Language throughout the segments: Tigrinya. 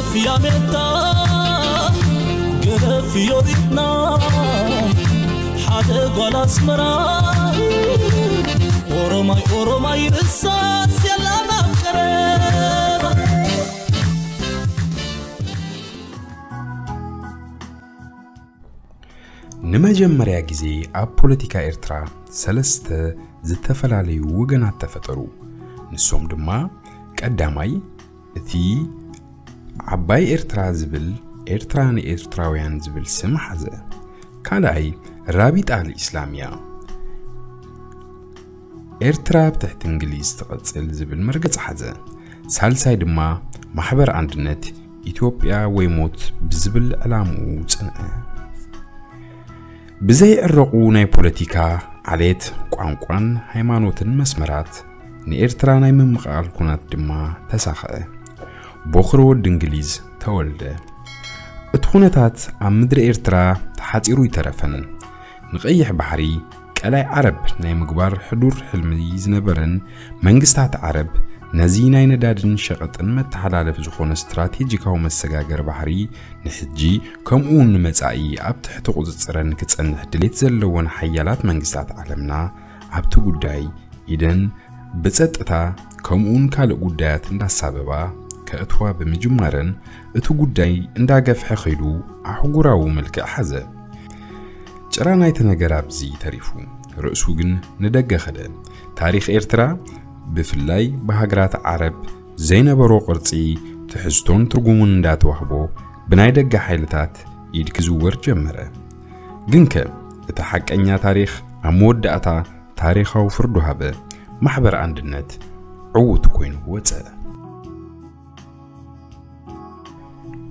ፊያሜታ ገለ ፊዮሪትና ሓደ ጓል ኣስመራ ኦሮማይ ኦሮማይ ርሳስ የላና ቀረባ። ንመጀመርያ ግዜ ኣብ ፖለቲካ ኤርትራ ሰለስተ ዝተፈላለዩ ወገናት ተፈጠሩ። ንሶም ድማ ቀዳማይ እቲ ዓባይ ኤርትራ ዝብል ኤርትራ ንኤርትራውያን ዝብል ስም ሓዘ። ካልኣይ ራቢጣ ኣልኢስላም እያ። ኤርትራ ብትሕቲ እንግሊዝ ትቐጽል ዝብል መርገጽ ሓዘ። ሳልሳይ ድማ ማሕበር ኣንድነት ኢትዮጵያ ወይ ሞት ብዝብል ዕላምኡ ጽንዐ። ብዘይዕረቑ ናይ ፖለቲካ፣ ዓሌት፣ ቋንቋን ሃይማኖትን መስመራት ንኤርትራ ናይ ምምቓል ኩናት ድማ ተሳኽዐ። ቦኽሪ ወዲ እንግሊዝ ተወልደ። እቲ ኩነታት ኣብ ምድሪ ኤርትራ ተሓጺሩ ይተረፈን ንቐይሕ ባሕሪ ቀላይ ዓረብ ናይ ምግባር ሕዱር ሕልሚ ዝነበረን መንግስታት ዓረብ ነዚ ናይ ነዳድን ሸቐጥን መተሓላለፊ ዝኾነ ስትራቴጂካዊ መሰጋገሪ ባሕሪ ንሕጂ ከምኡ እውን ንመጻኢ ኣብ ትሕቲ ቁጽጽረን ክጸንሕ ድሌት ዘለወን ሓያላት መንግስታት ዓለምና ኣብቲ ጉዳይ ኢደን ብጸጥታ ከምኡውን ካልእ ጉዳያት እንዳሳበባ ከእትዋ ብምጅማረን እቲ ጉዳይ እንዳገፍሐ ኸይዱ ኣህጉራዊ መልክዕ ሓዘ። ጭራ ናይቲ ነገር ኣብዚ ተሪፉ ርእሱ ግን ንደገ ኸደ። ታሪኽ ኤርትራ ብፍላይ ብሃገራት ዓረብ ዘይነበሮ ቅርጺ ትሕዝቶን ትርጉሙን እንዳተዋህቦ ብናይ ደገ ሓይልታት ኢድ ክዝወር ጀመረ። ግንከ እቲ ሓቀኛ ታሪኽ ኣብ መወዳእታ ታሪኻዊ ፍርዱ ሃበ። ማሕበር ኣንድነት ዕዉት ኮይኑ ወጸ።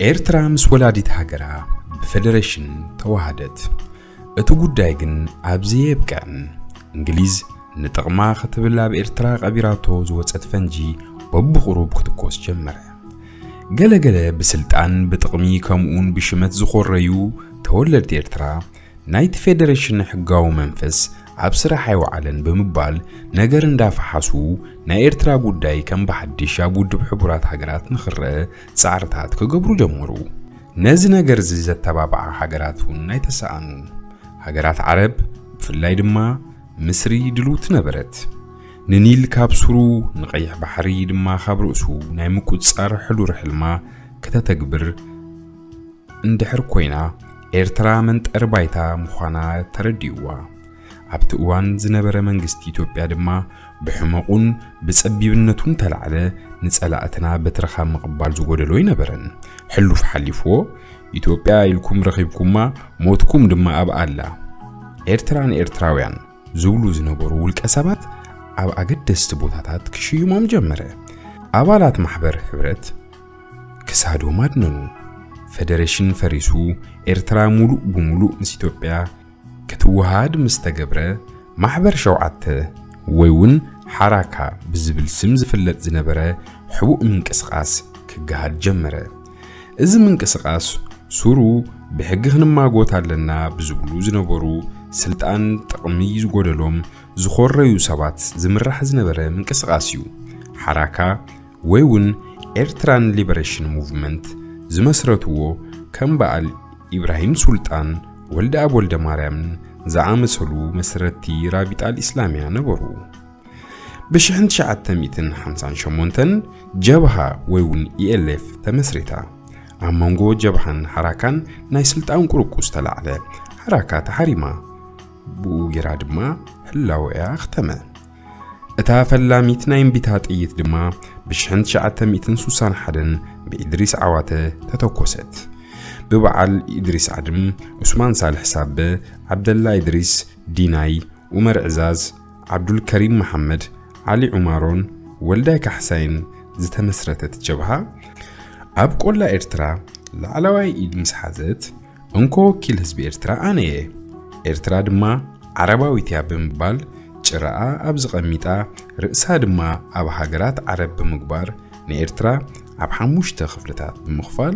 ኤርትራ ምስ ወላዲት ሃገራ ብፈደረሽን ተዋሃደት። እቲ ጉዳይ ግን ኣብዚ የብቅዕን። እንግሊዝ ንጥቕማ ክትብል ኣብ ኤርትራ ቀቢራቶ ዝወጸት ፈንጂ በብቑሩብ ክትኮስ ጀመረ። ገለገለ ብስልጣን ብጥቕሚ ከምኡውን ብሽመት ዝኾረዩ ተወለድቲ ኤርትራ ናይቲ ፌደሬሽን ሕጋዊ መንፈስ ኣብ ስራሕ ኣይወዓለን ብምባል ነገር እንዳፈሓሱ ናይ ኤርትራ ጉዳይ ከም ብሓድሽ ኣብ ውድብ ሕቡራት ሃገራት ንኽረአ ጻዕርታት ክገብሩ ጀመሩ። ነዚ ነገር እዚ ዘተባብዓ ሃገራት እውን ኣይተሰኣኑ። ሃገራት ዓረብ ብፍላይ ድማ ምስሪ ድልውቲ ነበረት። ንኒል ካብ ሱሩ ንቐይሕ ባሕሪ ድማ ካብ ርእሱ ናይ ምቁጽጻር ሕዱር ሕልማ ከተተግብር እንድሕር ኮይና ኤርትራ መንጠሪ ባይታ ምዃና ተረዲእዋ። ኣብቲ እዋን ዝነበረ መንግስቲ ኢትዮጵያ ድማ ብሕመቑን ብጸቢብነቱን ተላዕለ ንጸላእትና በትርኻ ምቕባል ዝጎደሎ ኣይነበረን። ሕሉፍ ሓሊፍዎ ኢትዮጵያ ኢልኩም ረኺብኩማ ሞትኩም ድማ ኣብ ኣላ። ኤርትራ ንኤርትራውያን ዝብሉ ዝነበሩ ውልቀ ሰባት ኣብ ኣገደስቲ ቦታታት ክሽይሞም ጀመረ። ኣባላት ማሕበር ሕብረት ክሳዶም ኣድነኑ። ፈደረሽን ፈሪሱ ኤርትራ ሙሉእ ብሙሉእ ምስ ኢትዮጵያ ክትወሃድ ምስ ተገብረ ማሕበር ሸውዓተ ወይ እውን ሓራካ ብዝብል ስም ዝፍለጥ ዝነበረ ሕቡእ ምንቅስቃስ ክገሃድ ጀመረ። እዚ ምንቅስቃስ ሱሩ ብሕጊ ክንማጎት ኣለና ብዝብሉ ዝነበሩ ስልጣን ጥቕሚ ዝጎደሎም ዝኾረዩ ሰባት ዝምራሕ ዝነበረ ምንቅስቃስ እዩ። ሓራካ ወይ እውን ኤርትራን ሊበሬሽን ሙቭመንት ዝመስረትዎ ከም በዓል ኢብራሂም ሱልጣን፣ ወልደኣብ ወልደማርያምን ዝኣመሰሉ መስረትቲ ራቢጣ ኣልኢስላምያ ነበሩ። ብሽሕን ትሽዓተ ሚእትን ሓምሳን ሸሞንተን ጀብሃ ወይ እውን ኢኤልኤፍ ተመስሪታ። ኣብ መንጎ ጀብሃን ሓራካን ናይ ስልጣን ቁርቁስ ተላዕለ። ሓራካ ተሓሪማ። ብኡ ጌራ ድማ ህላወያ ኣኽተመ። እታ ፈላሚት ናይ እምቢታ ጥይት ድማ ብሽሕን ትሽዓተ ሚእትን ሱሳን ሓደን ብኢድሪስ ዓዋተ ተተኮሰት። ብበዓል ኢድሪስ ዓድም፣ ዑስማን ሳልሕ ሳበ፣ ዓብደላ ኢድሪስ፣ ዲናይ፣ ዑመር ዕዛዝ፣ ዓብዱልከሪም መሓመድ፣ ዓሊ ዑማሮን ወልዳይ ካሕሳይን ዝተመስረተት ጀብሃ ኣብ ቆላ ኤርትራ ላዕለዋይ ኢድ ምስ ሓዘት፣ እንኮ ወኪል ህዝቢ ኤርትራ ኣነ እየ፣ ኤርትራ ድማ ዓረባዊት እያ ብምባል ጭራኣ ኣብ ዝቐሚጣ ርእሳ ድማ ኣብ ሃገራት ዓረብ ብምግባር ንኤርትራ ኣብ ሓሙሽተ ክፍልታት ብምኽፋል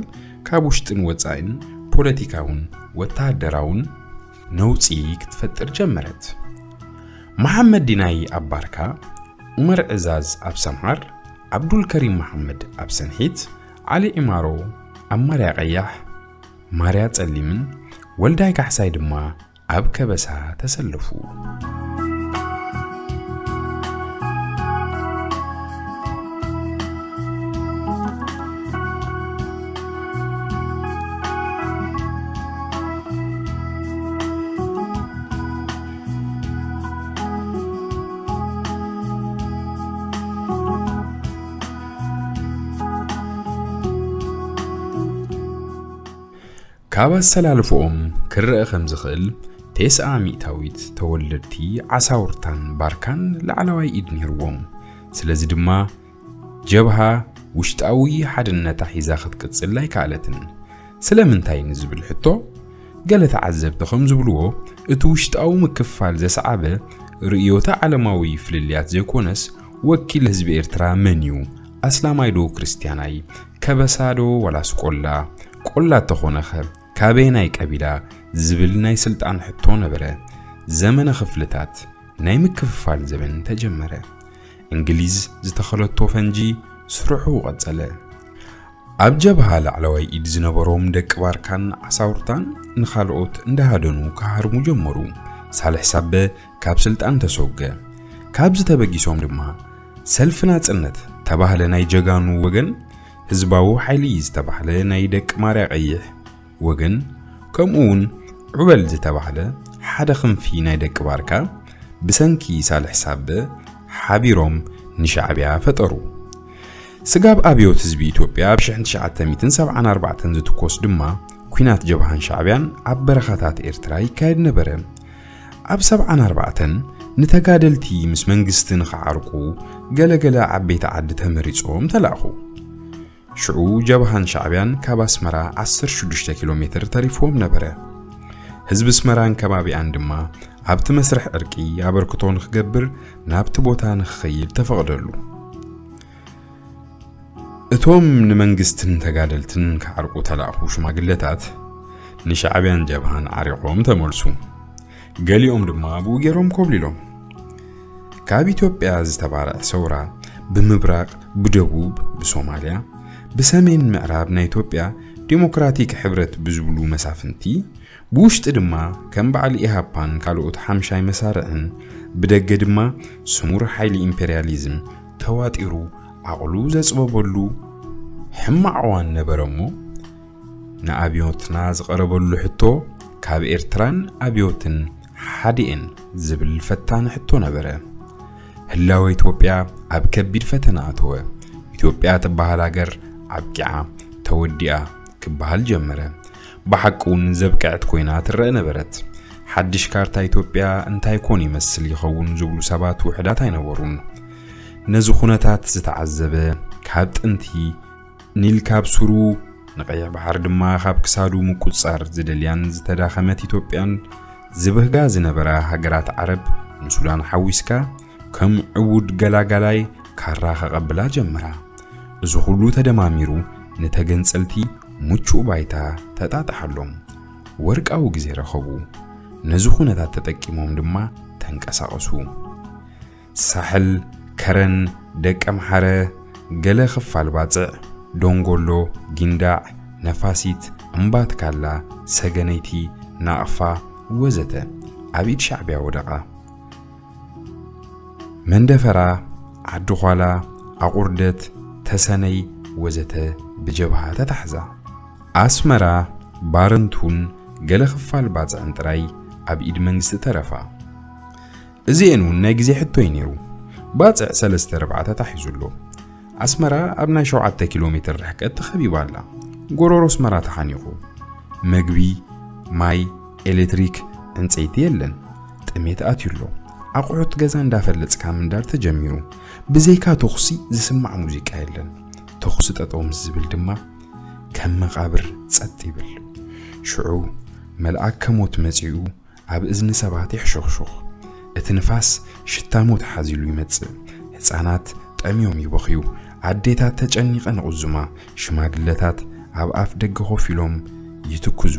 ካብ ውሽጥን ወጻኢን ፖለቲካውን ወተሃደራውን ነውጺ ክትፈጥር ጀመረት። መሓመድ ዲናይ ኣብ ባርካ፣ ዑመር ዕዛዝ ኣብ ሰምሃር፣ ዓብዱልከሪም መሓመድ ኣብ ሰንሒት፣ ዓሊ ዒማሮ ኣብ ማርያ ቀያሕ፣ ማርያ ጸሊምን ወልዳይ ካሕሳይ ድማ ኣብ ከበሳ ተሰለፉ። ካብ ኣሰላልፎኦም ክረአ ከም ዝኽእል፣ ቴስዓ ሚእታዊት ተወለድቲ ዓሳውርታን ባርካን ላዕለዋይ ኢድ ነይርዎም። ስለዚ ድማ ጀብሃ ውሽጣዊ ሓድነታ ሒዛ ክትቅጽል ኣይከኣለትን። ስለምንታይ ንዝብል ሕቶ፣ ገለ ተዓዘብቲ ከም ዝብልዎ፣ እቲ ውሽጣዊ ምክፍፋል ዘስዓበ ርእዮተ ዓለማዊ ፍልልያት ዘይኮነስ፣ ወኪል ህዝቢ ኤርትራ መን እዩ? ኣስላማይ ዶ ክርስትያናይ? ከበሳ ዶ ዋላስ ቆላ? ቆላ እንተኾነኸ፣ ካበየናይ ቀቢላ? ዝብል ናይ ስልጣን ሕቶ ነበረ። ዘመነ ክፍልታት፣ ናይ ምክፍፋል ዘበን ተጀመረ። እንግሊዝ ዝተኸለቶ ፈንጂ ስርሑ ቀጸለ። ኣብ ጀብሃ ላዕለዋይ ኢድ ዝነበሮም ደቂ ባርካን ዓሳውርታን ንኻልኦት እንዳሃደኑ ክሃርሙ ጀመሩ። ሳልሕ ሳበ ካብ ስልጣን ተሰውገ። ካብዚ ተበጊሶም ድማ ሰልፊ ናጽነት ተባህለ ናይ ጀጋኑ ወገን፣ ህዝባዊ ሓይሊ ዝተባህለ ናይ ደቂ ማርያ ቀይሕ ወገን፣ ከምኡ እውን ዑበል ዝተባህለ ሓደ ክንፊ ናይ ደቂ ባርካ፣ ብሰንኪ ሳልሕ ሳበ ሓቢሮም ንሻዕብያ ፈጠሩ። ስጋብ ኣብዮት ህዝቢ ኢትዮጵያ ኣብ ሽሕን ትሽዓተ ሚእትን ሰብዓን ኣርባዕተን ዝትኮስ ድማ፣ ኲናት ጀብሃን ሻዕብያን ኣብ በረኻታት ኤርትራ ይካየድ ነበረ። ኣብ ሰብዓን ኣርባዕተን ንተጋደልቲ ምስ መንግስቲ ንኽዓርቁ ገለገለ ዓበይቲ ዓዲ ተመሪጾም ተላእኹ። ሽዑ ጀብሃን ሻዕብያን ካብ ኣስመራ ዓሰርተ ሽዱሽተ ኪሎ ሜትር ተሪፍዎም ነበረ። ህዝቢ ኣስመራን ከባቢኣን ድማ ኣብቲ መስርሕ ዕርቂ ኣበርክቶ ንኽገብር ናብቲ ቦታ ንኽኸይድ ተፈቕደሉ። እቶም ንመንግስትን ተጋደልትን ክዓርቁ ተላእኹ ሽማግለታት ንሻዕብያን ጀብሃን ዓሪቖም ተመልሱ። ገሊኦም ድማ ብኡ ገይሮም ኮብሊሎም። ካብ ኢትዮጵያ ዝተባርዐ ሰውራ ብምብራቕ፣ ብደቡብ፣ ብሶማልያ፣ ብሰሜን ምዕራብ ናይ ኢትዮጵያ ዲሞክራቲክ ሕብረት ብዝብሉ መሳፍንቲ፣ ብውሽጢ ድማ ከም በዓል ኢሃፓን ካልኦት ሓምሻይ መሳርዕን፣ ብደገ ድማ ስሙር ሓይሊ ኢምፔርያሊዝም ተዋጢሩ ዓቕሉ ዘጽበበሉ ሕማቕ እዋን ነበረ እሞ፣ ንኣብዮትና ዝቐረበሉ ሕቶ ካብ ኤርትራን ኣብዮትን ሓዲኤን ዝብል ፈታኒ ሕቶ ነበረ። ህላወ ኢትዮጵያ ኣብ ከቢድ ፈተና ኣተወ። ኢትዮጵያ ትበሃል ሃገር ኣብቂዓ፣ ተወዲኣ ክበሃል ጀመረ። ብሓቂ እውን ዘብቅዐት ኮይና ትረአ ነበረት። ሓድሽ ካርታ ኢትዮጵያ እንታይ ኮን ይመስል ይኸውን ዝብሉ ሰባት ውሑዳት ኣይነበሩን። ነዚ ኩነታት ዝተዓዘበ፣ ካብ ጥንቲ ኒል ካብ ሱሩ ንቀይሕ ባሕሪ ድማ ካብ ክሳዱ ምቁጽጻር ዝደልያን ዝተዳኸመት ኢትዮጵያን ዝብህጋ ዝነበራ ሃገራት ዓረብ ንሱዳን ሓዊስካ ከም ዕዉድ ገላጋላይ ካራ ከቐብላ ጀመራ። እዚ ኩሉ ተደማሚሩ ንተገንጸልቲ ምቹእ ባይታ ተጣጥሓሎም። ወርቃዊ ግዜ ረኸቡ። ነዚ ኩነታት ተጠቂሞም ድማ ተንቀሳቐሱ። ሳሕል፣ ከረን፣ ደቀምሓረ፣ ገለ ክፋል ባጽዕ፣ ዶንጎሎ፣ ጊንዳዕ፣ ነፋሲት፣ እምባትካላ፣ ሰገነይቲ፣ ናቕፋ ወዘተ ኣብ ኢድ ሻዕብያ ወደቓ። መንደፈራ፣ ዓዲ ዃላ፣ ኣቑርደት፣ ተሰነይ ወዘተ ብጀብሃ ተታሕዛ። ኣስመራ፣ ባረንቱን ገለ ክፋል ባጽዕን ጥራይ ኣብ ኢድ መንግስቲ ተረፋ። እዚኤን እውን ናይ ግዜ ሕቶ እዩ ነይሩ። ባጽዕ ሰለስተ ርብዓ ተታሒዙ ኣሎ። ኣስመራ ኣብ ናይ ሸውዓተ ኪሎ ሜትር ርሕቀት ተኸቢባ ኣላ። ጎሮሮ ኣስመራ ተሓኒቑ። መግቢ፣ ማይ፣ ኤሌክትሪክ፣ ዕንጸይቲ የለን። ጥሜት ኣትዩ ኣሎ። ኣቑሑት ገዛ እንዳፈለጽካ ምንዳር ተጀሚሩ። ብዘይካ ተኹሲ ዝስማዕ ሙዚቃ የለን። ተኹሲ ጠጠው ምስ ዝብል ድማ ከም መቓብር ጸጥ ይብል። ሽዑ መልኣከ ሞት መጺኡ ኣብ እዝኒ ሰባት ይሕሾኽሾኽ። እቲ ንፋስ ሽታ ሞት ሓዚሉ ይመጽእ። ህጻናት ጠምዮም ይበኽዩ። ኣዴታት ተጨኒቐን ይቕዝማ። ሽማግለታት ኣብ ኣፍ ደገ ኮፍ ኢሎም ይትክዙ።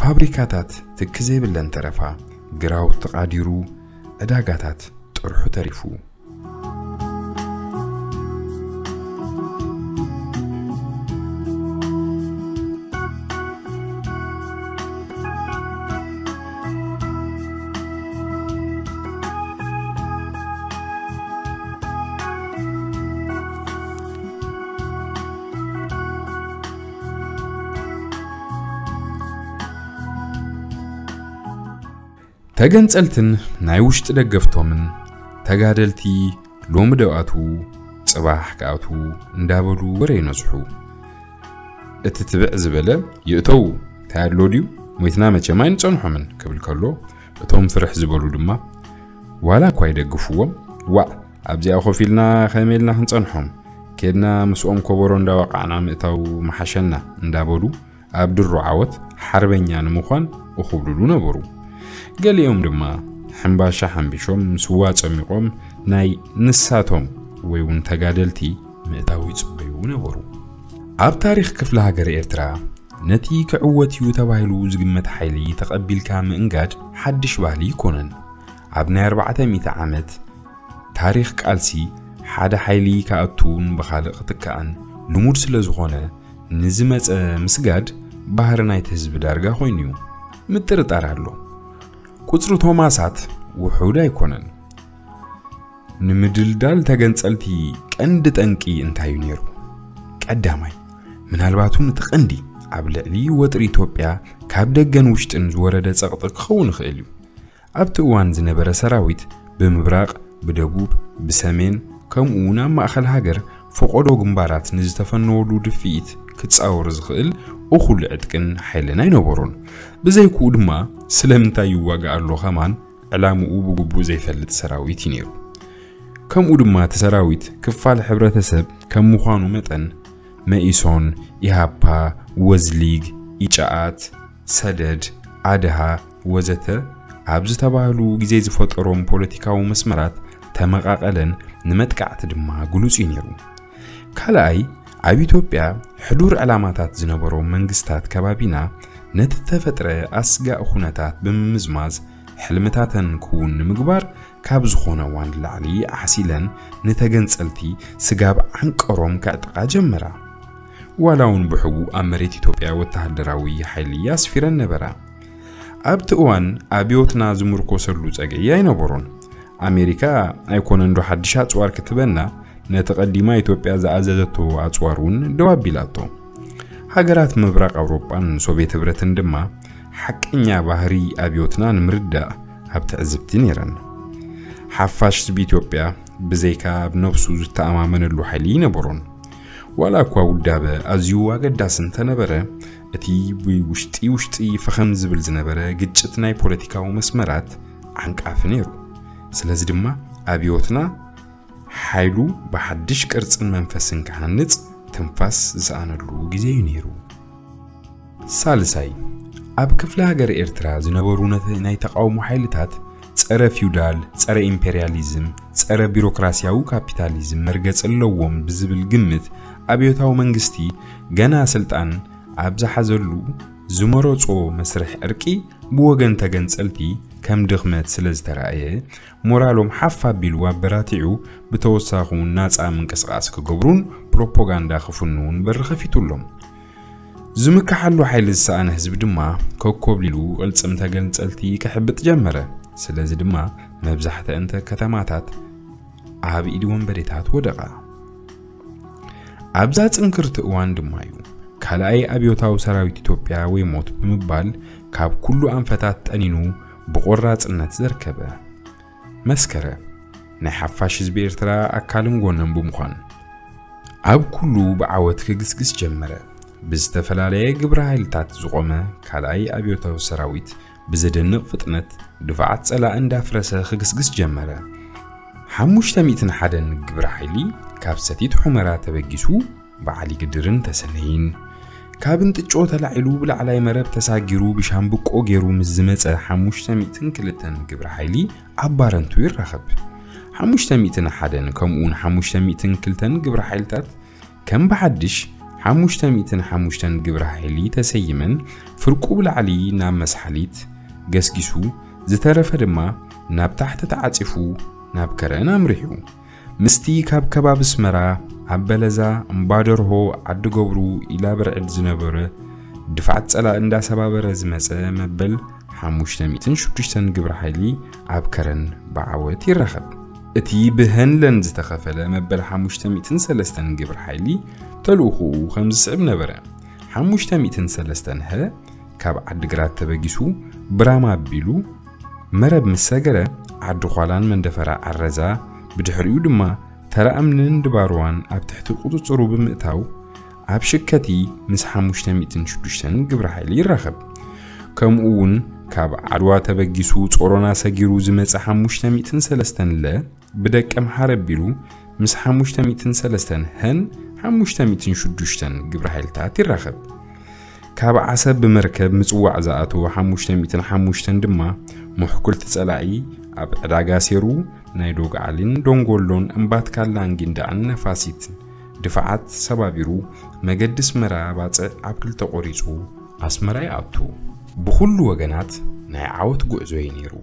ፋብሪካታት ትኪ ዘይብለን ተረፋ። ግራውቲ ተቓዲሩ፣ ዕዳጋታት ጥርሑ ተሪፉ። ተገንጸልትን ናይ ውሽጢ ደገፍቶምን ተጋደልቲ ሎሚ ደው ኣትዉ ጽባሕ ክኣትዉ እንዳበሉ ወረ ይነዝሑ። እቲ ትብዕ ዝበለ ይእተዉ፣ እንታይ ኣሎ ድዩ? ሞይትና መቸም ኣይንጸንሖምን ክብል ከሎ፣ እቶም ፍርሕ ዝበሉ ድማ ዋላ እኳ ይደግፍዎም፣ ዋእ ኣብዚኣ ኮፍ ኢልና ከመይ ኢልና ክንጸንሖም፣ ኬድና ምስኦም ኮቦሮ እንዳወቃዕና ምእታው ምሓሸና እንዳበሉ ኣብ ድሮ ዓወት ሓርበኛ ንምዃን እኹብልሉ ነበሩ። ገሊኦም ድማ ሕምባሻ ሓምቢሾም ስዋ ጸሚቖም ናይ ንሳቶም ወይ እውን ተጋደልቲ ምእታው ይጽበዩ ነበሩ። ኣብ ታሪኽ ክፍለ ሃገር ኤርትራ ነቲ ክዕወት እዩ ተባሂሉ ዝግመት ሓይሊ ተቐቢልካ ምእንጋድ ሓድሽ ባህሊ ይኮነን። ኣብ ናይ ኣርባዕተ ሚእቲ ዓመት ታሪኽ ቃልሲ ሓደ ሓይሊ ክኣቱን ብኻልእ ክትካእን ልሙድ ስለ ዝኾነ ንዝመጸ ምስጋድ ባህሪ ናይቲ ህዝቢ ዳርጋ ኮይኑ እዩ። ምጥርጣር ኣሎ። ቁጽሪ ቶማሳት ውሑድ ኣይኮነን። ንምድልዳል ተገንጸልቲ ቀንዲ ጠንቂ እንታይ እዩ ነይሩ? ቀዳማይ፣ ምናልባት እውን እቲ ቀንዲ ኣብ ልዕሊ ወጥሪ ኢትዮጵያ ካብ ደገን ውሽጥን ዝወረደ ጸቕጢ ክኸውን ይኽእል እዩ። ኣብቲ እዋን ዝነበረ ሰራዊት ብምብራቕ፣ ብደቡብ፣ ብሰሜን ከምኡ እውን ኣብ ማእኸል ሃገር ፈቆዶ ግንባራት ንዝተፈነወሉ ድፍኢት ክጻወር ዝኽእል እኹል ዕጥቅን ሓይልን ኣይነበሮን። ብዘይክኡ ድማ ስለምንታይ ይዋጋእ ኣሎ ከማን ዕላምኡ ብግቡእ ዘይፈልጥ ሰራዊት እዩ ነይሩ። ከምኡ ድማ እቲ ሰራዊት ክፋል ሕብረተሰብ ከም ምዃኑ መጠን መኢሶን፣ ኢሃፓ፣ ወዝሊግ፣ ኢጫኣት፣ ሰደድ፣ ኣድሃ ወዘተ ኣብ ዝተባህሉ ግዜ ዝፈጠሮም ፖለቲካዊ መስመራት ተመቓቐለን ንመጥቃዕቲ ድማ ግሉጽ እዩ ነይሩ። ካልኣይ፣ ኣብ ኢትዮጵያ ሕዱር ዕላማታት ዝነበሮም መንግስታት ከባቢና ነቲ ተፈጥረ ኣስጋእ ኩነታት ብምምዝማዝ ሕልምታተን ክውን ንምግባር ካብ ዝኾነ እዋን ንላዕሊ ዓሲለን ንተገንጸልቲ ስጋብ ዓንቀሮም ከዕጥቓ ጀመራ። ዋላ እውን ብሕቡእ ኣብ መሬት ኢትዮጵያ ወተሃደራዊ ሓይሊ ኣስፊረን ነበራ። ኣብቲ እዋን ኣብዮትና ዝምርኮሰሉ ጸግዒ ኣይነበሮን። ኣሜሪካ ኣይኮነን ዶ ሓድሽ ኣጽዋር ክትበና፣ ነቲ ቀዲማ ኢትዮጵያ ዝኣዘዘቶ ኣጽዋር እውን ደው ኣቢላቶ። ሃገራት ምብራቕ ኣውሮጳን ሶቪየት ህብረትን ድማ ሓቀኛ ባህሪ ኣብዮትና ንምርዳእ ኣብ ትዕዝብቲ ነይረን። ሓፋሽ ህዝቢ ኢትዮጵያ ብዘይካ ኣብ ነብሱ ዝተኣማመነሉ ሓይሊ ኣይነበሮን። ዋላ እኳ ውዳበ ኣዝዩ ኣገዳሲ እንተነበረ፣ እቲ ብውሽጢ ውሽጢ ፈኸም ዝብል ዝነበረ ግጭት ናይ ፖለቲካዊ መስመራት ዓንቃፊ ነይሩ። ስለዚ ድማ ኣብዮትና ሓይሉ ብሓድሽ ቅርጽን መንፈስን ክሃንጽ ትንፋስ ዝሰኣነሉ ግዜ እዩ ነይሩ። ሳልሳይ፣ ኣብ ክፍለ ሃገር ኤርትራ ዝነበሩ ነተ-፣ ናይ ተቃውሞ ሓይልታት ጸረ ፊውዳል፣ ጸረ ኢምፔሪያሊዝም፣ ጸረ ቢሮክራሲያዊ ካፒታሊዝም መርገጽ ኣለዎም ብዝብል ግምት ኣብዮታዊ መንግስቲ ገና ስልጣን ኣብ ዝሓዘሉ ዝመረጾ መስርሕ ዕርቂ ብወገን ተገንጸልቲ ከም ድኽመት ስለ ዝተራእየ ሞራሎም ሓፍ ኣቢሉ ኣበራቲዑ ብተወሳኺ እውን ናጻ ምንቅስቃስ ክገብሩን ፕሮፓጋንዳ ክፍንውን በሪ ከፊቱሎም። ዝምክሓሉ ሓይሊ ዝሰኣነ ህዝቢ ድማ ኮኮብሊሉ ቅልጽም ተገንጸልቲ ክሕብጥ ጀመረ። ስለዚ ድማ መብዛሕትአን ከተማታት ኣብ ኢድ ወንበዴታት ወደቓ። ኣብዛ ጽንክርቲ እዋን ድማ እዩ ካልኣይ ኣብዮታዊ ሰራዊት ኢትዮጵያ ወይ ሞት ብምባል ካብ ኩሉ ኣንፈታት ጠኒኑ ብቆራጽነት ዘርከበ። መስከረ ናይ ሓፋሽ ህዝቢ ኤርትራ ኣካልን ጎነን ብምዃን ኣብ ኩሉ ብዓወት ክግስግስ ጀመረ። ብዝተፈላለየ ግብረ ሓይልታት ዝቖመ ካልኣይ ኣብዮታዊ ሰራዊት ብዘደንቕ ፍጥነት ድፋዓት ጸላኢ እንዳፍረሰ ክግስግስ ጀመረ። ሓሙሽተ ሚእትን ሓደን ግብረ ሓይሊ ካብ ሰቲት ሑመራ ተበጊሱ ብዓሊ ግድርን ተሰነይን፣ ካብ እንጥጮ ተላዒሉ ብላዕላይ መረብ ተሳጊሩ ብሻምብቆ ገይሩ ምስ ዝመጸ ሓሙሽተ ሚእትን ክልተን ግብረ ሓይሊ ኣብ ባረንቱ ይራኸብ። ሓሙሽተ ሚእትን ሓደን ከምኡውን ሓሙሽተ ሚእትን ክልተን ግብረ ሓይልታት ከም ብሓድሽ ሓሙሽተ ሚእትን ሓሙሽተን ግብረ ሓይሊ ተሰይመን ፍርቁ ብላዕሊ ናብ መስሓሊት ገስጊሱ፣ ዝተረፈ ድማ ናብ ታሕቲ ተዓጺፉ ናብ ከረን ኣምሪሑ። ምስቲ ካብ ከባቢ ኣስመራ፣ ኣብ በለዛ፣ እምባደርሆ፣ ዓዲ ገብሩ፣ ኢላ ብርዕድ ዝነበረ ድፋዓት ጸላኢ እንዳሰባበረ ዝመጸ መበል ሓሙሽተ ሚእትን ሽዱሽተን ግብረ ሓይሊ ኣብ ከረን ብዓወት ይራኸብ። እቲ ብሀንለን ዝተኸፈለ መበል ሓሙሽተ ሚእትን ሰለስተን ግብረ ሓይሊ ተልእኾኡ ከም ዝስዕብ ነበረ። ሓሙሽተ ሚእትን ሰለስተን ሀ ካብ ዓዲግራት ተበጊሱ ብራማ ኣቢሉ መረብ ምስ ሰገረ ዓዲ ዃላን መንደፈራ ዓረዛ፣ ብድሕሪኡ ድማ ተራ እምንን ድባርዋን ኣብ ትሕቲ ቁጽጽሩ ብምእታው ኣብ ሽከቲ ምስ ሓሙሽተ ሚእትን ሽዱሽተን ግብረ ሓይሊ ይራኸብ። ከምኡ እውን ካብ ዓድዋ ተበጊሱ ጾሮና ሰጊሩ ዝመጸ ሓሙሽተ ሚእትን ሰለስተን ለ ብደቀ ምሓር ኣቢሉ ምስ ሓሙሽተ ሚእትን ሰለስተን ሀን ሓሙሽተ ሚእትን ሽዱሽተን ግብረ ሓይልታት ይራኸብ። ካብ ዓሰብ ብመርከብ ምጽዋዕ ዝኣተወ ሓሙሽተ ሚእትን ሓሙሽተን ድማ ምሕኩልቲ ጸላኢ ኣብ ዕዳጋ ሴሩ ናይ ዶግዓሊን ዶንጎሎን እምባትካላን ጊንዳዕን ነፋሲት ድፋዓት ሰባቢሩ መገዲ ኣስመራ ባጽዕ ኣብ ክልተ ቆሪጹ ኣስመራ ይኣቱ። ብኹሉ ወገናት ናይ ዓወት ጉዕዞ እዩ ነይሩ።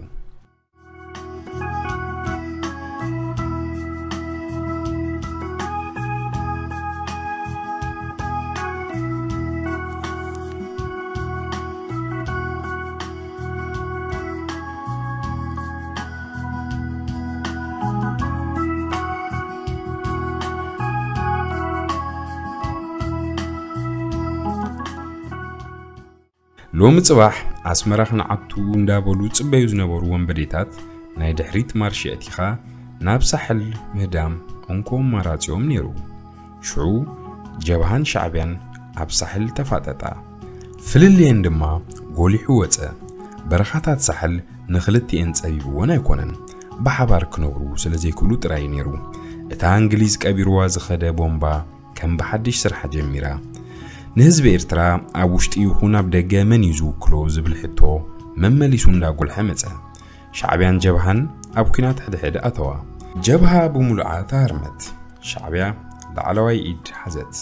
ሎሚ ጽባሕ ኣስመራ ክንዓቱ እንዳበሉ ጽበዩ ዝነበሩ ወንበዴታት ናይ ድሕሪት ማርሽ ኣእቲኻ ናብ ሳሕል ምህዳም እንኮ ኣማራጺኦም ነይሩ። ሽዑ ጀብሃን ሻዕብያን ኣብ ሳሕል ተፋጠጣ። ፍልልየን ድማ ጎሊሑ ወጸ። በረኻታት ሳሕል ንኽልቲኤን ጸቢብወን ኣይኮነን፣ ብሓባር ክነብሩ ስለ ዘይክእሉ ጥራይ ነይሩ። እታ እንግሊዝ ቀቢርዋ ዝኸደ ቦምባ ከም ብሓድሽ ስርሓ ጀሚራ። ንህዝቢ ኤርትራ ኣብ ውሽጢ ይኹን ኣብ ደገ መን እዩ ዝውክሎ ዝብል ሕቶ መመሊሱ እንዳጎልሐ መጸ። ሻዕብያን ጀብሃን ኣብ ኲናት ሕድሕድ ኣተዋ። ጀብሃ ብምሉኣ ተሃርመት። ሻዕብያ ላዕለዋይ ኢድ ሓዘት።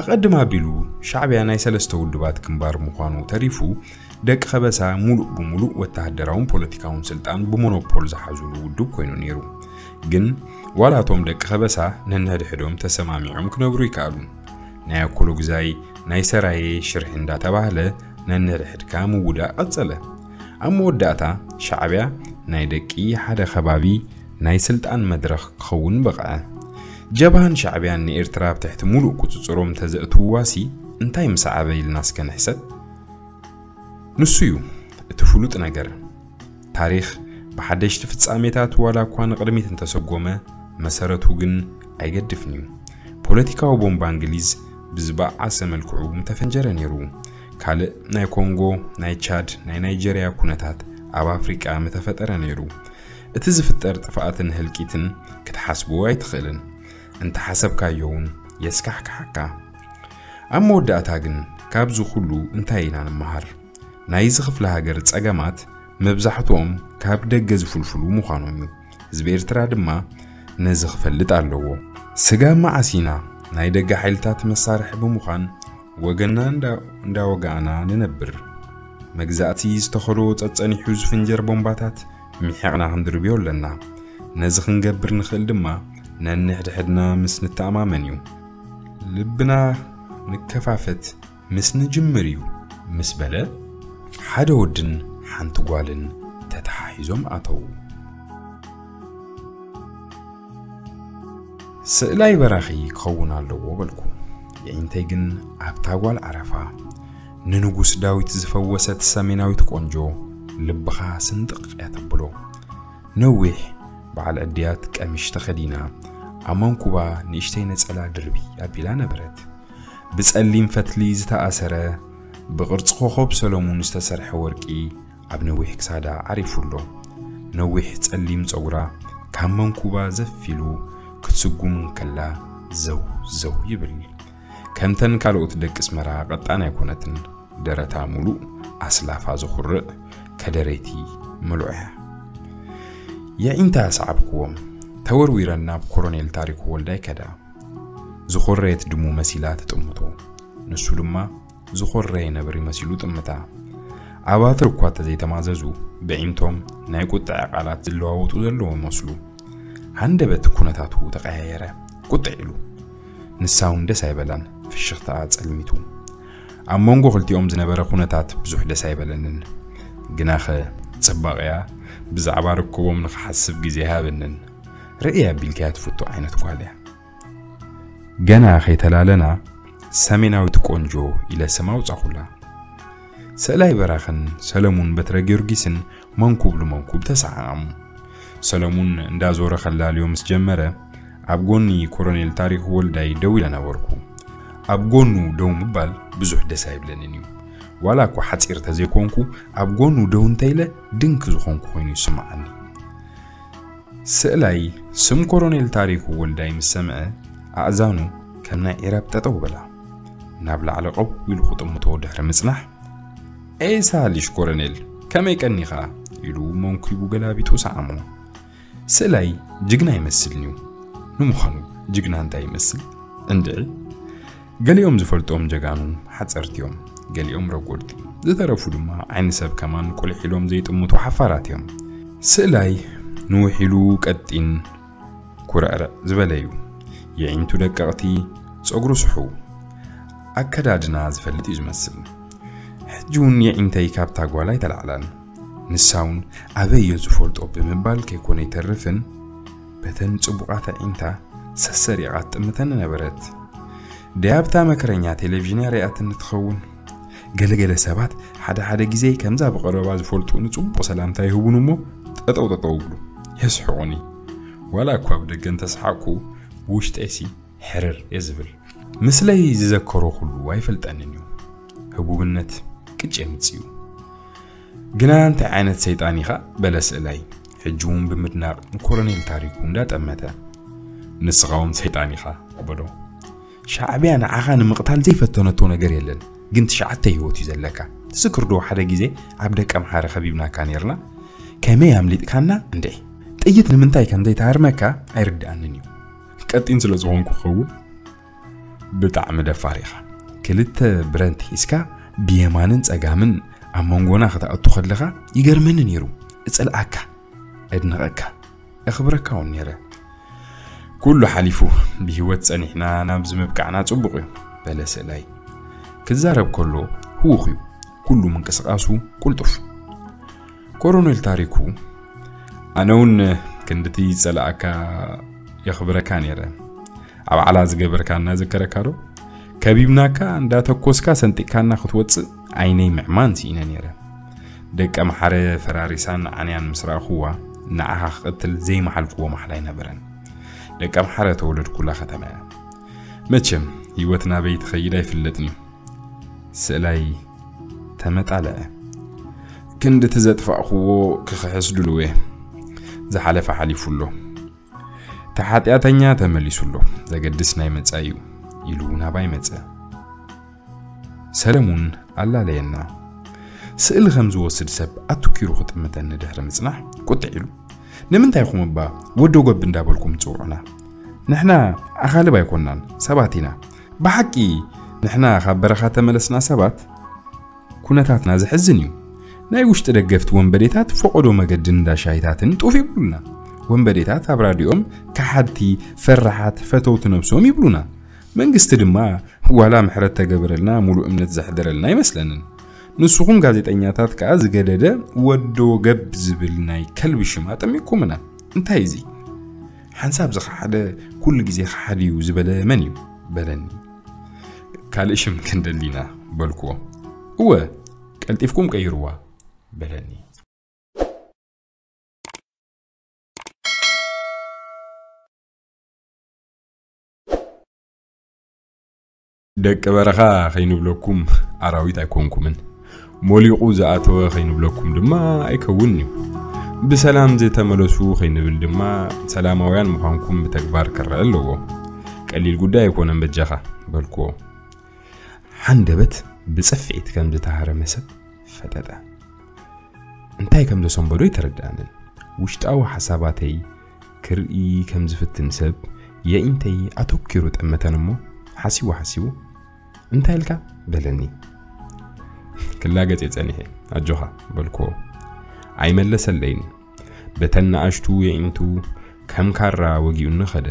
ኣቐድም ኣቢሉ ሻዕብያ ናይ ሰለስተ ውድባት ግንባር ምዃኑ ተሪፉ ደቂ ከበሳ ሙሉእ ብሙሉእ ወተሃደራውን ፖለቲካውን ስልጣን ብሞኖፖል ዝሓዙሉ ውድብ ኮይኑ ነይሩ። ግን ዋላ እቶም ደቂ ከበሳ ነንሕድሕዶም ተሰማሚዖም ክነብሩ ይከኣሉን። ናይ ኣኮሎጉዛይ፣ ናይ ሰራየ ሽርሒ እንዳተባህለ ነንሕድሕድካ ምውዳእ ቀጸለ። ኣብ መወዳእታ ሻዕብያ ናይ ደቂ ሓደ ከባቢ ናይ ስልጣን መድረኽ ክኸውን በቕዐ። ጀብሃን ሻዕብያን ንኤርትራ ኣብ ትሕቲ ሙሉእ ቁጽጽሮም እንተዘእትውዋሲ እንታይ ምሰዓበ ኢልና እስከ ንሕሰብ። ንሱ እዩ እቲ ፍሉጥ ነገር። ታሪኽ ብሓደሽቲ ፍጻሜታት ዋላ እኳ ንቕድሚት እንተሰጎመ፣ መሰረቱ ግን ኣይገድፍን እዩ። ፖለቲካዊ ቦምባ እንግሊዝ ብዝበዓሰ መልክዑ ምተፈንጀረ ነይሩ። ካልእ ናይ ኮንጎ፣ ናይ ቻድ፣ ናይ ናይጀርያ ኩነታት ኣብ ኣፍሪቃ ምተፈጠረ ነይሩ። እቲ ዝፍጠር ጥፍኣትን ህልቂትን ክትሓስቦ ኣይትኽእልን። እንተሓሰብካዮ እውን የስካሕክሓካ። ኣብ መወዳእታ ግን ካብዚ ኩሉ እንታይ ኢና ንመሃር? ናይዚ ክፍለ ሃገር ጸገማት መብዛሕትኦም ካብ ደገ ዝፍልፍሉ ምዃኖም እዩ። ህዝቢ ኤርትራ ድማ ነዚ ክፈልጥ ኣለዎ። ስጋብ መዓስ ኢና ናይ ደገ ሓይልታት መሳርሒ ብምዃን ወገንና እንዳ-፣ እንዳወጋእና ንነብር? መግዛእቲ ዝተኸሎ ጸጸኒሑ ዝፍንጀር ቦምባታት ሚሒቕና ክንድርብዮ ኣለና። ነዚ ክንገብር ንኽእል ድማ ነንሕድሕድና ምስ ንተኣማመን እዩ። ልብና ንከፋፈት ምስ ንጅምር እዩ፣ ምስ በለ፣ ሓደ ወድን ሓንቲ ጓልን ተተሓሒዞም ኣተዉ። ስእላይ በራኺ ክኸውን ኣለዎ በልኩ። የዒንተይ ግን ኣብታ ጓል ዓረፋ፣ ንንጉስ ዳዊት ዝፈወሰት ሰሜናዊት ቆንጆ፣ ልብኻ ስንጥቕ እያ ተብሎ። ነዊሕ በዓል ዕድያት ቀሚሽ ተኸዲና፣ ኣብ መንኩባ ንእሽተይ ነጸላ ድርቢ ኣቢላ ነበረት። ብጸሊም ፈትሊ ዝተኣሰረ፣ ብቕርጺ ኮኾብ ሰለሙን ዝተሰርሐ ወርቂ ኣብ ነዊሕ ክሳዳ ዓሪፉ ኣሎ። ነዊሕ ጸሊም ጸጉራ ካብ መንኩባ ዘፍ ኢሉ ክትስጉም እንከላ ዘው ዘው ይብል። ከምተን ካልኦት ደቂ ኣስመራ ቀጣን ኣይኮነትን። ደረታ ሙሉእ ኣስላፋ ዝኹርዕ ከደረይቲ ምሉዕ እያ። የዒንታ ሰዓብክዎም። ተወርዊረን ናብ ኮሎኔል ታሪኩ ወልዳይ ከዳ። ዝኾረየት ድሙ መሲላ ትጥምቶ። ንሱ ድማ ዝኾረየ ነብሪ መሲሉ ጥምታ። ኣባትር እኳ እንተዘይተማዘዙ፣ ብዒንቶም ናይ ቁጥዐ ቃላት ዝለዋወጡ ዘለዉ መስሉ። ሃንደበት ኩነታቱ ተቐያየረ። ቁጥዕ ኢሉ። ንሳ እውን ደስ ኣይበላን፣ ፍሽኽታኣ ጸልሚቱ። ኣብ መንጎ ክልቲኦም ዝነበረ ኩነታት ብዙሕ ደስ ኣይበለንን። ግናኸ ጽባቐያ ብዛዕባ ርክቦም ንኽሓስብ ግዜ ኣይሃበንን። ርእይ ኣቢልካያ ትፍቶ ዓይነት ጓል እያ። ገና ከይተላለና ሰሜናዊት ቆንጆ ኢለ ስም ኣውጻኹላ። ስእላይ በራኽን ሰለሙን በትረ ጊዮርጊስን መንኩብ ንመንኩብ ተሰዓዓሙ። ሰለሙን እንዳዞረ ከላልዮ ምስ ጀመረ፣ ኣብ ጎኒ ኮሎኔል ታሪኩ ወልዳይ ደው ኢለ ነበርኩ። ኣብ ጎኑ ደው ምባል ብዙሕ ደስ ኣይብለንን እዩ። ዋላ እኳ ሓጺር ተዘይኮንኩ፣ ኣብ ጎኑ ደው እንተኢለ ድንክ ዝኾንኩ ኮይኑ ይስምዓኒ። ስእላይ ስም ኮሎኔል ታሪኩ ወልዳይ ምስ ሰምዐ፣ ኣእዛኑ ከም ናይ ዒረብ ጠጠው በላ። ናብ ላዕሊ ቀው ኢሉ ክጥምቶ ድሕሪ ምጽናሕ፣ "ኤሳ ልጅ ኮሎኔል፣ ከመይ ቀኒኻ?" ኢሉ መንኩቡ ገላቢጡ ሰዓሞ። ስእላይ ጅግና ይመስልኒ እዩ። ንምዃኑ ጅግና እንታይ ይመስል? እንድዒ፣ ገሊኦም ዝፈልጦም ጀጋኑ ሓጸርቲ እዮም፣ ገሊኦም ረጎድቲ፣ ዝተረፉ ድማ ዓይኒ ሰብ ከማን ቁልሕ ኢሎም ዘይጥምቱ ሓፋራት እዮም። ስእላይ ንውሕ ኢሉ ቀጢን ኩርዕርዕ ዝበለ እዩ። የዒንቱ ደቀቕቲ፣ ጸጉሩ ስሑው፣ ኣከዳድና ዝፈልጥ እዩ ዝመስል። ሕጂ እውን የዒንተይ ካብታ ጓል ኣይተላዕላን። ንሳ እውን ኣበይ እዮ ዝፈልጦ ብምባል ከይኮነ ይተርፍን፣ በተን ጽቡቓት ኣዒንታ ሰሰሪቓ ትጥምተኒ ነበረት። ደያብታ መከረኛ ቴሌቪዥን እያ ሪኣትኒ ትኸውን። ገለገለ ሰባት ሓደ ሓደ ግዜ ከምዛ ብቐረባ ዝፈልጡ ንጽቡቕ ሰላምታ ይህቡን እሞ ጠጠው ጠጠው ይብሉ፣ የስሕቑኒ። ዋላ እኳ ብደገ እንተሰሓቕኩ፣ ብውሽጠይሲ ሕርር እየ ዝብል። ምስለይ ዝዘከሮ ኩሉ ኣይፈልጠንን እዩ። ህቡብነት ቅጭ የምጽእ እዩ። ግና እንታይ ዓይነት ሰይጣን ኢኻ? በለ ስእላይ፣ ሕጂ እውን ብምድናቕ ንኮሎኔል ታሪኩ እንዳጠመተ። "ንስኻ እውን ሰይጣን ኢኻ" በሎ። "ሻዕብያ ንዓኻ ንምቕታል ዘይፈተነቶ ነገር የለን፣ ግን ትሽዓተ ህይወት እዩ ዘለካ። ትዝክር ዶ ሓደ ግዜ ኣብ ደቀ ምሓረ ከቢብናካ ኔርና? ከመይ ኣምሊጥካና እንዴ? ጥይት ንምንታይ ከም ዘይትሃርመካ ኣይርድኣንን እዩ። ቀጢን ስለ ዝኾንኩ ክኸውን?" "ብጣዕሚ ደፋር ኢኻ። ክልተ ብረንት ሒዝካ ብየማንን ጸጋምን ኣብ መንጎና ክተኣቱ ከለኻ ይገርመኒ ነይሩ። እጸልኣካ፣ እድንቐካ፣ እኽብረካ እውን ነይረ። ኩሉ ሓሊፉ፣ ብህይወት ጸኒሕና ናብዚ ምብቃዕና ጽቡቕ እዩ" በለ ስእላይ። ክዛረብ ከሎ ህዉኽ እዩ። ኩሉ ምንቅስቓሱ ቁልጡፍ። ኮሎኔል ታሪኩ፣ "ኣነ እውን ክንድቲ ጸላእካ የኽብረካ ነይረ። ኣብ ዓላ ዝገበርካና ዘከረካ ዶ? ከቢብናካ እንዳተኮስካ ሰንጢቅካና ክትወጽእ ዓይነይ ምዕማን ስኢነ ነይረ። ደቀ ምሓረ ፈራሪሳን ዓንያን ምስ ረኣኹዋ ንዓኻ ክቕትል ዘይመሓልክዎ ማሕላ ኣይነበረን። ደቀ ምሓረ ተወለድኩላ ከተማ እያ። መቸም ህይወት ናበይ ትኸይድ ኣይፍለጥን እዩ" ስእላይ ተመጣለዐ። "ክንድቲ ዘጥፋእኩዎ ክኽሕስ ድልው እየ። ዝሓለፈ ሓሊፉ ኣሎ። እቲ ሓጢኣተኛ ተመሊሱ ኣሎ። ዘገድስ ናይ መጻኢ እዩ" ኢሉ ናባይ መጸ። ሰለሙን ኣላለየና። ስእሊ ከም ዝወስድ ሰብ ኣትኪሩ ክጥምተኒ ድሕሪ ምጽናሕ ቁጥዕ ኢሉ፣ "ንምንታይ ኢኹም እባ ወዶ ጎብ እንዳበልኩም ትጽውዑና? ንሕና ኣኻልብ ኣይኮናን፣ ሰባት ኢና። ብሓቂ ንሕና ካብ በረኻ ተመለስና ሰባት?" ኩነታትና ዘሕዝን እዩ። ናይ ውሽጢ ደገፍቲ ወንበዴታት ፈቐዶ መገድን እንዳ ሻሂታትን ጡፍ ይብሉና። ወንበዴታት ኣብ ራድዮም ከሓድቲ፣ ፈራሓት፣ ፈተውቲ ነብሶም ይብሉና። መንግስቲ ድማ ዋላ ምሕረት ተገበረልና ሙሉእ እምነት ዘሕደረልና ኣይመስለንን። ንስኹም ጋዜጠኛታት ከኣ ዝገደደ ወዶ ገብ ዝብል ናይ ከልቢ ሽም ኣጠሚቅኩምና። እንታይ እዚ? ሓንሳብ ዝኸሓደ ኩሉ ግዜ ከሓዲ እዩ ዝበለ መን እዩ? በለኒ። ካልእ ሽም ክንደሊ ኢና በልኩዎ። እወ፣ ቀልጢፍኩም ቀይርዋ በለኒ። ደቂ በረኻ ከይንብለኩም ኣራዊት ኣይኮንኩምን። ሞሊቑ ዝኣተወ ከይንብለኩም ድማ ኣይከውንን እዩ። ብሰላም ዝተመለሱ ከይንብል ድማ ሰላማውያን ምዃንኩም ብተግባር ክረአ ኣለዎ። ቀሊል ጉዳይ ኣይኮነን በጃኻ በልክዎ። ሓንደበት ብጽፍዒት ከም ዝተሃረመ ሰብ ፈጠጠ። እንታይ ከም ዘሰንበዶ ኣይተረድኣንን። ውሽጣዊ ሓሳባተይ ክርኢ ከም ዝፍትን ሰብ የዒንተይ ኣተኲሩ ጠመተን እሞ ሓሲቡ ሓሲቡ፣ "እንታይ ኢልካ?" በለኒ። ክላገጽ እየ ጸኒሐ፣ ኣጆኻ በልክዎ። ኣይመለሰለይን። በተን ንኣሽቱ የዒንቱ ከም ካራ ወጊኡኒ ኸደ።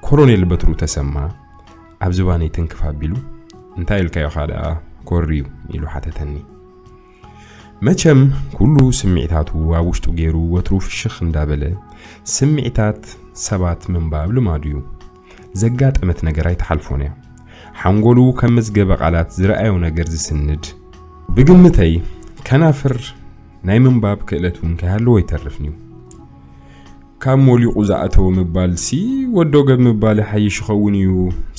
ኮሎኔል በትሩ ተሰማ ኣብ ዝባነይ ትንክፍ ኣቢሉ፣ "እንታይ ኢልካዮኻ ደኣ ኮርዩ?" ኢሉ ሓተተኒ። መቸም ኩሉ ስምዒታቱ ኣብ ውሽጡ ገይሩ ወትሩ ፍሽኽ እንዳበለ ስምዒታት ሰባት ምንባብ ልማዱ እዩ። ዘጋጠመት ነገር ኣይትሓልፎን እያ። ሓንጎሉ ከም መዝገበ ቃላት ዝረኣዮ ነገር ዝስንድ፣ ብግምተይ ከናፍር ናይ ምንባብ ክእለት እውን ከይሃለዎ ኣይተርፍን እዩ። ካብ ሞሊቑ ዝኣተወ ምባልሲ ወዶ ገብ ምባል ይሓይሽ ይኸውን እዩ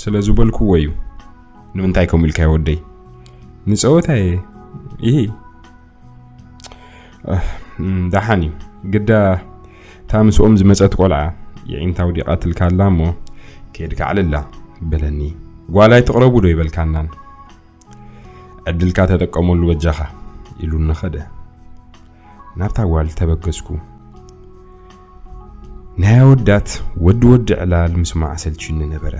ስለ ዝበልኩዎ እዩ። ንምንታይ ከምኡ ኢልካ ወደይ? ንጸወታ እየ። ይሄ ደሓን እዩ። ግዳ እታ ምስኦም ዝመጸት ቆልዓ የዒንታ ውዲቓትልካ ኣላ እሞ ከይድካ ኣዕልላ በለኒ። ጓል ኣይትቕረቡ ዶ ይበልካናን? ዕድልካ ተጠቀመሉ በጃኻ ኢሉኒ ኸደ። ናብታ ጓል ተበገስኩ። ናይ ኣወዳት ወዲ ወዲ ዕላል ምስማዕ ኣሰልችኒ ነበረ።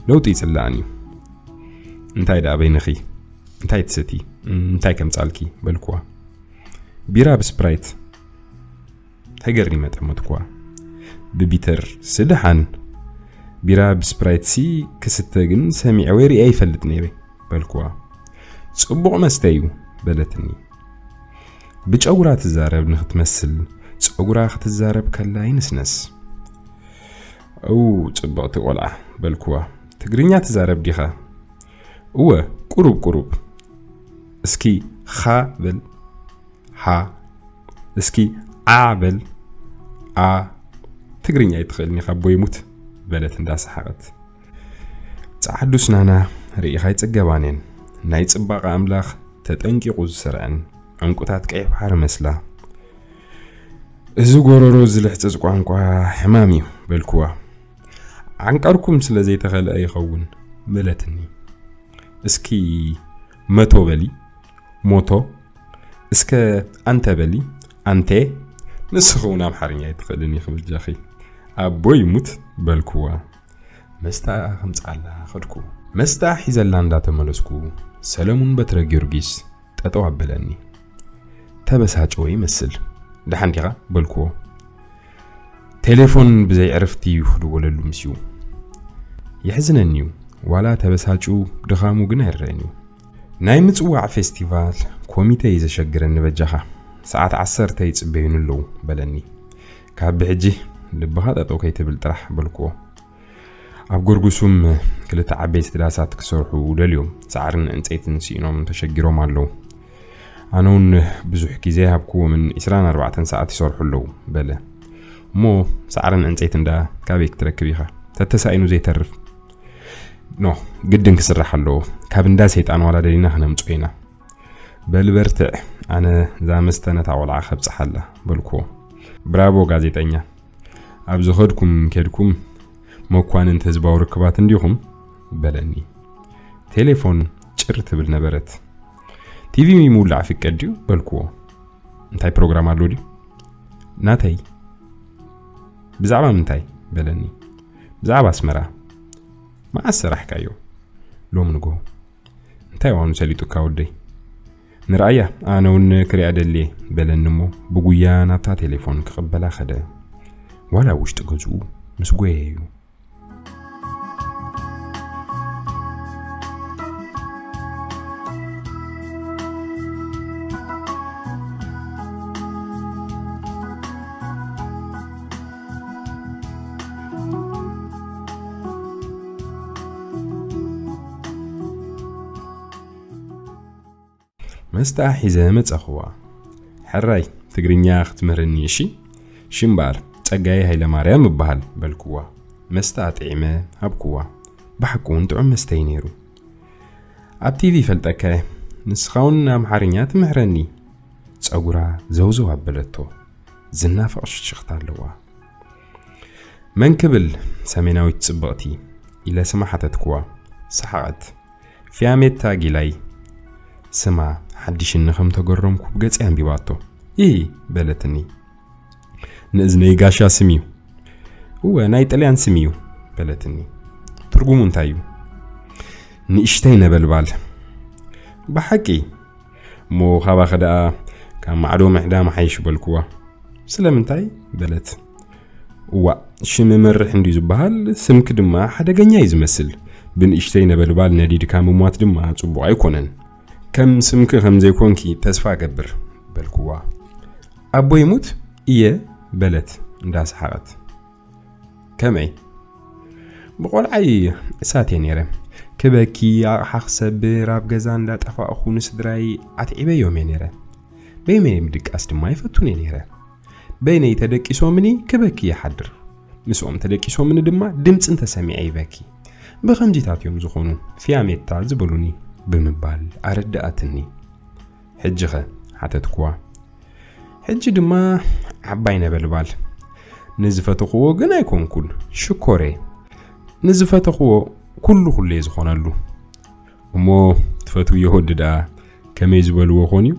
ለውጢ ይጽላእን እዩ። እንታይ ደኣ በይንኺ? እንታይ ትሰቲ? እንታይ ከምጻልኪ? በልኩዋ። ቢራ ብስፕራይት። ተገሪመ ጠመትኩዋ። ብቢተር ስደሓን። ቢራ ብስፕራይትሲ ክስተ ግን ሰሚዐ ወይ ርእየ ይፈልጥ ነይረ በልኩዋ። ጽቡቕ መስተ እዩ በለትኒ። ብጨጉራ ትዛረብ ንኽትመስል ጸጉራ ክትዛረብ ከላ ይንስነስ። እው ጽብቕቲ ቆልዓ በልኩዋ። ትግርኛ ትዛረብ ዲኻ? እወ ቁሩብ ቁሩብ። እስኪ ኻ በል። ሃ። እስኪ ዓ በል። ኣ። ትግርኛ ኣይትኽእልን ኢኻ ኣቦ ይሙት በለት እንዳሰሓቐት። ጸዓዱ ስናና ርኢኻ ኣይጽገባን እየን። ናይ ጽባቐ ኣምላኽ ተጠንቂቑ ዝሰርዐን ዕንቁታት ቀይሕ ባሕሪ መስላ። እዚ ጎረሮ እዚ ልሕጽጽ ቋንቋ ሕማም እዩ በልኩዋ። ዓንቀርኩም ስለ ዘይተኸልአ ይኸውን በለትኒ። እስኪ መቶ በሊ። ሞቶ። እስከ ኣንተ በሊ። ኣንቴ። ንስኺ እውን ኣምሓርኛ ኣይትኽእልን ኢኺ በጃኺ። ኣቦ ይሙት በልኩዋ። መስታ ከምጻላ ኸድኩ። መስታ ሒዘላ እንዳተመለስኩ ሰለሙን በትረ ጊዮርጊስ ጠጠው ኣበለኒ። ተበሳጨወ ይመስል። ደሓን ዲኻ በልኩዎ። ቴሌፎን ብዘይ ዕርፍቲ ክድወለሉ ምስዩ። የሕዝነኒ እዩ። ዋላ ተበሳጩ ድኻሙ ግን ኣይረአን እዩ። ናይ ምጽዋዕ ፌስቲቫል ኮሚተ እዩ ዘሸግረኒ በጃኻ። ሰዓት ዓሰርተ ይጽበዩኒ ኣለዉ በለኒ። ካብ ብሕጂ ልብኻ ጠጠው ከይትብል ጥራሕ በልኩዎ። ኣብ ጎርጉሱም ክልተ ዓበይቲ ዳሳት ክሰርሑ ደልዮም ሳዕርን ዕንጸይትን ስኢኖም ተሸጊሮም ኣለዉ። ኣነ እውን ብዙሕ ግዜ ሃብክዎምን ዒስራን ኣርባዕተን ሰዓት ይሰርሑ ኣለዉ በለ። እሞ ሳዕርን ዕንጸይትን ዳ ካበይ ክትረክብ ኢኻ? ተተሳኢኑ ዘይተርፍ። ኖ፣ ግድን ክስራሕ ኣለዎ። ካብ እንዳ ሰይጣን ዋላ ደሊና ክነምጽኦ ኢና። በል በርትዕ፣ ኣነ እዛ መስተ ነታ ቆልዓ ከብጽሓላ በልክዎ። ብራቮ ጋዜጠኛ። ኣብ ዝኸድኩም ከድኩም መኳንንቲ ህዝባዊ ርክባት እንዲኹም በለኒ። ቴሌፎን ጭር ትብል ነበረት። ቲቪ ምውላዕ ፍቀድ ድዩ በልክዎ። እንታይ ፕሮግራም ኣሎ ድዩ? ናተይ። ብዛዕባ ምንታይ በለኒ። ብዛዕባ ኣስመራ። መዓስ ሰራሕካዮ? ሎም ንግሆ። እንታይ ዋኑ ሰሊጡካ ወደይ? ንርኣያ፣ ኣነ እውን ክሪኣ ደልየ በለኒ እሞ ብጉያ ናብታ ቴሌፎን ክቕበላ ኸደ። ዋላ ውሽጢ ገዝኡ ምስ ጎየ እዩ። መስጣ ሒዘ መጸኽዋ። ሕራይ ትግርኛ ክትምህርኒ እሺ? ሽምባር ጸጋይ ሃይለ ማርያም እበሃል በልክዋ። መስጣ ጥዒመ ሃብክዋ። ብሓቂ እውን ጥዑም መስተ እዩ ነይሩ። ኣብ ቲቪ ይፈልጠካ እየ። ንስኻ እውን ኣምሓርኛ ትምህረኒ። ጸጉራ ዘውዘው ኣበለቶ። ዝናፍቕ ሽክታ ኣለዋ። መን ክብል ሰሜናዊት ጽብቕቲ ኢለ ስማ ሓተትክዋ። ሰሓቐት። ፊያሜታ ጊላይ ስማ ሓዲሽኒ ከም ተገረምኩ ብገጸይ ኣንቢባቶ። ኢ በለትኒ። ንእዝነይ ጋሻ ስም እዩ። እወ ናይ ጥልያን ስም እዩ በለትኒ። ትርጉሙ እንታይ እዩ? ንእሽተይ ነበልባል። ብሓቂ እሞ ካባኸ ደኣ ካብ ማዕዶ ምሕዳም ሓይሽ በልክዋ። ስለምንታይ በለት። እዋእ ሽም መርሕ እንድዩ ዝበሃል፣ ስምኪ ድማ ሓደገኛ እዩ ዝመስል። ብንእሽተይ ነበልባል ነዲድካ ምሟት ድማ ጽቡቕ ኣይኮነን። ከም ስምኪ ከም ዘይኮንኪ ተስፋ እገብር በልክዋ። ኣቦ ይሙት እየ በለት እንዳሰሓቐት። ከመይ? ብቆልዓይ እሳት እየ ነይረ። ክበኪ ኣቕሓ ክሰብር ኣብ ገዛ እንዳጠፋእኹ ንስድራይ ኣትዒበዮም እየ ነይረ። በይነይ ምድቃስ ድማ ይፈቱን እየ ነይረ። በይነይ ተደቂሶምኒ ክበኪ ይሓድር፣ ምስኦም ተደቂሶምኒ ድማ ድምፂ እንተሰሚዐ ይበኪ። ብኸምዚታት እዮም ዝኾኑ ፊያሜታ ዝበሉኒ ብምባል ኣረዳኣትኒ። ሕጂኸ? ሓተትኩዋ። ሕጂ ድማ ዓባይ ነበልባል፣ ንዝፈተኽዎ ግን ኣይኮንኩን ሽኮሬ፣ ንዝፈተኽዎ ኩሉ ኩሉ እየ ዝኾነሉ። እሞ ትፈትውዮ ወዲ ደኣ ከመይ ዝበልዎ ኾን እዩ?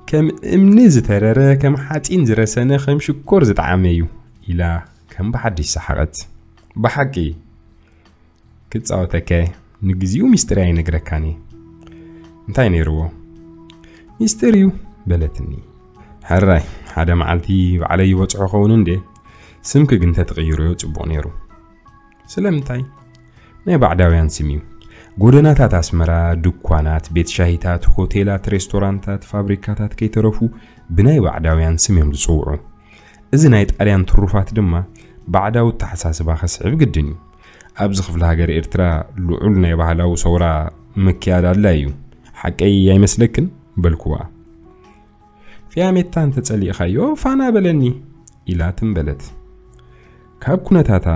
ከም እምኒ ዝተረረ፣ ከም ሓፂን ዝረሰነ፣ ከም ሽኮር ዝጠዓመ እዩ ኢላ ከም ብሓድሽ ሰሓቐት። ብሓቂ ክጻወተከ ንግዚኡ ሚስጥር ኣይነግረካን እየ። እንታይ ነይርዎ? ሚስጥር እዩ በለትኒ። ሕራይ ሓደ መዓልቲ ባዕለይ ይበጽሖ ኸውን እንዴ፣ ስምኪ ግን ተትቕይሮዮ ጽቡቕ ነይሩ። ስለምንታይ? ናይ ባዕዳውያን ስም እዩ። ጎደናታት ኣስመራ፣ ድኳናት፣ ቤት ሻሂታት፣ ሆቴላት፣ ሬስቶራንታት፣ ፋብሪካታት ከይተረፉ ብናይ ባዕዳውያን ስም እዮም ዝጽውዑ። እዚ ናይ ጣልያን ትሩፋት ድማ ባዕዳዊ ኣተሓሳስባ ከስዕብ ግድን እዩ። ኣብዚ ክፍለ ሃገር ኤርትራ ልዑል ናይ ባህላዊ ሰውራ ምክያድ ኣላ እዩ። ሓቀይ ኣይመስለክን? በልኩዋ። ፊያሜታ እንተጸሊእኻዮ ፋና በለኒ ኢላ ትም በለት። ካብ ኩነታታ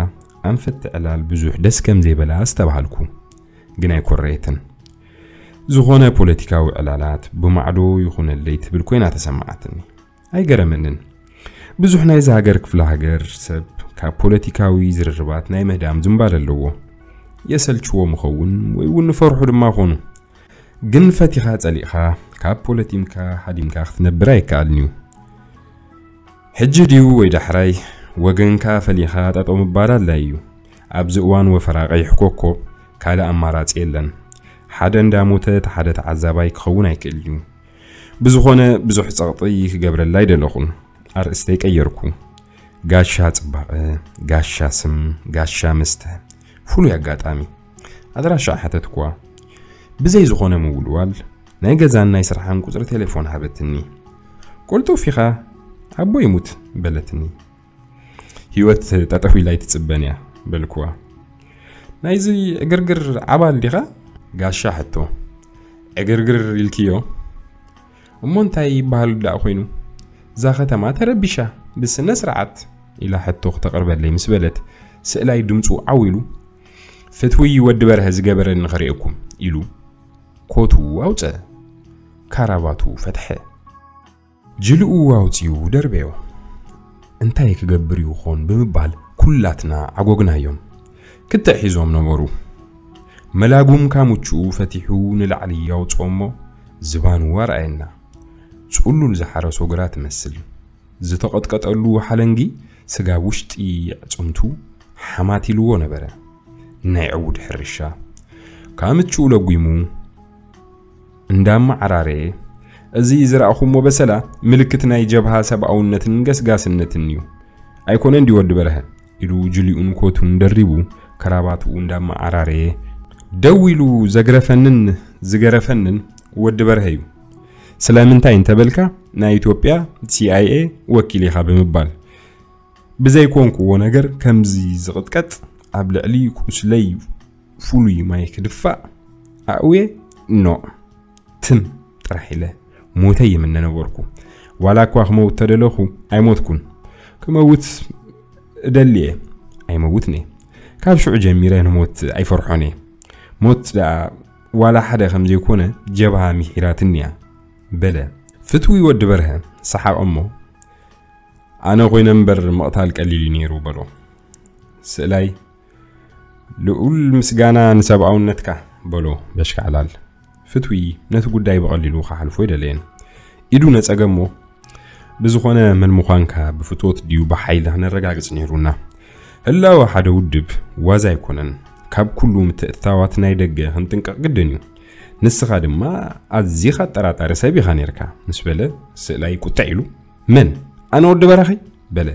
ኣንፈት ዕላል ብዙሕ ደስ ከም ዘይበላ ኣስተባሃልኩ፣ ግን ኣይኮረየትን። ዝኾነ ፖለቲካዊ ዕላላት ብማዕዶ ይኹነለይ ትብል ኮይና ተሰማዓትኒ። ኣይገረመንን። ብዙሕ ናይዚ ሃገር ክፍለ ሃገር ሰብ ካብ ፖለቲካዊ ዝርርባት ናይ ምህዳም ዝንባለ ኣለዎ። የሰልችዎም ይኸውን ወይ እውን ንፈርሑ ድማ ኾኑ። ግን ፈቲኻ ጸሊእኻ ካብ ፖለቲምካ ሃዲምካ ክትነብር ኣይከኣልን እዩ። ሕጂ ድዩ ወይ ዳሕራይ ወገንካ ፈሊኻ ጠጠው ምባል ኣድላይ እዩ። ኣብዚ እዋን ወፈራ ቀይሕ ኮኮብ ካልእ ኣማራጺ የለን። ሓደ እንዳሞተ እቲ ሓደ ተዓዛባይ ክኸውን ኣይክእል እዩ። ብዝኾነ ብዙሕ ጸቕጢ ክገብረላ ኣይደለኹን። ኣርእስተይ ቀየርኩ። ጋሻ ጽባቐ፣ ጋሻ ስም፣ ጋሻ መስተ። ፍሉይ ኣጋጣሚ። ኣድራሻ ሓተትኩዋ። ብዘይ ዝኾነ ምውልዋል ናይ ገዛን ናይ ስራሕን ቁጽሪ ቴሌፎን ሃበትኒ። ቅልጡፍ ኢኻ፣ ኣቦ ይሙት በለትኒ። ህይወት ጠጠው ኢላ ኣይትጽበን እያ በልኩዋ። ናይዚ ዕግርግር ኣባል ዲኻ? ጋሻ ሕቶ። ዕግርግር ኢልክዮ? እሞ እንታይ ይበሃል ደኣ ኮይኑ? እዛ ከተማ ተረቢሻ፣ ብስነ ስርዓት ኢላ ሕቶ ክተቕርበለይ ምስ በለት፣ ስእላይ ድምፁ ዓው ኢሉ፣ ፍትዊ ወዲ በርሀ ዝገበረኒ ክርእየኩም ኢሉ ኮቱ ኣውፀ፣ ካራባቱ ፈትሐ። ጅልኡ ኣውፂኡ ደርበዮ። እንታይ ክገብር ይኾን ብምባል ኩላትና ዓጎግናዮም። ክትዕ ሒዞም ነበሩ። መላጉም ካሙችኡ ፈቲሑ ንላዕሊ ኣውፅኦ እሞ ዝባኑ ኣርኣየና። ጽሉል ዝሓረሶ ግራት ትመስል። ዝተቐጥቀጠሉ ሓለንጊ ስጋብ ውሽጢ ኣዕጽምቱ ሓማት ኢልዎ ነበረ። ናይ ዕውድ ሕርሻ። ካምችኡ ለጒሙ እንዳመዓራረየ፣ "እዚ ዝረኣኹሞ በሰላ ምልክት ናይ ጀብሃ ሰብኣውነትን ገስጋስነትን እዩ። ኣይኮነን ድዩ ወዲ በርሀ?" ኢሉ ጅሊኡን ኮቱን ደሪቡ፣ ከራባትኡ እንዳመዓራረየ፣ ደው ኢሉ ዘግረፈንን ዝገረፈንን ወዲ በርሀ እዩ። ስለምንታይ እንተበልካ፣ ናይ ኢትዮጵያ ሲ ኣይ ኤ ወኪል ኢኻ ብምባል። ብዘይኮንኩዎ ነገር ከምዚ ዝቕጥቀጥ፣ ኣብ ልዕሊ ቁስለይ ፍሉይ ማይ ክድፋእ ኣእውየ፣ ኖ፣ ትም ጥራሕ ኢለ ሞተይ ይምነ ነበርኩ። ዋላ እኳ ክመውት ተደለኹ፣ ኣይሞትኩን። ክመውት እደሊ እየ፣ ኣይመውትን እየ። ካብ ሽዑ ጀሚረ ንሞት ኣይፈርሖን እየ። ሞት ደኣ ዋላ ሓደ ከም ዘይኮነ ጀብሃ ምሒራትኒ እያ፣ በለ። ፍትዊ ወዲ በርሀ ሰሓቐ እሞ፣ "ኣነ ኮይነ እምበር ምቕታል ቀሊል እዩ ነይሩ" በሎ። ስእላይ፣ "ልዑል ምስጋና ንሰብኣውነትካ" በሎ በሽካዕላል። ፍትዊ ነቲ ጉዳይ ብቐሊሉ ክሓልፎ ኣይደለየን። ኢዱ ነጸገ እሞ፣ "ብዝኾነ መን ምዃንካ ብፍትወት ድዩ ብሓይሊ ክነረጋግጽ ነይሩና። ህላወ ሓደ ውድብ ዋዛ ኣይኮነን። ካብ ኩሉ ምትእትታዋት ናይ ደገ ክንጥንቀቕ ግድን እዩ። ንስኻ ድማ ኣዚኻ ኣጠራጣሪ ሰብ ኢኻ ነይርካ" ምስ በለ፣ ስእላይ ቁጥዕ ኢሉ፣ "መን? ኣነ ወዲ በራኺ?" በለ።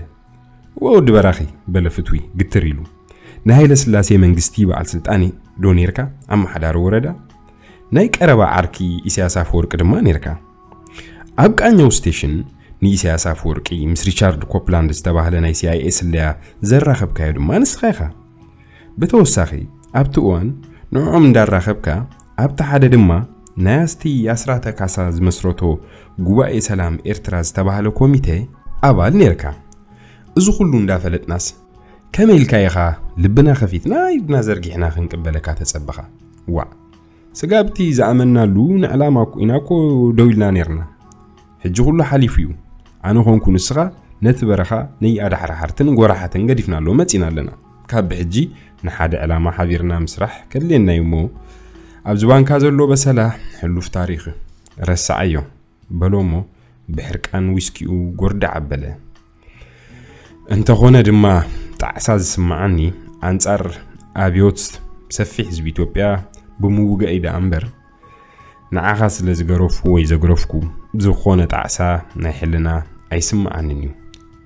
"እወ ወዲ በራኺ" በለ ፍትዊ ግትር ኢሉ። "ንሃይለ ስላሴ መንግስቲ በዓል ስልጣን ዶ ነይርካ? ኣመሓዳሪ ወረዳ? ናይ ቀረባ ዓርኪ ኢሳያስ ኣፈወርቂ ድማ ነይርካ። ኣብ ቃኘው ስቴሽን ንኢሳያስ ኣፈወርቂ ምስ ሪቻርድ ኮፕላንድ ዝተባህለ ናይ ሲ ኣይ ኤ ስለያ ዘራኸብካዮ ድማ ንስኻ ኢኻ። ብተወሳኺ ኣብቲ እዋን ንዕኦም እንዳራኸብካ ኣብቲ ሓደ ድማ ናይ ኣስቲ ኣስራተ ካሳ ዝመስረቶ ጉባኤ ሰላም ኤርትራ ዝተባህለ ኮሚቴ ኣባል ነርካ። እዚ ኩሉ እንዳፈለጥናስ ከመይ ኢልካ ኢኻ ልብና ከፊትና ኢድና ዘርጊሕና ክንቅበለካ ተጸበኻ? ዋእ፣ ስጋብቲ ዝኣመናሉ ንዕላማ እኮ ኢና እኮ ደው ኢልና ነርና። ሕጂ ኩሉ ሓሊፉ እዩ። ኣነ ኾንኩ ንስኻ ነቲ በረኻ ነይኣዳሕራሓርትን ጎራሓትን ገዲፍናሎ መጺና ኣለና። ካብ ብሕጂ ንሓደ ዕላማ ሓቢርና ምስራሕ ከድልየና እዩ እሞ፣ ኣብዚ ባንካ ዘሎ በሰላ ሕሉፍ ታሪኽ ረስዓዮ በሎ እሞ፣ ብሕርቃን ዊስኪኡ ጎርዳዕ ኣበለ። እንተኾነ ድማ፣ ጣዕሳ ዝስምዓኒ ኣንጻር ኣብዮት ሰፊሕ ህዝቢ ኢትዮጵያ ብምውጋእይ ደኣ እምበር፣ ንዓኻ ስለ ዝገረፉ ወይ ዘግረፍኩ ዝኾነ ጣዕሳ ናይ ሕልና ኣይስምዓንን እዩ፣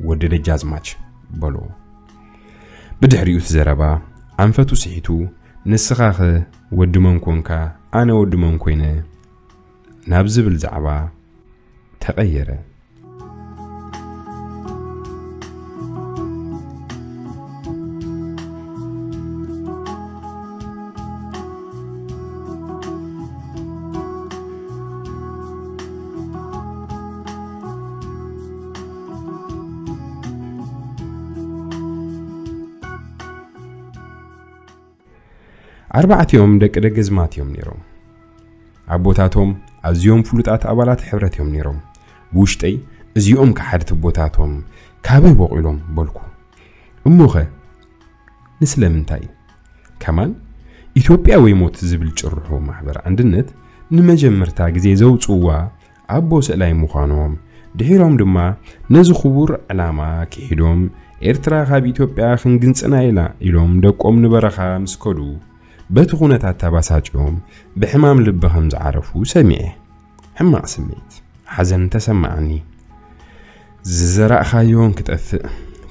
ወዲ ደጃዝማች፣ በሎ። ብድሕሪኡ እቲ ዘረባ ኣንፈቱ ስሒቱ፣ ንስኻኸ ወዲ መን ኮንካ፣ ኣነ ወዲ መን ኮይነ? ናብ ዝብል ዛዕባ ተቐየረ። ኣርባዕቲኦም ደቂ ደገዝማት እዮም ነይሮም። ኣቦታቶም ኣዝዮም ፍሉጣት ኣባላት ሕብረት እዮም ነይሮም። ብውሽጠይ፣ እዚኦም ከሓድቲ ኣቦታቶም ካበይ ቦቒሎም በልኩ። እሞኸ ንስለምንታይ? ከማን ኢትዮጵያ ወይ ሞት ዝብል ጭርሖ ማሕበር ኣንድነት ንመጀመርታ ግዜ ዘውጽእዋ ኣቦ ስእላይ ምዃኖም፣ ድሒሮም ድማ ነዚ ክቡር ዕላማ ክሒዶም፣ ኤርትራ ካብ ኢትዮጵያ ክንግንጽና ኢላ ኢሎም ደቆም ንበረኻ ምስ ከዱ፣ በቲ ኩነታት ተባሳጭዮም ብሕማም ልቢ ከም ዝዓረፉ ሰሚዐ። ሕማቕ ስምዒት፣ ሓዘን ተሰማዓኒ። ዝዘራእኻዮን ክጠፍእ፣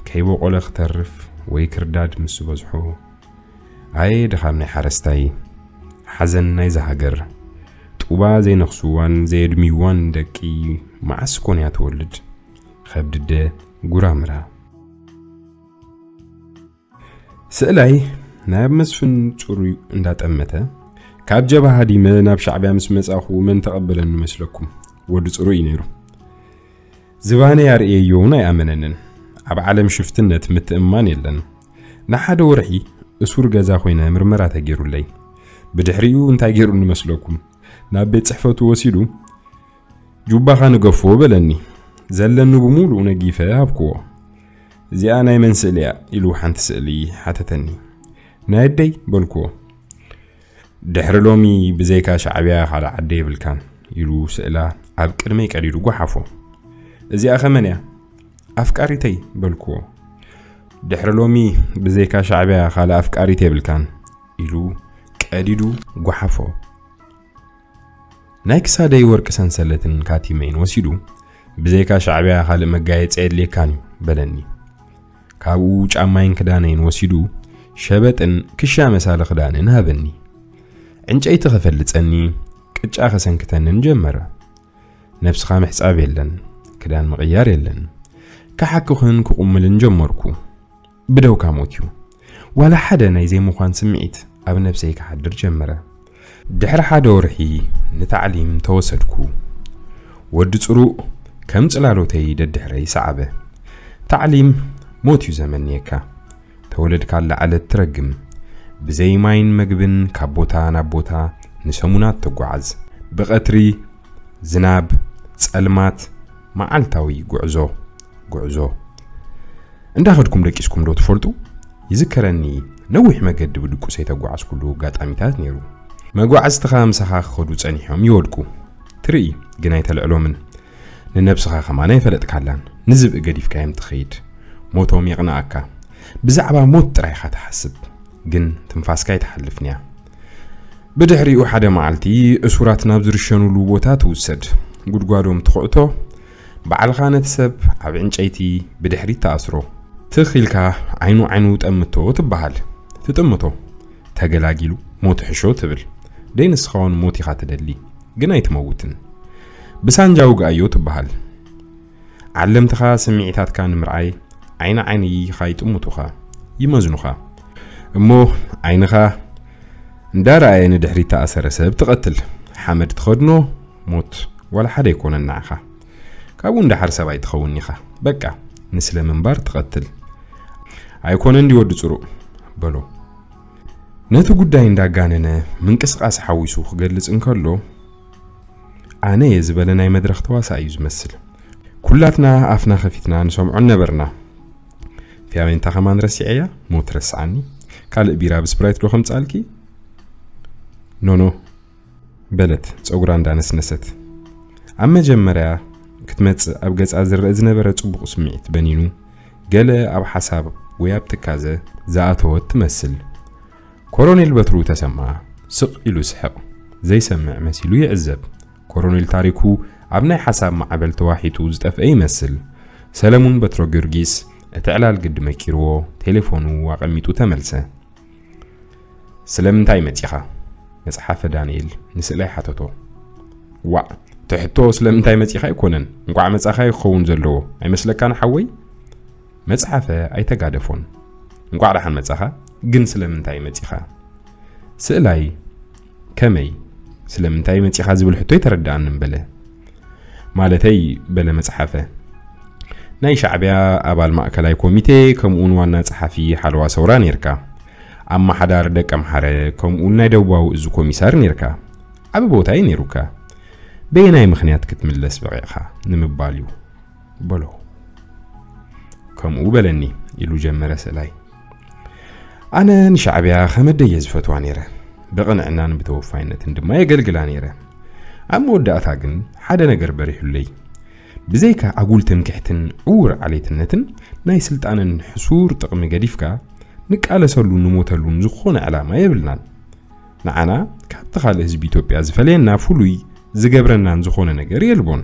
ከይበቆለ ክተርፍ ወይ ክርዳድ ምስ ዝበዝሖ፣ ኣየ ድኻም ናይ ሓረስታይ፣ ሓዘን ናይዛ ሃገር። ጡባ ዘይነኽስዋን ዘየድምይዋን ደቂ መዓስ ኮን እያ ትወልድ? ከብድደ ጉራምራ። ስእላይ ናብ መስፍን ጽሩይ እንዳጠመተ፣ ካብ ጀብሃ ሃዲመ ናብ ሻዕብያ ምስ መጻኹ መን ተቐበለኒ መስለኩም? ወዲ ጽሩይ እዩ ነይሩ። ዝባነይ ኣርእየዮ እውን ኣይኣመነንን። ኣብ ዓለም ሽፍትነት ምትእምማን የለን። ንሓደ ወርሒ እሱር ገዛ ኮይነ ምርመራ ተገይሩለይ። ብድሕሪኡ እንታይ ገይሩኒ መስለኩም? ናብ ቤት ጽሕፈቱ ወሲዱ፣ ጁባኻ ንገፎ በለኒ። ዘለኒ ብምሉኡ ነጊፈ ሃብክዎ። "እዚኣ ናይ መን ስእሊ እያ?" ኢሉ ሓንቲ ስእሊ ሓተተኒ። "ናይ ኣደይ" በልክዎ። "ድሕሪ ሎሚ ብዘይካ ሻዕብያ ካልእ ዓዲ የብልካን" ኢሉ ስእላ ኣብ ቅድመይ ቀዲዱ ጓሓፎ። "እዚኣ ከ መን እያ?" "ኣፍቃሪተይ" በልክዎ። "ድሕሪ ሎሚ ብዘይካ ሻዕብያ ካልእ ኣፍቃሪት የብልካን" ኢሉ ቀዲዱ ጓሓፎ። ናይ ክሳደይ ወርቂ ሰንሰለትን ካቲመይን ወሲዱ፣ "ብዘይካ ሻዕብያ ካልእ መጋየጺ ኣየድልየካን እዩ" በለኒ። ካብኡ ጫማይን ክዳነይን ወሲዱ፣ ሸበጥን ክሻ መሳሊ ክዳንን ሃበኒ። ዕንጨይቲ ከፈልጸኒ፣ ቅጫ ከሰንክተንን ጀመረ። ነብስኻ ምሕጻብ የለን፣ ክዳን ምቕያር የለን። ክሓክኽን ክቑምልን ጀመርኩ። ብደውካ ሞት እዩ። ዋላ ሓደ ናይ ዘይምዃን ስምዒት ኣብ ነብሰይ ክሓድር ጀመረ። ድሕሪ ሓደ ወርሒ ንታዕሊም ተወሰድኩ። ወዲ ጽሩእ ከም ጽላሎተይ ደድሕረይ ሰዓበ። ታዕሊም ሞት እዩ ዘመንየካ። ተወለድካላ ዕለት ትረግም። ብዘይ ማይን መግብን ካብ ቦታ ናብ ቦታ ንሰሙናት ትጓዓዝ። ብቐትሪ ዝናብ፣ ጸልማት፣ መዓልታዊ ጉዕዞ፣ ጉዕዞ። እንዳኸድኩም ደቂስኩም ዶ ትፈልጡ? ይዝከረኒ፣ ነዊሕ መገዲ ብድቁሰይ ተጓዓዝኩሉ ኣጋጣሚታት ነይሩ። መጓዕዝትኻ ምሳኻ ክኸዱ ጸኒሖም ይወድቁ። ትርኢ፣ ግን ኣይተልዕሎምን። ንነብስኻ ከማን ኣይፈለጥካላን። ንዝብኢ ገዲፍካዮም ትኸይድ። ሞቶም የቕንኣካ። ብዛዕባ ሞት ጥራይ ኢኻ ትሓስብ። ግን ትንፋስካ ኣይትሓልፍንያ። ብድሕሪኡ ሓደ መዓልቲ እሱራት ናብ ዝርሸኑሉ ቦታ ትውሰድ። ጉድጓዶም ትኹዕቶ። ባዕልኻ ነቲ ሰብ ኣብ ዕንጨይቲ ብድሕሪት ትኣስሮ። ትኽ ኢልካ ዓይኑ ዓይኑ ጠምቶ ትበሃል። ትጥምቶ። ተገላጊሉ ሞት ሕሾ ትብል። ደይ ንስኻ እውን ሞት ኢኻ ትደሊ፣ ግን ኣይትመውትን። ብሳንጃ ውግኣዮ ትበሃል። ዓለምትኻ ስምዒታትካ ንምርኣይ ዓይኒ ዓይንኻ ይጥምቱኻ፣ ይመዝኑኻ። እሞ ዓይንኻ እንዳረኣየ ንድሕሪት ተኣሰረ ሰብ ትቐትል። ሓመድ ትኸድኖ ሞት ዋላ ሓደ ኣይኮነን ንዓኻ። ካብኡ እንዳሓር ሰብ ኣይትኸውን ኢኻ። በቃ፣ ንስለ ምንባር ትቐትል። ኣይኮነን ድዩ ወዲ ጽሩእ? በሎ። ነቲ ጉዳይ እንዳጋነነ ምንቅስቓስ ሓዊሱ ክገልጽ እንከሎ፣ ኣነ እየ ዝበለ ናይ መድረኽ ተዋሳእ እዩ ዝመስል። ኩላትና ኣፍና ከፊትና ንሰምዖን ነበርና። ፊያሜንታ ከማን ረሲዐያ? ሞት ረስዓኒ። ካልእ ቢራ ብስፕራይት ዶ ከምጻልኪ? ኖኖ፣ በለት ጸጉራ እንዳነስነሰት። ኣብ መጀመርያ ክትመጽእ ኣብ ገጻ ዝረአ ዝነበረ ጽቡቕ ስምዒት በኒኑ፣ ገለ ኣብ ሓሳብ ወይ ኣብ ትካዘ ዝኣተወት ትመስል። ኮሎኔል በትሩ ተሰማ ስቕ ኢሉ ስሕቕ። ዘይሰምዕ መሲሉ ይዕዘብ። ኮሎኔል ታሪኩ ኣብ ናይ ሓሳብ ማዕበል ተዋሒጡ ዝጠፍአ ይመስል። ሰለሙን በትረ ጊዮርጊስ እቲ ዕላል ግዲ መኪርዎ፣ ቴሌፎኑ ኣቐሚጡ ተመልሰ። "ስለምንታይ መጺኻ?" መጽሓፈ ዳንኤል ንስእላይ ሓተቶ። "ዋእ፣ እቲ ሕቶ ስለምንታይ መጺኻ ኣይኮነን፣ እንቋዕ መጻኻ እዩ ክኸውን ዘለዎ፣ ኣይመስለካን ሓወይ?" መጽሓፈ ኣይተጋደፎን። "እንቋዕ ደሓን መጻኻ፣ ግን ስለምንታይ መጺኻ?" ስእላይ፣ "ከመይ? ስለምንታይ መጺኻ?" ዝብል ሕቶ ኣይተረድኣንን በለ። "ማለተይ" በለ መጽሓፈ፣ "ናይ ሻዕብያ ኣባል ማእከላይ ኮሚቴ፣ ከምኡውን ዋና ጸሓፊ ሓለዋ ሰውራ ኔርካ። ኣመሓዳሪ ደቀምሓረ፣ ከምኡውን ናይ ደቡባዊ እዝ ኮሚሳር ኔርካ። ዓቢ ቦታ እዩ ኔሩካ። በየናይ ምኽንያት ክትምለስ በቒዕኻ ንምባል እዩ?" በሎ። "ከምኡ በለኒ" ኢሉ ጀመረ ስእላይ። "ኣነ ንሻዕብያ ከመደየ ዝፈትዋ ኔረ። ብቕንዕናን ብተወፋይነትን ድማ የገልግላ ኔረ። ኣብ መወዳእታ ግን ሓደ ነገር በሪሑለይ። ብዘይካ ኣጉል ትምክሕትን ዕዉር ዓሌትነትን ናይ ስልጣንን ሕሱር ጥቕሚ ገዲፍካ፣ ንቃለሰሉን ንሞተሉን ዝኾነ ዕላማ የብልናን። ንዓና ካብቲ ካልእ ህዝቢ ኢትዮጵያ ዝፈልየና ፍሉይ ዝገብረናን ዝኾነ ነገር የልቦን።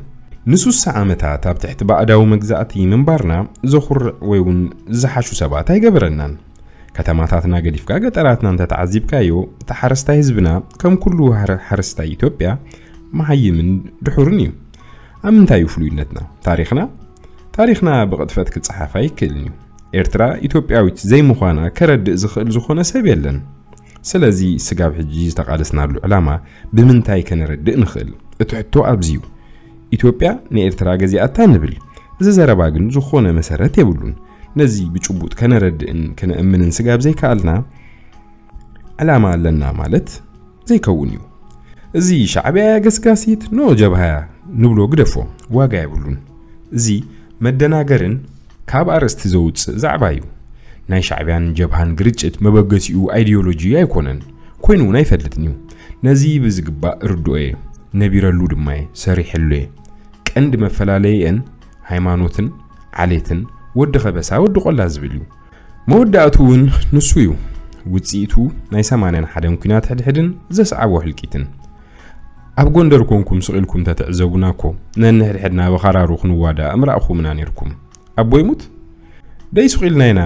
ንሱሳ ዓመታት ኣብ ትሕቲ ባዕዳዊ መግዛእቲ ምንባርና ዘኹርዕ ወይ እውን ዝሓሹ ሰባት ኣይገበረናን። ከተማታትና ገዲፍካ ገጠራትና እንተተዓዚብካዮ፣ እቲ ሓረስታይ ህዝብና ከም ኩሉ ሃረ-፣ ሓረስታይ ኢትዮጵያ መሃይምን ድሑርን እዩ። ኣብ ምንታይ እዩ ፍሉይነትና? ታሪኽና? ታሪኽና ብቕጥፈት ክጸሓፍ ኣይክእልን እዩ። ኤርትራ ኢትዮጵያዊት ዘይምዃና ከረድእ ዝኽእል ዝኾነ ሰብ የለን። ስለዚ ስጋብ ሕጂ ዝተቓለስናሉ ዕላማ ብምንታይ ከነረድእ ንኽእል? እቲ ሕቶ ኣብዚ እዩ። ኢትዮጵያ ንኤርትራ ገዚኣታ ንብል። እዚ ዘረባ ግን ዝኾነ መሰረት የብሉን። ነዚ ብጭቡጥ ከነረድእን ከነእምንን ስጋብ ዘይከኣልና፣ ዕላማ ኣለና ማለት ዘይከውን እዩ። እዚ ሻዕብያ እያ ገስጋሲት፣ ኖ ጀብሃ እያ ንብሎ ግደፎ፣ ዋጋ የብሉን። እዚ መደናገርን ካብ ኣርእስቲ ዘውጽእ ዛዕባ እዩ። ናይ ሻዕብያን ጀብሃን ግርጭት መበገሲኡ ኣይዲዮሎጂ ኣይኮነን፣ ኮይኑ እውን ኣይፈልጥን እዩ። ነዚ ብዝግባእ ርድኦ እየ፣ ነቢረሉ ድማ እየ፣ ሰሪሐሉ እየ። ቀንዲ መፈላለይአን ሃይማኖትን ዓሌትን፣ ወዲ ከበሳ ወዲ ቆላ ዝብል እዩ። መወዳእቱ እውን ንሱ እዩ። ውጽኢቱ ናይ ሰማንያን ሓደን ኲናት ሕድሕድን ዘስዓቦ ህልቂትን። ኣብ ጎንደር ኮንኩም ስቕ ኢልኩም ተትዕዘቡና እኮ ነንሕድሕድና ብኻራሩ ክንዋዳእ ምራእኹምና ኔርኩም። ኣቦ ይሙት ደይ ሱቕ ኢልና ኢና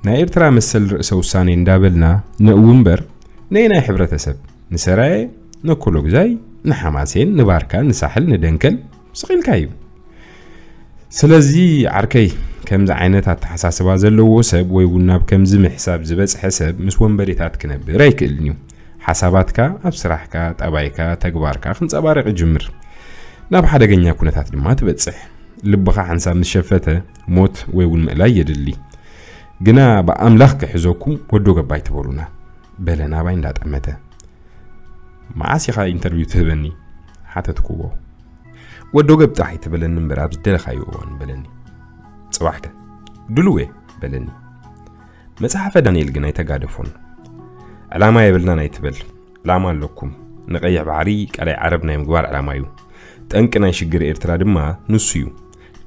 ናይ ኤርትራ መሰል ርእሰ ውሳኔ እንዳበልና ነእው እምበር፣ ነየናይ ሕብረተሰብ? ንሰራየ፣ ነኮሎግዛይ፣ ንሓማሴን፣ ንባርካ፣ ንሳሕል፣ ንደንከል ስቕ ኢልካ እዩ። ስለዚ ዓርከይ፣ ከምዚ ዓይነት ኣተሓሳስባ ዘለዎ ሰብ ወይ እውን ናብ ከምዚ ምሕሳብ ዝበጽሐ ሰብ ምስ ወንበዴታት ክነብር ኣይክእልን እዩ። ሓሳባትካ ኣብ ስራሕካ፣ ጠባይካ፣ ተግባርካ ክንጸባረቕ ይጅምር። ናብ ሓደገኛ ኩነታት ድማ ትበጽሕ። ልብኻ ሓንሳብ ምስ ሸፈተ ሞት ወይ እውን ምእላይ የድሊ። ግና ብኣምላኽ ክሕዘኩም ወዶ ገባይ ትበሉና፣ በለ ናባይ እንዳጠመተ። "መዓስ ኢኻ ኢንተርቪው ትህበኒ?" ሓተትኩዎ። "ወዶ ገብ ጥራሕ ኣይትበለኒ እምበር ኣብ ዝደለኻዮ እዋን በለኒ። ጽባሕከ?" "ድሉው እየ" በለኒ። መጽሓፈ ዳንኤል ግን ኣይተጋደፎን። "ዕላማ የብልናን ኣይትበል። ዕላማ ኣለኩም። ንቀይሕ ባሕሪ ቀላይ ዓረብ ናይ ምግባር ዕላማ እዩ። ጠንቂ ናይ ሽግር ኤርትራ ድማ ንሱ እዩ።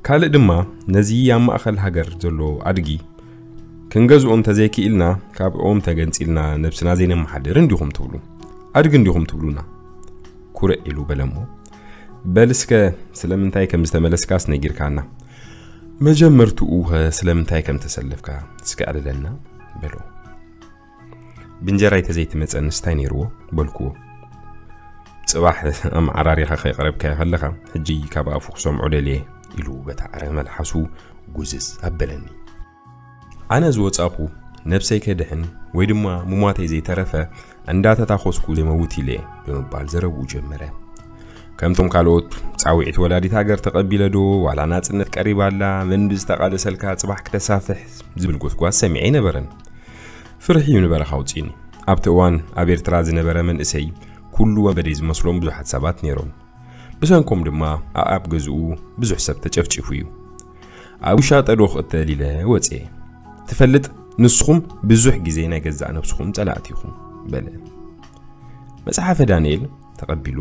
ካልእ ድማ ነዚ ኣብ ማእከል ሃገር ዘሎ ኣድጊ ክንገዝኦ እንተዘይክኢልና፣ ካብኦም ተገንጺልና ነብስና ዘይነመሓድር እንዲኹም ትብሉ። ኣድጊ እንዲኹም ትብሉና?" ኩርዕ ኢሉ በለሞ፣ "በል እስከ ስለምንታይ ከም ዝተመለስካስ ነጊርካና። መጀመርትኡ ኸ ስለምንታይ ከም ተሰለፍካ እስከ ኣዕልለና?" በሎ። "ብእንጀራይ ተዘይትመጸ ንስታይ ነይርዎ?" በልክዎ። "ጽባሕ ኣመዓራሪኻ ከይቐረብካዮ ከለኻ፣ ሕጂ ካብ ኣፉ ክሰምዖ ደልየ" ኢሉ በታ ዕረ መልሓሱ ጉዝዝ ኣበለኒ። ኣነ ዝወጻኹ ነብሰይ ከድሕን ወይ ድማ ምሟተይ ዘይተረፈ እንዳተታኾስኩ ዘይመውት ኢለ ብምባል ዘረብኡ ጀመረ። ከምቶም ካልኦት ጻውዒት ወላዲት ሃገር ተቐቢለ ዶ ዋላ ናጽነት ቀሪባ ኣላ፣ መን ብዝተቓለሰልካ ጽባሕ ክተሳፍሕ ዝብል ጎስጓስ ሰሚዐ ኣይነበረን። ፍርሒ እዩ ንበረኻ ኣውጺእኒ። ኣብቲ እዋን ኣብ ኤርትራ ዝነበረ መንእሰይ ኩሉ ወንበዴ ዝመስሎም ብዙሓት ሰባት ነይሮም። ብሰንኮም ድማ ኣኣብ ገዝኡ ብዙሕ ሰብ ተጨፍጪፉ እዩ። ኣብ ውሻጠ ዶ ክቕተል ኢለ ወጽኤ። ትፈልጥ፣ ንስኹም ብዙሕ ግዜ ናይ ገዛእ ነብስኹም ጸላእቲ ኢኹም በለ። መጽሓፈ ዳንኤል ተቐቢሉ።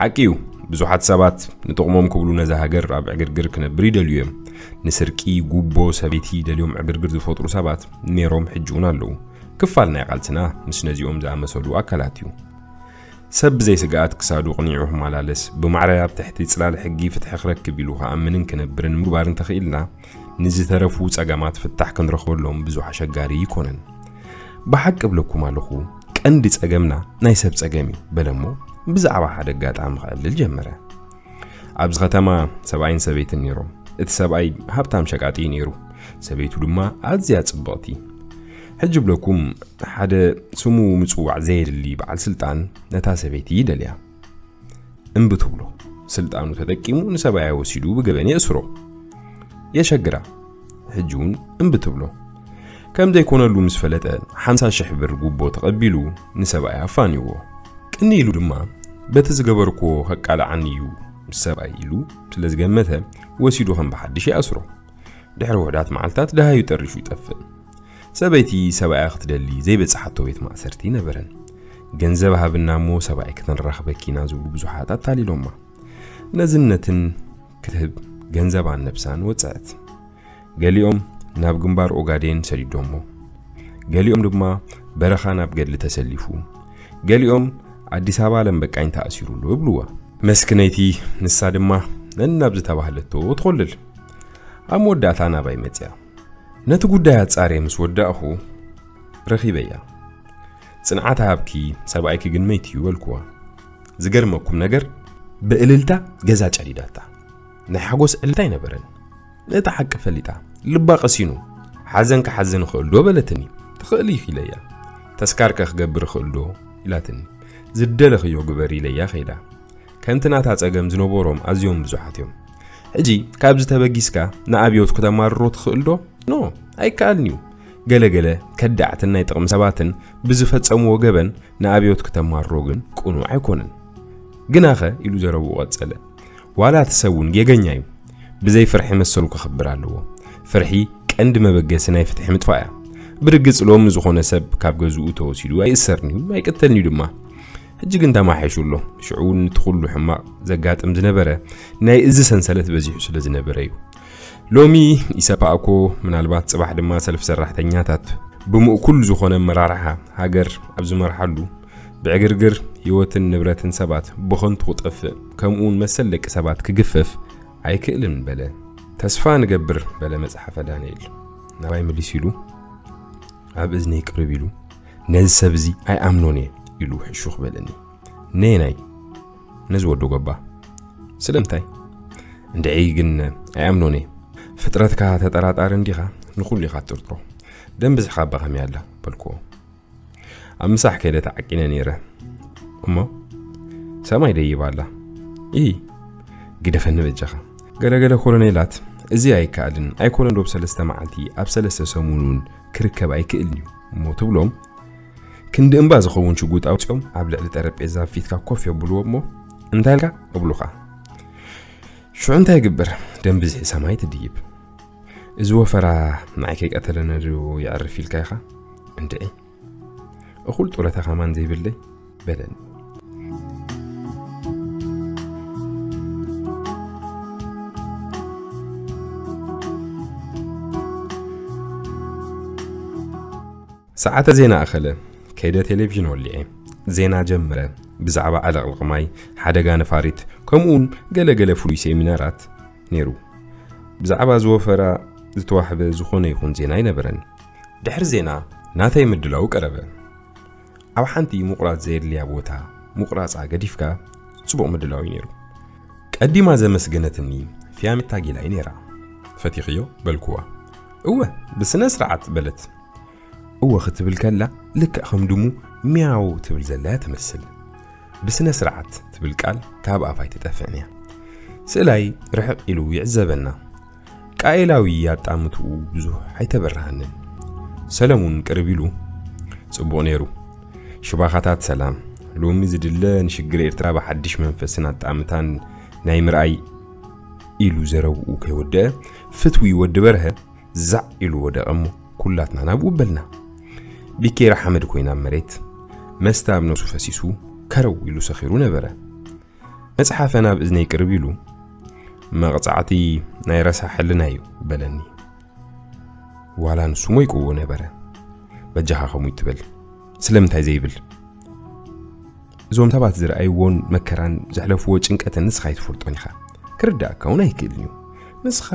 ሓቂ እዩ፣ ብዙሓት ሰባት ንጥቕሞም ክብሉ ነዛ ሃገር ኣብ ዕግርግር ክነብር ይደልዩ እዮም። ንስርቂ፣ ጉቦ፣ ሰበይቲ ደልዮም ዕግርግር ዝፈጥሩ ሰባት ነይሮም፣ ሕጂ እውን ኣለዉ። ክፋል ናይ ቃልስና ምስ ነዚኦም ዝኣመሰሉ ኣካላት እዩ። ሰብ ብዘይ ስግኣት ክሳዱ ቅኒዑ ክመላለስ፣ ብማዕረ ኣብ ትሕቲ ጽላል ሕጊ ፍትሒ ክረክብ ኢሉ ክኣምንን ክነብርን ምግባር እንተኽኢልና፣ ንዝተረፉ ጸገማት ፍታሕ ክንረኽበሎም ብዙሕ ኣሸጋሪ ይኮነን። ብሓቂ እብለኩም ኣለኹ፣ ቀንዲ ጸገምና ናይ ሰብ ጸገም እዩ በለ እሞ ብዛዕባ ሓደ ኣጋጣሚ ከዕልል ጀመረ። ኣብዚ ከተማ ሰብኣይን ሰበይትን ነይሮም። እቲ ሰብኣይ ሃብታም ሸቃጢ እዩ ነይሩ። ሰበይቱ ድማ ኣዝያ ጽብቕቲ። ሕጂ ብለኩም ሓደ ስሙ ምጽዋዕ ዘየድሊ በዓል ስልጣን ነታ ሰበይቲ ይደልያ። እምቢ ትብሎ። ስልጣኑ ተጠቂሙ ንሰብኣያ ወሲዱ ብገበን የእስሮ። የሸግራ። ሕጂ እውን እምቢ ትብሎ። ከም ዘይኮነሉ ምስ ፈለጠ ሓምሳ ሽሕ ብር ጉቦ ተቐቢሉ ንሰብኣያ ኣፋንይዎ። ቅኒ ኢሉ ድማ በቲ ዝገበርክዎ ከቃልዓኒ እዩ ምስ ሰብኣይ ኢሉ ስለ ዝገመተ ወሲዱ ከም ብሓድሽ ይኣስሮ። ድሕሪ ውሑዳት መዓልታት ደሃዩ ጠሪሹ ይጠፍእ። ሰበይቲ ሰብኣያ ክትደሊ ዘይበጽሓቶ ቤት ማእሰርቲ ነበረን። ገንዘብ ሃብና እሞ ሰብኣይ ክትንራኽበኪ ኢና ዝብሉ ብዙሓት ኣታሊሎማ። ነዝነትን ክትህብ ገንዘባን ነብሳን ወጽዐት። ገሊኦም ናብ ግንባር ኦጋዴን ሰዲዶሞ። ገሊኦም ድማ በረኻ ናብ ገድሊ ተሰሊፉ። ገሊኦም ኣዲስ ኣበባ ለምበቃኝ ተኣሲሩ ኣሎ ይብልዋ። መስክነይቲ ንሳ ድማ ነናብ ዝተባህለቶ ትኾልል። ኣብ መወዳእታ ናባይ መጽያ። ነቲ ጉዳይ ኣጻርየ ምስ ወዳእኹ ረኺበያ። ጽንዓት ሃብኪ፣ ሰብኣይኪ ግን መይቱ እዩ በልኩዋ። ዝገርመኩም ነገር ብእልልታ ገዛ ጨዲዳታ። ናይ ሓጎስ ዕልልታ ኣይነበረን። ነታ ሓቂ ፈሊጣ፣ ልባ ቀሲኑ፣ ሓዘን ክሓዝን እኽእል ዶ በለትኒ። ትኽእሊ ኢኺ ኢለያ። ተስካርከ ክገብር እኽእል ዶ ኢላትኒ። ዝደለኽዮ ግበሪ ኢለያ ከይዳ። ከምቲ ናታ ጸገም ዝነበሮም ኣዝዮም ብዙሓት እዮም። ሕጂ ካብዚ ተበጊስካ ንኣብዮት ክተማርሮ ትኽእል ዶ? ኖ፣ ኣይከኣልን እዩ። ገለ ገለ ከዳዕትን ናይ ጥቕሚ ሰባትን ብዝፈጸምዎ ገበን ንኣብዮት ክተማርሮ ግን ቅኑዕ ኣይኮነን። ግናኸ ኢሉ ዘረብኡ ቀጸለ። ዋላ እቲ ሰብ እውን ጌገኛ እዩ። ብዘይ ፍርሒ መሰሉ ከኽብር ኣለዎ። ፍርሒ ቀንዲ መበገሲ ናይ ፍትሒ ምጥፋእ እያ። ብርግጽ ሎሚ ዝኾነ ሰብ ካብ ገዝኡ ተወሲዱ ኣይእሰርን እዩ፣ ኣይቅተልን እዩ ድማ። ሕጂ ግን ተማሒሹ ኣሎ። ሽዑ እውን እቲ ኩሉ ሕማቕ ዘጋጥም ዝነበረ ናይ እዚ ሰንሰለት በዚሑ ስለ ዝነበረ እዩ። ሎሚ ኢሰፓ እኮ ምናልባት ጽባሕ ድማ ሰልፊ ሰራሕተኛታት ብምእኩል ዝኾነ ኣመራርሓ ሃገር ኣብ ዝመርሓሉ ብዕግርግር ህይወትን ንብረትን ሰባት ብኸንቱ ክጠፍእ ከምኡ እውን መሰል ደቂ ሰባት ክግፈፍ ኣይክእልን በለ። ተስፋ ንገብር በለ መጽሓፈ ዳንኤል ናባይ ምልስ ኢሉ ኣብ እዝነይ ቅርብ ኢሉ ነዚ ሰብ እዚ ኣይኣምኖን እየ ኢሉ ሕሹኽ በለኒ። ነየናይ? ነዚ ወዲ ጎባ። ስለምንታይ? እንድዒ ግን ኣይኣምኖን እየ። ፍጥረትካ ተጠራጣሪ እንዲኻ፣ ንኹሉ ኢኻ ትጥርጥሮ። ደም ብዝሕኻ ኣባ ከመይ ኣላ በልክዎ። ኣብ ምሳሕ ከይደ ተዓቂነ ነይረ እሞ ሰማይ ደይባ ኣላ። ኢ ግደፈኒ በጃኻ። ገለገለ ኮሎኔላት እዚ ኣይከኣልን ኣይኮነን ዶ ብሰለስተ መዓልቲ ኣብ ሰለስተ ሰሙን እውን ክርከብ ኣይክእልን እዩ እሞ ትብሎም ክንዲ እምባ ዝኸውን ሽጉጥ ኣውፂኦም ኣብ ልዕሊ ጠረጴዛ ኣብ ፊትካ ኮፍ የብልዎ እሞ እንታይ ኢልካ እብሉኻ። ሽዑ እንታይ ይግበር? ደም ብዝሒ ሰማይ ትድይብ። እዚ ወፈራ ንዓይ ከይቀተለኒ ዶ የዕርፍ ኢልካ ኢኻ? እንድዒ እኹል ጡረታ ከማን ዘይብለይ በለኒ። ሰዓተ ዜና ኣኸለ። ከይደ ቴሌቪዥን ወሊዐ። ዜና ጀመረ። ብዛዕባ ዕልቕልቕ ማይ፣ ሓደጋ ነፋሪት፣ ከምኡውን ገለገለ ፍሉይ ሴሚናራት ነይሩ። ብዛዕባ ዝወፈራ ዝተዋህበ ዝኾነ ይኹን ዜና ኣይነበረን። ድሕሪ ዜና ናተይ ምድላው ቀረበ። ኣብ ሓንቲ ምቑራጽ ዘየድልያ ቦታ ምቑራጻ ገዲፍካ ጽቡቕ ምድላው እዩ ነይሩ። ቀዲማ ዘመስገነትኒ ፊያሜታ ጊላ እዩ ነይራ። ፈቲኽዮ በልክዋ። እወ ብስነ ስርዓት በለት። እወ ክትብል ከላ ልክዕ ከም ድሙ ሚያው ትብል ዘላ እያ ትመስል። ብስነ ስርዓት ትብል ቃል ካብ ኣፋይ ትጠፍዕን እያ። ስእላይ ርሕቕ ኢሉ ይዕዘበና። ቃኤላዊ ኣጣምትኡ ብዙሕ ኣይተበረሃንን። ሰለሙን ቅርብ ኢሉ፣ "ጽቡቕ ነይሩ። ሽባኻታት ሰላም፣ ሎሚ ዝድለ ንሽግር ኤርትራ ብሓድሽ መንፈስን ኣጣምታን ናይ ምርኣይ" ኢሉ ዘረብኡ ከይወደአ፣ ፍትዊ ወዲ በርሀ ዛዕ ኢሉ ወደቐ እሞ ኩላትና ናብኡ በልና። ቢኬራ ሓመድ ኮይና ኣብ መሬት፣ መስተ ኣብ ነብሱ ፈሲሱ ከረው ኢሉ ሰኺሩ ነበረ። መጽሓፈ ናብ እዝነይ ቅርብ ኢሉ፣ "መቕጻዕቲ ናይ ረሳሕ ሕልና እዩ" በለኒ። ዋላ ንሱ ሞይቅዎ ነበረ። "በጃኻ ከምኡ ይትበል፣ ስለምንታይ ዘይብል? እዞም ሰባት ዝረኣይዎን መከራን ዘሕለፍዎ ጭንቀትን ንስኻ ኣይትፈልጦን ኢኻ። ክርዳእካ እውን ኣይክእልን እዩ። ንስኻ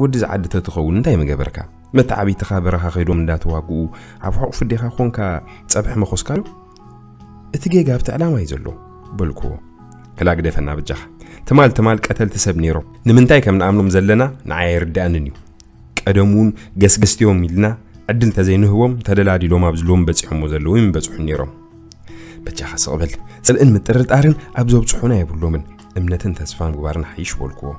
ወዲ ዝዓዲ ተትኸውን እንታይ ምገበርካ? መተዓቢትኻ በረኻ ከይዶም እንዳተዋግኡ ኣብ ሕቑፍ ኣዴኻ ኮንካ ጸብሒ መኾስካ ዶ? እቲ ጌጋ ኣብቲ ዕላማ እዩ ዘሎ" በልክዎ። "ክላ ግደፈና በጃኻ። ትማል ትማል ቀተልቲ ሰብ ነይሮም። ንምንታይ ከም ንኣምኖም ዘለና ንዓይ ኣይርድኣንን እዩ። ቀደም እውን ገስገስቲ እዮም ኢልና ዕድል እንተዘይንህቦም ተደላዲሎም ኣብዚ ሎም በጺሖሞ ዘለዉ ይምበጽሑ ነይሮም። በጃኻ ስቕ በል። ጽልእን ምጥርጣርን ኣብ ዘብጽሑና የብሎምን። እምነትን ተስፋን ምግባርና ሓይሽ" በልክዎ።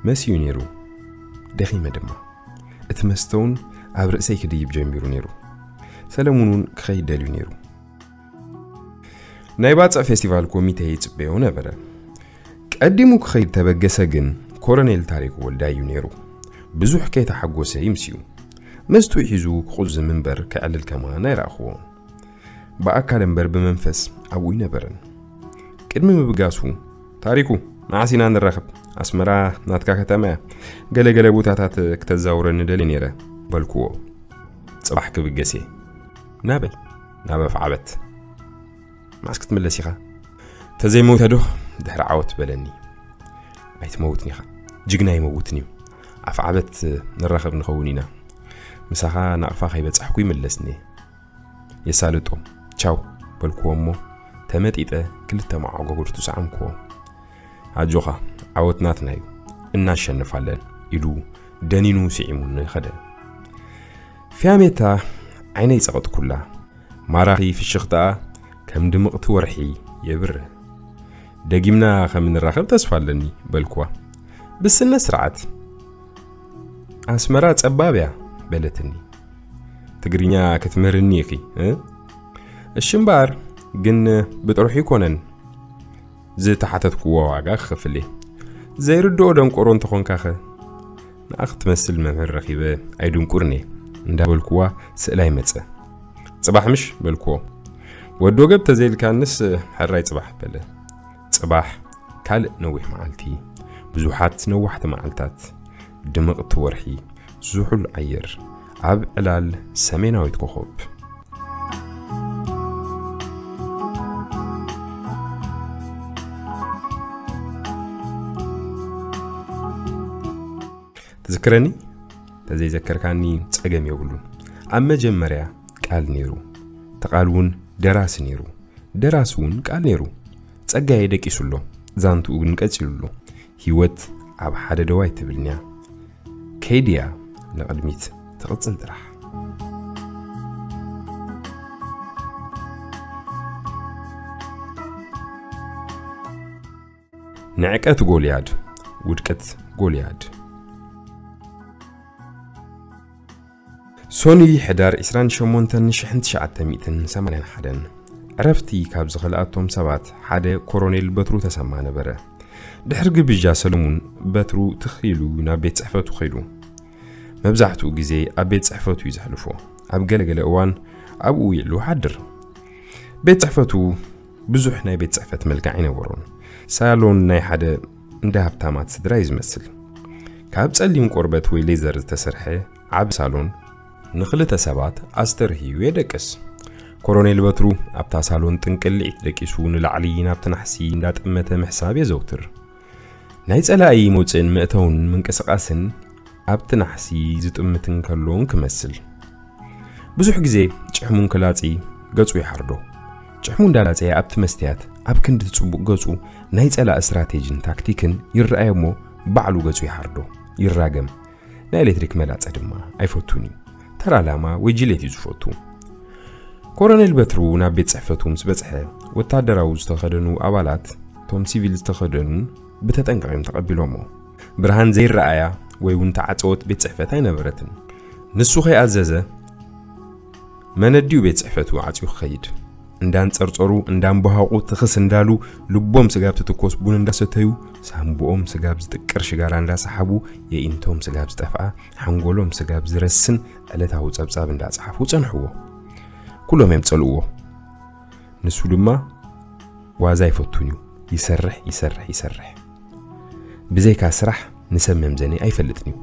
መሲዩ ነይሩ። ደኺመ ድማ። እቲ መስተ እውን ኣብ ርእሰይ ክድይብ ጀሚሩ ነይሩ። ሰለሙን እውን ክኸይድ ደልዩ ነይሩ። ናይ ባጽዕ ፌስቲቫል ኮሚቴ ይጽበዮ ነበረ። ቀዲሙ ክኸይድ ተበገሰ ግን ኮሎኔል ታሪኩ ወልዳይ እዩ ነይሩ። ብዙሕ ከይተሓጎሰ ይምስዩ። መስትኡ ሒዙ ክቑዝም እምበር ከዕልል ከማን ኣይረኣኽዎ። ብኣካል እምበር ብመንፈስ ኣብኡ ኣይነበረን። ቅድሚ ምብጋሱ፣ "ታሪኩ፣ መዓስ ኢና ንራኸብ? ኣስመራ ናትካ ከተማ እያ። ገለ ገለ ቦታታት ክተዛውረኒ ደልየ ነይረ" በልክዎ። ጽባሕ ክብገስ እየ። "ናበይ?" "ናብ ኣፍዓበት." "መዓስ ክትምለስ ኢኻ?" "ተዘይመውተ ዶ ድሕሪ ዓወት?" በለኒ። "ኣይትመውትን ኢኻ። ጅግና ኣይመውትን እዩ። ኣፍዓበት ንራኸብ ንኸውን ኢና። ምሳኻ ናቕፋ ከይበጻሕኩ ይምለስኒ እየ። የሳልጦ። ቻው" በልክዎ እሞ ተመጢጠ ክልተ መዓጎጎድቱ ሰዓምክዎ። "ኣጆኻ፣ ዓወት ናትና እዩ። እናሸንፋለን" ኢሉ ደኒኑ ስዒሙኒ ኸደ። ፊያሜታ ዓይነይ ጸቐጥኩላ። ማራኺ ፍሽኽታኣ ከም ድምቕቲ ወርሒ የብርህ። "ደጊምና ከም እንራኸብ ተስፋ ኣለኒ" በልክዋ። ብስነ ስርዓት። "ኣስመራ ጸባብ እያ" በለትኒ። "ትግርኛ ክትምህርኒ ኢኺ እ?" "እሺ እምበኣር፣ ግን ብጥርሑ ኣይኮነን ዝተሓተትክዎ ዋጋ ክኸፍል እየ። ዘይርድኦ ደንቆሮ እንተኾንካኸ?" ንኣ ክትመስል መምህር ረኺበ ኣይድንቁርን እየ እንዳበልክዋ ስእላይ መጸ። "ጽባሕ ምሽ?" በልክዎ። "ወዲ ወገብ ተዘይልካንስ ሕራይ ጽባሕ" በለ። ጽባሕ ካልእ ነዊሕ መዓልቲ፣ ብዙሓት ነዋሕቲ መዓልታት፣ ድምቕቲ ወርሒ፣ ዝሑል ኣየር፣ ኣብ ዕላል ሰሜናዊት ኮኾብ። ትዝክረኒ? ተዘይዘከርካኒ ጸገም የብሉን። ኣብ መጀመርያ ቃል ነይሩ። እቲ ቃል እውን ደራሲ ነይሩ። ደራሲ እውን ቃል ነይሩ። ጸጋዬ ደቂሱ ኣሎ። ዛንትኡ ግን ቀጺሉ ኣሎ። ህይወት ኣብ ሓደ ደው ኣይትብልን'ያ። ከይድ'ያ ንቕድሚት ትቕጽል ጥራሕ። ንዕቀት ጎልያድ፣ ውድቀት ጎልያድ። ሶኑይ ሕዳር ዕስራን ሸሞንተን ሽሕን ትሽዓተ ሚእትን ሰማንያን ሓደን ዕረፍቲ ካብ ዝኸልኣቶም ሰባት ሓደ ኮሮኔል በትሩ ተሰማ ነበረ። ድሕሪ ግብዣ ሰለሙን በትሩ ትኽ ኢሉ ናብ ቤት ጽሕፈቱ ኸይዱ። መብዛሕትኡ ግዜ ኣብ ቤት ጽሕፈቱ እዩ ዘሕልፎ። ኣብ ገለገለ እዋን ኣብኡ ውዒሉ ይሓድር። ቤት ጽሕፈቱ ብዙሕ ናይ ቤት ጽሕፈት መልክዕ ኣይነበሮን። ሳሎን ናይ ሓደ እንዳ ሃብታማት ስድራ እዩ ዝመስል። ካብ ጸሊም ቆርበት ወይ ሌዘር ዝተሰርሐ ዓቢ ሳሎን ንኽልተ ሰባት ኣስተርህዩ የደቅስ። ኮሮኔል በትሩ ኣብታ ሳሎን ጥንቅልዒት ደቂሱ ንላዕሊ ናብቲ ናሕሲ እንዳጠመተ ምሕሳብ የዘውትር። ናይ ጸላኢ መውጽእን መእተውን ምንቅስቓስን ኣብቲ ናሕሲ ዝጥምት እንከሎ ክመስል። ብዙሕ ግዜ ጭሕሙ እንክላጺ ገጹ ይሓርዶ። ጭሕሙ እንዳላጸየ ኣብቲ መስትያት ኣብ ክንዲ ጽቡቕ ገጹ ናይ ጸላኢ ስትራቴጂን ታክቲክን ይረኣዮ እሞ ባዕሉ ገጹ ይሓርዶ፣ ይራገም። ናይ ኤሌክትሪክ መላጸ ድማ ኣይፈቱን እዩ። ተራ ላማ ወይ ጅሌት እዩ ዝፈቱ። ኮሎኔል በትሩ ናብ ቤት ጽሕፈቱ ምስ በጽሐ፣ ወታደራዊ ዝተኸደኑ ኣባላት፣ እቶም ሲቪል ዝተኸደኑ፣ ብተጠንቀቕ እዮም ተቐቢሎሞ። ብርሃን ዘይረኣያ ወይ እውን ተዓጸወት ቤት ጽሕፈት ኣይነበረትን። ንሱ ከይኣዘዘ መነዲኡ ቤት ጽሕፈቱ ዓጽዩ ክኸይድ፣ እንዳንጸርጸሩ እንዳንበሃቑ ትኽስ እንዳሉ፣ ልቦም ስጋብ ትትኮስ ቡን እንዳሰተዩ፣ ሳምብኦም ስጋብ ዝጥቅር ሽጋራ እንዳሰሓቡ፣ የኢንቶም ስጋብ ዝጠፍኣ፣ ሓንጎሎም ስጋብ ዝረስን ዕለታዊ ጸብጻብ እንዳጸሓፉ ጸንሕዎ። ኩሎም እዮም ጸልእዎ። ንሱ ድማ ዋዛ ኣይፈቱን እዩ። ይሰርሕ፣ ይሰርሕ፣ ይሰርሕ። ብዘይካ ስራሕ ንሰብ መምዘኒ ኣይፈልጥን እዩ።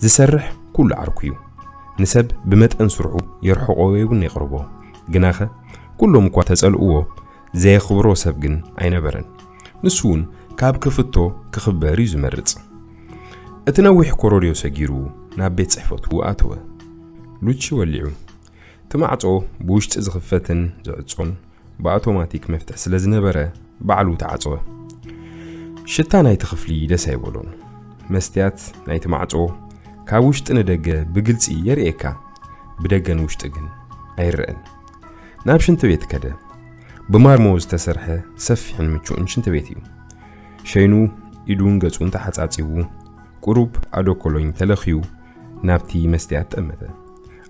ዝሰርሕ ኩሉ ዓርኩ እዩ። ንሰብ ብመጠን ስርሑ የርሕቆ ወይ እውን የቕርቦ። ግናኸ ኩሎም እኳ ተጸልእዎ፣ ዘየኽብሮ ሰብ ግን ኣይነበረን። ንሱ እውን ካብ ክፍቶ ክኽበር እዩ ዝመርጽ። እቲ ነዊሕ ኮሮድዮ ሰጊሩ ናብ ቤት ጽሕፈቱ ኣተወ። ሉቺ ወሊዑ። እቲ ማዕጾ ብውሽጢ ዝኽፈትን ዝዕጾን ብኣውቶማቲክ መፍትሕ ስለ ዝነበረ ባዕሉ ተዓጸወ። ሽታ ናይቲ ክፍሊ ደስ ኣይበሎን። መስትያት ናይቲ ማዕጾ ካብ ውሽጢ ንደገ ብግልጺ የርእየካ፣ ብደገ ንውሽጢ ግን ኣይረኣን። ናብ ሽንቲ ቤት ከደ። ብማርሞ ዝተሰርሐ ሰፊሕን ምቹእን ሽንቲ ቤት እዩ። ሸይኑ ኢዱን ገጹን ተሓጻጺቡ፣ ቁሩብ ኣዶ ኮሎኝ ተለኽዩ ናብቲ መስትያት ጠመተ።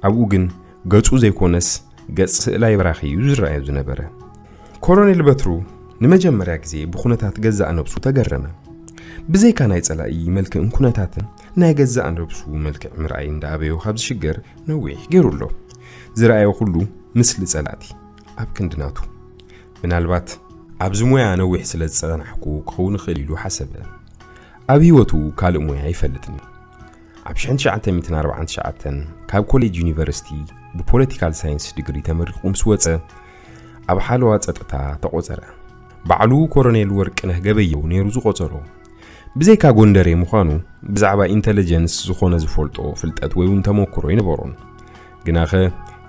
ኣብኡ ግን ገጹ ዘይኮነስ ገጽ ስእላይ በራኺ እዩ ዝረኣዮ ዝነበረ። ኮሎኔል በትሩ ንመጀመርያ ግዜ ብኹነታት ገዛእ ነብሱ ተገረመ። ብዘይካ ናይ ጸላኢ መልክዕን ኩነታትን ናይ ገዛእ ነብሱ መልክዕ ምርኣይ እንዳኣበዮ ካብ ዝሽገር ነዊሕ ገይሩ ኣሎ። ዝረኣዮ ኩሉ ምስሊ ጸላእቲ ኣብ ክንዲ ናቱ። ምናልባት ኣብዚ ሞያ ነዊሕ ስለ ዝጸናሕኩ ክኸውን ይኽእል ኢሉ ሓሰበ። ኣብ ህይወቱ ካልእ ሞያ ኣይፈልጥን እዩ። ኣብ ሽሕን ትሽዓተ ሚእትን ኣርባዓን ትሽዓተን ካብ ኮሌጅ ዩኒቨርሲቲ ብፖለቲካል ሳይንስ ዲግሪ ተመሪቑ ምስ ወጸ፣ ኣብ ሓለዋ ጸጥታ ተቖጸረ። ባዕሉ ኮሎኔል ወርቅነህ ገበየው ነይሩ ዝቖጸሮ። ብዘይካ ጎንደሬ ምዃኑ፣ ብዛዕባ ኢንተለጀንስ ዝኾነ ዝፈልጦ ፍልጠት ወይ እውን ተመክሮ ኣይነበሮን። ግናኸ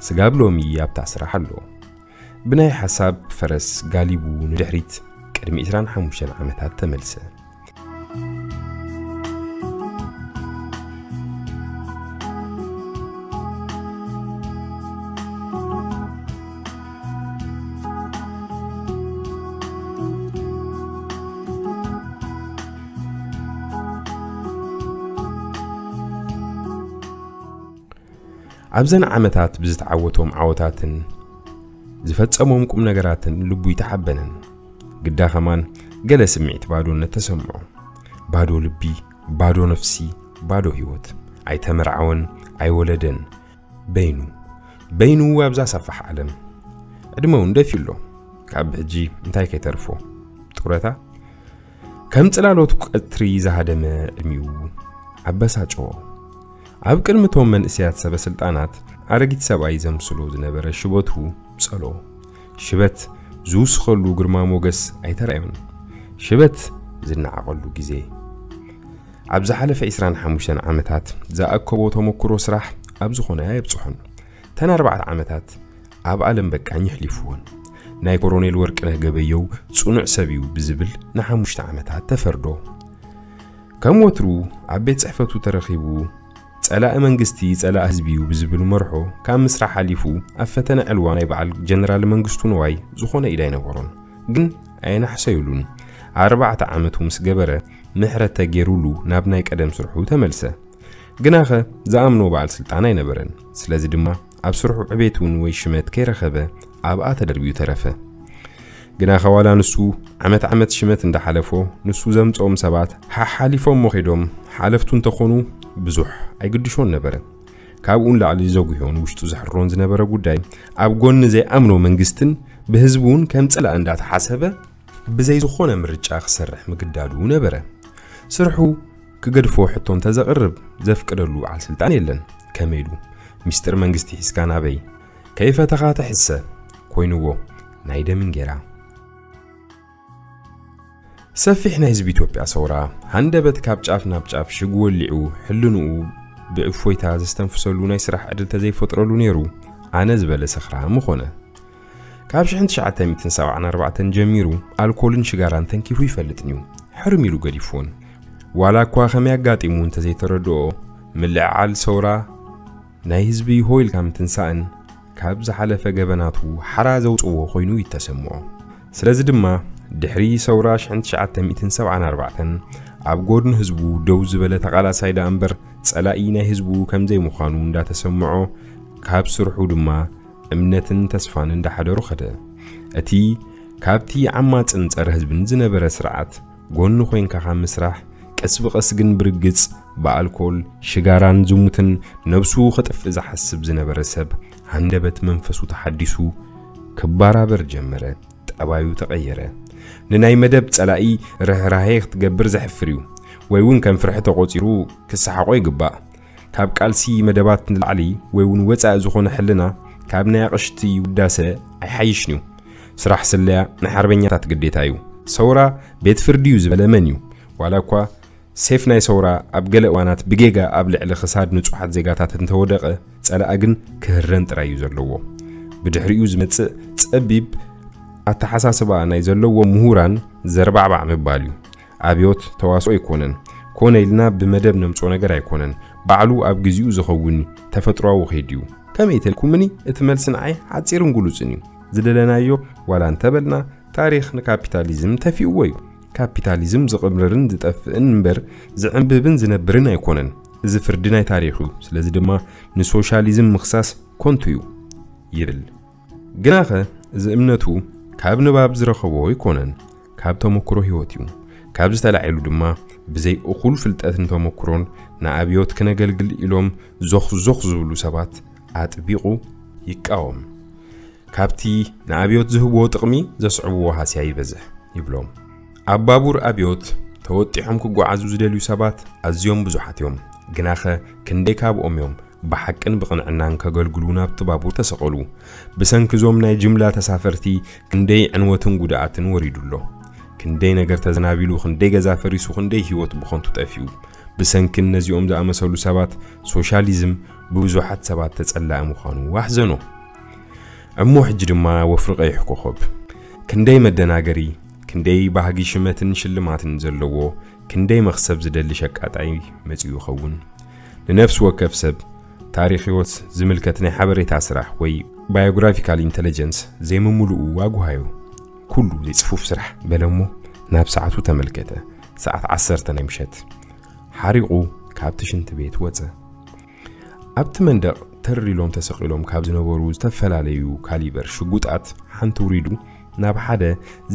ስጋብ ሎሚ ኣብታ ስራሕ ኣሎ። ብናይ ሓሳብ ፈረስ ጋሊቡ ንድሕሪት ቅድሚ ዕስራን ሓሙሽተን ዓመታት ተመልሰ። ኣብዘን ዓመታት ብዝተዓወቶም ዓወታትን ዝፈጸሞም ቁም ነገራትን ልቡ ይተሓበነን። ግዳ ከማን ገለ ስምዒት ባዶነት ተሰምዖ። ባዶ ልቢ፣ ባዶ ነፍሲ፣ ባዶ ህይወት። ኣይተመርዓወን፣ ኣይወለደን። በይኑ፣ በይኑ ኣብዛ ሰፋሕ ዓለም። ዕድመ እውን ደፊኡ ኣሎ። ካብ ሕጂ እንታይ ከይተርፎ? ጡረታ? ከም ጽላሎት ቀትሪ ዝሃደመ ዕድሚኡ ኣበሳጨዎ። ኣብ ቅድሚ እቶም መንእሰያት ሰበ ስልጣናት ኣረጊት ሰብኣይ ዘምስሎ ዝነበረ ሽበቱ ጸሎ። ሽበት ዝውስኸሉ ግርማ ሞገስ ኣይተራእዮን። ሽበት ዝነዓቐሉ ግዜ። ኣብ ዝሓለፈ ዕስራን ሓሙሽተን ዓመታት ዝኣከቦ ተመክሮ ስራሕ ኣብ ዝኾነ ኣየብጽሖን። ተን ኣርባዕተ ዓመታት ኣብ ኣለም በቃኝ ኣሕሊፍወን። ናይ ኮሎኔል ወርቅነህ ገበየው ጽኑዕ ሰብ እዩ ብዝብል ንሓሙሽተ ዓመታት ተፈርዶ። ከም ወትሩ ኣብ ቤት ጽሕፈቱ ተረኺቡ፣ ጸላኢ መንግስቲ ጸላኢ ህዝቢ እዩ ብዝብል መርሖ ካብ ምስራሕ ሓሊፉ ኣብ ፈተነ ዕልዋ ናይ በዓል ጀነራል መንግስቱ ነዋይ ዝኾነ ኢድ ኣይነበሮን። ግን ኣየናሕሰዩሉን። ኣርባዕተ ዓመቱ ምስ ገበረ ምሕረት ተገይሩሉ ናብ ናይ ቀደም ስርሑ ተመልሰ። ግናኸ ዝኣምኖ በዓል ስልጣን ኣይነበረን። ስለዚ ድማ ኣብ ስርሑ ዕቤት እውን ወይ ሽመት ከይረኸበ ኣብኣ ተደርቢዩ ተረፈ። ግናኸ ዋላ ንሱ ዓመት ዓመት ሽመት እንዳሓለፎ ንሱ ዘምጽኦም ሰባት ሓሓሊፎሞ ኸይዶም ሓለፍቱ እንተኾኑ ብዙሕ ኣይግድሾን ነበረ። ካብኡ ንላዕሊ ዘጉህዮን ውሽጡ ዘሕርሮን ዝነበረ ጉዳይ ኣብ ጎኒ ዘይኣምኖ መንግስትን ብህዝቢ እውን ከም ጸላኢ እንዳተሓሰበ ብዘይ ዝኾነ ምርጫ ክሰርሕ ምግዳዱ ነበረ። ስርሑ ክገድፎ ሕቶ እንተዘቕርብ ዘፍቅደሉ በዓል ስልጣን የለን። ከመይ ኢሉ ሚስጥር መንግስቲ ሒዝካ ናበይ ከይፈተኻ ትሕሰ ኮይንዎ ናይ ደም እንጌራ። ሰፊሕ ናይ ህዝቢ ኢትዮጵያ ሰውራ ሃንደበት ካብ ጫፍ ናብ ጫፍ ሽግ ወሊዑ ሕልንኡ ብእፎይታ ዘስተንፍሰሉ ናይ ስራሕ ዕድል ተዘይፈጥረሉ ነይሩ ኣነ ዝበለ ሰኽራ ምኾነ። ካብ ሽሕን ትሽዓተ ሚእትን ሰብዓን ኣርባዕተን ጀሚሩ ኣልኮልን ሽጋራን ተንኪፉ ይፈልጥን እዩ። ሕርም ኢሉ ገዲፍዎን። ዋላ እኳ ከመይ ኣጋጢሙ እንተዘይተረድኦ፣ ምልዕዓል ሰውራ ናይ ህዝቢ ሆይልካ ምትንሳእን ካብ ዝሓለፈ ገበናቱ ሓራ ዘውፅዎ ኮይኑ ይተሰምዖ። ስለዚ ድማ ድሕሪ ሰውራ ሽሕን ትሽዓተ ሚእትን ሰብዓን ኣርባዕተን ኣብ ጎድኑ ህዝቡ ደው ዝበለ ተቓላሳይ ደኣ እምበር ጸላኢ ናይ ህዝቡ ከም ዘይምዃኑ እንዳተሰምዖ ካብ ስርሑ ድማ እምነትን ተስፋን እንዳሓደሩ ኸደ። እቲ ካብቲ ዓማጽን ጸረ ህዝብን ዝነበረ ስርዓት ጎኒ ኮይንካ ካብ ምስራሕ ቀስ ብቐስ ግን ብርግጽ ብኣልኮል ሽጋራን ዝሙትን ነብሱ ከጥፍእ ዝሓስብ ዝነበረ ሰብ ሃንደበት መንፈሱ ተሓዲሱ ክባራበር ጀመረ። ጠባዩ ተቐየረ። ንናይ መደብ ጸላኢ ርህራሄ ክትገብር ዘሕፍር እዩ፣ ወይ እውን ከም ፍርሒ ተቖጺሩ ክሰሓቖ ይግባእ። ካብ ቃልሲ መደባት ንላዕሊ ወይ እውን ወጻኢ ዝኾነ ሕልና ካብ ናይ ኣቕሽቲ ውዳሰ ኣይሓይሽን እዩ። ስራሕ ስለያ ናይ ሓርበኛታት ግዴታ እዩ። ሰውራ ቤት ፍርዲ እዩ ዝበለ መን እዩ? ዋላ እኳ ሴፍ ናይ ሰውራ ኣብ ገለ እዋናት ብጌጋ ኣብ ልዕሊ ክሳድ ንጹሓት ዜጋታት እንተወደቐ፣ ጸላኢ ግን ክህረን ጥራይ እዩ ዘለዎ። ብድሕሪኡ ዝመጽእ ጸቢብ ኣተሓሳስባ ናይ ዘለዎ ምሁራን ዘርባዕባዕ ምባል እዩ። ኣብዮት ተዋስኦ ኣይኮነን። ኮነ ኢልና ብመደብ ነምጾ ነገር ኣይኮነን። ባዕሉ ኣብ ግዚኡ ዝኸውን ተፈጥሮኣዊ ከይድ እዩ። ከመይ ተልኩምኒ፣ እቲ መልሲ ንዓይ ሓጺርን ግሉጽን እዩ። ዝደለናዮ ዋላ እንተበልና፣ ታሪኽ ንካፒታሊዝም ተፊእዎ እዩ። ካፒታሊዝም ዝቕምርርን ዝጠፍእን እምበር ዝዕንብብን ዝነብርን ኣይኮነን። እዚ ፍርዲ ናይ ታሪኽ እዩ። ስለዚ ድማ ንሶሻሊዝም ምኽሳስ ኮንቱ እዩ ይብል። ግናኸ እዚ እምነቱ ካብ ንባብ ዝረኸቦ ኣይኮነን፣ ካብ ተመክሮ ህይወት እዩ። ካብዚ ተላዒሉ ድማ ብዘይ እኹል ፍልጠትን ተመክሮን ንኣብዮት ክነገልግል ኢሎም ዞኽ ዞኽ ዝብሉ ሰባት ኣጥቢቑ ይቃወም። ካብቲ ንኣብዮት ዝህብዎ ጥቕሚ ዘስዕብዎ ሃስያ ይበዝሕ ይብሎም። ኣብ ባቡር ኣብዮት ተወጢሖም ክጓዓዙ ዝደልዩ ሰባት ኣዝዮም ብዙሓት እዮም። ግናኸ ክንደይ ካብኦም እዮም ብሓቅን ብቕንዕናን ከገልግሉ ናብቲ ባቡር ተሰቐሉ? ብሰንኪ እዞም ናይ ጅምላ ተሳፈርቲ ክንደይ ዕንወትን ጉድኣትን ወሪዱ ኣሎ። ክንደይ ነገር ተዘናቢሉ፣ ክንደይ ገዛ ፈሪሱ፣ ክንደይ ህይወት ብኸንቱ ጠፊኡ። ብሰንኪ ነዚኦም ዝኣመሰሉ ሰባት ሶሻሊዝም ብብዙሓት ሰባት ተጸላኢ ምዃኑ ኣሕዘኖ። እሞ ሕጂ ድማ ወፍሪ ቀይሕ ኮኸብ። ክንደይ መደናገሪ፣ ክንደይ ባህጊ ሽመትን ሽልማትን ዘለዎ፣ ክንደይ መኽሰብ ዝደሊ ሸቃጣይ መጺኡ ይኸውን። ንነፍሲ ወከፍ ሰብ ታሪኽ ህይወት ዝምልከት ናይ ሓበሬታ ስራሕ ወይ ባዮግራፊካል ኢንተለጀንስ ዘይምምልኡ ኣጉሃዩ። ኩሉ ዘይጽፉፍ ስራሕ በለ እሞ ናብ ሰዓቱ ተመልከተ። ሰዓት ዓሰርተ ናይ ምሸት። ሓሪቑ ካብቲ ሽንቲ ቤት ወጸ። ኣብቲ መንደቕ ተር ኢሎም ተሰቒሎም ካብ ዝነበሩ ዝተፈላለዩ ካሊበር ሽጉጣት ሓንቲ ውሪዱ ናብ ሓደ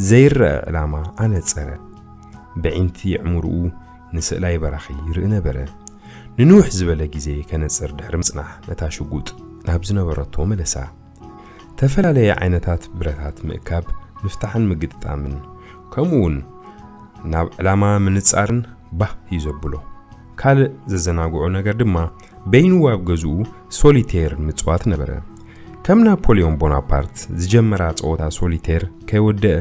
ዘይረአ ዕላማ ኣነጸረ። ብዒንቲ ኣዕምርኡ ንስእላይ በራኺ ይርኢ ነበረ። ንንውሕ ዝበለ ግዜ ከነጽር ድሕሪ ምጽናሕ ነታ ሽጉጥ ናብ ዝነበረቶ መለሳ። ተፈላለየ ዓይነታት ብረታት ምእካብ፣ ምፍታሕን ምግጥጣምን፣ ከምኡውን ናብ ዕላማ ምንጻርን ባህ እዩ ዘብሎ። ካልእ ዘዘናግዖ ነገር ድማ በይኑ ኣብ ገዝኡ ሶሊቴር ምጽዋት ነበረ። ከም ናፖሊዮን ቦናፓርት ዝጀመራ ጸወታ ሶሊቴር ከይወደአ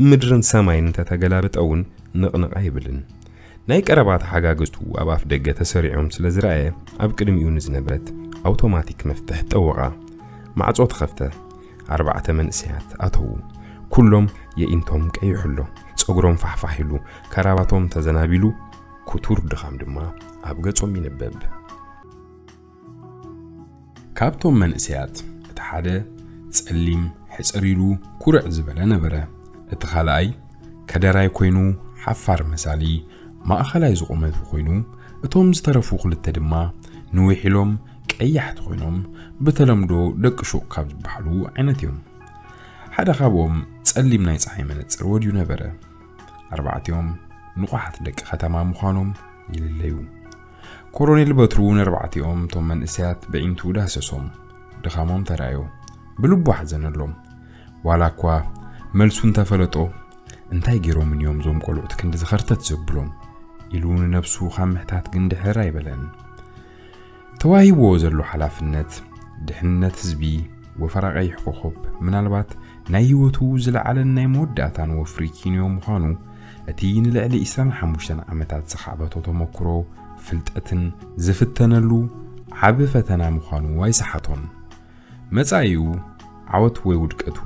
ምድርን ሰማይን እንተተገላበጠ እውን ንቕንቕ ኣይብልን። ናይ ቀረባ ተሓጋገዝቱ ኣብ ኣፍ ደገ ተሰሪዖም ስለ ዝረኣየ ኣብ ቅድሚኡ ንዝነበረት ኣውቶማቲክ መፍትሕ ጠወቓ። ማዕጾ ተኸፍተ። ኣርባዕተ መንእሰያት ኣተዉ። ኩሎም የኢንቶም ቀይሑ ኣሎ። ጸጉሮም ፋሕፋሕ ኢሉ፣ ከራባቶም ተዘናቢሉ፣ ክቱር ድኻም ድማ ኣብ ገጾም ይንበብ። ካብቶም መንእሰያት እቲ ሓደ ጸሊም ሕጽር ኢሉ ኩርዕ ዝበለ ነበረ። እቲ ካልኣይ ከደራይ ኮይኑ ሓፋር መሳሊ ማእኸላይ ዝቑመቱ ኮይኑ፣ እቶም ዝተረፉ ክልተ ድማ ንዊሕ ኢሎም ቀያሕቲ ኮይኖም ብተለምዶ ደቂ ሹቕ ካብ ዝበሃሉ ዓይነት እዮም። ሓደ ካብኦም ጸሊም ናይ ጸሓይ መነጽር ወድዩ ነበረ። ኣርባዕቲኦም ንቑሓት ደቂ ከተማ ምዃኖም ይልለዩ። ኮሮኔል በትሩ ነርባዕቲኦም እቶም መንእሰያት ብዒንቱ ዳህሰሶም። ድኻሞም ተራእዮ። ብልቡ ሓዘነሎም። ዋላ እኳ መልሱ እንተፈለጦ፣ "እንታይ ገይሮምን እዮም እዞም ቆልዑት ክንዲ ዝኸርተት ዘብሎም?" ኢሉ ንነብሱ ካብ ምሕታት ግን ድሕር ኣይበለን። ተዋሂብዎ ዘሎ ሓላፍነት፣ ድሕንነት ህዝቢ፣ ወፈራ ቀይሕ ኮኸብ ምናልባት ናይ ህይወቱ ዝለዓለን ናይ መወዳእታን ወፍሪ ኪንዮ ምዃኑ፣ እቲ ንልዕሊ ዕስራን ሓሙሽተን ዓመታት ዝኻዕበቶ ተመክሮ ፍልጠትን ዝፍተነሉ ዓቢ ፈተና ምዃኑ ኣይሰሓቶን። መጻኢኡ፣ ዓወት ወይ ውድቀቱ፣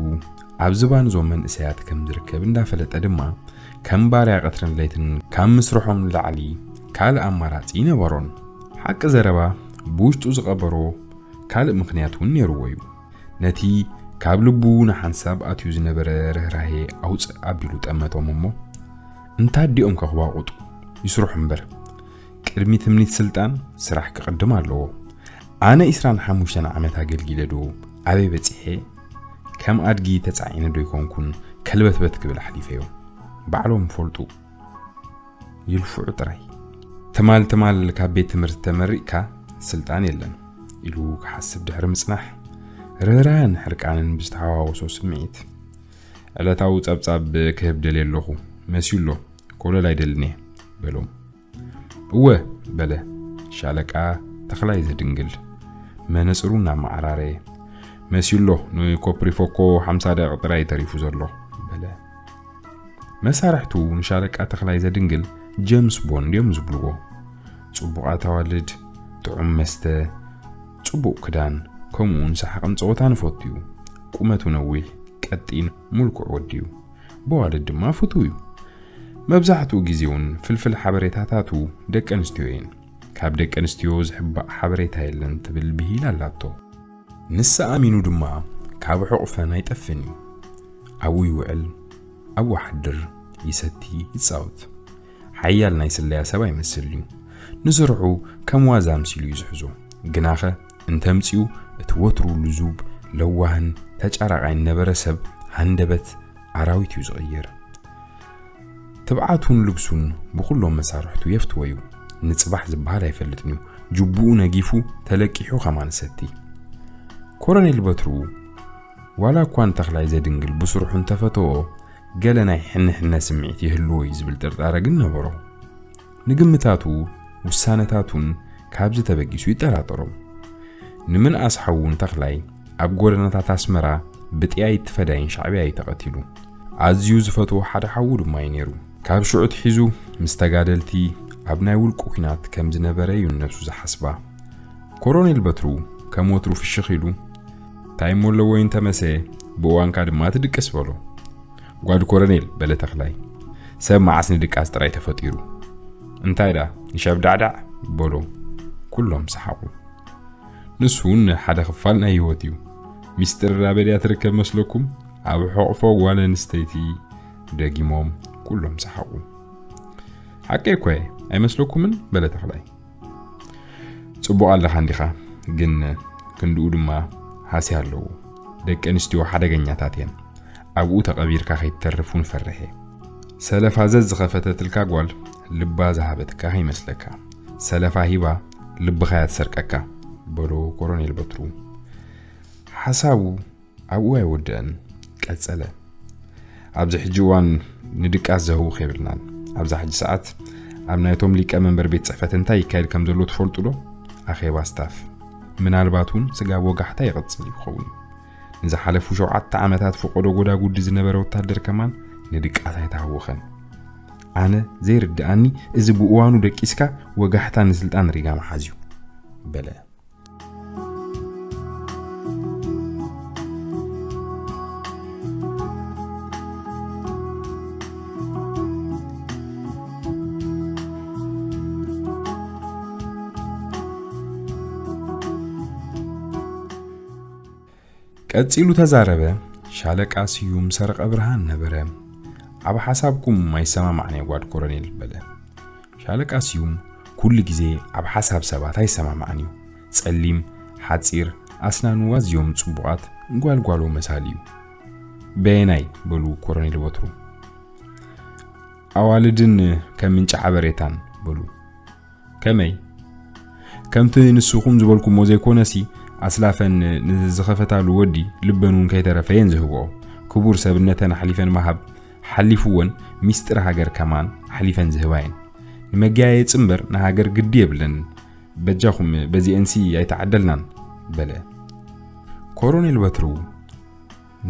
ኣብ ዝባን እዞም መንእሰያት ከም ዝርከብ እንዳፈለጠ ድማ፣ ከም ባርያ ቀትርን ለይትን ካብ ምስርሖም ንላዕሊ ካልእ ኣማራጺ ይነበሮን። ሓቂ ዘረባ፣ ብውሽጡ ዝቐበሮ ካልእ ምኽንያት እውን ነይርዎ እዩ። ነቲ ካብ ልቡ ንሓንሳብ ኣትዩ ዝነበረ ርህራሄ ኣውፅእ ኣቢሉ ጠመቶም እሞ፣ እንታ ኣዲኦም ከኽባቑጡ ይስርሑ እምበር፣ ቅድሚ ትምኒት ስልጣን ስራሕ ክቕድም ኣለዎ። ኣነ ዒስራን ሓሙሽተን ዓመት ኣገልጊለ ዶ ኣበይ በፂሐ? ከም ኣድጊ ተፃዒነ ዶ ይኮንኩን ከልበትበት ክብል ኣሕሊፈዮ? ባዕሎም ፈልጡ። ይልፍዑ ጥራይ። ትማል ትማል ካብ ቤት ትምህርቲ ተመሪቕካ ስልጣን የለን ኢሉ ክሓስብ ድሕሪ ምጽናሕ፣ ርህራህን ሕርቃንን ብዝተሓዋወሶ ስምዒት፣ ዕለታዊ ጸብጻብ ክህብ ደልየ ኣለኹ፣ መስዩ ኣሎ፣ ኮለል ኣይደልን እየ በሎም። እወ በለ ሻለቃ ተኽላይ ዘድንግል መነጽሩ እናመዓራረየ። መስዩ ኣሎ፣ ንኮፕሪፎኮ ሓምሳ ደቂቕ ጥራይ ተሪፉ ዘሎ በለ። መሳርሕቱ ንሻለቃ ተኽላይ ዘድንግል ጀምስ ቦንድ እዮም ዝብልዎ። ጽቡቓት ኣዋልድ፣ ጥዑም መስተ፣ ጽቡቕ ክዳን፣ ከምኡውን ሰሓቕን ጸወታን ይፈቱ እዩ። ቁመቱ ነዊሕ፣ ቀጢን፣ ምልኩዕ ወዲ እዩ። ብዋልድ ድማ ፍቱው እዩ። መብዛሕትኡ ግዜ እውን ፍልፍል ሓበሬታታቱ ደቂ ኣንስትዮ እየን። ካብ ደቂ ኣንስትዮ ዝሕባእ ሓበሬታ የለን ትብል ብሂል ኣላቶ። ንሳ ኣሚኑ ድማ ካብ ሕቑፈን ኣይጠፍን እዩ። ኣብኡ ይውዕል፣ ኣብኡ ሓድር፣ ይሰቲ፣ ይጻወት። ሓያል ናይ ስለያ ሰብ ኣይመስል እዩ። ንስርሑ ከም ዋዛ ኣምሲሉ እዩ ዝሕዞ። ግናኸ እንተምጺኡ እቲ ወትሩ ልዙብ፣ ለዋህን ተጫራቓይን ነበረ ሰብ ሃንደበት ኣራዊት እዩ ዝቕይር። ትብዓቱን ልብሱን ብኹሎም መሳርሕቱ የፍትዎ እዩ። ንጽባሕ ዝበሃል ኣይፈልጥን እዩ። ጅቡኡ ነጊፉ ተለቂሑ ከማን ሰቲ። ኮሎኔል በትሩ ዋላ እኳ ንተኽላይ ዘድንግል ብስርሑ እንተፈተዎ፣ ገለ ናይ ሕንሕነ ስምዒት ይህልዎ እዩ ዝብል ጥርጣረ ግን ነበሮ። ንግምታቱ፣ ውሳነታቱን ካብዚ ተበጊሱ ይጠራጠሮም። ንምንኣስ ሓዉ ንተኽላይ ኣብ ጎደናታት ኣስመራ ብጥያይት ፈዳይን ሻዕብያ እዩ ተቐቲሉ። ኣዝዩ ዝፈትዎ ሓደ ሓዉ ድማ እዩ ነይሩ። ካብ ሽዑ ኣትሒዙ ምስ ተጋደልቲ ኣብ ናይ ውልቁ ኲናት ከም ዝነበረ እዩ ነብሱ ዝሓስባ። ኮሎኔል በትሩ ከም ወትሩ ፍሽኽ ኢሉ፣ "እንታይ እሞ ኣለዎ እንተመሰ፣ ብእዋንካ ድማ ትድቅስ" በሎ። "ጓድ ኮሎኔል" በለ ተኽላይ፣ "ሰብ መዓስ ንድቃስ ጥራይ ተፈጢሩ? እንታይ ደኣ ንሸብዳዕዳዕ?" በሎ። ኩሎም ሰሓቑ። ንሱ እውን ሓደ ክፋል ናይ ህይወት እዩ። ሚስጥር ኣበይ ድያ ትርከብ መስለኩም? ኣብ ሕቑፎ ጓል ኣንስተይቲ። ደጊሞም ኩሎም ሰሓቑ። "ሓቀይ እኮ እየ፣ ኣይመስለኩምን?" በለ ተኽላይ። "ጽቡቕ ኣለኻ እንዲኻ፣ ግን ክንድኡ ድማ ሃስያ ኣለዎ። ደቂ ኣንስትዮ ሓደገኛታት እየን። ኣብኡ ተቐቢርካ ከይትተርፍ እውን ፈርሕ እየ። ሰለፋ ዘዝኸፈተትልካ ጓል ልባ ዝሃበትካ ከይመስለካ። ሰለፋ ሂባ ልብኻ እያ ትሰርቀካ" በሎ ኮሎኔል በትሩ። ሓሳቡ ኣብኡ ኣይወደአን፣ ቀጸለ። "ኣብዚ ሕጂ እዋን ንድቃስ ዘህውኽ የብልናን። ኣብዛ ሕጂ ሰዓት ኣብ ናይቶም ሊቀ መንበር ቤት ጽሕፈት እንታይ ይካየድ ከም ዘሎ ትፈልጡ ዶ? ኣኼባ ስታፍ። ምናልባት እውን ስጋብ ወጋሕታ ይቕጽል ይኸውን። ንዝሓለፉ ሸውዓተ ዓመታት ፈቆዶ ጎዳጉዲ ዝነበረ ወታደር ከማን ንድቃስ ኣይተሃወኸን። ኣነ ዘይርድኣኒ፣ እዚ ብእዋኑ ደቂስካ ወጋሕታ ንስልጣን ሪጋ ምሓዝ እዩ" በለ። ቀጺሉ ተዛረበ ሻለቃ ስዩም ሰረቐ ብርሃን ነበረ። "ኣብ ሓሳብኩም ኣይሰማማዕን እየ ጓድ ኮሎኔል" በለ። ሻለቃ ስዩም ኩሉ ግዜ ኣብ ሓሳብ ሰባት ኣይሰማማዕን እዩ። ጸሊም፣ ሓጺር፣ ኣስናኑ ኣዝዮም ጽቡቓት፣ ጓልጓሎ መሳሊ እዩ። "በየናይ?" በሉ ኮሎኔል በትሩ። "ኣዋልድን ከም ምንጪ ሓበሬታን" በሉ። "ከመይ?" "ከምቲ ንስኹም ዝበልኩሞ ዘይኮነሲ፣ ኣስላፈን ንዝኸፈታሉ ወዲ ልበን እውን ከይተረፈ እየን ዝህብኦ። ክቡር ሰብነተን ኣሕሊፈን ምሃብ ሓሊፉወን፣ ሚስጥር ሃገር ከማን ኣሕሊፈን ዝህባ እየን። ንመገያየጺ እምበር ንሃገር ግዲ የብለንን። በጃኹም በዚኤንሲ ኣይተዓደልናን" በለ። ኮሎኔል በትሩ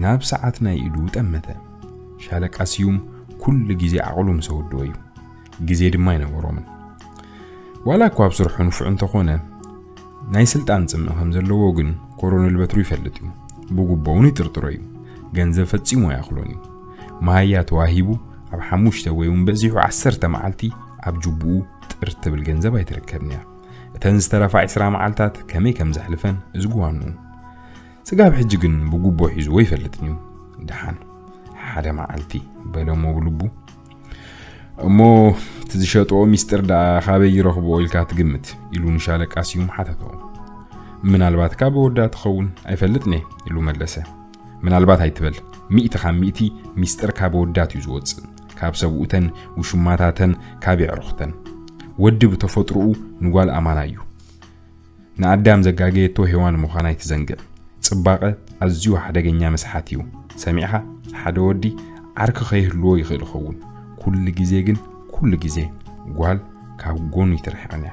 ናብ ሰዓት ናይ ኢዱ ጠመተ። ሻለቃ ስዩም ኩሉ ግዜ ዓቕሉ ምስ ኣወደኦ እዩ። ግዜ ድማ ኣይነበሮምን። ዋላ እኳ ኣብ ስርሑ ንፉዕ እንተኾነ፣ ናይ ስልጣን ጽምኢ ከም ዘለዎ ግን ኮሎኔል በትሩ ይፈልጥ እዩ። ብጉቦ እውን ይጥርጥሮ እዩ። ገንዘብ ፈጺሙ ኣይኣኽሎን እዩ። መሃያ ተዋሂቡ ኣብ ሓሙሽተ ወይ እውን በዚሑ ዓሰርተ መዓልቲ ኣብ ጅቡኡ ጥር ትብል ገንዘብ ኣይትርከብን እያ። እተን ዝተረፋ ዕስራ መዓልታት ከመይ ከም ዘሕልፈን እዝግዋኑ። ስጋብ ሕጂ ግን ብጉቦ ሒዝዎ ይፈልጥን እዩ። ደሓን ሓደ መዓልቲ በለ እሞ ብልቡ፣ "እሞ እቲ ዝሸጥኦ ሚስጥር ደኣ ካበይ ይረኽብኦ ኢልካ ትግምት?" ኢሉ ንሻለቃ ስዩም ሓተቶ። "ምናልባት ካብ ወዳ ትኸውን፣ ኣይፈልጥን እየ" ኢሉ መለሰ። "ምናልባት ኣይትበል፣ ሚእቲ ካብ ሚእቲ ሚስጥር ካብ ወዳት እዩ ዝወጽእ፣ ካብ ሰብኡተን ውሽማታተን ካብ የዕሩኽተን። ወዲ ብተፈጥሮኡ ንጓል ኣማና እዩ። ንኣዳም ዘጋገየቶ ሄዋን ምዃና ኣይትዘንግዕ። ጽባቐ ኣዝዩ ሓደገኛ መስሓት እዩ። ሰሚዕኻ? ሓደ ወዲ ዓርኪ ከይህልዎ ይኽእል ይኸውን። ኩሉ ግዜ ግን፣ ኩሉ ግዜ ጓል ካብ ጎኑ ይትርሕቕን እያ።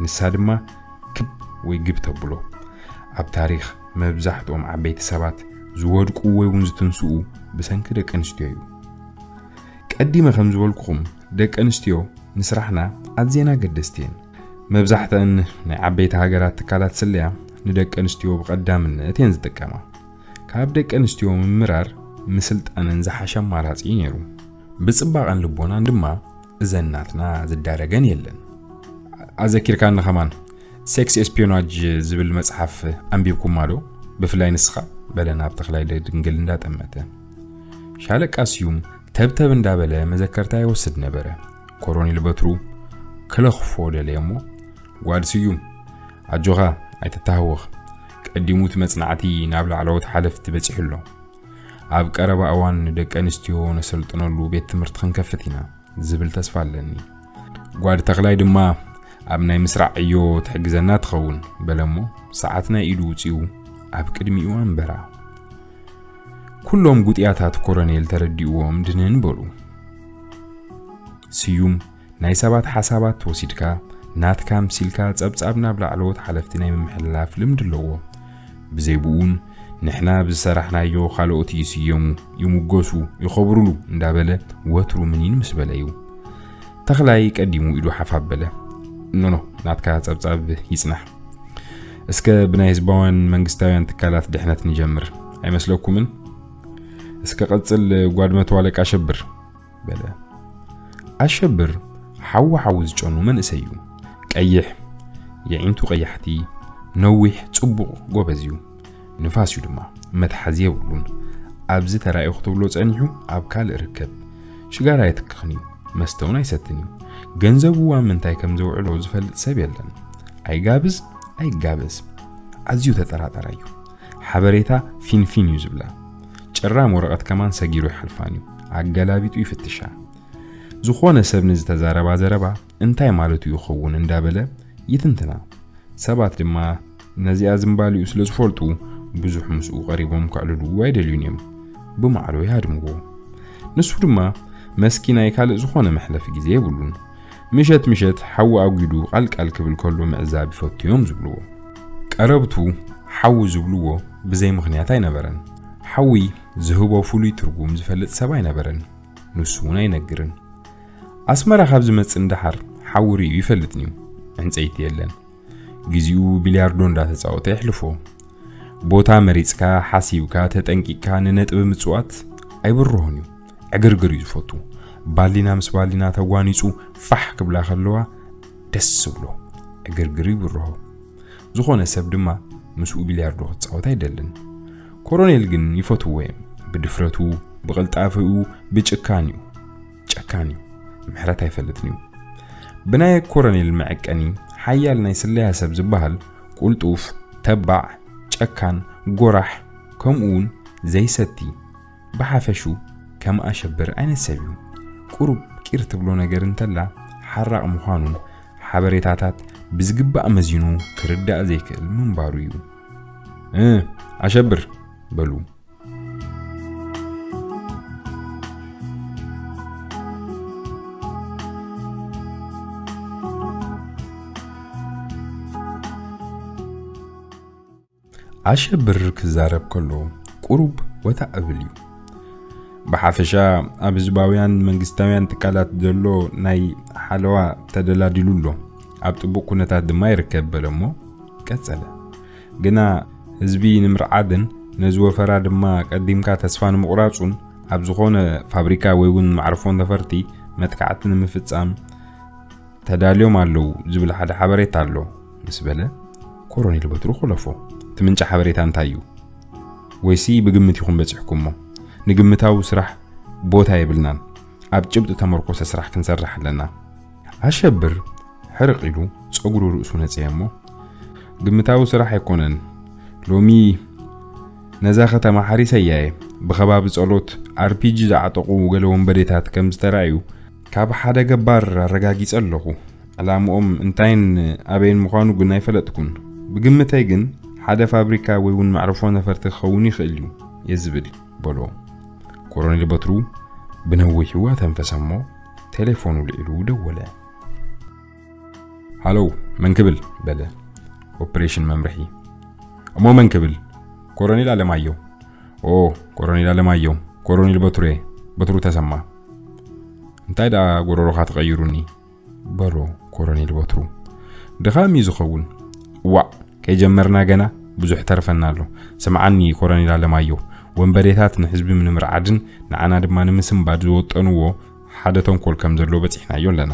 ንሳ ድማ ክብ ወይ ግብ ተብሎ። ኣብ ታሪኽ መብዛሕትኦም ዓበይቲ ሰባት ዝወድቁ ወይ እውን ዝትንስኡ ብሰንኪ ደቂ ኣንስትዮ እዩ። ቀዲመ ከም ዝበልኩኹም፣ ደቂ ኣንስትዮ ንስራሕና ኣዝየን ኣገደስቲ እየን። መብዛሕትአን ናይ ዓበይቲ ሃገራት ትካላት ስለያ ንደቂ ኣንስትዮ ብቐዳምነት እየን ዝጥቀማ። ካብ ደቂ ኣንስትዮ ምምራር ምስልጣነን ዝሓሸ ኣማራጺ እዩ ነይሩ። ብጽባቐን ልቦናን ድማ እዘን ናትና ዝዳረገን የለን። ኣዘኪርካኒ ከማን፣ ሴክስ ኤስፒዮናጅ ዝብል መጽሓፍ ኣንቢብኩማ ዶ? ብፍላይ ንስኻ?" በለ ናብ ተኽላይ ድንግል እንዳጠመተ። ሻለቃ ስዩም ተብተብ እንዳበለ መዘከርታ ይወስድ ነበረ። ኮሮኔል በትሩ ክለኽፎ ደለየ እሞ፣ "ጓድ ስዩም፣ ኣጆኻ፣ ኣይትተሃወኽ። ቀዲሙ እቲ መጽናዕቲ ናብ ላዕለዎት ሓለፍቲ በጺሑ ኣሎ። ኣብ ቀረባ እዋን ንደቂ ኣንስትዮ ነሰልጥነሉ ቤት ትምህርቲ ክንከፍት ኢና ዝብል ተስፋ ኣለኒ። ጓድ ተኽላይ ድማ ኣብ ናይ ምስራዕ ዕዮ ትሕግዘና ትኸውን" በለ እሞ፣ ሰዓት ናይ ኢዱ ውጺኡ ኣብ ቅድሚኡ ኣንበራ። ኩሎም ጉጥያታት ኮረኔል ተረዲእዎም ድንን በሉ። ስዩም፣ ናይ ሰባት ሓሳባት ወሲድካ ናትካ ምሲልካ ጸብጻብ ናብ ላዕለዎት ሓለፍቲ ናይ ምምሕልላፍ ልምዲ ኣለዎ። ብዘይ ብኡን ንሕና ብዝሰራሕናዮ ካልኦት ይስየሙ፣ ይሙገሱ፣ ይኸብሩሉ እንዳበለ ወትሩ ምኒን ምስ በለ እዩ። ተኽላይ ቀዲሙ ኢዱ ሓፍ ኣበለ። "ኖኖ፣ ናትካ ጸብጻብ ይጽናሕ። እስከ ብናይ ህዝባውያን መንግስታውያን ትካላት ድሕነት ንጀምር። ኣይመስለኩምን? እስከ ቀጽል ጓድ መቶ ኣለቃ ኣሸብር" በለ። ኣሸብር ሓዊ ሓዊ ዝጨኑ መንእሰይ እዩ። ቀይሕ፣ የዒንቱ ቀያሕቲ፣ ነዊሕ፣ ጽቡቕ ጎበዝ እዩ። ንፋስ እዩ ድማ፣ መትሓዚ የብሉን። ኣብዚ ተራእዩ ክትብሎ ጸኒሑ ኣብ ካልእ ርከብ። ሽጋራ ኣይትክኽን እዩ፣ መስተ እውን ኣይሰትን እዩ። ገንዘቡ ኣብ ምንታይ ከም ዘውዕሎ ዝፈልጥ ሰብ የለን። ኣይጋብዝ፣ ኣይጋበዝ። ኣዝዩ ተጠራጣራይ እዩ። ሓበሬታ ፊንፊን እዩ ዝብላ። ጭራም ወረቐት ከማን ሰጊሩ ይሓልፋን እዩ። ኣገላቢጡ ይፍትሻ። ዝኾነ ሰብ ንዝተዛረባ ዘረባ እንታይ ማለቱ ይኸውን እንዳበለ ይትንትና። ሰባት ድማ ነዚኣ ዝምባሊኡ ስለ ዝፈልጡ ብዙሕ ምስኡ ቀሪቦም ከዕልልዎ ኣይደልዩን እዮም። ብማዕዶ ይሃድምዎ። ንሱ ድማ መስኪናይ ካልእ ዝኾነ መሕለፊ ግዜ የብሉን። ምሸት ምሸት ሓዊ ኣጒዱ ቃልቃል ክብል ከሎ ምዕዛብ ይፈቱ እዮም ዝብልዎ። ቀረብቱ ሓዊ ዝብልዎ ብዘይ ምኽንያት ኣይነበረን። ሓዊ ዝህቦ ፍሉይ ትርጉም ዝፈልጥ ሰብ ኣይነበረን። ንሱ እውን ኣይነግርን። ኣስመራ ካብ ዝመጽእ ንደሓር ሓዊ ርእዩ ይፈልጥን እዩ። ዕንጸይቲ የለን። ግዜኡ ቢልያርዶ እንዳተጻወተ የሕልፎ። ቦታ መሪጽካ፣ ሓሲብካ፣ ተጠንቂቅካ ንነጥቢ ምጽዋት ኣይብርሆን እዩ። ዕግርግር እዩ ዝፈቱ። ባሊና ምስ ባሊና ተጓኒጹ ፋሕ ክብላ ከለዋ ደስ ዝብሎ ዕግርግር ይብርሆ። ዝኾነ ሰብ ድማ ምስኡ ቢልያርዶ ክጻወት ኣይደልን። ኮሮኔል ግን ይፈትዎ እዮም። ብድፍረቱ፣ ብቕልጣፈኡ፣ ብጭካን እዩ። ጨካን እዩ። ምሕረት ኣይፈልጥን እዩ። ብናይ ኮረኔል መዐቀኒ ሓያል ናይ ስለያ ሰብ ዝበሃል ቁልጡፍ፣ ተባዕ፣ ጨካን፣ ጎራሕ፣ ከምኡ እውን ዘይሰቲ፣ ብሓፈሹ ከም ኣሸብር ዓይነት ሰብ እዩ። ቁሩብ ቂር ትብሎ ነገር እንተላ ሓራቕ ምዃኑን ሓበሬታታት ብዝግባእ መዚኑ ክርዳእ ዘይክእል ምንባሩ እዩ። "እ፣ ኣሸብር" በሉ። ኣሸብር ክዛረብ ከሎ ቁሩብ ወታ እብል እዩ። ብሓፈሻ ኣብ ህዝባውያን መንግስታውያን ትካላት ዘሎ ናይ ሓለዋ ተደላዲሉ ኣሎ፣ ኣብ ጥቡቕ ኩነታት ድማ ይርከብ በለ እሞ ቀጸለ። ግና ህዝቢ ንምርዓድን ነዚ ወፈራ ድማ ቀዲምካ ተስፋ ንምቑራጹን ኣብ ዝኾነ ፋብሪካ ወይ እውን መዕርፎ ነፈርቲ መጥቃዕቲ ንምፍጻም ተዳልዮም ኣለዉ ዝብል ሓደ ሓበሬታ ኣሎ። ምስ በለ፣ ኮሮኔል በትሩ ኮለፎ። እቲ ምንጪ ሓበሬታ እንታይ እዩ? ወይሲ ብግምት ኢኹም በጺሕኩሞ? ንግምታዊ ስራሕ ቦታ የብልናን። ኣብ ጭብጢ ተመርኮሰ ስራሕ ክንሰርሕ ኣለና። ኣሸብር ሕርቕ ኢሉ ጸጉሩ ርእሱ ነጽየ እሞ፣ ግምታዊ ስራሕ ኣይኮነን። ሎሚ ነዛ ከተማ ሓሪሰያ እየ። ብኸባቢ ጸሎት ኣር ፒ ጂ ዝዓጠቑ ገለ ወንበዴታት ከም ዝተራእዩ ካብ ሓደ ገባር ኣረጋጊጸ ኣለኹ። ዕላምኦም እንታይን ኣበይን ምዃኑ ግን ኣይፈለጥኩን። ብግምተይ ግን ሓደ ፋብሪካ ወይ እውን መዕርፎ ነፈርቲ ክኸውን ይኽእል እዩ እየ ዝብል፣ በሎ። ኮሎኔል በትሩ ብነዊሑ ኣተንፈሰ እሞ ቴሌፎኑ ልዒሉ ደወለ። ሃሎ፣ መን ክብል? በለ ኦፕሬሽን መምርሒ። እሞ መን ክብል? ኮሎኔል ኣለማየሁ። ኦ፣ ኮሎኔል ኣለማየሁ፣ ኮሎኔል በትሩየ፣ በትሩ ተሰማ። እንታይ ደኣ ጎረሮኻ ትቐይሩኒ? በሎ ኮሎኔል በትሩ። ድኻም እዩ ዝኸውን። ዋዕ፣ ከይጀመርና ገና ብዙሕ ተርፈና ኣሎ። ስምዓኒ ኮሎኔል ኣለማየሁ፣ ወንበዴታት ንህዝቢ ንምርዓድን ንዓና ድማ ንምስንባድ ዝወጠንዎ ሓደ ተንኮል ከም ዘሎ በጺሕናዮ ኣለና።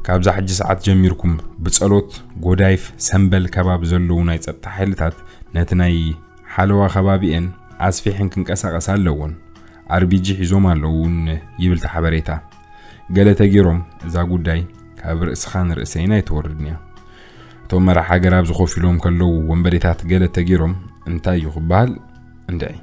ካብዛ ሕጂ ሰዓት ጀሚርኩም ብጸሎት፣ ጎዳይፍ፣ ሰምበል ከባቢ ዘለዉ ናይ ጸጥታ ሓይልታት ነቲ ናይ ሓለዋ ከባቢኤን ኣስፊሐን ክንቀሳቐሳ ኣለዎን። ኣር ቢ ጂ ሒዞም ኣለዉ እውን ይብል እቲ ሓበሬታ። ገለ ተገይሮም እዛ ጉዳይ ካብ ርእስኻን ርእሰይን ኣይትወርድን እያ። እቶም መራሕ ሃገር ኣብዚ ኮፍ ኢሎም ከለዉ ወንበዴታት ገለ ተገይሮም እንታይ እዩ ክበሃል? እንድዒ።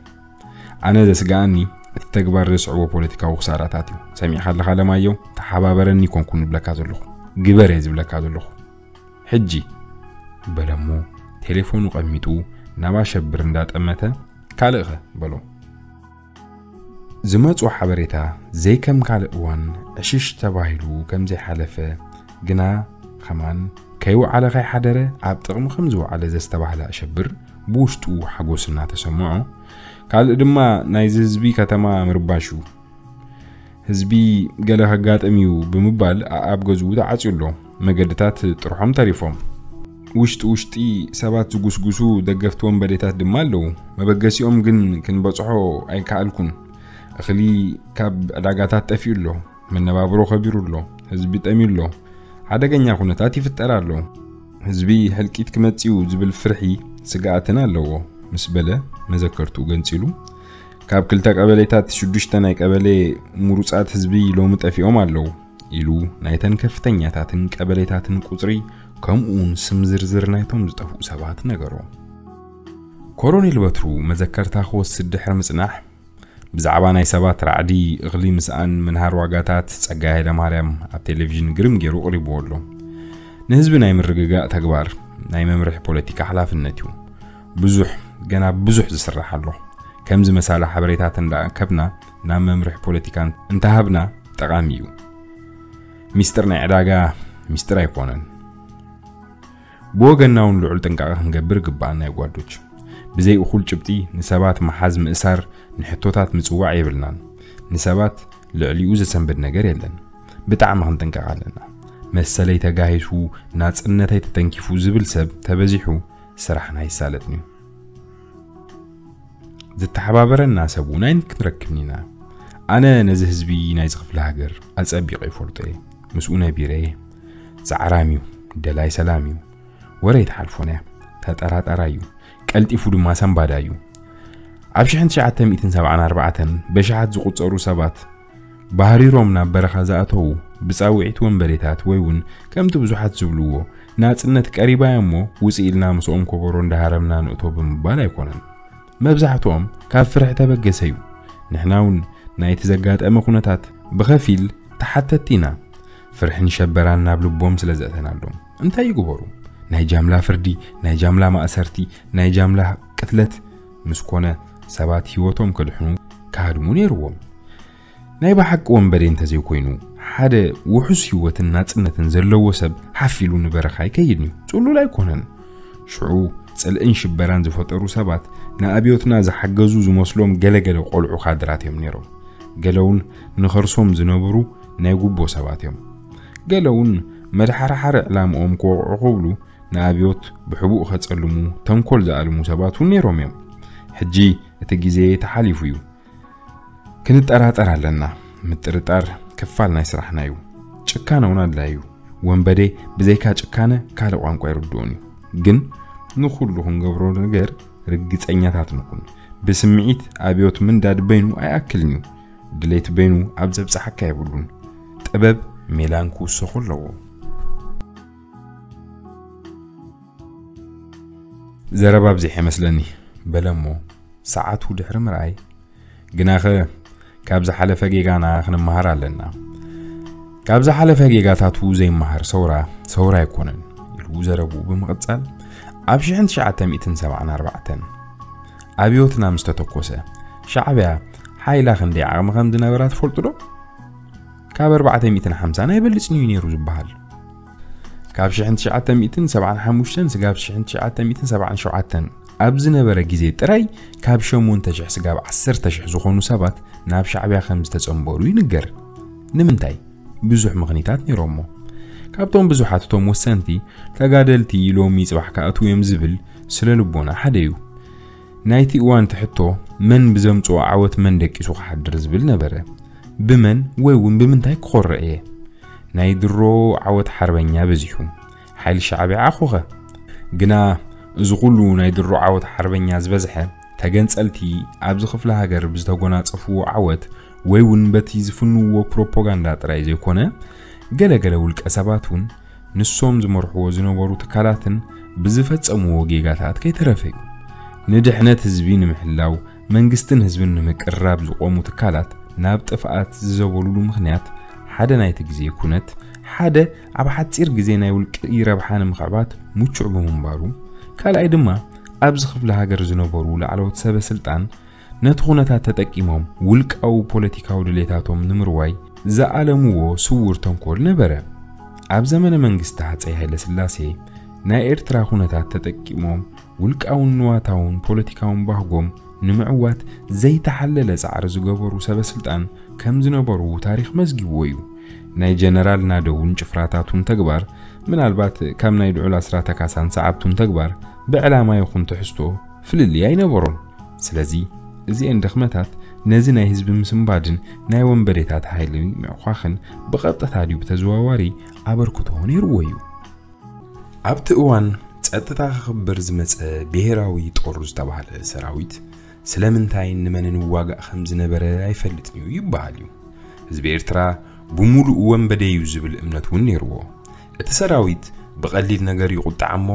ኣነ ዘስግኣኒ እቲ ተግባር ዘስዕቦ ፖለቲካዊ ክሳራታት እዩ። ሰሚዕካ ኣለኻ ኣለማየሁ? ተሓባበረኒ ኮንኩ ንብለካ ዘለኹ። ግበር እየ ዝብለካ ዘለኹ። ሕጂ በለሞ ቴሌፎኑ ቀሚጡ ናብ ኣሸብር እንዳጠመተ፣ ካልእኸ? በሎ። ዝመጾ ሓበሬታ ዘይከም ካልእ እዋን ዕሽሽ ተባሂሉ ከም ዘይሓለፈ ግና ከማን ከይወዓለ ከይሓደረ ኣብ ጥቕሚ ከም ዝወዓለ ዘስተባህለ ኣሸብር ብውሽጡ ሓጎስ እናተሰምዖ፣ ካልእ ድማ ናይዚ ህዝቢ ከተማ ምርባሹ። ህዝቢ ገለ ከጋጥም እዩ ብምባል ኣኣብ ገዝኡ ተዓጽዩ ኣሎ። መገድታት ጥርሖም ተሪፎም። ውሽጢ ውሽጢ ሰባት ዝጉስጉሱ ደገፍቲ ወንበዴታት ድማ ኣለዉ። መበገሲኦም ግን ክንበጽሖ ኣይከኣልኩን። እኽሊ ካብ ዕዳጋታት ጠፊኡ ኣሎ። መነባብሮ ከቢሩ ኣሎ። ህዝቢ ጠምዩ ኣሎ። ሓደገኛ ኩነታት ይፍጠር ኣሎ። ህዝቢ ሕልቂት ክመጽእ እዩ ዝብል ፍርሒ ስግኣትን ኣለዎ ምስ በለ መዘከርትኡ ገንጺሉ፣ ካብ ክልተ ቀበሌታት ሽዱሽተ ናይ ቀበሌ ምሩጻት ህዝቢ ሎሚ ጠፊኦም ኣለዉ ኢሉ ናይተን ከፍተኛታትን ቀበሌታትን ቁጽሪ ከምኡውን ስም ዝርዝር ናይቶም ዝጠፍኡ ሰባት ነገሮ። ኮሎኔል በትሩ መዘከርታ ክወስድ ድሕሪ ምጽናሕ ብዛዕባ ናይ ሰባት ራዕዲ፣ እኽሊ ምስኣን ምንሃር ዋጋታት ጸጋይ ሃይለማርያም ኣብ ቴሌቪዥን ግርም ገይሩ ኣቕሪብዎ ኣሎ። ንህዝቢ ናይ ምርግጋእ ተግባር ናይ መምርሒ ፖለቲካ ሓላፍነት እዩ። ብዙሕ፣ ገና ብዙሕ ዝስራሕ ኣሎ። ከምዚ መሳለ ሓበሬታት እንዳኣከብና ናብ መምርሒ ፖለቲካ እንተሃብና ጠቓሚ እዩ። ሚስጥር ናይ ዕዳጋ ሚስጥር ኣይኮነን። ብወገንና እውን ልዑል ጥንቃቐ ክንገብር ይግባኣና እዩ ጓዶች። ብዘይ እኹል ጭብጢ ንሰባት ምሓዝ ምእሳር ንሕቶታት ምጽዋዕ የብልናን። ንሰባት ልዕሊኡ ዘሰንብድ ነገር የለን። ብጣዕሚ ክንጥንቀቕ ኣለና። መሰለይ ተጋሂሱ፣ ናጽነተይ ተተንኪፉ ዝብል ሰብ ተበዚሑ ስራሕና ኣይሳለጥን እዩ። ዝተሓባበረና ሰብ እውን ኣይንክንረክብን ኢና። ኣነ ነዚ ህዝቢ ናይዚ ክፍለ ሃገር ኣጸቢቐ ይፈልጦ እየ። ምስኡ ነቢረ እየ። ጻዕራም እዩ፣ ደላይ ሰላም እዩ። ወረ ኣይትሓልፎን እያ። ተጠራጣራይ እዩ። ቀልጢፉ ድማ ሰንባዳይ እዩ። ኣብ ሽሕን ትሽዓተ ሚእትን ሰብዓን ኣርባዕተን በሽሓት ዝቑጸሩ ሰባት ባህሪሮም ናብ በረኻ ዝኣተዉ ብጻውዒት ወንበዴታት ወይ እውን ከምቲ ብዙሓት ዝብልዎ ናጽነት ቀሪባ እያ እሞ ውጽእ ኢልና ምስኦም ኮቦሮ እንዳሃረምና ንእቶ ብምባል ኣይኮነን። መብዛሕትኦም ካብ ፍርሒ ተበገሰ እዩ። ንሕና እውን ናይቲ ዘጋጠመ ኩነታት ብኸፊል ተሓተትቲ ኢና። ፍርሕን ሸበራን ናብ ልቦም ስለ ዘእተናሎም እንታይ ይግበሩ? ናይ ጃምላ ፍርዲ፣ ናይ ጃምላ ማእሰርቲ፣ ናይ ጃምላ ቅትለት ምስ ኮነ ሰባት ህይወቶም ከድሕኑ ክሃድሙ ነይርዎም። ናይ ብሓቂ ወንበዴ እንተዘይኮይኑ ሓደ ውሑስ ህይወትን ናጽነትን ዘለዎ ሰብ ሓፍ ኢሉ ንበረኻ ኣይከይድን እዩ። ጽሉል ኣይኮነን። ሽዑ ጽልእን ሽበራን ዝፈጠሩ ሰባት ንኣብዮትና ዝሓገዙ ዝመስሎም ገለገለ ቆልዑ ካድራት እዮም ነይሮም። ገለ እውን ንኸርሶም ዝነብሩ ናይ ጉቦ ሰባት እዮም። ገለ እውን መድሓርሓሪ ዕላምኦም ክወቕዑ ክብሉ ንኣብዮት ብሕቡእ ከጸልሙ ተንኮል ዝኣልሙ ሰባት እውን ነይሮም እዮም። ሕጂ እቲ ግዜ ተሓሊፉ እዩ። ክንጠራጠር ኣለና። ምጥርጣር ክፋል ናይ ስራሕና እዩ። ጭካነ እውን ኣድላዩ እዩ። ወንበዴ ብዘይካ ጭካነ ካልእ ቋንቋ ይርድኡን እዩ። ግን ንኹሉ ክንገብሮ ነገር ርግጸኛታት ንኹን። ብስምዒት ኣብዮት ምንዳድ በይኑ ኣይኣክልን እዩ። ድሌት በይኑ ኣብ ዘብጽሓካ የብሉን። ጥበብ ሜላን ክውሰኹ ኣለዎ። ዘረባ ኣብዚሐ መስለኒ በለ እሞ ሰዓቱ ድሕሪ ምርኣይ፣ ግናኸ ካብ ዝሓለፈ ጌጋና ክንመሃር ኣለና። ካብ ዝሓለፈ ጌጋታቱ ዘይመሃር ሰውራ ሰውራ ኣይኮነን ኢሉ ዘረቡ ብምቕጻል፣ ኣብ ሽሕን ትሽዓተ ሚእትን ሰብዓን ኣርባዕተን ኣብዮትና ምስ ተተኮሰ፣ ሻዕብያ ሓይላ ክንደይ ዓቕሚ ከም ዝነበራ ትፈልጡ ዶ? ካብ ኣርባዕተ ሚእትን ሓምሳን ኣይበልጽን እዩ ነይሩ ዝበሃል። ካብ ሽሕን ትሽዓተ ሚእትን ሰብዓን ሓሙሽተን ስጋብ ሽሕን ትሽዓተ ሚእትን ሰብዓን ሸውዓተን ኣብ ዝነበረ ግዜ ጥራይ ካብ ሸሞንተ ሽሕ ስጋብ ዓሰርተ ሽሕ ዝኾኑ ሰባት ናብ ሻዕብያ ከም ዝተጸንበሩ ይንገር። ንምንታይ? ብዙሕ ምኽኒታት ነይሮሞ። ካብቶም ብዙሓት እቶም ወሰንቲ ተጋደልቲ ሎሚ ጽባሕ ክኣትዉ እዮም ዝብል ስለ ልቦና ሓደ እዩ። ናይቲ እዋን ትሕቶ መን ብዘምጽኦ ዓወት መን ደቂሱ ክሓድር ዝብል ነበረ። ብመን ወይ እውን ብምንታይ ክኾርዕ እየ? ናይ ድሮ ዓወት ሓርበኛ በዚሑ፣ ሓይሊ ሻዕብያ ዓኾኸ። ግና እዚ ኩሉ ናይ ድሮ ዓወት ሓርበኛ ዝበዝሐ ተገንጸልቲ ኣብዚ ክፍለ ሃገር ብዝተጎናጸፍዎ ዓወት ወይ እውን በቲ ዝፍንዎ ፕሮፓጋንዳ ጥራይ ዘይኮነ፣ ገለገለ ውልቀ ሰባት እውን ንሶም ዝመርሕዎ ዝነበሩ ትካላትን ብዝፈጸምዎ ጌጋታት ከይተረፈ እዩ። ንድሕነት ህዝቢ ንምሕላው መንግስትን ህዝብን ንምቅርራብ ዝቆሙ ትካላት ናብ ጥፍኣት ዝዘበሉሉ ምኽንያት ሓደ ናይቲ ግዜ ኩነት፣ ሓደ ኣብ ሓጺር ግዜ ናይ ውልቂ ረብሓ ንምኽዕባት ምቹዕ ብምንባሩ፣ ካልኣይ ድማ ኣብዚ ክፍለ ሃገር ዝነበሩ ላዕለዎት ሰበ ስልጣን ነቲ ኩነታት ተጠቂሞም ውልቃዊ ፖለቲካዊ ድሌታቶም ንምርዋይ ዝኣለምዎ ስውር ተንኮል ነበረ። ኣብ ዘመነ መንግስቲ ሃጸይ ሃይለ ስላሴ ናይ ኤርትራ ኩነታት ተጠቂሞም ውልቃውን ንዋታውን ፖለቲካውን ባህጎም ንምዕዋት ዘይተሓለለ ጻዕሪ ዝገበሩ ሰበ ስልጣን ከም ዝነበሩ ታሪኽ መዝጊብዎ እዩ። ናይ ጀነራል ናደውን ጭፍራታቱን ተግባር ምናልባት ካብ ናይ ልዑል ኣስራተ ካሳን ሰዓብቱን ተግባር ብዕላማ ይኹን ትሕዝቶ ፍልልይ ኣይነበሮን። ስለዚ እዚኤን ድኽመታት ነዚ ናይ ህዝቢ ምስንባድን ናይ ወንበዴታት ሓይሊ ምዕኳኽን ብቐጥታ ድዩ ብተዘዋዋሪ ኣበርክቶ ነይርዎ እዩ። ኣብቲ እዋን ጸጥታ ክኽብር ዝመጸ ብሄራዊ ጦር ዝተባህለ ሰራዊት ስለምንታይን ንመንን ይዋጋእ ከም ዝነበረ ኣይፈልጥን እዩ ይበሃል እዩ። ህዝቢ ኤርትራ ብምሉእ ወንበዴ እዩ ዝብል እምነት እውን ነይርዎ። እቲ ሰራዊት ብቐሊል ነገር ይቑጣዕ እሞ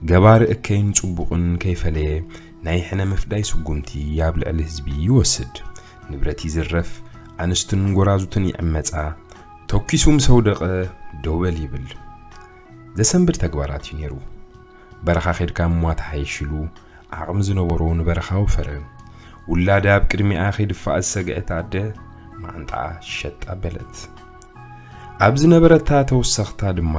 ገባሪ እከይን ጽቡቕን ከይፈለየ ናይ ሕነ ምፍዳይ ስጉምቲ ኣብ ልዕሊ ህዝቢ ይወስድ። ንብረት ይዝረፍ፣ ኣንስትን ጎራዙትን ይዕመጻ፣ ተኪሱ ምስ ኣውደቐ ደው በል ይብል። ዘሰንብድ ተግባራት እዩ ነይሩ። በረኻ ኸድካ ምሟት ሓይሽ ኢሉ ዓቕሚ ዝነበሮ ንበረኻ ወፈረ። ውላዳ ኣብ ቅድሚኣ ከይድፋኣ ዝሰግዐት ኣደ ማዕንጣኣ ሸጥ ኣበለት። ኣብ ዝነበረታ ተወሰኽታ ድማ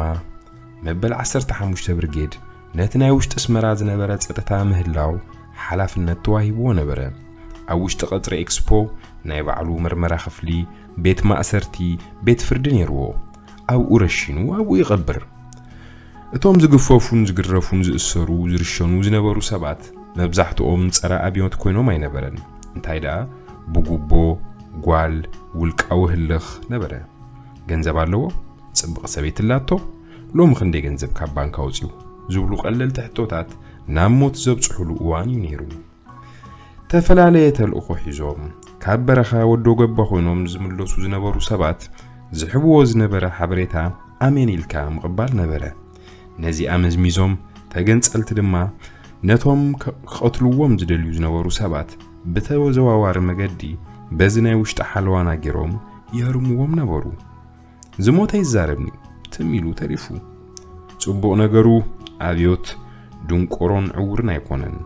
መበል ዓሰርተ ሓሙሽተ ብርጌድ ነቲ ናይ ውሽጢ ኣስመራ ዝነበረ ጸጥታ ምህላው ሓላፍነት ተዋሂብዎ ነበረ። ኣብ ውሽጢ ቀጽሪ ኤክስፖ ናይ ባዕሉ መርመራ ክፍሊ፣ ቤት ማእሰርቲ፣ ቤት ፍርዲ ነይርዎ። ኣብኡ ረሺኑ ኣብኡ ይቐብር። እቶም ዝግፈፉን ዝግረፉን ዝእሰሩ ዝርሸኑ ዝነበሩ ሰባት መብዛሕትኦም ጸረ ኣብዮት ኮይኖም ኣይነበረን። እንታይ ደኣ ብጉቦ ጓል ውልቃዊ ህልኽ ነበረ። ገንዘብ ኣለዎ፣ ጽብቕ ሰበይቲ ኣላቶ፣ ሎሚ ክንደይ ገንዘብ ካብ ባንክ ኣውጺኡ ዝብሉ ቀለልቲ ሕቶታት ናብ ሞት ዘብጽሑሉ እዋን እዩ ነይሩ። ተፈላለየ ተልእኾ ሒዞም ካብ በረኻ ወዶ ገባ ኮይኖም ዝምለሱ ዝነበሩ ሰባት ዝሕብዎ ዝነበረ ሓበሬታ ኣሜን ኢልካ ምቕባል ነበረ። ነዚኣ መዝሚዞም ተገንጸልቲ ድማ ነቶም ክ-፣ ክቐትልዎም ዝደልዩ ዝነበሩ ሰባት ብተዘዋዋሪ መገዲ በዚ ናይ ውሽጢ ሓለዋና ገይሮም ይህርምዎም ነበሩ። ዝሞተ ይዛረብኒ ትም ኢሉ ተሪፉ። ጽቡቕ ነገሩ ኣብዮት ድንቆሮን ዕውርን ኣይኮነን።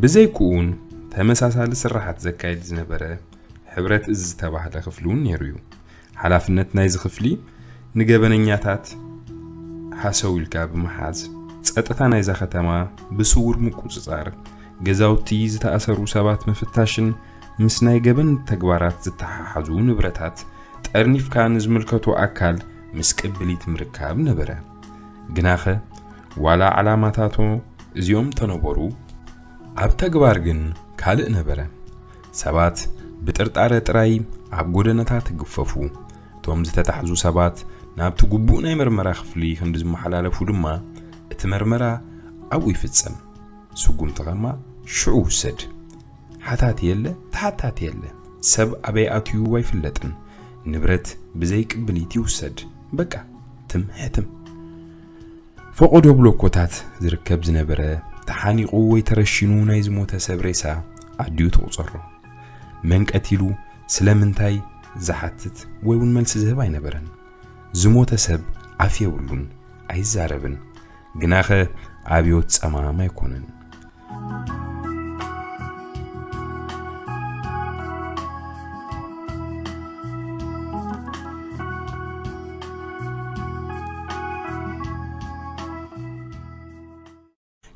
ብዘይክኡ እውን ተመሳሳሊ ስራሓት ዘካይድ ዝነበረ ሕብረት እዝ ዝተባህለ ክፍሊ እውን ነይሩ እዩ። ሓላፍነት ናይዚ ክፍሊ ንገበነኛታት ሃሰው ኢልካ ብምሓዝ፣ ጸጥታ ናይዛ ከተማ ብስውር ምቁጽጻር፣ ገዛውቲ ዝተኣሰሩ ሰባት ምፍታሽን ምስ ናይ ገበን ተግባራት ዝተሓሓዙ ንብረታት ጠርኒፍካ ንዝምልከቶ ኣካል ምስ ቅብሊት ምርካብ ነበረ። ግናኸ ዋላ ዓላማታቶ እዚኦም ተነበሩ፣ ኣብ ተግባር ግን ካልእ ነበረ። ሰባት ብጥርጣረ ጥራይ ኣብ ጎደናታት ይግፈፉ። እቶም ዝተታሕዙ ሰባት ናብቲ ግቡእ ናይ መርመራ ክፍሊ ክንዲ ዝመሓላለፉ ድማ፣ እቲ መርመራ ኣብኡ ይፍጸም። ስጉምቲ ከማ ሽዑ ውሰድ። ሓታቲ የለ፣ ተሓታቲ የለ። ሰብ ኣበይ ኣትዩ ኣይፍለጥን። ንብረት ብዘይ ቅብሊት ይውሰድ። በቃ፣ ትም ሕትም። ፈቐዶ ብሎኮታት ዝርከብ ዝነበረ፣ ተሓኒቑ ወይ ተረሺኑ ናይ ዝሞተ ሰብ ሬሳ ኣዲኡ ትቑጸሮ። መን ቀቲሉ፣ ስለምንታይ ዝሓትት ወይ እውን መልሲ ዝህብ ኣይነበረን። ዝሞተ ሰብ ኣፍ የብሉን፣ ኣይዛረብን። ግናኸ ኣብዮት ጸማም ኣይኮነን።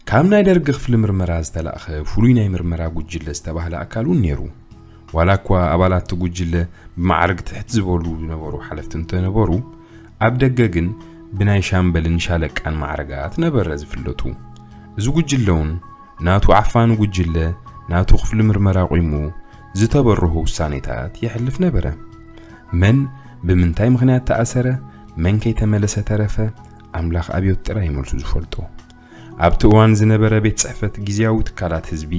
ካብ ናይ ደርጊ ክፍሊ ምርመራ ዝተላእኸ ፍሉይ ናይ ምርመራ ጉጅለ ዝተባህለ ኣካል እውን ነይሩ። ዋላ እኳ ኣባላት እቲ ጉጅለ ብማዕርግ ትሕት ዝበሉ ዝነበሩ ሓለፍቲ እንተነበሩ፣ ኣብ ደገ ግን ብናይ ሻምበልን ሻለቃን ማዕረጋት ነበረ ዝፍለጡ። እዚ ጉጅለ እውን ናቱ ዓፋኒ ጉጅለ ናቱ ክፍሊ ምርመራ ቆይሙ ዝተበረሆ ውሳኔታት የሕልፍ ነበረ። መን ብምንታይ ምኽንያት ተኣሰረ፣ መን ከይተመለሰ ተረፈ፣ ኣምላኽ ኣብዮት ጥራይ ይመልሱ ዝፈልጦ። ኣብቲ እዋን ዝነበረ ቤት ጽሕፈት ግዝያዊ ትካላት ህዝቢ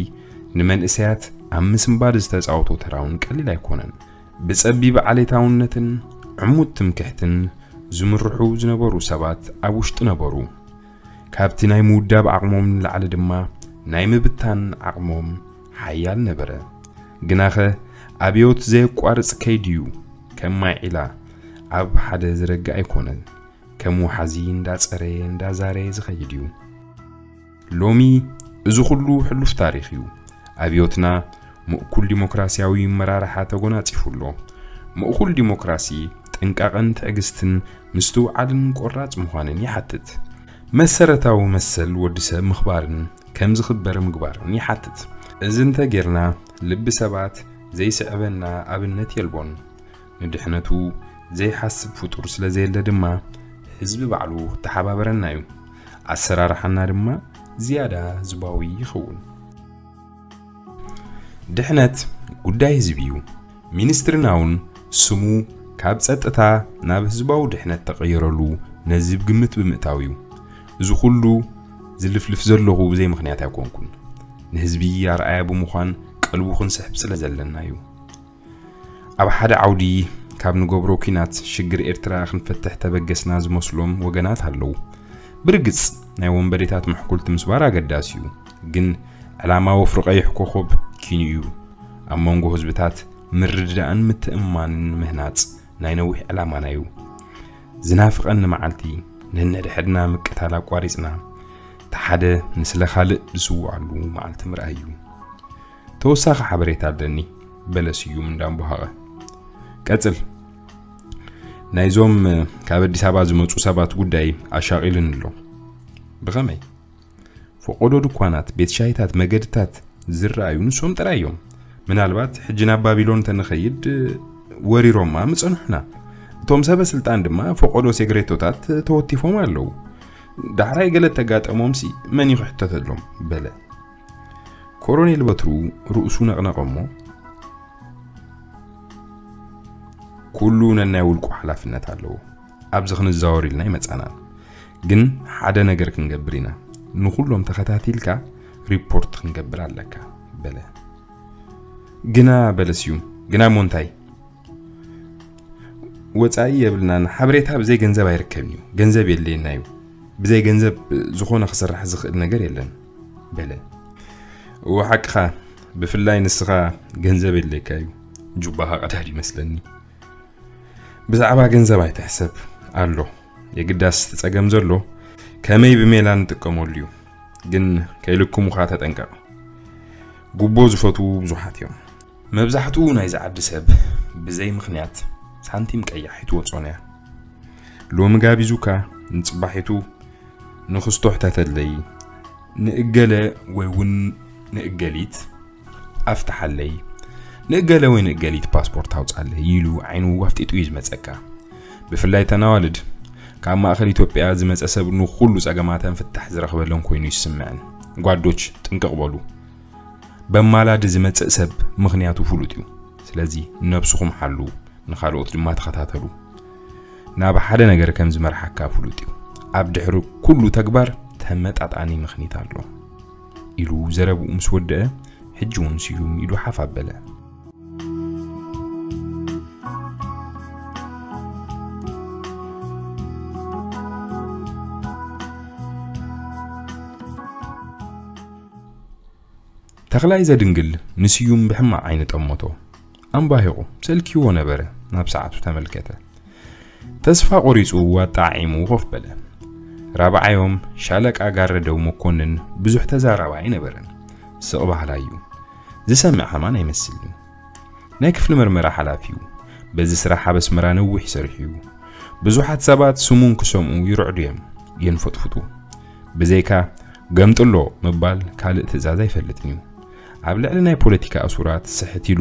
ንመንእሰያት ኣብ ምስንባድ ዝተጻወቶ ተራ እውን ቀሊል ኣይኮነን። ብጸቢብ ዓሌታውነትን ዕሙት ትምክሕትን ዝምርሑ ዝነበሩ ሰባት ኣብ ውሽጢ ነበሩ። ካብቲ ናይ ምውዳብ ዓቕሞም ንላዕሊ ድማ ናይ ምብታን ዓቕሞም ሓያል ነበረ። ግናኸ ኣብዮት ዘየቋርጽ ከይዲ እዩ። ከም ማይ ዒላ ኣብ ሓደ ዝረግእ ኣይኮነን። ከም ወሓዚ እንዳጸረየ እንዳዛረየ ዝኸይድ እዩ። ሎሚ እዚ ኩሉ ሕሉፍ ታሪኽ እዩ። ኣብዮትና ምእኩል ዲሞክራሲያዊ መራርሓ ተጎናጺፉ ኣሎ። ምእኩል ዲሞክራሲ ጥንቃቐን ትዕግስትን ምስትውዓልን ቆራጽ ምዃንን ይሓትት። መሰረታዊ መሰል ወዲ ሰብ ምኽባርን ከም ዝኽበር ምግባርን ይሓትት። እዚ እንተ ጌርና፣ ልቢ ሰባት ዘይስዕበና ኣብነት የልቦን። ንድሕነቱ ዘይሓስብ ፍጡር ስለ ዘየለ ድማ፣ ህዝቢ ባዕሉ ክተሓባበረና እዩ። ኣሰራርሓና ድማ ዝያዳ ህዝባዊ ይኸውን። ድሕነት ጉዳይ ህዝቢ እዩ። ሚኒስትርና እውን ስሙ ካብ ጸጥታ ናብ ህዝባዊ ድሕነት ተቐየረሉ ነዚ ግምት ብምእታው እዩ። እዚ ኩሉ ዝልፍልፍ ዘለኹ ብዘይ ምኽንያት ኣይኮንኩን። ንህዝቢ ኣርኣያ ብምዃን ቀልቡ ክንስሕብ ስለ ዘለና እዩ። ኣብ ሓደ ዓውዲ ካብ ንገብሮ ኲናት ሽግር ኤርትራ ክንፈትሕ ተበገስና ዝመስሎም ወገናት ኣለዉ። ብርግጽ ናይ ወንበዴታት ምሕኩልቲ ምስባር ኣገዳሲ እዩ። ግን ዕላማ ወፍሪ ቀይሕ ኮኾብ ኪኑ እዩ። ኣብ መንጎ ህዝብታት ምርድዳእን ምትእምማንን ምህናጽ ናይ ነዊሕ ዕላማና እዩ። ዝናፍቐኒ መዓልቲ ነነድሕድና ምቅታል ኣቋሪጽና፣ እቲ ሓደ ንስለ ካልእ ዝስውኣሉ መዓልቲ ምርኣይ እዩ። ተወሳኺ ሓበሬታ ኣለኒ፣ በለ ስዩም እንዳንቦሃቐ። ቀጽል። ናይዞም ካብ ኣዲስ ኣበባ ዝመጹ ሰባት ጉዳይ ኣሻቒሉኒ ኣሎ። ብኸመይ? ፈቆዶ ድኳናት፣ ቤት ሻሂታት፣ መገድታት ዝረኣዩ ንሶም ጥራይ እዮም። ምናልባት ሕጂ ናብ ባቢሎን እንተንኸይድ ወሪሮማ ምጸንሑና። እቶም ሰበ ስልጣን ድማ ፈቆዶ ሴግሬቶታት ተወቲፎም ኣለዉ። ዳሕራይ ገለ ተጋጠሞምሲ መን እዩ ክሕተተሎም? በለ። ኮሎኔል በትሩ ርእሱ ነቕነቐ እሞ፣ ኩሉ ነናይ ውልቁ ሓላፍነት ኣለዎ። ኣብዚ ክንዛወር ኢልና ኣይመጻናን። ግን ሓደ ነገር ክንገብር ኢና። ንኹሎም ተኸታቲልካ ሪፖርት ክንገብር ኣለካ፣ በለ። ግና፣ በለ ስዩም፣ ግና እሞ እንታይ? ወጻኢ የብልናን። ሓበሬታ ብዘይ ገንዘብ ኣይርከብን እዩ። ገንዘብ የድልየና እዩ። ብዘይ ገንዘብ ዝኾነ ክስራሕ ዝኽእል ነገር የለን፣ በለ። እወ፣ ሓቅኻ። ብፍላይ ንስኻ ገንዘብ የድልየካ እዩ። ጁባኻ ቀዳድ ይመስለኒ። ብዛዕባ ገንዘብ ኣይትሕሰብ ኣሎ። የግዳስ እቲ ጸገም ዘሎ ከመይ ብሜላ ንጥቀመሉ እዩ። ግን ከይልክሙኻ ተጠንቀቕ። ጉቦ ዝፈትዉ ብዙሓት እዮም። መብዛሕትኡ ናይዚ ዓዲ ሰብ ብዘይ ምኽንያት ሳንቲም ቀያሕ ኣይትወጾን እያ። ሎሚ ጋቢዙካ ንጽባሒቱ ንኽስቶ ሕተተለይ፣ ንእገለ ወይ እውን ንእገሊት ኣፍትሓለይ፣ ንእገለ ወይ ንእገሊት ፓስፖርት ኣውጻለይ ኢሉ ዓይኑ ኣፍጢጡ እዩ ዝመጸካ። ብፍላይ እተን ኣዋልድ፣ ካብ ማእከል ኢትዮጵያ ዝመጸ ሰብ ንኹሉ ጸገማተን ፍታሕ ዝረኽበለን ኮይኑ ይስምዐን። ጓዶች ጥንቅቕ በሉ። በማላዲ ዝመጽእ ሰብ ምኽንያቱ ፍሉጥ እዩ። ስለዚ ነብስኹም ሓሉ፣ ንኻልኦት ድማ ተኸታተሉ። ናብ ሓደ ነገር ከም ዝመርሓካ ፍሉጥ እዩ። ኣብ ድሕሪ ኩሉ ተግባር ተመጣጣኒ ምኽኒት ኣሎ ኢሉ ዘረብኡ ምስ ወደአ፣ ሕጂ እውን ስዩም ኢዱ ሓፍ ኣበለ። ተኽላይ ዘድንግል ንስዩም ብሕማቕ ዓይኒ ጠመቶ። ኣምባሂቑ ሰልኪዎ ነበረ። ናብ ሰዓቱ ተመልከተ። ተስፋ ቆሪጹ ኣጣዒሙ ኮፍ በለ። ራብዓዮም ሻለቃ ጋረደው መኮንን ብዙሕ ተዛራባይ ኣይነበረን። ስቕ በሃላይ እዩ። ዝሰምዕ ከማን ኣይመስልን እዩ። ናይ ክፍሊ መርመራ ሓላፊ እዩ። በዚ ስራሕ ኣብ ኣስመራ ነዊሕ ሰሪሑ እዩ። ብዙሓት ሰባት ስሙን ክሰምዑ ይርዕዱ እዮም፣ የንፈጥፍጡ። ብዘይካ ገምጥሎ ምባል ካልእ ትእዛዝ ኣይፈልጥን እዩ። ኣብ ልዕሊ ናይ ፖለቲካ እሱራት ስሕት ኢሉ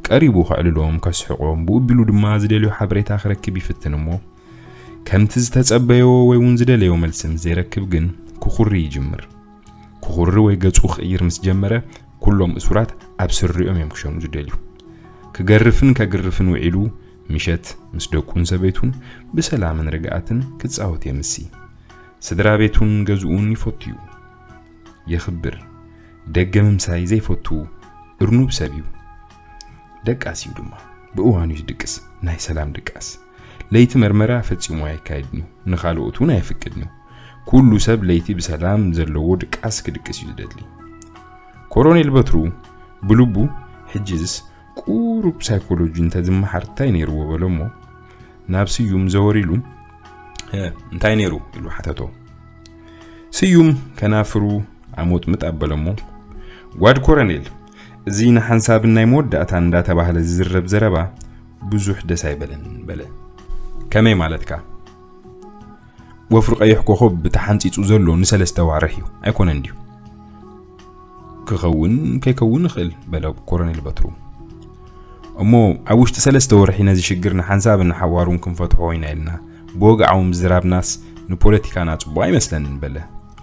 ቀሪቡ ከዕልሎም፣ ከስሕቖም፣ ብኡ ኣቢሉ ድማ ዝደልዮ ሓበሬታ ክረክብ ይፍትን እሞ፣ ከምቲ ዝተጸበዮ ወይ እውን ዝደለዮ መልሲ ምስ ዘይረክብ ግን ክኹሪ ይጅምር። ክኹሪ ወይ ገጹ ክቕይር ምስ ጀመረ፣ ኩሎም እሱራት ኣብ ስሪኦም እዮም ክሸኑ ዝደልዩ። ክገርፍን ከግርፍን ውዒሉ፣ ምሸት ምስ ደቁን ሰበይቱን ብሰላምን ርግኣትን ክጻወት የምሲ። ስድራ ቤቱን ገዝኡን ይፈቱ እዩ። የኽብር። ደገ ምምሳይ ዘይፈቱ እርኑብ ሰብ እዩ። ደቃስ እዩ ድማ። ብእዋኑ እዩ ዝድቅስ። ናይ ሰላም ድቃስ። ለይቲ መርመራ ፈጺሙ ኣየካይድን እዩ። ንኻልኦት እውን ኣየፍቅድን እዩ። ኩሉ ሰብ ለይቲ ብሰላም ዘለዎ ድቃስ ክድቅስ እዩ ዝደሊ። ኮሮኔል በትሩ ብልቡ፣ ሕጅስ ቁሩብ ሳይኮሎጂ እንተዝመሓር እንታይ ነይርዎ በሎ እሞ፣ ናብ ስዩም ዘወር ኢሉ፣ "እ፣ እንታይ ነይሩ?" ኢሉ ሓተቶ። ስዩም ከናፍሩ ኣሞጥምጥ ኣበለ እሞ፣ "ጓድ ኮረኔል፣ እዚ ንሓንሳብን ናይ መወዳእታን እንዳተባህለ ዝዝረብ ዘረባ ብዙሕ ደስ ኣይበለንን" በለ። "ከመይ ማለትካ?" "ወፍሪ ቀይሕ ኮኸብ ተሓንጺጹ ዘሎ ንሰለስተ ዋርሕ እዩ፣ ኣይኮነን ድዩ?" "ክኸውን ከይከውን ይኽእል" በለ ኮረኔል በትሩ። "እሞ ኣብ ውሽጢ ሰለስተ ወርሒ ነዚ ሽግር ንሓንሳብን ንሓዋሩን ክንፈትሖ ኢና ኢልና ብወግዓዊ ምዝራብናስ ንፖለቲካና ጽቡቕ ኣይመስለንን" በለ።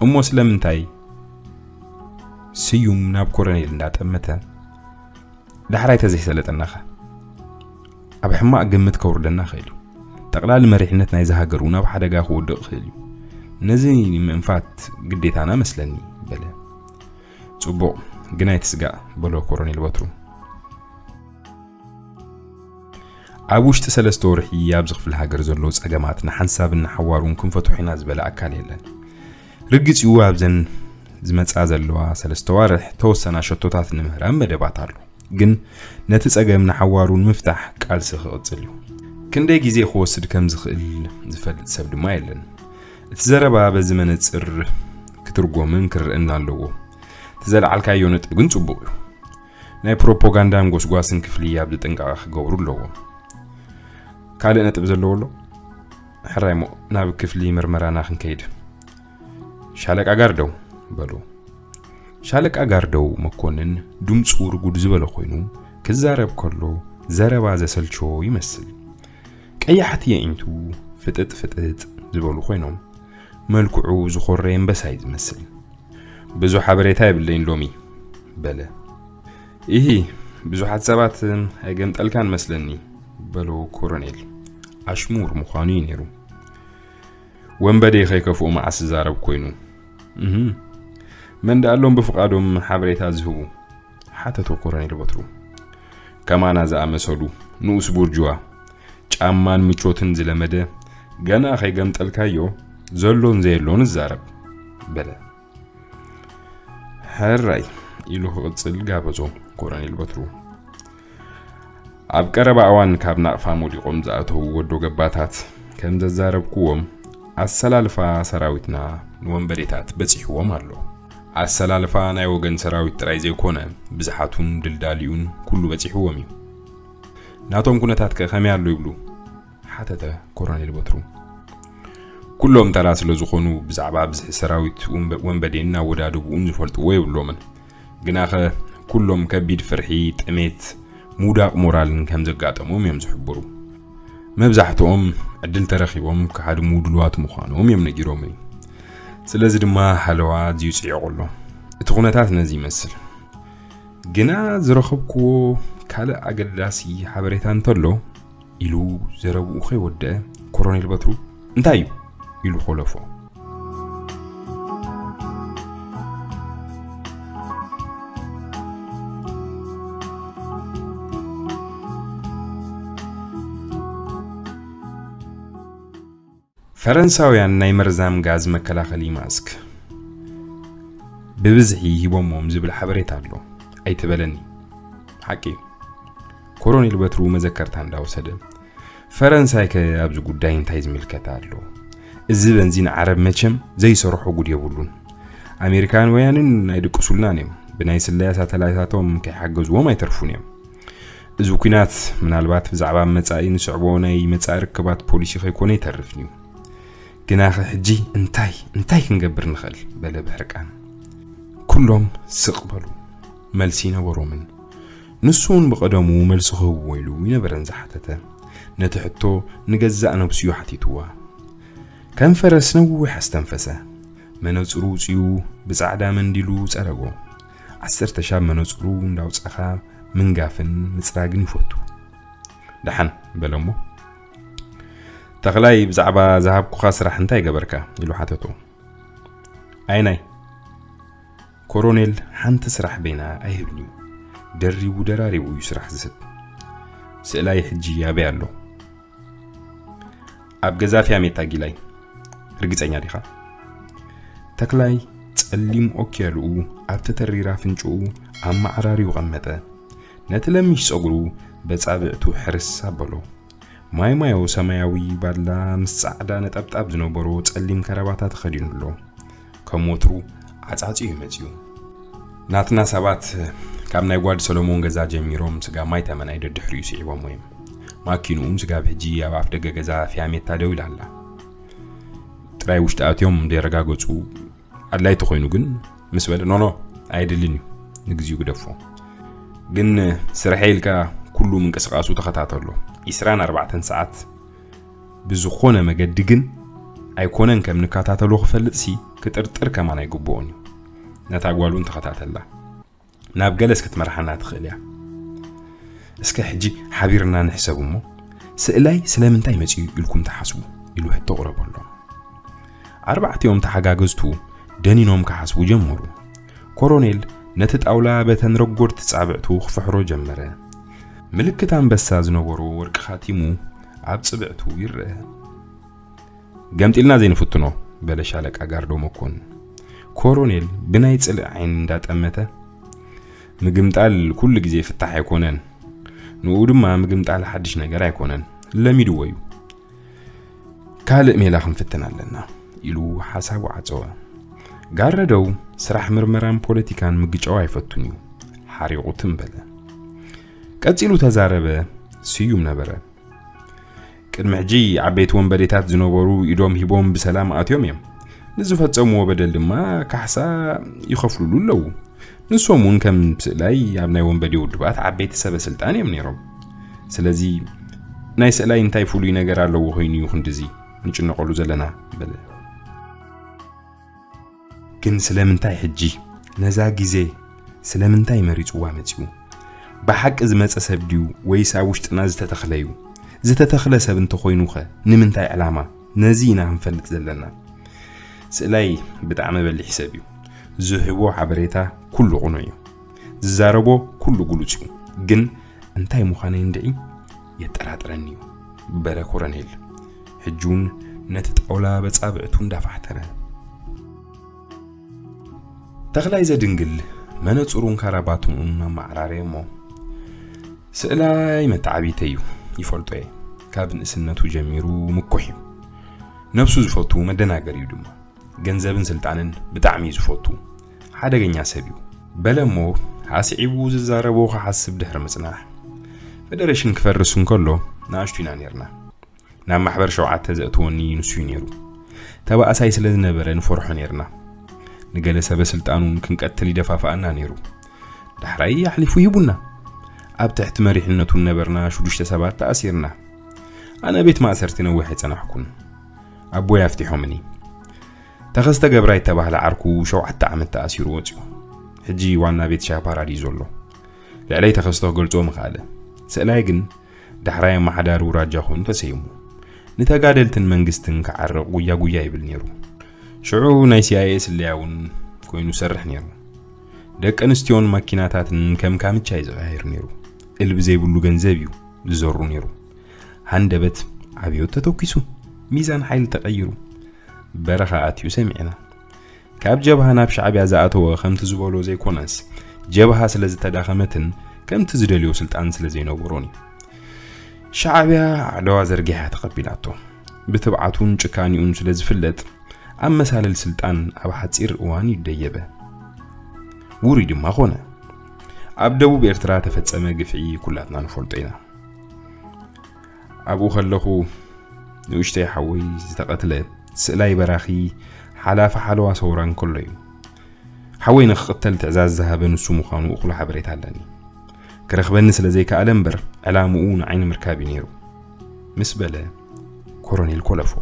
"እሞ ስለምንታይ?" ስዩም ናብ ኮረኔል እንዳጠመተ፣ "ዳሕራይ ተዘይሰለጠናኸ? ኣብ ሕማቕ ግምት ከውርደና ይኽእል እዩ። ጠቕላሊ መሪሕነት ናይዚ ሃገር እውን ኣብ ሓደጋ ክወድቕ ይኽእል እዩ። ነዚ ንምእንፋት ግዴታና መስለኒ" በለ። "ጽቡቕ፣ ግን ኣይትስጋእ" በሎ ኮረኔል በትሩ። ኣብ ውሽጢ ሰለስተ ወርሒ ኣብዚ ክፍሊ ሃገር ዘሎ ጸገማት ንሓንሳብን ንሓዋሩን ክንፈትሖ ኢና ዝበለ ኣካል የለን። ርግጽ እዩ፣ ኣብዘን ዝመጻ ዘለዋ ሰለስተ ዋርሕ ተወሰና ሸቶታት ንምህራም መደባት ኣሎ። ግን ነቲ ጸገም ንሓዋሩ ንምፍታሕ ቃልሲ ክቕጽል እዩ። ክንደይ ግዜ ክወስድ ከም ዝኽእል ዝፈልጥ ሰብ ድማ የለን። እቲ ዘረባ በዚ መነጽር ክትርጎምን ክርእን ኣለዎ። እቲ ዘልዓልካዮ ነጥቢ ግን ጽቡቕ እዩ። ናይ ፕሮፓጋንዳን ጎስጓስን ክፍሊ ኣብዚ ጥንቃቐ ክገብሩ ኣለዎም። ካልእ ነጥቢ ዘለዎ ኣሎ? ሕራይ እሞ ናብ ክፍሊ መርመራና ክንከይድ። ሻለቃ ጋርደው በሉ። ሻለቃ ጋርደው መኮንን ድምፁ ርጉድ ዝበለ ኮይኑ ክዛረብ ከሎ ዘረባ ዘሰልቸዎ ይመስል። ቀያሕቲ የዒንቱ ፍጥጥ ፍጥጥ ዝበሉ ኮይኖም መልክዑ ዝኾረየ ኣንበሳ እዩ ዝመስል። ብዙሕ ሓበሬታ የብለይን ሎሚ በለ። ኢሂ፣ ብዙሓት ሰባት ኣይገምጠልካን መስለኒ በሎ ኮሮኔል። ኣሽሙር ምዃኑ እዩ ነይሩ። ወንበዴ ከይከፍኡ መዓስ ዝዛረብ ኮይኑ? እህ፣ መን ደኣሎም ብፍቓዶም ሓበሬታ ዝህቡ? ሓተቶ ኮሮኔል በትሩ። ከማና ዝኣመሰሉ ንኡስ ቡርጅዋ ጫማን ምቾትን ዝለመደ ገና ከይገምጠልካዮ ዘሎን ዘየሎን ዝዛረብ በለ። ሕራይ ኢሉ ክቕጽል ጋበዞ ኮሮኔል በትሩ። ኣብ ቀረባ እዋን ካብ ናቕፋ ሞዲቖም ዝኣተዉ ወዶ ገባታት ከም ዘዛረብክዎም ኣሰላልፋ ሰራዊትና ንወንበዴታት በጺሕዎም ኣሎ። ኣሰላልፋ ናይ ወገን ሰራዊት ጥራይ ዘይኮነ ብዝሓቱን ድልዳሊኡን ኩሉ በጺሕዎም እዩ። ናቶም ኩነታት ከ ከመይ ኣሎ ይብሉ? ሓተተ ኮሮኔል በትሩ። ኩሎም ተራ ስለ ዝኾኑ ብዛዕባ ብዝሒ ሰራዊት ወንበ-፣ ወንበዴን ኣወዳድብኡን ዝፈልጥዎ የብሎምን። ግናኸ ኩሎም ከቢድ ፍርሒ፣ ጥሜት፣ ምውዳቕ ሞራልን ከም ዘጋጠሞም እዮም ዝሕብሩ። መብዛሕትኦም ዕድል ተረኺቦም ክሃድሙ ድሉዋት ምዃኖም እዮም ነጊሮምኒ። ስለዚ ድማ ሃለዋ ኣዝዩ ጽዒቑ ኣሎ። እቲ ኩነታት ነዚ ይመስል። ግና ዝረኸብክዎ ካልእ ኣገዳሲ ሓበሬታ እንተሎ፣ ኢሉ ዘረብኡ ከይወደአ፣ ኮሮኔል በትሩ እንታይ እዩ ኢሉ ኮለፎ። ፈረንሳውያን ናይ መርዛም ጋዝ መከላኸሊ ማስክ ብብዝሒ ሂቦሞም ዝብል ሓበሬታ ኣሎ። ኣይትበለኒ። ሓቂ እዩ። ኮሮኔል በትሩ መዘከርታ እንዳወሰደ፣ ፈረንሳይ ከ ኣብዚ ጉዳይ እንታይ ዝምልከታ ኣሎ? እዚ በንዚን ዓረብ መቸም ዘይሰርሖ ጉድ የብሉን። ኣሜሪካን ወያንን ኣይድቅሱልናን እዮም። ብናይ ስለያ ሳተላይታቶም ከይሓገዝዎም ኣይተርፉን እዮም። እዚ ኩናት ምናልባት ብዛዕባ መጻኢ ንስዕቦ ናይ መጻኢ ርክባት ፖሊሲ ከይኮነ ይተርፍን እዩ። ግናኸ ሕጂ እንታይ እንታይ ክንገብር ንኽእል? በለ ብሕርቃን። ኩሎም ስቕ በሉ። መልሲ ይነበሮምን። ንሱ እውን ብቐደሙ መልሲ ክህብዎ ኢሉ ይነበረን ዝሓተተ። ነቲ ሕቶ ንገዛእ ነብሱ እዩ ሓቲትዋ። ከም ፈረስ ነዊሕ ኣስተንፈሰ። መነጽሩ ውጽኡ ብጻዕዳ መንዲሉ ጸረጎ። ዓሰርተ ሻብ መነጽሩ እንዳውጻኻ ምንጋፍን ምጽራግን ይፈቱ። ደሓን በለሞ። ተኽላይ ብዛዕባ ዝሃብኩኻ ስራሕ እንታይ ገበርካ? ኢሉ ሓተቶ። ኣይናይ ኮሮኔል ሓንቲ ስራሕ በይና ኣይህብን እዩ። ደሪቡ ደራሪቡ እዩ ስራሕ ዝስብ። ስእላይ ሕጂ ኣበይ ኣሎ? ኣብ ገዛ ፊያሜታ ጊላይ። ርግጸኛ ዲኻ? ተክላይ ጸሊም ኦኪያልኡ ኣብ ተተሪራ ፍንጭኡ ኣመዓራሪዩ ቀመጠ። ነቲ ለሚሽ ጸጉሩ በጻብዕቱ ሕርስ ኣበሎ። ማይማዮ ሰማያዊ ባድላ ምስ ጻዕዳ ነጠብጣብ ዝነበሮ ጸሊም ከረባታ ተኸዲኑ ኣሎ። ከም ወትሩ ዓጻጺ እዩ መጺኡ። ናትና ሰባት ካብ ናይ ጓድ ሰሎሞን ገዛ ጀሚሮም ስጋ ማይ ተመናይ ደድሕሪኡ ስዒቦም እዮም። ማኪንኡ ስጋብ ሕጂ ኣብ ኣፍ ደገ ገዛ ፊያሜታ ደው ኢላ ኣላ። ጥራይ ውሽጢ ኣትዮም ደረጋገጹ ኣድላይ ተኾይኑ ግን ምስ በለ፣ "ኖኖ፣ ኣይድልን እዩ፣ ንግዚኡ ግደፎ። ግን ስርሐ ኢልካ ኩሉ ምንቅስቓሱ ተኸታተሎ። ዒስራን ኣርባዕተን ሰዓት ብዝኾነ መገዲ ግን ኣይኮነን ከም ንከታተሎ ክፈልጥሲ ክጥርጥር ከማን ኣይግብኦን እዩ። ነታ ጓሉን ተኸታተላ። ናብ ገለስ ክትመርሓና ትኽእል እያ። እስከ ሕጂ ሓቢርና ንሕሰብ እሞ፣ ስእላይ ስለምንታይ መጺኡ ኢልኩም ትሓስቡ?" ኢሉ ሕቶ ኣቕረበሎም። ኣርባዕቲኦም ተሓጋገዝቱ ደኒኖም ክሓስቡ ጀመሩ። ኮሮኔል ነቲ ጣውላ በተን ረጎድቲ ጻብዕቱ ክፍሕሮ ጀመረ። ምልክት ኣንበሳ ዝነበሮ ወርቂ ኻቲሙ ኣብ ጽብዕቱ ይረአ። "ገምጢልና ዘይንፍትኖ?" በለ ሻለቃ ጋርዶ መኮንን። ኮሮኔል ብናይ ጽልኢ ዓይኒ እንዳጠመተ፣ "ምግምጣል ኩሉ ግዜ ፍታሕ ኣይኮነን። ንኡ ድማ ምግምጣል ሓድሽ ነገር ኣይኮነን። ለሚድዎ እዩ። ካልእ ሜላ ክንፍትን ኣለና" ኢሉ ሓሳቡ ዓጸወ። ጋረደው ስራሕ ምርመራን ፖለቲካን ምግጫው ኣይፈቱን እዩ። ሓሪቑ ትም በለ። ቀጺሉ ተዛረበ። ስዩም ነበረ። "ቅድሚ ሕጂ ዓበይቲ ወንበዴታት ዝነበሩ ኢዶም ሂቦም ብሰላም ኣትዮም እዮም። ንዝፈጸምዎ በደል ድማ ካሕሳ ይኸፍሉሉ ኣለዉ። ንሶም እውን ከም ስእላይ ኣብ ናይ ወንበዴ ውድባት ዓበይቲ ሰበ ስልጣን እዮም ነይሮም። ስለዚ ናይ ስእላይ እንታይ ፍሉይ ነገር ኣለዎ ኮይኑ እዩ ክንድዚ ንጭነቐሉ ዘለና?" በለ። ግን ስለምንታይ ሕጂ? ነዛ ግዜ ስለምንታይ መሪጽዋ መጺኡ? ብሓቂ ዝመጸ ሰብ ድዩ ወይስ ኣብ ውሽጥና ዝተተኽለ እዩ? ዝተተኽለ ሰብ እንተኾይኑኸ ንምንታይ ዕላማ? ነዚ ኢና ክንፈልጥ ዘለና። ስእላይ ብጣዕሚ በሊሕ ሰብ እዩ። ዝህቦ ሓበሬታ ኩሉ ቁኑዕ እዩ። ዝዛረቦ ኩሉ ግሉጽ እዩ። ግን እንታይ ምዃነይ እንድዒ የጠራጥረኒ እዩ፣ በለ ኮረኔል። ሕጂ እውን ነቲ ጣውላ በጻብዕቱ እንዳፋሕተረ። ተኽላይ ዘድንግል መነጽሩን ካራባትኡን ኣመዓራረየ እሞ፣ ስእላይ መተዓቢተይ እዩ፣ ይፈልጦ እየ። ካብ ንእስነቱ ጀሚሩ ምኩሕ እዩ። ነብሱ ዝፈቱ መደናገር እዩ ድማ። ገንዘብን ስልጣንን ብጣዕሚ እዩ ዝፈቱ። ሓደገኛ ሰብ እዩ፣ በለ እሞ፣ ኣስዒቡ ዝዛረቦ ክሓስብ ድሕሪ ምጽናሕ፣ ፈደረሽን ክፈርስ እንከሎ ንኣሽቱ ኢና ኔርና። ናብ ማሕበር ሸውዓተ ዘእትወኒ ንሱ እዩ ነይሩ። ተባእሳይ ስለ ዝነበረ ንፈርሖ ነይርና። ንገለ ሰበ ስልጣኑን ክንቀትል ይደፋፍኣና ነይሩ። ዳሕራይ ኣሕሊፉ ሂቡና። ኣብ ትሕቲ መሪሕነቱ ነበርና ሽዱሽተ ሰባት ተኣሲርና። ኣነ ቤት ማእሰርቲ ነዊሕ ኣይጸናሕኩን። ኣቦይ ኣፍቲሖምኒ። ተኸስተ ገብራ የተባህለ ዓርኩ ሸውዓተ ዓመት ተኣሲሩ ወጺኡ። ሕጂ ዋና ቤት ሻሂ ፓራዲዞ ኣሎ። ልዕለይ ተኸስተ ክገልጾ ምኽኣለ። ስእላይ ግን ዳሕራይ ኣመሓዳሪ ውራጃ ኮይኑ ተሰይሙ። ንተጋደልትን መንግስትን ክዓርቕ ጉያ ጉያ ይብል ነይሩ። ሽዑ ናይ ሲ ኣይ ኤ ስለያ እውን ኮይኑ ይሰርሕ ነይሩ። ደቂ ኣንስትዮን ማኪናታትን ከም ካምቻ እዩ ዝቐያይር ነይሩ። እልቢ ዘይብሉ ገንዘብ እዩ ዝዘሩ ነይሩ። ሃንደበት ኣብዮት ተተኪሱ፣ ሚዛን ሓይሊ ተቐይሩ፣ በረኻ ኣትዩ ሰሚዕና። ካብ ጀብሃ ናብ ሻዕብያ ዝኣተወ ከምቲ ዝበሎ ዘይኮነስ፣ ጀብሃ ስለ ዝተዳኸመትን ከምቲ ዝደልዮ ስልጣን ስለ ዘይነበሮን እዩ። ሻዕብያ ኣዕደዋ ዘርጊሓ ተቐቢላቶ። ብትብዓቱን ጭካኒኡን ስለ ዝፍለጥ፣ ኣብ መሳልል ስልጣን ኣብ ሓጺር እዋን እዩ ደየበ። ውሩይ ድማ ኾነ። ኣብ ደቡብ ኤርትራ ተፈጸመ ግፍዒ ኩላትና ንፈልጦ ኢና። ኣብኡ ከለኹ ንኡሽተይ ሓወይ ዝተቐትለ ስእላይ በራኺ ሓላፊ ሓለዋ ሰውራ እንከሎ እዩ። ሓወይ ንኽቕተል ትዕዛዝ ዝሃበ ንሱ ምዃኑ እኹል ሓበሬታ ኣለኒ። ክረኽበኒ ስለ ዘይከኣለ እምበር፣ ዕላምኡ ንዓይ ንምርካብ እዩ ነይሩ፣ ምስ በለ ኮሎኔል ኮለፎ።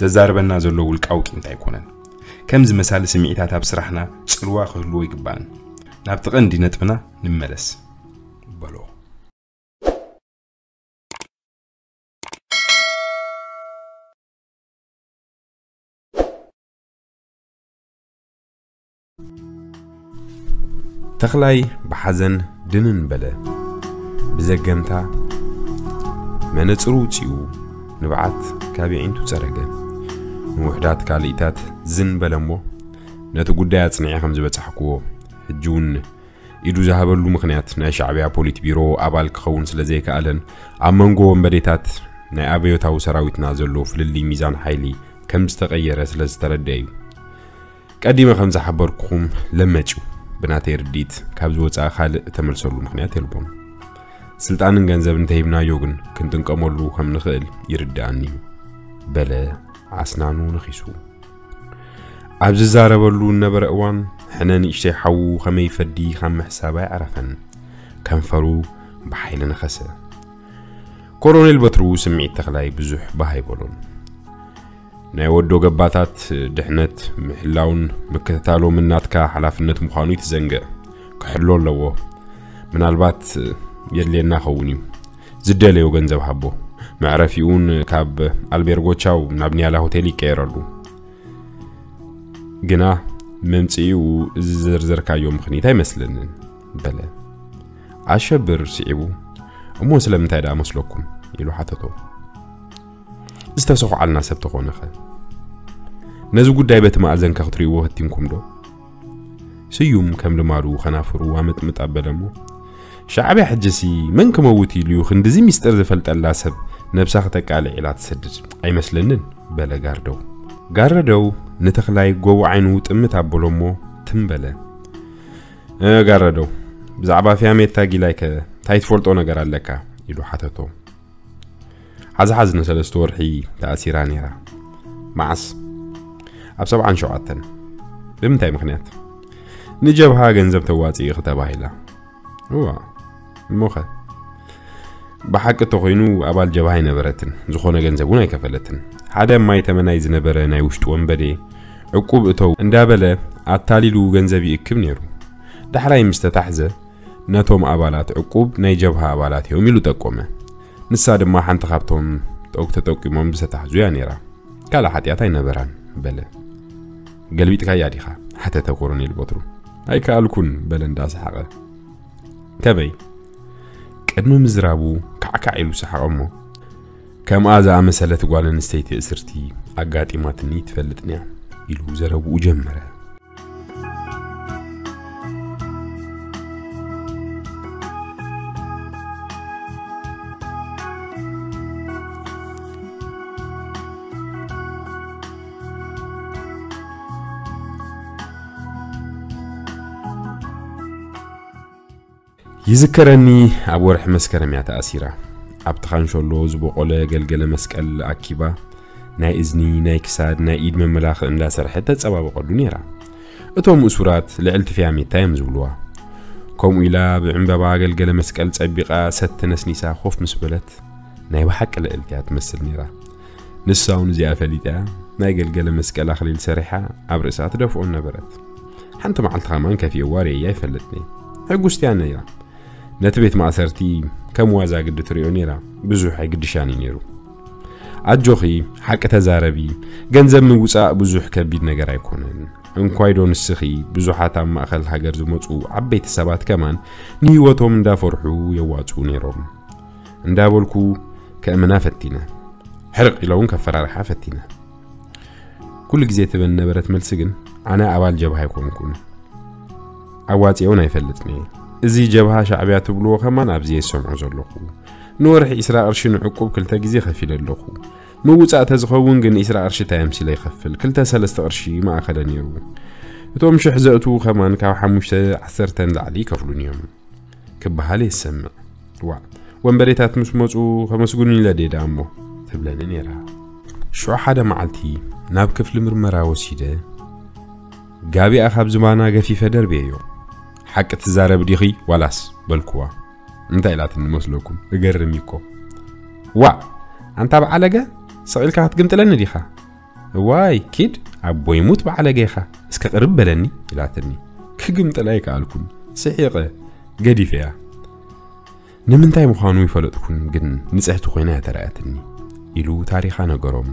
ዘዛርበና ዘሎ ውልቃዊ ቂምታ ኣይኮነን። ከምዚ መሳሊ ስምዒታት ኣብ ስራሕና ጽልዋ ክህልዎ ይግባእን። ናብቲ ቀንዲ ነጥብና ንመለስ፣ በሎ። ተኽላይ ብሓዘን ድንን በለ። ብዘገምታ መነጽሩ ውጺኡ ንብዓት ካብ የዒንቱ ጸረገ። ንውሑዳት ካልኢታት ዝን በለ እሞ፣ ነቲ ጉዳይ ኣጽኒዐ ከም ዝበጻሕክዎ፣ ሕጂ እውን ኢዱ ዝሃበሉ ምኽንያት ናይ ሻዕብያ ፖሊት ቢሮ ኣባል ክኸውን ስለ ዘይከኣለን ኣብ መንጎ ወንበዴታት ናይ ኣብዮታዊ ሰራዊትና ዘሎ ፍልልይ ሚዛን ሓይሊ ከም ዝተቐየረ ስለ ዝተረድአ እዩ። ቀዲመ ከም ዝሓበርኩኹም ለመጭው ብናተይ ርድኢት ካብ ዝወፅኣ ካልእ እተመልሰሉ ምኽንያት የልቦን። ስልጣንን ገንዘብ እንተሂብናዮ ግን ክንጥንቀመሉ ከም ንኽእል ይርድኣኒ እዩ፣ በለ ኣስናኑ ነኺሱ። ኣብ ዝዛረበሉ እነበረ እዋን፣ ሕነ ንእሽተይ ሓዉ ኸመይ ፈዲ ካብ ምሕሳብ ኣይዓረፈን። ከንፈሩ ብሓይሊ ነኸሰ። ኮሎኔል በትሩ ስምዒት ተኽላይ ብዙሕ ባህ ኣይበሎን። ናይ ወዶ ገባታት ድሕነት ምሕላውን ምክትታሎምን ናትካ ሓላፍነት ምዃኑ ይትዘንግዕ። ክሕሎ ኣለዎ። ምናልባት የድልየና ኸውን እዩ። ዝደለዮ ገንዘብ ሃቦ። መዕረፊኡን ካብ ኣልቤርጎ ቻው ናብ ኒያላ ሆቴል ይቀየረሉ። ግና መምጽኢኡ እዚ ዝዘርዘርካዮ ምኽኒት ኣይመስለንን፣ በለ። ኣሸብር ስዒቡ፣ እሞ ስለምንታይ ደኣ መስለኩም? ኢሉ ሓተቶ። ዝተሰኹዓልና ሰብ ተኾነኸ? ነዚ ጉዳይ በቲ መኣዘንከ ክትርእይዎ ፈቲንኩም ዶ? ስዩም ከም ልማዱ ከናፍሩ ኣመጥምጥ ኣበለ እሞ፣ ሻዕብያ ሕጅሲ መን ክመውት ኢሉ እዩ ክንድዚ ሚስጥር ዝፈልጠላ ሰብ ነብሳ ክተቃልዕ ኢላ ትሰድድ? ኣይመስለንን፣ በለ ጋርደው። ጋረደው ንተኽላይ ጎቦ ዓይኑ ጥምት ኣበሎ እሞ ትም በለ። "እ፣ ጋረደው፣ ብዛዕባ ፊያሜታ ጊላይከ እንታይ ትፈልጦ ነገር ኣለካ?" ኢሉ ሓተቶ። ሓዝሓዝ ንሰለስተ ወርሒ ተኣሲራ ነይራ። መዓስ? ኣብ ሰብዓን ሸውዓተን። ብምንታይ ምኽንያት? ንጀብሃ ገንዘብ ተዋፅኢ ተባሂላ። እዋ፣ እሞኸ? ብሓቂ እንተኾይኑ ኣባል ጀብሃ ኣይነበረትን፣ ዝኾነ ገንዘብ እውን ኣይከፈለትን። ሓደ እማይ ተመናይ ዝነበረ ናይ ውሽጢ ወንበዴ ዕቁብ እተው እንዳበለ ኣታሊሉ ገንዘብ ይእክብ ነይሩ። ዳሕራይ ምስ ተታሕዘ ነቶም ኣባላት ዕቁብ ናይ ጀብሃ ኣባላት እዮም ኢሉ ጠቆመ። ንሳ ድማ ሓንቲ ካብቶም ተጠቂሞም ዝተታሕዙ እያ ነይራ። ካልእ ሓጢኣት ኣይነበራን፣ በለ። "ገልቢጥካያ ዲኻ?" ሓተተ ኮሎኔል ቦትሩ። "ኣይከኣልኩን," በለ እንዳሰሓቐ። "ከመይ?" ቅድሚ ምዝራቡ ካዕካዕ ኢሉ ሰሓቐ እሞ፣ "ከምኣ ዝኣመሰለት ጓል ኣንስተይቲ እስርቲ ኣጋጢማትኒ ትፈልጥንያ?" ኢሉ ዘረብኡ ጀመረ። ይዝከረኒ፣ ኣብ ወርሒ መስከረም እያ ተኣሲራ። ኣብቲ ካንሸሎ ዝበቖለ ገልገለ መስቀል ኣኪባ፣ ናይ እዝኒ፣ ናይ ክሳድ፣ ናይ ኢድ መመላኽዒ እንዳሰርሐት ተጸባበቐሉ ነይራ። እቶም እሱራት ልዕልቲ ፊያሜታ እዮም ዝብልዋ። ከምኡ ኢላ ብዕምበባ ገልገለ መስቀል ጸቢቓ ሰቲ ነስኒሳ ኮፍ ምስ በለት፣ ናይ ብሓቂ ልዕልቲ እያ ትመስል ነይራ። ንሳ እውን እዚኣ ፈሊጣ እያ፣ ናይ ገልገለ መስቀል ኣኽሊል ሰሪሓ ኣብ ርእሳ ትደፍኦ ነበረት። ሓንቲ መዓልቲ ከማን ከፊእዋ ርእያ ኣይፈልጥን እየ። ሕጉስቲ እያ ነይራ። ነቲ ቤት ማእሰርቲ ከም ዋዛ ግዲ ትሪኦ ነይራ፣ ብዙሕ ኣይግድሻን እዩ ነይሩ። ኣጆኺ፣ ሓቂ ተዛረቢ። ገንዘብ ምውጻእ ብዙሕ ከቢድ ነገር ኣይኮነን። እንኳይ ዶ ንስኺ፣ ብዙሓት ኣብ ማእከል ሃገር ዝመጹ ዓበይቲ ሰባት ከማን ንህይወቶም እንዳፈርሑ የዋጽኡ ነይሮም። እንዳበልኩ ከእምና ፈቲነ። ሕርቕ ኢለ እውን ከፈራርሓ ፈቲነ። ኩሉ ግዜ ትበን ነበረት መልሲ ግን፣ ኣነ ኣባል ጀብሃ ኣይኮንኩን። ኣዋጺኦን ኣይፈልጥን እየ። እዚ ጀብሃ ሻዕብያ ትብልዎ ከማን ኣብዚ እየ ዝሰምዖ ዘለኹ። ንወርሒ ዒስራ ቅርሺ ንዕቁብ ክልተ ግዜ ከፊለ ኣለኹ። ምውጻእ ተዝኸውን ግን ዒስራ ቅርሺ እንታይ ኣምሲለ ይኸፍል? ክልተ ሰለስተ ቅርሺ ማእኸለ ነይሩ። እቶም ሽሕ ዘእትዉ ከማን ካብ ሓሙሽተ ዓሰርተ ንላዕሊ ይከፍሉን እዮም ክበሃል እየ ዝሰምዕ። ዋእ፣ ወንበዴታት ምስ መጹ ከመስግኑኒ ኢለ ድየ ደኣ እሞ? ትብለኒ ነይራ። ሽዑ ሓደ መዓልቲ ናብ ክፍሊ ምርመራ ወሲደ፣ ጋቢኣ ካብ ዝባና ገፊፈ ደርብየዮ። ሓቂ ትዛረቢ ዲኺ ዋላስ? በልኩዋ። እንታይ ኢላትኒ መስለኩም? እገርም እዩ እኮ። ዋእ፣ ኣንታ በዓለገ፣ ስቕ ኢልካ ክትግምጥለኒ ዲኻ? እዋይ፣ ኪድ፣ ኣቦይ ሙት በዓለገ ኢኻ፣ እስከ ቅርብ በለኒ ኢላትኒ። ክግምጥላ ኣይከኣልኩን። ስሒቐ፣ ገዲፈያ። ንምንታይ ምዃኑ ይፈለጥኩን፣ ግን ንጽሕቲ ኮይና እያ ተራእያትኒ፣ ኢሉ ታሪኻ ነገሮም።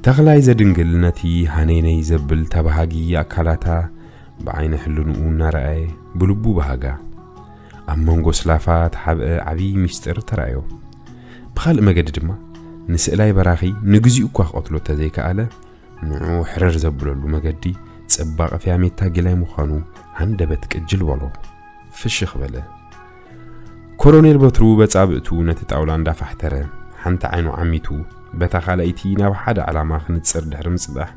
ተኽላይ ዘድንግል ነቲ ሃነይነይ ዘብል ተባሃጊ ኣካላታ ብዓይነ ሕልንኡ እናረኣየ፣ ብልቡ ባህጋ። ኣብ መንጎ ስላፋ ተሓብአ ዓብዪ ሚስጥር ተራእዮ። ብኻልእ መገዲ ድማ፣ ንስእላይ በራኺ ንግዚኡ እኳ ክቐትሎ እንተዘይከኣለ፣ ንዕኡ ሕርር ዘብለሉ መገዲ ጽባቐ ፍያሜታ ጊላይ ምዃኑ ሃንደበት ቅጅል በሎ። ፍሽኽ በለ። ኮሎኔል በትሩ በጻብእቱ ነቲ ጣውላ እንዳፋሕተረ፣ ሓንቲ ዓይኑ ዓሚቱ፣ በታ ካልኣይቲ ናብ ሓደ ዕላማ ክንጽር ድሕሪ ምጽባሕ፣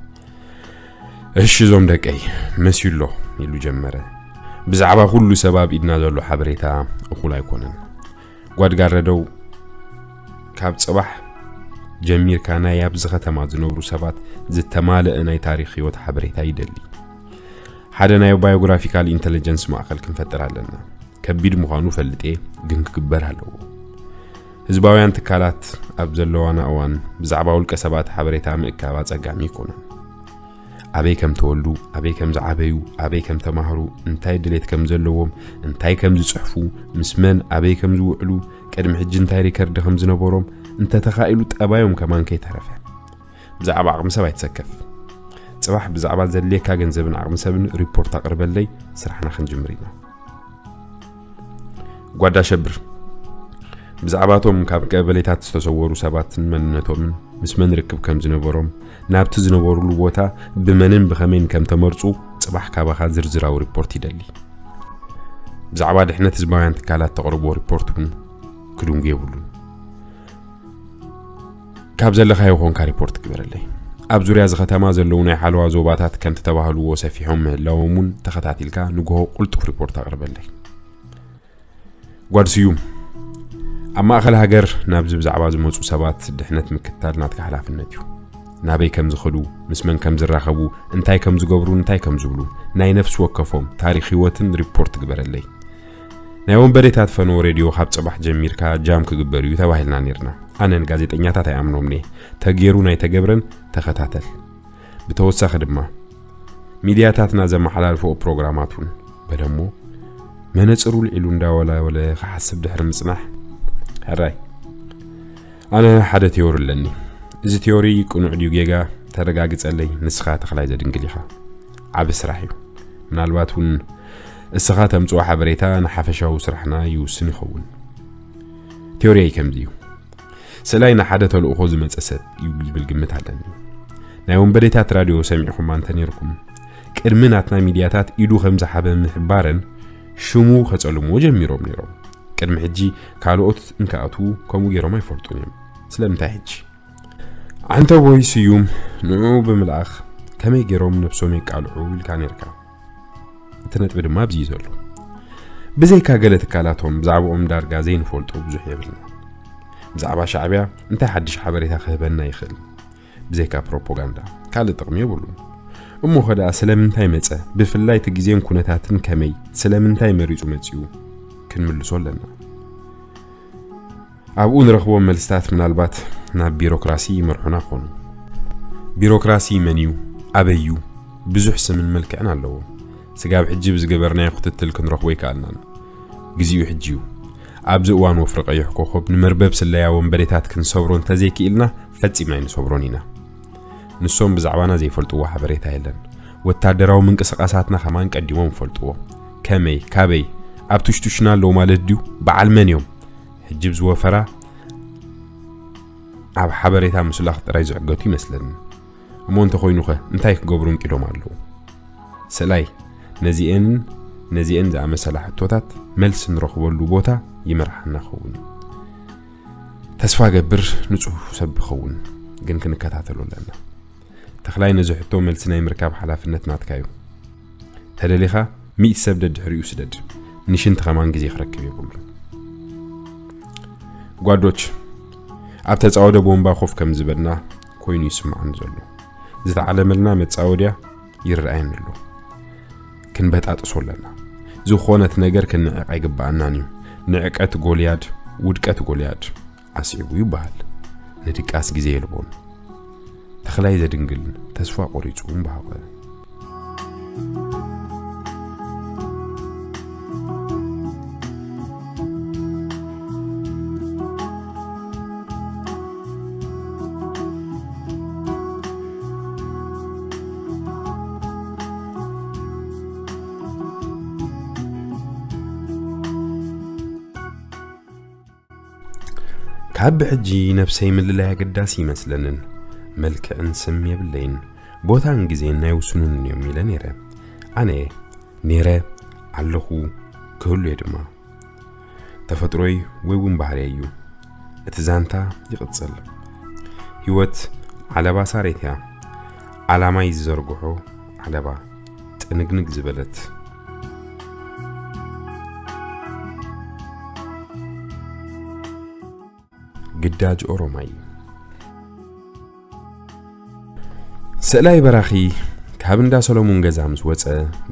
"እሺ፣ እዞም ደቀይ፣ መሲሉ ኣሎ" ኢሉ ጀመረ። ብዛዕባ ኩሉ ሰብ ኣብ ኢድና ዘሎ ሓበሬታ እኹል ኣይኮነን። ጓድ ጋረደው፣ ካብ ጽባሕ ጀሚርካ ናይ ኣብዚ ከተማ ዝነብሩ ሰባት ዝተማልአ ናይ ታሪኽ ህይወት ሓበሬታ ይደሊ። ሓደ ናይ ባዮግራፊካል ኢንተለጀንስ ማእከል ክንፈጥር ኣለና። ከቢድ ምዃኑ ፈልጤ፣ ግን ክግበር ኣለዎ። ህዝባውያን ትካላት ኣብ ዘለዋና እዋን ብዛዕባ ውልቀ ሰባት ሓበሬታ ምእካብ ኣጸጋሚ ኣይኮነን። ኣበይ ከም ተወልዱ፣ ኣበይ ከም ዝዓበዩ፣ ኣበይ ከም ተማህሩ፣ እንታይ ድሌት ከም ዘለዎም፣ እንታይ ከም ዝጽሕፉ፣ ምስ መን ኣበይ ከም ዝውዕሉ፣ ቅድሚ ሕጂ እንታይ ሪከርድ ከም ዝነበሮም፣ እንተተኻኢሉ ጠባዮም ከማን ከይተረፈ። ብዛዕባ ዓቕሚ ሰብ ኣይትሰከፍ። ጽባሕ ብዛዕባ ዘድልየካ ገንዘብን ዓቕሚ ሰብን ሪፖርት ኣቕርበለይ፣ ስራሕና ክንጅምር ኢና። ጓዳ ሸብር፣ ብዛዕባቶም ካብ ቀበሌታት ዝተሰወሩ ሰባትን መንነቶምን፣ ምስ መን ርክብ ከም ዝነበሮም፣ ናብቲ ዝነበሩሉ ቦታ ብመንን ብኸመይን ከም ተመርጹ፣ ጽባሕ ካባኻ ዝርዝራዊ ሪፖርት ይደሊ። ብዛዕባ ድሕነት ህዝባውያን ትካላት ተቕርቦ ሪፖርት እውን ክድንጉ የብሉን። ካብ ዘለኻዮ ኮንካ ሪፖርት ግበረለይ። ኣብ ዙርያ እዚ ከተማ ዘለዉ ናይ ሓለዋ ዞባታት ከምቲ ተባህልዎ ሰፊሖም ምህላዎም እውን ተኸታቲልካ ንግሆ ቅልጡፍ ሪፖርት ኣቕርበለይ። ጓድ ስዩም፣ ኣብ ማእከል ሃገር ናብዚ ብዛዕባ ዝመጹ ሰባት ድሕነት ምክታል ናትካ ሓላፍነት እዩ። ናበይ ከም ዝኸዱ፣ ምስ መን ከም ዝራኸቡ፣ እንታይ ከም ዝገብሩ፣ እንታይ ከም ዝብሉ፣ ናይ ነፍሲ ወከፎም ታሪኽ ህይወትን ሪፖርት ግበረለይ። ናይ ወንበዴታት ፈነወ ሬድዮ ካብ ጽባሕ ጀሚርካ ጃም ክግበር እዩ ተባሂልና ኔርና። ኣነን ጋዜጠኛታት ኣይኣምኖምኔ። ተጌሩ ናይ ተገብረን ተኸታተል። ብተወሳኺ ድማ፣ ሚድያታትና ዘመሓላልፍኦ ፕሮግራማት እውን በለሞ፣ መነጽሩ ልዒሉ እንዳወላወለ ክሓስብ ድሕሪ ምጽናሕ፣ ሕራይ፣ ኣነ ሓደ ቲዮሪ ኣለኒ። እዚ ቲዮሪ ቅኑዕ ድዩ ጌጋ ተረጋግጸለይ፣ ንስኻ ተኽላይ ዘድንግል ኢኻ። ዓቢ ስራሕ እዩ። ምናልባት እውን እስኻ ተምጽኦ ሓበሬታ ንሓፈሻዊ ስራሕና ይውስን ይኸውን። ቲዮሪየይ ከምዚ እዩ። ስእላይ ንሓደ ተልእኾ ዝመጸ ሰብ እዩ ዝብል ግምት ኣለኒ። ናይ ወንበዴታት ራድዮ ሰሚዕኹማ እንተ ኔርኩም፣ ቅድሚ ናትና ሚድያታት ኢዱ ከም ዝሓበ ምሕባረን ሽሙ ከጸልምዎ ጀሚሮም ኔሮም። ቅድሚ ሕጂ ካልኦት እንክኣትዉ ከምኡ ጌሮም ኣይፈልጡን እዮም። ስለምንታይ ሕጂ? ዓንተቦይ ስዩም ንዕኡ ብምልኣኽ ከመይ ጌሮም ነብሶም የቃልዑ ኢልካ ኔርካ። እቲ ነጥቢ ድማ ኣብዚ እዩ ዘሎ። ብዘይካ ገለ ትካላቶም ብዛዕባኦም ዳርጋ ዘይንፈልጦ ብዙሕ የብልና። ብዛዕባ ሻዕብያ እንታይ ሓድሽ ሓበሬታ ክህበና ይኽእል? ብዘይካ ፕሮፓጋንዳ ካልእ ጥቕሚ የብሉን። እሞ ኸ ደኣ ስለምንታይ መጸ? ብፍላይ እቲ ግዜን ኩነታትን ከመይ፣ ስለምንታይ መሪጹ መጺኡ? ክንምልሶ ኣለና። ኣብኡ ንረኽቦም መልስታት ምናልባት ናብ ቢሮክራሲ ይመርሑና ክኾኑ። ቢሮክራሲ መን እዩ? ኣበይ እዩ? ብዙሕ ስምን መልክዕን ኣለዎ። ስጋብ ሕጂ ብዝገበርናዮ ክትትል ክንረኽቦ ኣይከኣልናን። ግዜኡ ሕጂ እዩ። ኣብዚ እዋን ወፍሪ ቀይሕ ኮኸብ ንመርበብ ስለያ ወንበዴታት ክንሰብሮ እንተዘይክኢልና ፈጺምና ኣይንሰብሮን ኢና። ንሶም ብዛዕባና ዘይፈልጥዎ ሓበሬታ የለን። ወታደራዊ ምንቅስቓሳትና ከማን ቀዲሞም ይፈልጥዎ። ከመይ፣ ካበይ፣ ኣብ ትሽቱሽና ኣለዉ ማለት ድዩ? በዓል መን እዮም? ሕጂ ብዝወፈራ ኣብ ሓበሬታ ምስላኽ ጥራይ ዝዕገቱ ይመስለኒ። እሞ እንተኾይኑኸ እንታይ ክገብሩ እንቂዶም ኣለዉ? ስእላይ ነዚኤንን ነዚኤን ዝኣመሰላ ሕቶታት መልሲ ንረኽበሉ ቦታ ይመርሓና ክኸውን እዩ። ተስፋ ገብር ንጹህ ሰብ ይኸውን፣ ግን ክንከታተሎ ኣለና። ተኽላይ ነዚ ሕቶ መልሲ ናይ ምርካብ ሓላፍነት ናትካ እዩ። ተደሊኻ ሚእቲ ሰብ ደድሕሪኡ ስደድ። ንሽንቲ ከማን ግዜ ክረክብ የብሉ። ጓዶች፣ ኣብ ተጻወደ ቦምባ ኮፍ ከም ዝበልና ኮይኑ ይስምዓኒ ዘሎ። ዝተዓለመልና መጻወድያ ይረኣየኒ ኣሎ። ክንበጣጥሶ ኣለና። ዝኾነት ነገር ክንዕቕ ኣይግብኣናን እዩ። ንዕቀት ጎልያድ፣ ውድቀት ጎልያድ ኣስዒቡ ይበሃል። ንድቃስ ግዜ የልቦን። ተኽላይ ዘድንግል ተስፋ ቆሪጹ እምበሃቐ። ካብ ብሕጂ ነብሰይ ምልላይ ኣገዳሲ ይመስለንን፣ መልክዕን ስም የብለይን፣ ቦታን ግዜን ናይ ውስኑን እዮም ኢለ ነይረ። ኣነ ነይረ፣ ኣለኹ፣ ክህሉ እየ ድማ። ተፈጥሮይ ወይ እውን ባህርየይ እዩ። እቲ ዛንታ ይቕጽል። ህይወት ዓለባ ሳሬት እያ። ዓላማይ ዝዘርግሖ ዓለባ ጥንግንግ ዝበለት። ግዳጅ ኦሮማይ። ስእላይ በራኺ ካብ እንዳ ሰሎሙን ገዛ ምስ ወጸ፣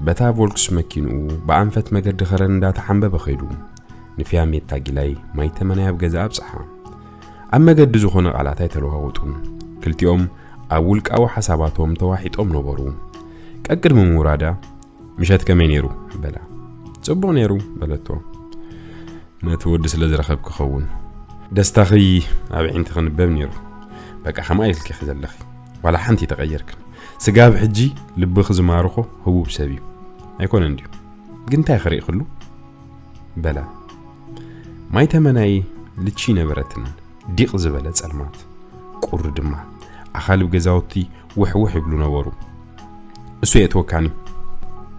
በታ ቮልክስ መኪንኡ ብኣንፈት መገዲ ኸረን እንዳተሓንበበ ኸይዱ። ንፊያሜታ ጊላይ ማይ ተመናይ ኣብ ገዛ ኣብጽሓ። ኣብ መገዲ ዝኾነ ቃላት ኣይተለዋወጡን። ክልቲኦም ኣብ ውልቃዊ ሓሳባቶም ተዋሒጦም ነበሩ። ቀቅድሚ ምውራዳ፣ "ምሸት ከመይ ነይሩ?" በላ። "ጽቡቕ ነይሩ" በለቶ። "ነቲ ወዲ ስለ ዝረኸብኪ ኸውን። ደስታኺ ኣብ ኣዒንቲ ክንበብ ነይሩ። በቃ ከምኣ ኢልኪ ዘለኺ። ዋላ ሓንቲ ተቐየርክን። ስጋብ ሕጂ ልብኺ ዝማርኾ ህቡብ ሰብ እዩ። ኣይኮነን ድዩ? ግን እንታይ ክርኢ ክሉ?" በላ። ማይ ተመናይ ልቺ ነበረትን ዲቕ ዝበለ ጸልማት። ቁሪ ድማ ኣኻልብ ገዛውቲ ውሕ ውሕ ይብሉ ነበሩ። "እሱ የእትወካኒ"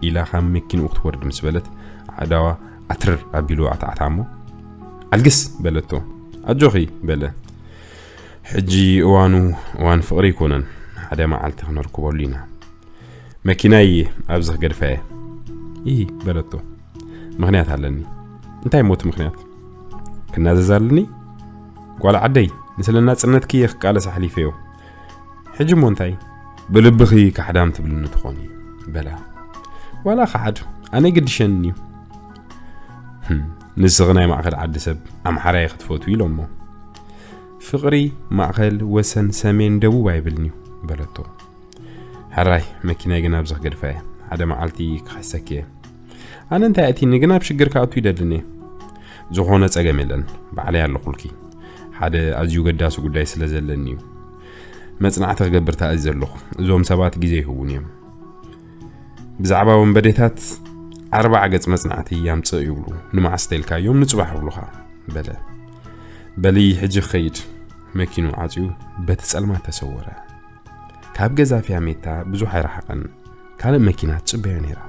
ኢላ ካብ መኪንኡ ክትወርድ ምስ በለት፣ ኣእዳዋ ኣትርር ኣቢሉ ኣትዓታ እሞ፣ "ኣልግስ" በለቶ። "ኣጆኺ" በለ። "ሕጂ እዋኑ እዋን ፍቕሪ ኣይኮነን፣ ሓደ መዓልቲ ክነርክበሉ ኢና። መኪናይ ኣብዚ ክገድፋ እየ" "ኢሂ" በለቶ። "ምኽንያት ኣለኒ።" "እንታይ እሞ እቲ ምኽንያት?" "ክናዘዝ ኣለኒ?" "ጓል ዓደይ፣ ንስለ ናጽነትኪ እየ ክቃለስ ኣሕሊፈዮ። ሕጂ እሞ እንታይ? ብልብኺ ካሕዳም ትብልኒ ትኾኒ" በላ። "ዋላ ካሕድ፣ ኣነ ግድሸኒ እዩ።" "ህም፣ ንስኺ ናይ ማእከል ዓዲ ሰብ ኣምሓራይ ክትፈትዊ ኢሎሞ። ፍቕሪ ማእከል፣ ወሰን፣ ሰሜን፣ ደቡብ ኣይብልን'ዩ" በለቶ። "ሕራይ፣ መኪናይ ግን ኣብዚ ክገድፋ እየ። ሓደ መዓልቲ ክኸሰኪ እየ። ኣነ እንታይ ኣእቲኒ ግን ኣብ ሽግር ክኣቱ ይደልን እየ። ዝኾነ ጸገም የለን፣ ባዕለይ ኣለኹልኪ። ሓደ ኣዝዩ ገዳሲ ጉዳይ ስለ ዘለኒ እዩ። መጽናዕቲ ክገብር ተኣዚዘ ኣለኹ። እዞም ሰባት ግዜ ይህቡን እዮም። ብዛዕባ ወንበዴታት ኣርባዓ ገጽ መጽናዕቲ ኣምጽእ ይብሉ። ንመዓስ ተልካዮም ንጽባሕ ይብሉኻ" በለ። "በሊ ሕጂ ክኸይድ።" መኪኑ ዓጽዩ በቲ ጸልማት ተሰወረ። ካብ ገዛ ፊያሜታ ብዙሕ ኣይረሓቐን። ካልእ መኪና ትጽበዮ ነይራ።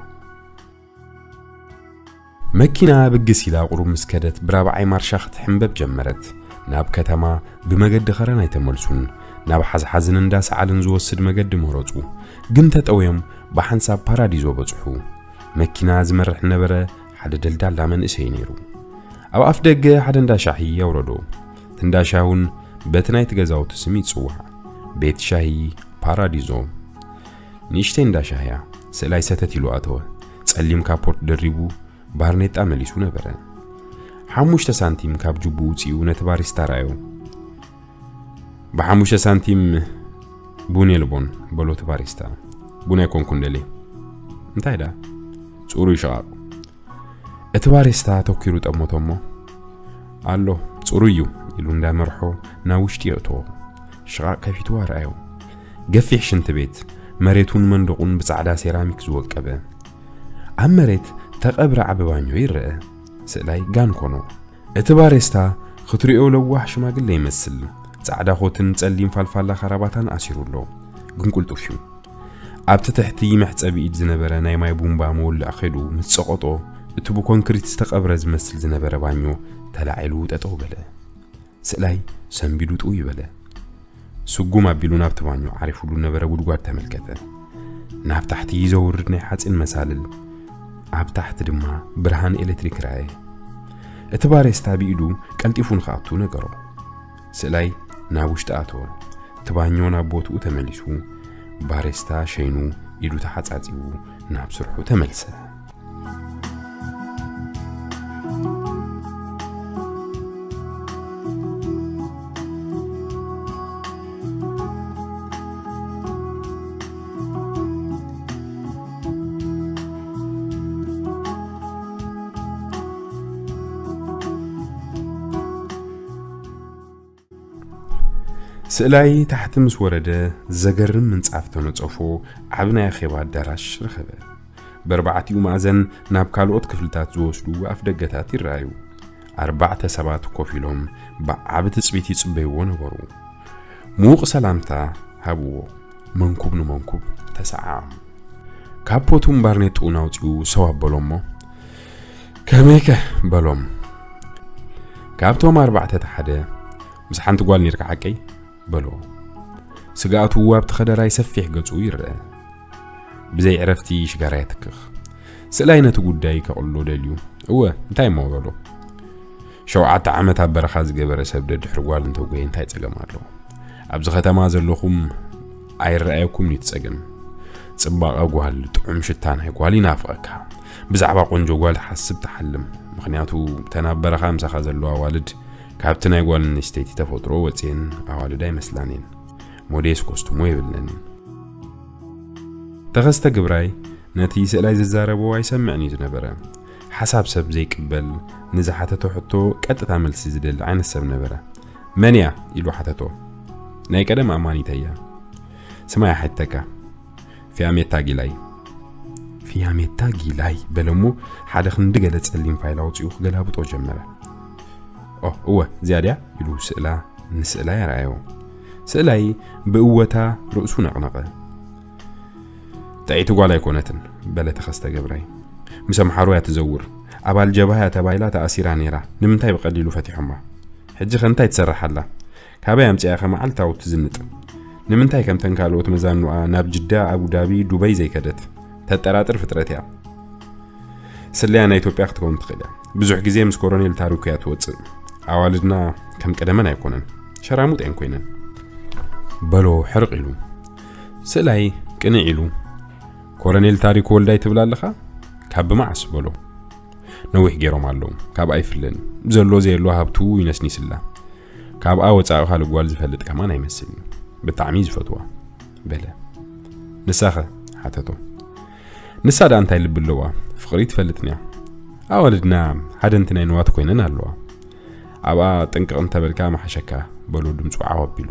መኪና ብግስ ኢላ ቁሩብ ምስ ከደት ብራብዓይ ማርሻ ክትሕንበብ ጀመረት። ናብ ከተማ ብመገዲ ኸረን ኣይተመልሱን። ናብ ሓዝሓዝን እንዳ ሰዓልን ዝወስድ መገዲ መረጹ። ግን ተጠውዮም ብሓንሳብ ፓራዲዞ በጽሑ። መኪና ዝመርሕ ነበረ ሓደ ደልዳላ መንእሰይ ነይሩ። ኣብ ኣፍ ደገ ሓደ እንዳ ሻሂ የውረዶ። እቲ እንዳ ሻሂ እውን በቲ ናይቲ ገዛውቲ ስም ይጽዋዕ። ቤት ሻሂ ፓራዲዞ። ንእሽተይ እንዳ ሻሂ እያ። ስእላይ ሰተት ኢሉ ኣተወ። ጸሊም ካፖርት ደሪቡ ባርኔጣ መሊሱ ነበረ። ሓሙሽተ ሳንቲም ካብ ጅቡ ውጽኡ ነቲ ባሪስታ ረኣዮ። "ብሓሙሽተ ሳንቲም ቡን የልቦን" በሎ እቲ ባሪስታ። "ቡን ኣይኮንኩን ደልየ።" "እንታይ ደኣ?" "ጽሩይ ሸቓቕ።" እቲ ባሪስታ ተኪሩ ጠመቶ እሞ፣ ኣሎ፣ ጽሩይ እዩ ኢሉ እንዳመርሖ ናብ ውሽጢ የእቶ። ሽቓቕ ከፊቱ ኣርኣዮ። ገፊሕ ሽንቲ ቤት፣ መሬቱን መንደቑን ብጻዕዳ ሴራሚክ ዝወቀበ። ኣብ መሬት ተቐብረ ዓቢ ባኞ ይረአ። ስእላይ ጋን ኮኖ። እቲ ባሬስታ ክትሪኦ ለዋህ ሽማግለ ይመስል። ጻዕዳ ኮትን ጸሊም ፋልፋላ ካራባታን ኣሲሩ ኣሎ። ግን ቁልጡፍ እዩ። ኣብቲ ትሕቲ መሕጸቢ ኢድ ዝነበረ ናይ ማይ ቡምባ መወልዕ ከይዱ ምስ ጸቐጦ፣ እቲ ብኮንክሪት ዝተቐብረ ዝመስል ዝነበረ ባኞ ተላዒሉ ጠጠው በለ። ስእላይ ሰንቢዱ ጥው ይበለ። ስጉም ኣቢሉ ናብቲ ባኞ ዓሪፉሉ ነበረ ጉድጓድ ተመልከተ። ናብ ታሕቲ ዘውርድ ናይ ሓጺን መሳልል፣ ኣብ ታሕቲ ድማ ብርሃን ኤሌክትሪክ ረኣየ። እቲ ባሬስታ ብኢዱ ቀልጢፉ ንኽኣቱ ነገሮ። ስእላይ ናብ ውሽጢ ኣተወ። እቲ ባኞ ናብ ቦትኡ ተመሊሱ፣ ባሬስታ ሸይኑ ኢዱ ተሓጻጺቡ ናብ ስርሑ ተመልሰ። ስእላይ ታሕቲ ምስ ወረደ፣ ዘገርም ምንጻፍ ተነጸፎ ዓቢ ናይ ኣኼባ ኣዳራሽ ረኸበ። በርባዕቲኡ ማእዘን ናብ ካልኦት ክፍልታት ዝወስዱ ኣፍደገታት ይረኣዩ። ኣርባዕተ ሰባት ኮፍ ኢሎም ብዓቢ ትጽቢት ይጽበይዎ ነበሩ። ምዉቕ ሰላምታ ሃብዎ። መንኩብ ንመንኩብ ተሰዓዓሙ። ካፖቱን ባርኔጥኡን ኣውጺኡ ሰው ኣበሎ እሞ፣ "ከመይከ?" በሎም። ካብቶም ኣርባዕተ እቲ ሓደ፣ "ምስ ሓንቲ ጓል ነርካ ሓቀይ?" በሎ። ስግኣቱ ኣብቲ ከደራይ ሰፊሕ ገጹ ይረአ። ብዘይ ዕረፍቲ ሽጋራ የትክኽ። ስእላይ ነቲ ጉዳይ ከቕልሎ ደልዩ፣ "እወ፣ እንታይ እሞ?" በሎ። "ሸውዓተ ዓመት ኣብ በረኻ ዝገበረ ሰብ ደድሕሪ ጓል እንተጎየ እንታይ ጸገም ኣሎ? ኣብዚ ከተማ ዘለኹም ኣይረኣየኩምን እዩ እቲ ጸገም። ጽባቐ ጓል፣ ጥዑም ሽታ ናይ ጓል ይናፍቐካ። ብዛዕባ ቆንጆ ጓል ሓስብ ትሓልም። ምኽንያቱ እተን ኣብ በረኻ ምሳኻ ዘለዋ ኣዋልድ ካብቲ ናይ ጓል ኣንስተይቲ ተፈጥሮ ወጺኤን ኣዋልድ ኣይመስላን እየን። ሞዴስ ኮስቱሞ የብለንን." ተኸስተ ግብራይ ነቲ ስእላይ ዝዛረቦ ኣይሰምዕን እዩ ዝነበረ። ሓሳብ ሰብ ዘይቅበል፣ ንዝሓተቶ ሕቶ ቀጥታ መልሲ ዝደሊ ዓይነት ሰብ ነበረ። "መን እያ?" ኢሉ ሓተቶ። "ናይ ቀደም ኣማኒተይ እያ። ስማ እያ ሓቲተካ። ፊያሜታ ጊላይ." "ፊያሜታ ጊላይ?" በለ እሞ ሓደ ክንዲ ገለ ጸሊም ፋይል ኣውጺኡ ክገላብጦ ጀመረ። "ኦ፣ እወ፣ እዚኣ ድያ?" ኢሉ ስእላ ንስእላይ ኣርኣዮ። ስእላይ ብእወታ ርእሱ ነቕነቐ። "ጥዕይቲ ጓል ኣይኮነትን," በለ ተኸስተ ገብራይ። "ምስ ኣምሓሩ እያ ትዘውር። ኣባል ጀብሃ እያ ተባሂላ ተኣሲራ ነይራ። ንምንታይ ብቐሊሉ ፈቲሖማ? ሕጂ ከ እንታይ ትሰርሕ ኣላ? ካበይ ኣምጺኣ ከ መዓልታዊ ትዝንጥ? ንምንታይ ከምተን ካልኦት መዛኑኣ ናብ ጅዳ፣ ኣቡዳቢ፣ ዱበይ ዘይከደት? ተጠራጥር ፍጥረት እያ። ስለያ ናይ ኢትዮጵያ ክትከውን ትኽእል እያ። ብዙሕ ግዜ ምስ ኮሎኔል ታሪኩ እያ ትወጽእ። ኣዋልድና ከም ቀደመን ኣይኮነን። ሸራሙጥ እየን ኮይነን." በሎ ሕርቕ ኢሉ። ስእላይ ቅንዕ ኢሉ፣ "ኮሎኔል ታሪኩ ወልዳይ ትብል ኣለኻ? ካብ ብመዓስ?" በሎ። "ነዊሕ ገይሮም ኣለዉ። ካብ ኣይፍለን። ዘሎ ዘየሎ ሃብቱ ይነስኒስላ። ካብኣ ወጻኢ ካልእ ጓል ዝፈልጥ ከማን ኣይመስልን። ብጣዕሚ ዝፈትዋ." በለ። "ንሳኸ?" ሓተቶ። "ንሳ ደኣ እንታይ ልቢ ኣለዋ? ፍቕሪ ትፈልጥን እያ። ኣዋልድና ሃደንቲ ናይ ንዋት ኮይነን ኣለዋ። ኣብኣ ጥንቅቕ እንተበልካ መሓሸካ," በሎ ድምፁ ዓው ኣቢሉ።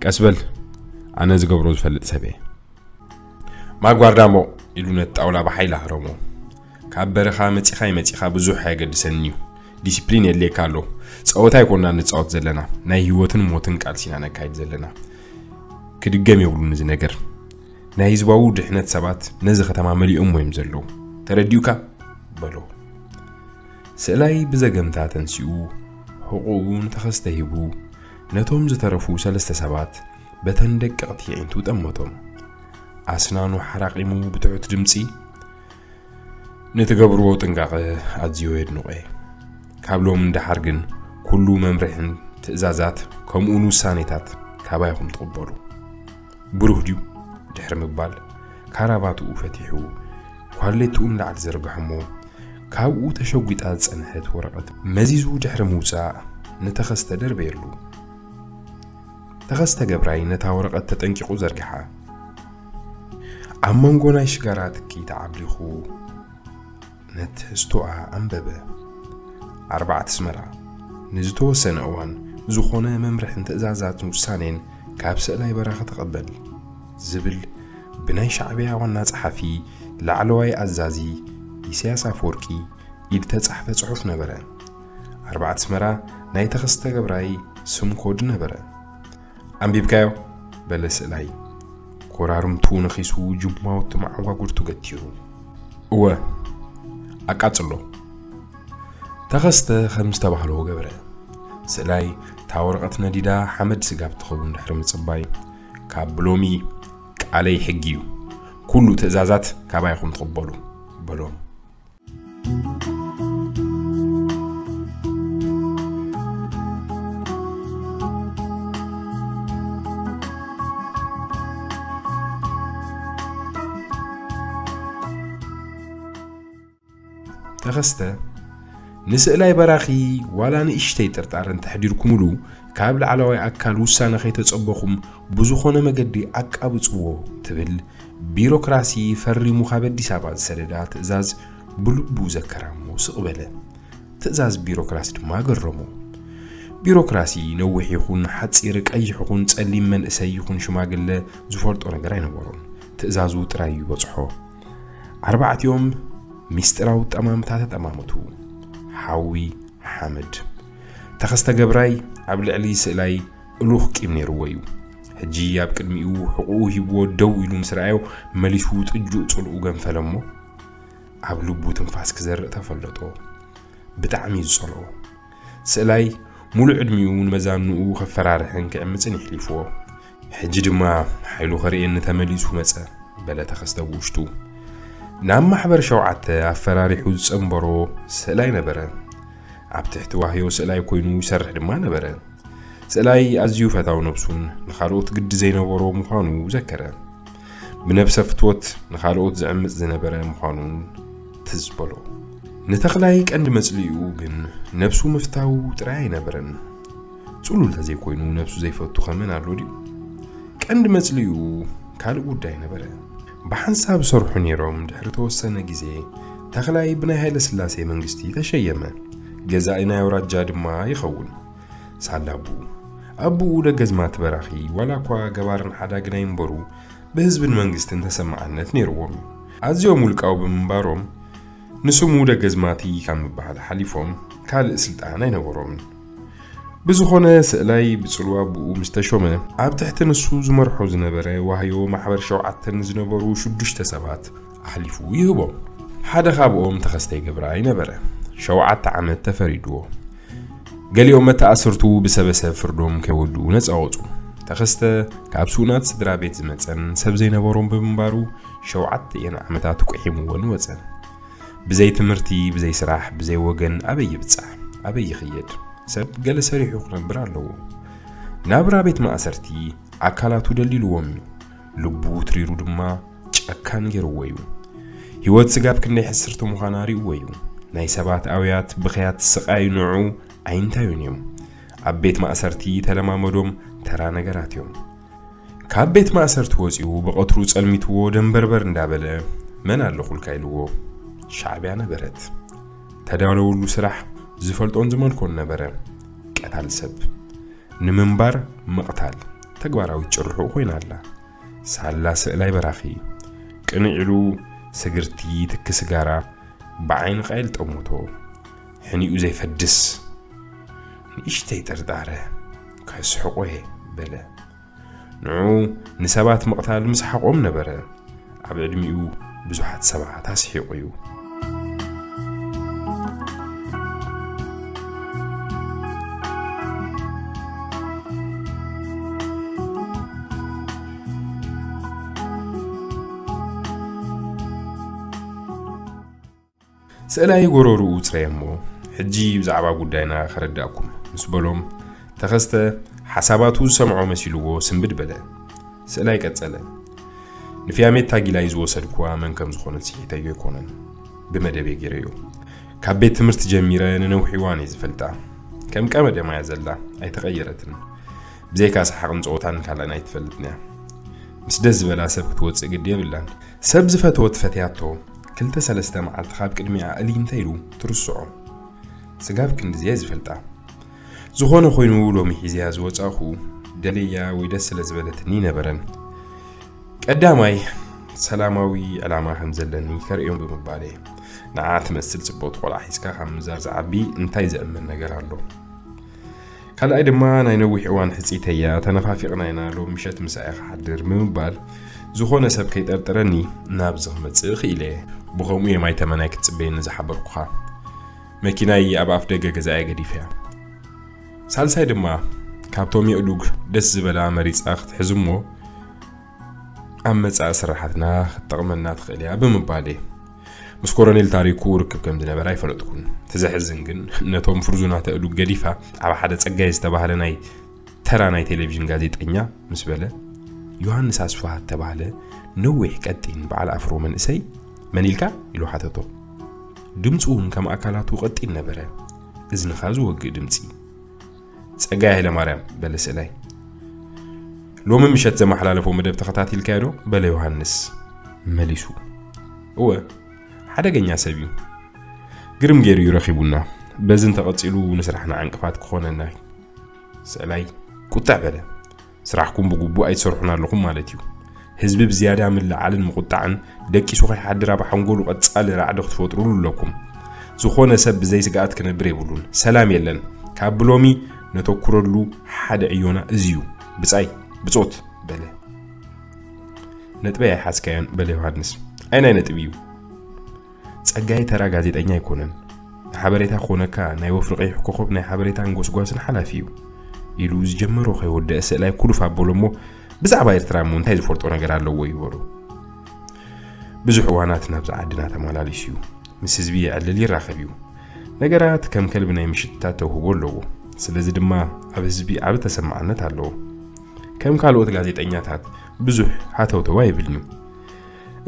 "ቀስ በል፣ ኣነ ዝገብሮ ዝፈልጥ ሰብ እየ። ማጓርዳሞ!" ኢሉ ነቲ ጣውላ ብሓይሊ ኣህረሞ። "ካብ በረኻ መጺኻ ይመጺኻ ብዙሕ ኣየገድሰንን እዩ። ዲሲፕሊን የድልየካ ኣሎ። ጸወታ ኣይኮንና ንጻወት ዘለና። ናይ ህይወትን ሞትን ቃልሲ ኢና ነካይድ ዘለና። ክድገም የብሉን እዚ ነገር። ናይ ህዝባዊ ድሕነት ሰባት ነዚ ከተማ መሊኦሞ እዮም ዘለዉ። ተረዲኡካ?" በሎ። ስእላይ ብዘገምታ ተንሲኡ፣ ሕቑኡ ንተኸስተ ሂቡ፣ ነቶም ዝተረፉ ሰለስተ ሰባት በተን ደቀቕቲ ኣዒንቱ ጠመቶም። ኣስናኑ ሓራቒሙ ብትሑት ድምጺ፣ "ንትገብርዎ ጥንቃቐ ኣዝዮ የድንቖ እየ። ካብ ሎሚ ንደሓር ግን ኩሉ መምርሕን ትእዛዛት ከምኡውን ውሳኔታት ካባይኹም ትቕበሉ። ብሩህ ድዩ?" ድሕሪ ምባል ካራባትኡ ፈቲሑ ኳሌትኡ ንላዕሊ ዘርግሐሞ፣ ካብኡ ተሸጒጣ ዝጸንሐት ወረቐት መዚዙ ድሕሪ ምውጻእ ንተኸስተ ደርበየሉ። ተኸስተ ገብራይ ነታ ወረቐት ተጠንቂቑ ዘርግሓ። ኣብ መንጎ ናይ ሽጋራ ትኪ ተዓብሊኹ ነትሕዝቶኣ ኣንበበ። ኣርባዕተ ኣስመራ፣ ንዝተወሰነ እዋን ዝኾነ መምርሕን ትእዛዛትን ውሳኔን ካብ ስእላይ በራኺ ተቐበል ዝብል ብናይ ሻዕቢያ ዋና ጸሓፊ ላዕለዋይ ኣዛዚ ኢሳያስ ኣፈወርቂ ኢድ ተጻሕፈ ጽሑፍ ነበረ። ኣርባዕተ ኣስመራ ናይ ተኸስተ ገብራይ ስም ኮድ ነበረ። ኣንቢብካዮ? በለ ስእላይ። ኮራርምቱ ነኺሱ ጅማውቲ መዓጓጉርቱ ገቲሩ። እወ፣ ኣቃጽሎ። ተኸስተ ከም ዝተባህሎ ገበረ። ስእላይ እታ ወረቐት ነዲዳ ሓመድ ስጋብ ትኸውን ድሕሪ ምጽባይ፣ ካብ ብሎሚ ቃለይ ሕጊ እዩ። ኩሉ ትእዛዛት ካባይ ኢኹም ትቕበሉ፣ በሎም። ተኸስተ፣ ንስእላይ በራኺ ዋላ ንእሽተይ ጥርጣረ እንተሕዲርኩምሉ፣ ካብ ላዕለዋይ ኣካል ውሳነ ከይተጸበኹም ብዝኾነ መገዲ ኣቃብጽዎ ትብል ቢሮክራሲ ፈሪሙ ካብ ኣዲስ ኣበባ ዝሰደዳ ትእዛዝ ብልቡ ዘከራ እሞ ስቕ በለ። ትእዛዝ ቢሮክራሲ ድማ ገረሞ። ቢሮክራሲ ነዊሕ ይኹን ሓጺር፣ ቀይሕ ይኹን ጸሊም፣ መንእሰይ ይኹን ሽማግለ ዝፈልጦ ነገር ኣይነበሮን። ትእዛዙ ጥራይ እዩ በጽሖ። ኣርባዕቲኦም ሚስጢራዊ ጠማምታ ተጠማመቱ። ሓዊ፣ ሓመድ። ተኸስተ ገብራይ ኣብ ልዕሊ ስእላይ እሉኽ ቂም ነይርዎ እዩ። ሕጂ ኣብ ቅድሚኡ ሕቑኡ ሂብዎ ደው ኢሉ ምስ ረኣዮ፣ መሊሱ ጥጁእ ጽልኡ ገንፈለ እሞ፣ ኣብ ልቡ ትንፋስ ክዘርእ ተፈለጦ። ብጣዕሚ እዩ ዝጸልኦ። ስእላይ ሙሉእ ዕድሚኡ ንመዛንኡ ከፈራርሕን ክዕምጽን የሕሊፍዎ። ሕጂ ድማ ሓይሉ ከርእየኒ ተመሊሱ መጸ፣ በለ ተኸስተ ብውሽጡ። ናብ ማሕበር ሸውዓተ ኣፈራሪሑ ዝጸንበሮ ስእላይ ነበረ። ኣብ ትሕቲ ዋህዮ ስእላይ ኮይኑ ይሰርሕ ድማ ነበረ። ስእላይ ኣዝዩ ፈታው ነብሱን ንኻልኦት ግዲ ዘይነበሮ ምዃኑ ዘከረ። ብነብሰ ፍትወት ንኻልኦት ዝዕምጽ ዝነበረ ምዃኑን ትዝ በሎ። ንተኽላይ ቀንዲ መጽልኢኡ ግን ነብሱ ምፍታው ጥራይ ኣይነበረን። ጽሉል ተዘይኮይኑ ነብሱ ዘይፈቱ ከመን ኣሎ ድዩ? ቀንዲ መጽልኢኡ ካልእ ጉዳይ ነበረ። ብሓንሳብ ሰርሑ ነይሮም ድሕሪ ተወሰነ ግዜ ተኽላይ ብናይ ሃይለ ስላሴ መንግስቲ ተሸየመ። ገዛኢ ናይ ኣውራጃ ድማ ይኸውን። ሳላ ኣቡኡ። ኣቡኡ ደገዝማት በራኺ ዋላ እኳ ገባርን ሓዳግን ኣይንበሩ፣ ብህዝብን መንግስትን ተሰማዕነት ነይርዎም እዩ። ኣዝዮም ውልቃዊ ብምንባሮም፣ ንስሙ ደገዝማቲ ካብ ምበሃል ሓሊፎም ካልእ ስልጣን ኣይነበሮምን። ብዝኾነ ስእላይ ብጽልዋ ኣቡኡ ምስ ተሾመ፣ ኣብ ትሕቲ ንሱ ዝመርሖ ዝነበረ ዋህዮ ማሕበር ሸውዓተ ንዝነበሩ ሽዱሽተ ሰባት ኣሕሊፉ ይህቦም። ሓደ ካብኦም ተኸስተ ገብራይ ነበረ። ሸውዓተ ዓመት ተፈሪድዎ። ገሊኦም መተኣስርቱ ብሰበሰብ ፍርዶም ከይወድኡ ነጻ ወጹ። ተኸስተ ካብ ስኡናት ስድራ ቤት ዝመጸን ሰብ ዘይነበሮም ብምንባሩ፣ ሸውዓተ እየን ዓመታት ቁሒምዎን ወጸን። ብዘይ ትምህርቲ፣ ብዘይ ስራሕ፣ ብዘይ ወገን ኣበይ ይብጻሕ? ኣበይ ይኽየድ? ሰብ ገለ ሰሪሑ ክነብር ኣለዎ። ናብራ ቤት ማእሰርቲ ኣካላቱ ደልድልዎም እዩ። ልቡ ትሪሩ ድማ ጨካን ገይርዎ እዩ። ህይወት ስጋብ ክንደይ ሕስርቲ ምዃና ርእይዎ እዩ። ናይ ሰባት ኣውያት፣ ብኽያት፣ ስቓይ ንዑ ኣይንታዩን እዮም። ኣብ ቤት ማእሰርቲ ተለማመዶም ተራ ነገራት እዮም። ካብ ቤት ማእሰርቲ ወጺኡ ብቐትሩ ጸልሚትዎ ደንበርበር እንዳበለ፣ "መን ኣለኹልካ?" ኢልዎ። ሻዕብያ ነበረት። ተዳለወሉ ስራሕ ዝፈልጦን ዝመልኮን ነበረ። ቀታል ሰብ። ንምንባር ምቕታል ተግባራዊት ጭርሑ ኮይና ኣላ። ሳላ ስእላይ በራኺ ቅንዕ ኢሉ ስግርቲ ትኪ ስጋራ ብዓይኒ ቃይል ጠሙቶ። ሕኒኡ ዘይፈድስ ንእሽተይ ጥርጣረ ከስሕቆ እየ በለ። ንዑ ንሰባት ምቕታል ምስሓቖም ነበረ። ኣብ ዕድሚኡ ብዙሓት ሰባት ኣስሒቑ እዩ። ስእላይ ጎረርኡ ጽረየ እሞ፣ "ሕጂ ብዛዕባ ጉዳይና ከረዳእኩም" ምስ በሎም፣ ተኸስተ ሓሳባቱ ዝሰምዖ መሲልዎ ስንብድ በለ። ስእላይ ቀጸለ። "ንፊያሜት ታጊላይ ዝወሰድኩዋ መን ከም ዝኾነት ስሒተዮ ኣይኮነን። ብመደብ እየ ገይረዮ። ካብ ቤት ትምህርቲ ጀሚረ ንነዊሕ እዋን እየ ዝፈልጣ። ከም ቀመደማ እያ ዘላ፣ ኣይተቐየረትን። ብዘይካ ሰሓቕን ጸወታን ካልእ ኣይትፈልጥን እያ። ምስ ደስ ዝበላ ሰብ ክትወጽእ ግዲ የብላን። ሰብ ዝፈተወት ፈትያቶ፣ ክልተ ሰለስተ መዓልቲ ካብ ቅድሚኣ እልይ እንተ ኢሉ ትርስዖ። ስጋብ ክንድዚ እየ ዝፈልጣ። ዝኾነ ኮይኑ ሎሚ ሒዝያ ዝወጻኹ ደለያ ወይ ደስ ስለ ዝበለትኒ ነበረን። ቀዳማይ ሰላማዊ ዕላማ ከም ዘለኒ ከርእዮም ብምባለ፣ ንዓ ትመስል ጽብቕቲ ቆልዓ ሒዝካ ካብ ምዛር ዝዓቢ እንታይ ዘእምን ነገር ኣሎ? ካልኣይ ድማ ናይ ነዊሕ እዋን ሕጽይተያ፣ ተነፋፊቕና ኢና፣ ሎም ምሸት ምሳኤ ክሓድር ብምባል ዝኾነ ሰብ ከይጠርጥረኒ ናብዚ ክመጽእ ክኢለ። ብኸምኡ እየ ማይ ተመናይ ክትጽበየኒ ዝሓበርኩኻ። መኪናይ ኣብ ኣፍ ደገ ገዛእያ ገዲፈያ። ሳልሳይ ድማ ካብቶም የእዱግ ደስ ዝበላ መሪጻ ክትሕዝ እሞ ኣብ መጻኢ ስራሓትና ክትጠቕመና ትኽእል እያ ብምባል እየ። ምስ ኮረኔል ታሪኩ ርክብ ከም ዝነበረ ኣይፈለጥኩን። እቲ ዘሕዝን ግን ነቶም ፍርዙናት ኣእዱግ ገዲፋ ኣብ ሓደ ጸጋይ ዝተባህለ ናይ ተራ ናይ ቴሌቪዥን ጋዜጠኛ ምስ በለ፣ ዮሃንስ ኣስፍሃ እተባህለ ነዊሕ ቀጢን በዓል ኣፍሮ መንእሰይ፣ "መን ኢልካ?" ኢሉ ሓተቶ። ድምፁ እውን ከም ኣካላቱ ቀጢን ነበረ። እዝንኻ ዝወግእ ድምፂ። "ጸጋይ ሃይለማርያም" በለ ስእላይ። "ሎሚ ምሸት ዘመሓላለፎ መደብ ተኸታቲልካዮ ዶ?" በለ ዮሃንስ መሊሱ። "እወ፣ ሓደገኛ ሰብ እዩ። ግርም ገይሩ እዩ ረኺቡና። በዚ እንተቐጺሉ ንስራሕና ዕንቅፋት ክኾነና እዩ." ስእላይ ቁጥዕ በለ። "ስራሕኩም ብግቡእ ኣይትሰርሑን ኣለኹም ማለት እዩ። ህዝቢ ብዝያዳ ምልዓልን ምቁጣዕን ደቂሱ ከይሓድር ኣብ ሓንጎሉ ቀጻሊ ራዕዲ ክትፈጥሩሉ ኣለኩም። ዝኾነ ሰብ ብዘይ ስግኣት ክነብር የብሉን። ሰላም የለን። ካብ ብሎሚ ነተኩረሉ ሓደ ዕዮና እዚ እዩ። ብጻይ፣ ብጾት" በለ። "ነጥበይ ኣይሓዝካዮን" በለ ዮሃንስ። "ኣይናይ ነጥቢ እዩ?" "ጸጋይ ተራ ጋዜጠኛ ኣይኮነን። ንሓበሬታ ክኾነካ ናይ ወፍሪ ቀይሕ ኮኸብ ናይ ሓበሬታን ጎስጓስን ሓላፊ እዩ" ኢሉ ዝጀመሮ ከይወደአ ስእላይ ኩሉፍ ኣበሎ እሞ፣ "ብዛዕባ ኤርትራ እሞ እንታይ ዝፈልጦ ነገር ኣለዎ እዩ?" በሎ። ብዙሕ እዋናት ናብዚ ዓድና ተመላሊሱ እዩ። ምስ ህዝቢ የዕልል ይራኸብ እዩ። ነገራት ከም ከልቢ ናይ ምሽትታት ተውህቦ ኣለዎ። ስለዚ ድማ ኣብ ህዝቢ ዓቢ ተሰማዕነት ኣለዎ። ከም ካልኦት ጋዜጠኛታት ብዙሕ ሃተውተው ኣይብልን እዩ።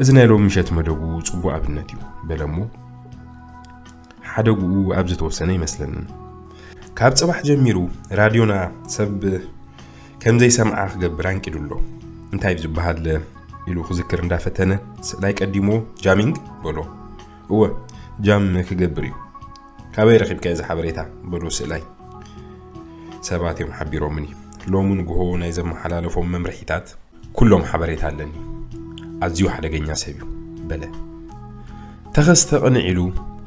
"እዚ ናይ ሎም ምሸት መደቡ ጽቡቕ ኣብነት እዩ" በለ እሞ፣ ሓደግኡ ኣብ ዝተወሰነ ይመስለንን። ካብ ጽባሕ ጀሚሩ ራድዮና ሰብ ከም ዘይሰምዓ ክገብር ኣንቂዱ ኣሎ። "እንታይ እዩ ዝበሃል?" ኢሉ ክዝክር እንዳፈተነ፣ ስእላይ ቀዲሞ "ጃሚንግ?" በሎ። "እወ፣ ጃም ክገብር እዩ። ካበይ ረኺብካዮ እዚ ሓበሬታ?" በሎ ስእላይ። "ሰባት እዮም ሓቢሮምኒ። ሎሚ ንግሆ ናይ ዘመሓላለፎም መምርሒታት ኩሎም ሓበሬታ ኣለኒ። ኣዝዩ ሓደገኛ ሰብ እዩ" በለ። ተኸስተ ቅንዕ ኢሉ፣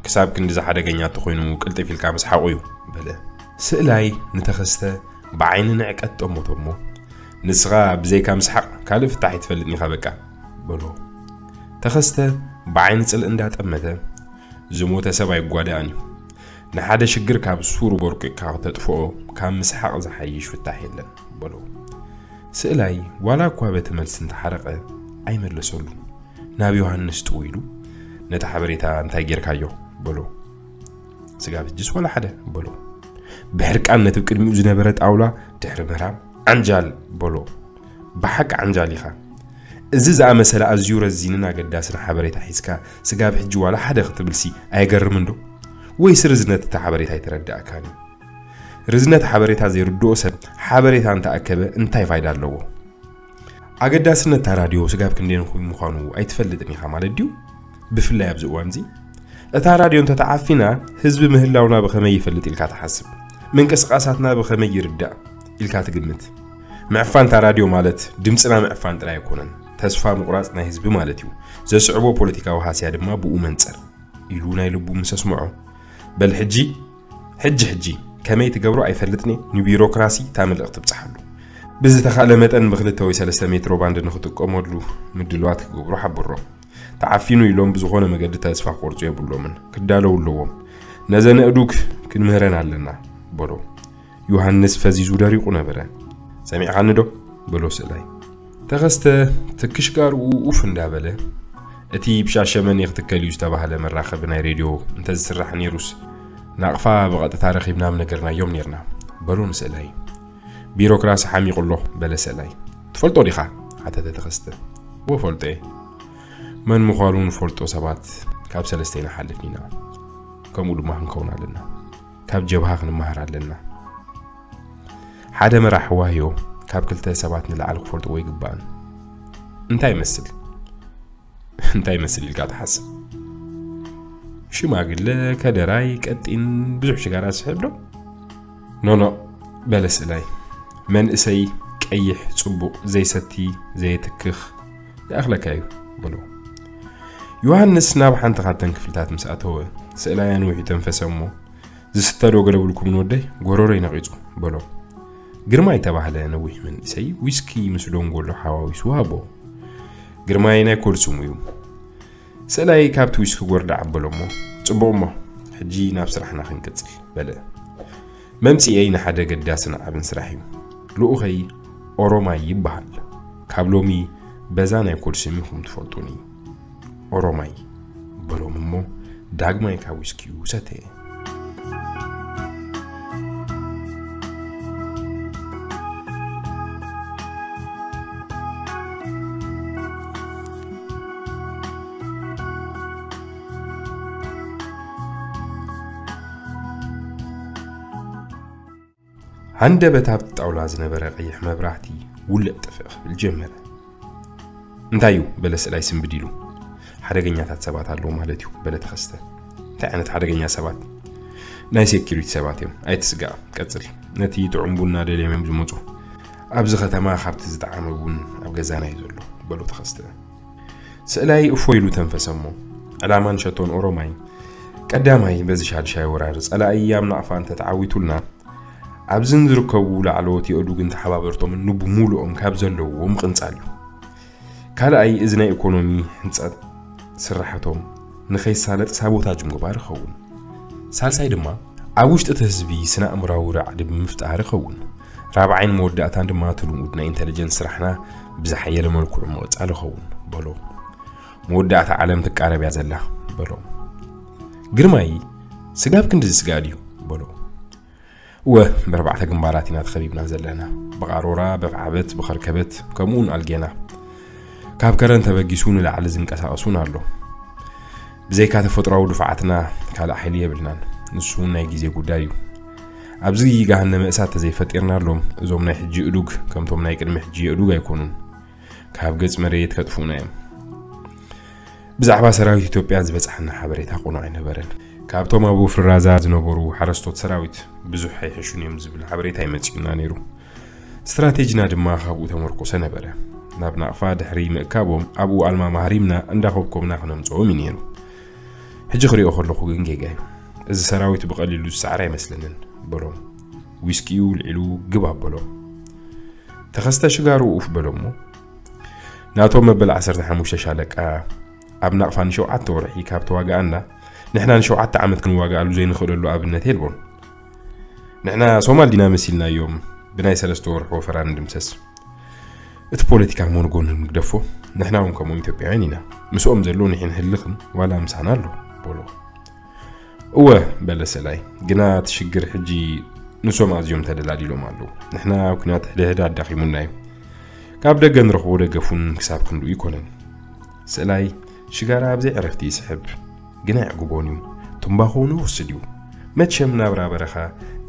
"ክሳብ ክንድዚ ሓደገኛ እንተኾይኑ ቅልጥፍ ኢልካ ምስሓቑ እዩ" በለ። ስእላይ ንተኸስተ ብዓይኒ ንዕቀት ጠመቶ እሞ፣ "ንስኻ ብዘይካ ምስሓቕ ካልእ ፍታሕ ኣይትፈልጥን ኢኻ በቃ" በሎ። ተኸስተ ብዓይኒ ጽልእ እንዳጠመተ፣ "ዝሞተ ሰብ ኣይጓዳእን እዩ። ንሓደ ሽግር ካብ ሱሩ ቦርቂቕካ ክተጥፍኦ ካብ ምስሓቕ ዝሓይሽ ፍታሕ የለን" በሎ። ስእላይ ዋላ እኳ በቲ መልሲ እንተሓረቐ ኣይመለሰሉን። ናብ ዮሃንስ ጥው ኢሉ፣ "ነቲ ሓበሬታ እንታይ ጌርካዮ?" በሎ። "ስጋብ ሕጅስ ዋላ ሓደ" በሎ። ብሕርቃን ነቲ ቅድሚኡ ዝነበረ ጣውላ ድሕሪ ምህራም፣ "ዓንጃል" በሎ። "ብሓቂ ዓንጃል ኢኻ። እዚ ዝኣመሰለ ኣዝዩ ረዚንን ኣገዳስን ሓበሬታ ሒዝካ ስጋብ ሕጂ ዋላ ሓደ ክትብልሲ ኣየገርምን ዶ? ወይስ ርዝነት እቲ ሓበሬታ ኣይተረዳእካን እዩ? ርዝነት ሓበሬታ ዘይርድኦ ሰብ ሓበሬታ እንተኣከበ እንታይ ፋይዳ ኣለዎ? ኣገዳስነት እታ ራድዮ ስጋብ ክንደይ ንኹ-፣ ምዃኑ ኣይትፈልጥን ኢኻ ማለት ድዩ? ብፍላይ ኣብዚ እዋን እዚ እታ ራድዮ እንተተዓፊና ህዝቢ ምህላውና ብኸመይ ይፈልጥ ኢልካ ትሓስብ? ምንቅስቓሳትና ብኸመይ ይርዳእ ኢልካ ትግምት? ምዕፋን እታ ራድዮ ማለት ድምፅና ምዕፋን ጥራይ ኣይኮነን፣ ተስፋ ምቑራፅ ናይ ህዝቢ ማለት እዩ። ዘስዕቦ ፖለቲካዊ ሃስያ ድማ ብኡ መንፅር" ኢሉ ናይ ልቡ ምስ ኣስምዖ፣ "በል ሕጂ፣ ሕጂ፣ ሕጂ ከመይ ትገብሮ ኣይፈልጥን እየ፣ ንቢሮክራሲ እታ መልእኽቲ ብጽሓሉ። ብዝተኻእለ መጠን ብክልተ ወይ ሰለስተ ሜትሮ ባንድ ንኽጥቀመሉ ምድልዋት ክገብሩ ሓብሮም። ተዓፊኑ ኢሎም ብዝኾነ መገዲ ተስፋ ክቆርጹ የብሎምን፣ ክዳለዉ ኣለዎም። ነዘን ኣእዱግ ክንምህረን ኣለና" በሎ። ዮሃንስ ፈዚዙ ደሪቑ ነበረ። "ሰሚዕኻኒ ዶ?" በሎ ስእላይ። ተኸስተ ትክሽጋርኡ ኡፍ እንዳበለ፣ "እቲ ብሻሸመኔ ክትከል እዩ ዝተባህለ መራኸቢ ናይ ሬድዮ እንተዝስራሕ ነይሩስ፣ ናቕፋ ብቐጥታ ረኺብና ምነገርናዮም ነይርና" በሎ ንስእላይ። "ቢሮክራሲ ሓሚቑ ኣሎ" በለ ስእላይ። "ትፈልጦ ዲኻ?" ሓተተ ተኸስተ። "እወ ፈልጦ እየ። መን ምዃኑ ንፈልጦ ሰባት ካብ ሰለስተ ኢና ሓልፍን ኢና። ከምኡ ድማ ክንከውን ኣለና። ካብ ጀብሃ ክንመሃር ኣለና። ሓደ መራሒ ዋህዮ ካብ ክልተ ሰባት ንላዕሊ ክፈልጥዎ ኣይግባእን። እንታይ ይመስል?" "እንታይ ይመስል ኢልካ ትሓስብ? ሽማግለ፣ ከደራይ፣ ቀጢን፣ ብዙሕ ሽጋራ ዝስሕብ ዶ?" "ኖ፣ ኖ፣ በለ ስእላይ። መንእሰይ፣ ቀይሕ፣ ጽቡቕ፣ ዘይሰቲ፣ ዘየትክኽ፣ ይኣኽለካ እዩ፣ በሎ። ዮሃንስ ናብ ሓንቲ ካብተን ክፍልታት ምስ ኣተወ፣ ስእላይ ኣንዊሑ ተንፈሰ እሞ፣ "ዝስተ ዶ ገለብልኩምን ወደይ? ጎረሮይ ነቒጹ" በሎ። ግርማይ ተባህለ ነዊሕ መንእሰይ ዊስኪ ምስ ዶንጎሎ ሓዋዊሱ ሃቦ። ግርማይ ናይ ኮድ ስሙ እዩ። ስእላይ ካብቲ ዊስኪ ጎርዳዕ ኣበሎ እሞ፣ "ጽቡቕ እሞ፣ ሕጂ ናብ ስራሕና ክንቅጽል" በለ። መምጽኤይ ንሓደ ገዳስን ዓብን ስራሕ እዩ። ልኡኸይ ኦሮማይ ይበሃል። ካብ ሎሚ በዛ ናይ ኮድ ስም ኢኹም ትፈልጡኒ። ኦሮማይ በሎም እሞ ዳግማይ ካብ ዊስኪኡ ሰተየ። ሃንደበት ኣብቲ ጣውላ ዝነበረ ቀይሕ መብራህቲ ውልዕ ጥፍእ ክብል ጀመረ። "እንታይ እዩ?" በለ ስእላይ ስንብድ ኢሉ። "ሓደገኛታት ሰባት ኣለዉ ማለት እዩ" በለ ተኸስተ። "እንታይ ዓይነት ሓደገኛ ሰባት?" "ናይ ሴኪሪቲ ሰባት እዮም፣ ኣይትስጋእ፣ ቀጽል። ነቲ ጥዑም ቡና ደልዮም እዮም ዝመጹ። ኣብዚ ከተማ ካብቲ ዝጠዓመ ቡን ኣብ ገዛና እዩ ዘሎ" በሎ ተኸስተ። ስእላይ እፎ ኢሉ ተንፈሰ እሞ፣ ዕላማን ሸቶን ኦሮማይ፣ ቀዳማይ በዚ ሻድሻይ ወራር ጸላኢ ኣብ ናቕፋ እንተተዓዊቱልና፣ ኣብዝን ዝርከቡ ላዕለዎት የእዱግን ተሓባበርቶምን ንብሙሉኦም ካብ ዘለዎም ምቕንጻል እዩ። ካልኣይ፣ እዚ ናይ ኢኮኖሚ ህንጸት ስራሕቶም ንኸይሳለጥ ሳቦታጅ ምግባር ይኸውን። ሳልሳይ ድማ፣ ኣብ ውሽጢ እቲ ህዝቢ ስነ ኣእምራዊ ራዕዲ ብምፍጣር ይኸውን። ራብዓይን መወዳእታን ድማ፣ እቲ ልሙድ ናይ ኢንተለጀንስ ስራሕና ብዝሓየለ መልክዑ ምቕጻል ይኸውን በሎ። "መወዳእታ ዓለም ትቃረብ እያ ዘላ" በሎ። ግርማይ፣ "ስጋብ ክንድዚ ስጋእ ድዩ?" በሎ። "እወ፣ ብኣርባዕተ ግንባራት ኢና ተኸቢብና ዘለና። ብቓሮራ፣ በፍዓበት፣ ብኸርከበት፣ ከምኡውን ኣልጌና። ካብ ከረን ተበጊሱ ንላዕሊ ዝንቀሳቐስ እውን ኣሎ። ብዘይካ ተፈጥሮኣዊ ድፍዓትና ካልእ ሓይሊ የብልናን። ንሱ እውን ናይ ግዜ ጉዳይ እዩ። ኣብዚ ገሃነመ እሳት ተዘይፈጢርናሎም፣ እዞም ናይ ሕጂ እዱግ ከምቶም ናይ ቅድሚ ሕጂ የእዱግ ኣይኮኑን። ካብ ገጽ መሬት ከጥፍኡና እዮም." ብዛዕባ ሰራዊት ኢትዮጵያ ዝበጽሓና ሓበሬታ ቅኑዕ ኣይነበረን። ካብቶም ኣብ ወፍሪ ራዛ ዝነበሩ ሓረስቶት ሰራዊት ብዙሕ ኣይሕሹን እዮም ዝብል ሓበሬታ ይመጽኡና ነይሩ። ስትራቴጂና ድማ ካብኡ ተመርኮሰ ነበረ። ናብ ናቕፋ ድሕሪ ምእካቦም ኣብኡ ኣልማማ ሃሪምና እንዳኾብኮብና ክነምጽኦም እዩ ነይሩ። "ሕጂ ክሪኦ ከለኹ ግን ጌጋ እዩ። እዚ ሰራዊት ብቐሊሉ ዝሰዓር ኣይመስለንን" በሎም። ዊስኪኡ ልዒሉ ግብ ኣበሎ። ተኸስተ ሽጋሩ ኡፍ በሎ እሞ፣ "ናቶም መበል ዓሰርተ ሓሙሽተ ሻለቃ ኣብ ናቕፋ ንሸውዓተ ወርሒ ካብ ተዋጋኣና፣ ንሕና ንሸውዓተ ዓመት ክንዋጋኣሉ ዘይንኽእለሉ ኣብነት የልቦን። ንሕና ሶማል ዲና መሲልናዮም ብናይ ሰለስተ ወርሒ ወፈራ ንድምሰስ? እቲ ፖለቲካ ሞንጎ ንግደፎ፣ ንሕና እውን ከምኦም ኢትዮጵያውያን ኢና። ምስኦም ዘሎ ንሕን ህልኽን ዋላ ምሳና ኣሎ" በሎ። "እወ" በለ ሰላይ፣ "ግና እቲ ሽግር ሕጂ ንሶም ኣዝዮም ተደላዲሎም ኣለዉ። ንሕና ኣብ ኲናት ሕድሕድ ኣዳኺሙና እዩ። ካብ ደገ ንረኽቦ ደገፍ እውን ክሳብ ክንድኡ ኣይኮነን። ሰላይ ሽጋራ ኣብ ዘይዕረፍቲ ይስሕብ፣ ግና የዕግቦን እዩ። ትምባኾ እውን ይወስድ እዩ። መቸም ናብራ በረኻ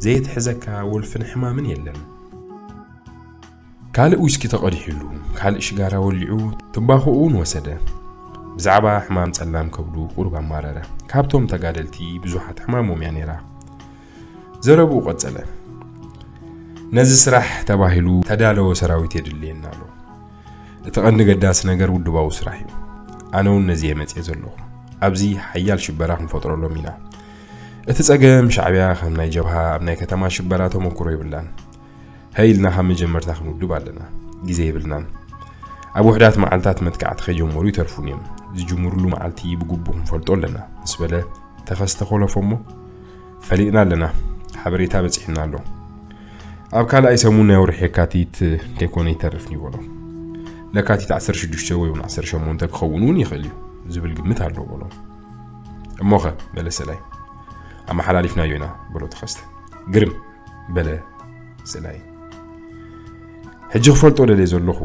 ዘየትሕዘካ ወልፍን ሕማምን የለን። ካልእ ዊስኪ ተቐዲሕሉ፣ ካልእ ሽጋራ ወሊዑ፣ ትምባኾኡ እውን ወሰደ። ብዛዕባ ሕማም ጸላም ከብዱ ቁሩብ ኣማረረ። ካብቶም ተጋደልቲ ብዙሓት ሕማሞም እያ ነይራ። ዘረብኡ ቀጸለ። ነዚ ስራሕ ተባሂሉ ተዳለወ ሰራዊት የድልየና ኣሎ። እቲ ቀንዲ ገዳሲ ነገር ውድባዊ ስራሕ እዩ። ኣነ እውን ነዚ እየ መጽየ ዘለኹ። ኣብዚ ሓያል ሽበራ ክንፈጥረሎም ኢና። እቲ ጸገም ሻዕብያ ከም ናይ ጀብሃ ኣብ ናይ ከተማ ሽበራ ተመኩሮ የብላን። ሃይ ኢልና ካብ መጀመርታ ክንውድብ ኣለና። ግዜ የብልናን። ኣብ ውሕዳት መዓልታት መጥቃዕቲ ከይጀመሩ ይተርፉን እዮም። ዝጅምሩሉ መዓልቲ ብግቡእ ክንፈልጦ ኣለና ምስ በለ ተኸስተ ኮለፎ እሞ፣ ፈሊጥና ኣለና። ሓበሬታ በጺሕና ኣሎ። ኣብ ካልኣይ ሰሙን ናይ ወርሒ የካቲት ከይኮነ ይተርፍን እዩ በሎ። ለካቲት ዓሰርተ ሽዱሽተ ወይ እውን ዓሰርተ ሸሞንተ ክኸውን እውን ይኽእል እዩ ዝብል ግምት ኣሎ በሎ። እሞኸ በለ ሰላይ። ኣመሓላሊፍናዮ ኢና በሎ ተኸስተ። ግርም በለ ሰላይ። ሕጂ ክፈልጦ ደልየ ዘለኹ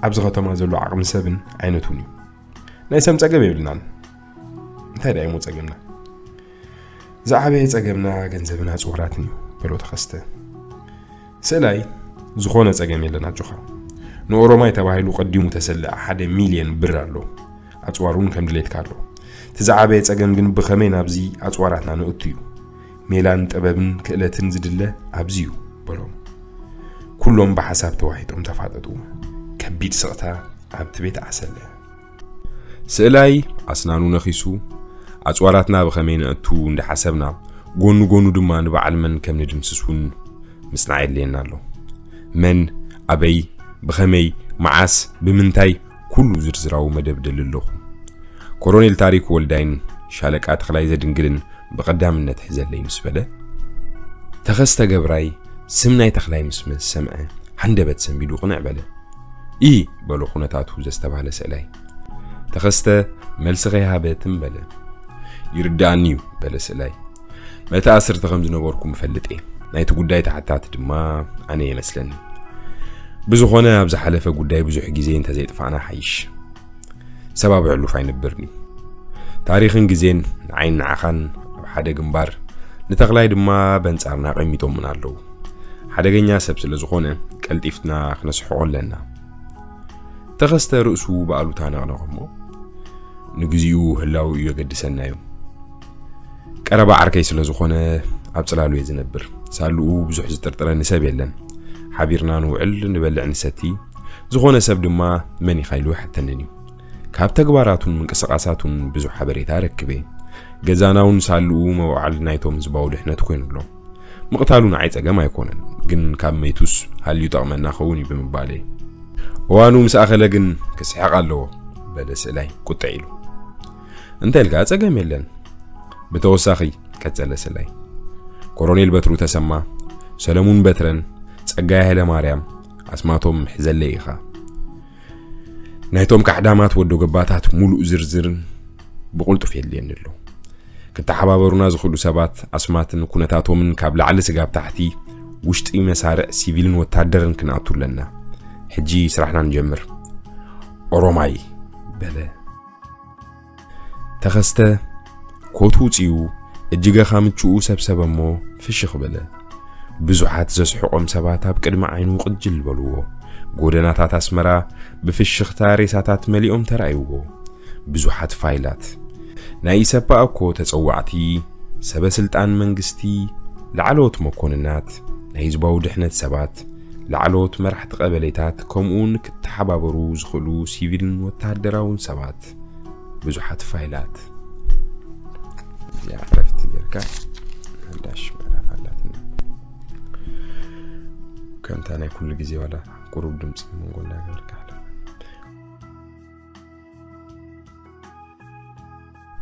ኣብዚ ከተማ ዘሎ ዓቕሚ ሰብን ዓይነቱን እዩ። ናይ ሰብ ጸገም የብልናን። እንታይ ደኣ እሞ ጸገምና? ዝዓበየ ጸገምና ገንዘብን ኣጽዋራትን እዩ በሎ ተኸስተ። ሰላይ፣ ዝኾነ ጸገም የለን ኣጆኻ። ንኦሮማይ ተባሂሉ ቀዲሙ ተሰልዐ ሓደ ሚልዮን ብር ኣሎ። ኣጽዋር እውን ከም ድሌትካ ኣሎ። እቲ ዝዓበየ ጸገም ግን ብኸመይ ናብዚ ኣጽዋራትና ንእቱ እዩ። ሜላን ጥበብን ክእለትን ዝድለ ኣብዚ እዩ በሎ። በሎም። ኩሎም ብሓሳብ ተዋሒጦም ተፋጠጡ። ከቢድ ስቕታ ኣብቲ ቤት ዓሰለ። ስእላይ ኣስናኑ ነኺሱ፣ ኣጽዋራትና ብኸመይ ነእቱ እንዳሓሰብና፣ ጎኑ ጎኑ ድማ ንበዓል መን ከም ንድምስስ እውን ምጽናዕ የድልየና ኣሎ። መን፣ ኣበይ፣ ብኸመይ፣ መዓስ፣ ብምንታይ፣ ኩሉ ዝርዝራዊ መደብ ደሊ ኣለኹ። ኮሎኔል ታሪክ ወልዳይን ሻለቃ ተኽላይ ዘድንግልን ብቐዳምነት ሕዘለይ ምስ በለ፣ ተኸስተ ገብራይ ስም ናይ ተኽላይ ምስ ሰምዐ፣ ሃንደበት ሰንቢዱ ቅንዕ በለ። "ኢ" በሎ ኩነታቱ ዘስተባህለ ስእላይ። ተኸስተ መልሲ ከይሃበ ትም በለ። "ይርድኣኒ እዩ" በለ ስእላይ። "መተኣስርቲ ከም ዝነበርኩም እፈልጥ እየ። ናይቲ ጉዳይ ተሓታቲ ድማ ኣነ እየ መስለኒ። ብዝኾነ ኣብ ዝሓለፈ ጉዳይ ብዙሕ ግዜ እንተዘይጥፋእና ሓይሽ። ሰብ ኣብ ሕሉፍ ኣይነብርን እዩ። ታሪኽን ግዜን ንዓይን ንዓኻን ኣብ ሓደ ግንባር፣ ንተኽላይ ድማ በንጻርና ኣቐሚጦምና ኣለዉ። ሓደገኛ ሰብ ስለ ዝኾነ ቀልጢፍና ክነስሕቖ ኣለና።" ተኸስተ ርእሱ ብኣሉታ ነቕነቐ እሞ፣ "ንግዚኡ ህላው እዩ የገድሰና እዩ። ቀረባ ዓርከይ ስለ ዝኾነ ኣብ ጽላሉ እየ ዝነብር። ሳልኡ ብዙሕ ዝጥርጥረኒ ሰብ የለን። ሓቢርና ንውዕል፣ ንበልዕ፣ ንሰቲ። ዝኾነ ሰብ ድማ መን ኢኻ ኢሉ ኣይሓተንን እዩ። ካብ ተግባራቱን ምንቅስቓሳቱን ብዙሕ ሓበሬታ ረክበ። ገዛና እውን ሳልኡ መዋዕል ናይቶም ህዝባዊ ድሕነት ኮይኑ ኣሎ። ምቕታሉ ንዓይ ጸገም ኣይኮነን፣ ግን ካብ መይቱስ ሃልዩ ጠቕመና ኸውን እዩ ብምባለይ። እዋኑ ምስ ኣኸለ ግን ክስሕቕ ኣለዎ" በለ ስእላይ ቁጥዕ ኢሉ። "እንተ ኢልካ ጸገም የለን። ብተወሳኺ" ቀጸለ ስእላይ፣ "ኮሎኔል በትሩ ተሰማ፣ ሰለሙን በትረን ጸጋይ ሃይለ ማርያም ኣስማቶም ሕዘለይ ኢኻ። ናይቶም ካሕዳማት ወዶ ገባታት ሙሉእ ዝርዝርን ብቕልጡፍ የድልየኒ ኣሎ። ክተሓባበሩና ዝኽእሉ ሰባት ኣስማትን ኩነታቶምን ካብ ላዕሊ ስጋብ ታሕቲ፣ ውሽጢ መሳርዕ ሲቪልን ወታደርን ክንኣቱ ኣለና። ሕጂ ስራሕና ንጀምር። ኦሮማይ" በለ። ተኸስተ ኮት ውጽዩ፣ እጅገ ካምችኡ ሰብሰበ እሞ ፍሽኽ በለ። ብዙሓት ዘስሕቖም ሰባት ኣብ ቅድሚ ዓይኑ ቅጅል በልዎ። ጎደናታት ኣስመራ ብፍሽኽታ ሬሳታት መሊኦም ተራእይዎ። ብዙሓት ፋይላት፣ ናይ ኢሰፓ እኮ ተጸዋዕቲ፣ ሰበ ስልጣን መንግስቲ፣ ላዕለዎት መኮንናት፣ ናይ ህዝባዊ ድሕነት ሰባት፣ ላዕለዎት መራሕቲ ቀበሌታት፣ ከምኡውን ክተሓባበሩ ዝኽእሉ ሲቪልን ወተሃደራውን ሰባት፣ ብዙሓት ፋይላት። እዚኣ ዕረፍቲ ጌርካ ሓዳሽ ምዕራፍ ኣላትና። ከምታ ናይ ኩሉ ግዜ ዋላ ቁሩብ ድምፂ መንጎ እናገበርካ ሓለፍ።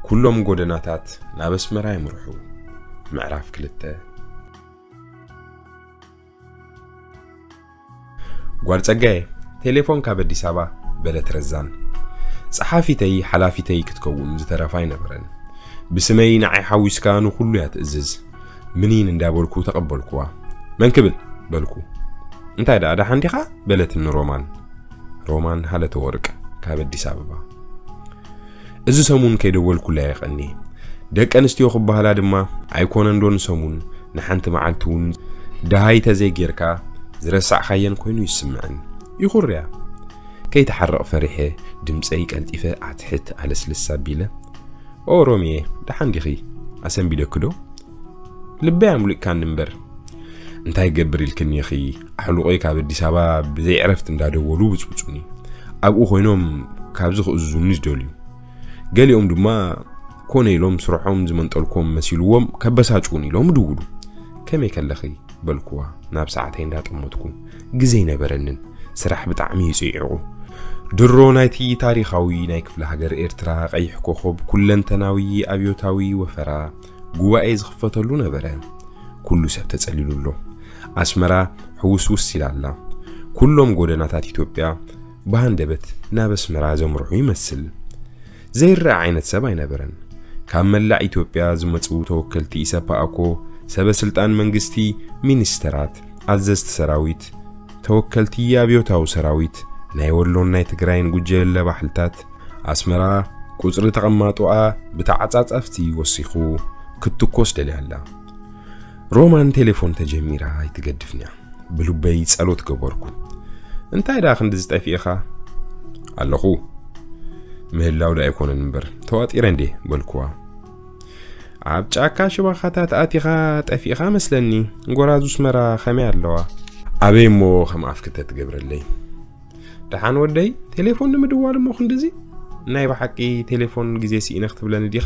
ኩሎም ጎደናታት ናብ ኣስመራ ይምርሑ። ምዕራፍ ክልተ። ጓል ጸጋየ፣ ቴሌፎን ካብ ኣዲስ ኣበባ በለት ረዛን። ጸሓፊተይ ሓላፊተይ ክትከውን ዝተረፋ ኣይነበረን። ብስመይ ንዓይ ሓዊስካ ንኹሉ እያ ትእዝዝ። ምኒን እንዳበልኩ ተቐበልኩዋ። መን ክብል በልኩ። እንታይ ደኣ ደሓን ዲኻ በለትኒ ሮማን። ሮማን ሃለተ ወርቅ ካብ ኣዲስ ኣበባ። እዚ ሰሙን ከይደወልኩላ የቐኒ። ደቂ ኣንስትዮ ክበሃላ ድማ ኣይኮነን ዶ ንሰሙን ንሓንቲ መዓልቲ እውን ደሃይ ተዘይጌርካ ዝረሳዕካየን ኮይኑ ይስምዐን። ይኹርያ። ከይተሓረቕ ፈሪሐ ድምፀይ ቀልጢፈ ኣትሕት ኣለስልስ ኣቢለ፣ "ኦ ሮሚየ፣ ደሓን ዲኺ? ኣሰንቢደኪ ዶ? ልበይ ኣምሊቕካኒ እምበር። እንታይ ገብር ኢልክኒ ኢኺ? ኣሕሉቐይ ካብ ኣዲስ ኣበባ ብዘይ ዕረፍቲ እንዳደወሉ ብፅብፁኒ። ኣብኡ ኮይኖም ካብዚ ክእዝዙኒ ዝደልዩ። ገሊኦም ድማ ኮነ ኢሎም ስርሖም ዝመንጠልኩም መሲልዎም ከበሳጭውን ኢሎም ይድውሉ። ከመይ ከለኺ?" በልኩዋ ናብ ሰዓተይ እንዳጠመትኩ። ግዜ ኣይነበረንን። ስራሕ ብጣዕሚ እዩ ጽዒቑ። ድሮ ናይቲ ታሪኻዊ ናይ ክፍለ ሃገር ኤርትራ ቀይሕ ኮኾብ ኩለንተናዊ ኣብዮታዊ ወፈራ ጉባኤ ዝኽፈተሉ ነበረ። ኩሉ ሰብ ተጸሊሉ ኣሎ። ኣስመራ ሕውስውስ ኢላ ኣላ። ኩሎም ጎደናታት ኢትዮጵያ ብሃንደበት ናብ ኣስመራ ዘምርሑ ይመስል። ዘይረኣ ዓይነት ሰብ ኣይነበረን። ካብ መላእ ኢትዮጵያ ዝመጹ ተወከልቲ ኢሰፓ ኣኮ፣ ሰበ ስልጣን መንግስቲ፣ ሚኒስተራት፣ ኣዘዝቲ ሰራዊት፣ ተወከልቲ ኣብዮታዊ ሰራዊት፣ ናይ ወሎን ናይ ትግራይን ጉጀለ ባሕልታት፣ ኣስመራ ቁጽሪ ተቐማጦኣ ብተዓጻጻፍቲ ወሲኹ ክትትኮስ ደልያ ኣላ። ሮማን ቴሌፎን ተጀሚራ ኣይትገድፍንያ። ብልበይ ጸሎት ገበርኩ። "እንታይ ደኣ ክንዲ ዝጠፊእኻ?" "ኣለኹ። ምህላው ዶ ኣይኮነን እምበር፣ ተዋጢረ እንዴ?" በልኩዋ። ኣብ ጫካ ሽባኻታት ኣቲኻ ጠፊእኻ መስለኒ። ጎራዙ ኣስመራ ከመይ ኣለዋ? ኣበይ እሞ ከም ኣፍ ክተትገብረለይ። ደሓን ወደይ፣ ቴሌፎን ንምድዋል እሞ ክንድዚ? ናይ ብሓቂ ቴሌፎን ግዜ ስኢነ ክትብለኒ ዲኻ?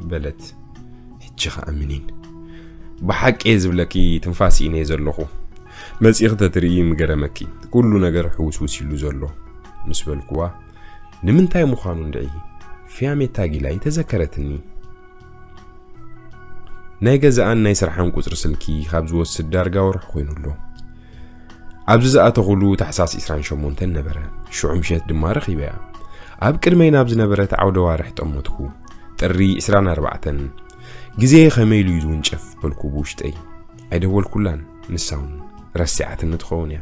በለት። ሕጂ ኸኣ ምኒን? ብሓቂ እየ ዝብለኪ፣ ትንፋስ ስኢነ እየ ዘለኹ። መጺእኺ ተትርኢ ምገረመኪ። ኩሉ ነገር ሕውስውስ ኢሉ ዘሎ። ምስ በልኩዋ፣ ንምንታይ ምዃኑ እንድዒ፣ ፊያሜታ ጊላይ ተዘከረትኒ። ናይ ገዛኣን ናይ ስርሓን ቁጽሪ ስልኪ ካብ ዝወስድ ዳርጋ ወርሒ ኮይኑ ኣሎ። ኣብዚ ዝኣተኹሉ ታሕሳስ ዕስራን ሸሞንተን ነበረ። ሽዑ ምሸት ድማ ረኺበያ። ኣብ ቅድመይ ናብ ዝነበረት ዓውደ ዋርሕ ጠመትኩ። ጥሪ ዕስራን ኣርባዕተን። ግዜ ከመይ ኢሉ እዩ ዝውንጨፍ በልኩ ብውሽጠይ። ኣይደወልኩላን፣ ንሳ እውን ረሲዓትኒ ትኸውን እያ።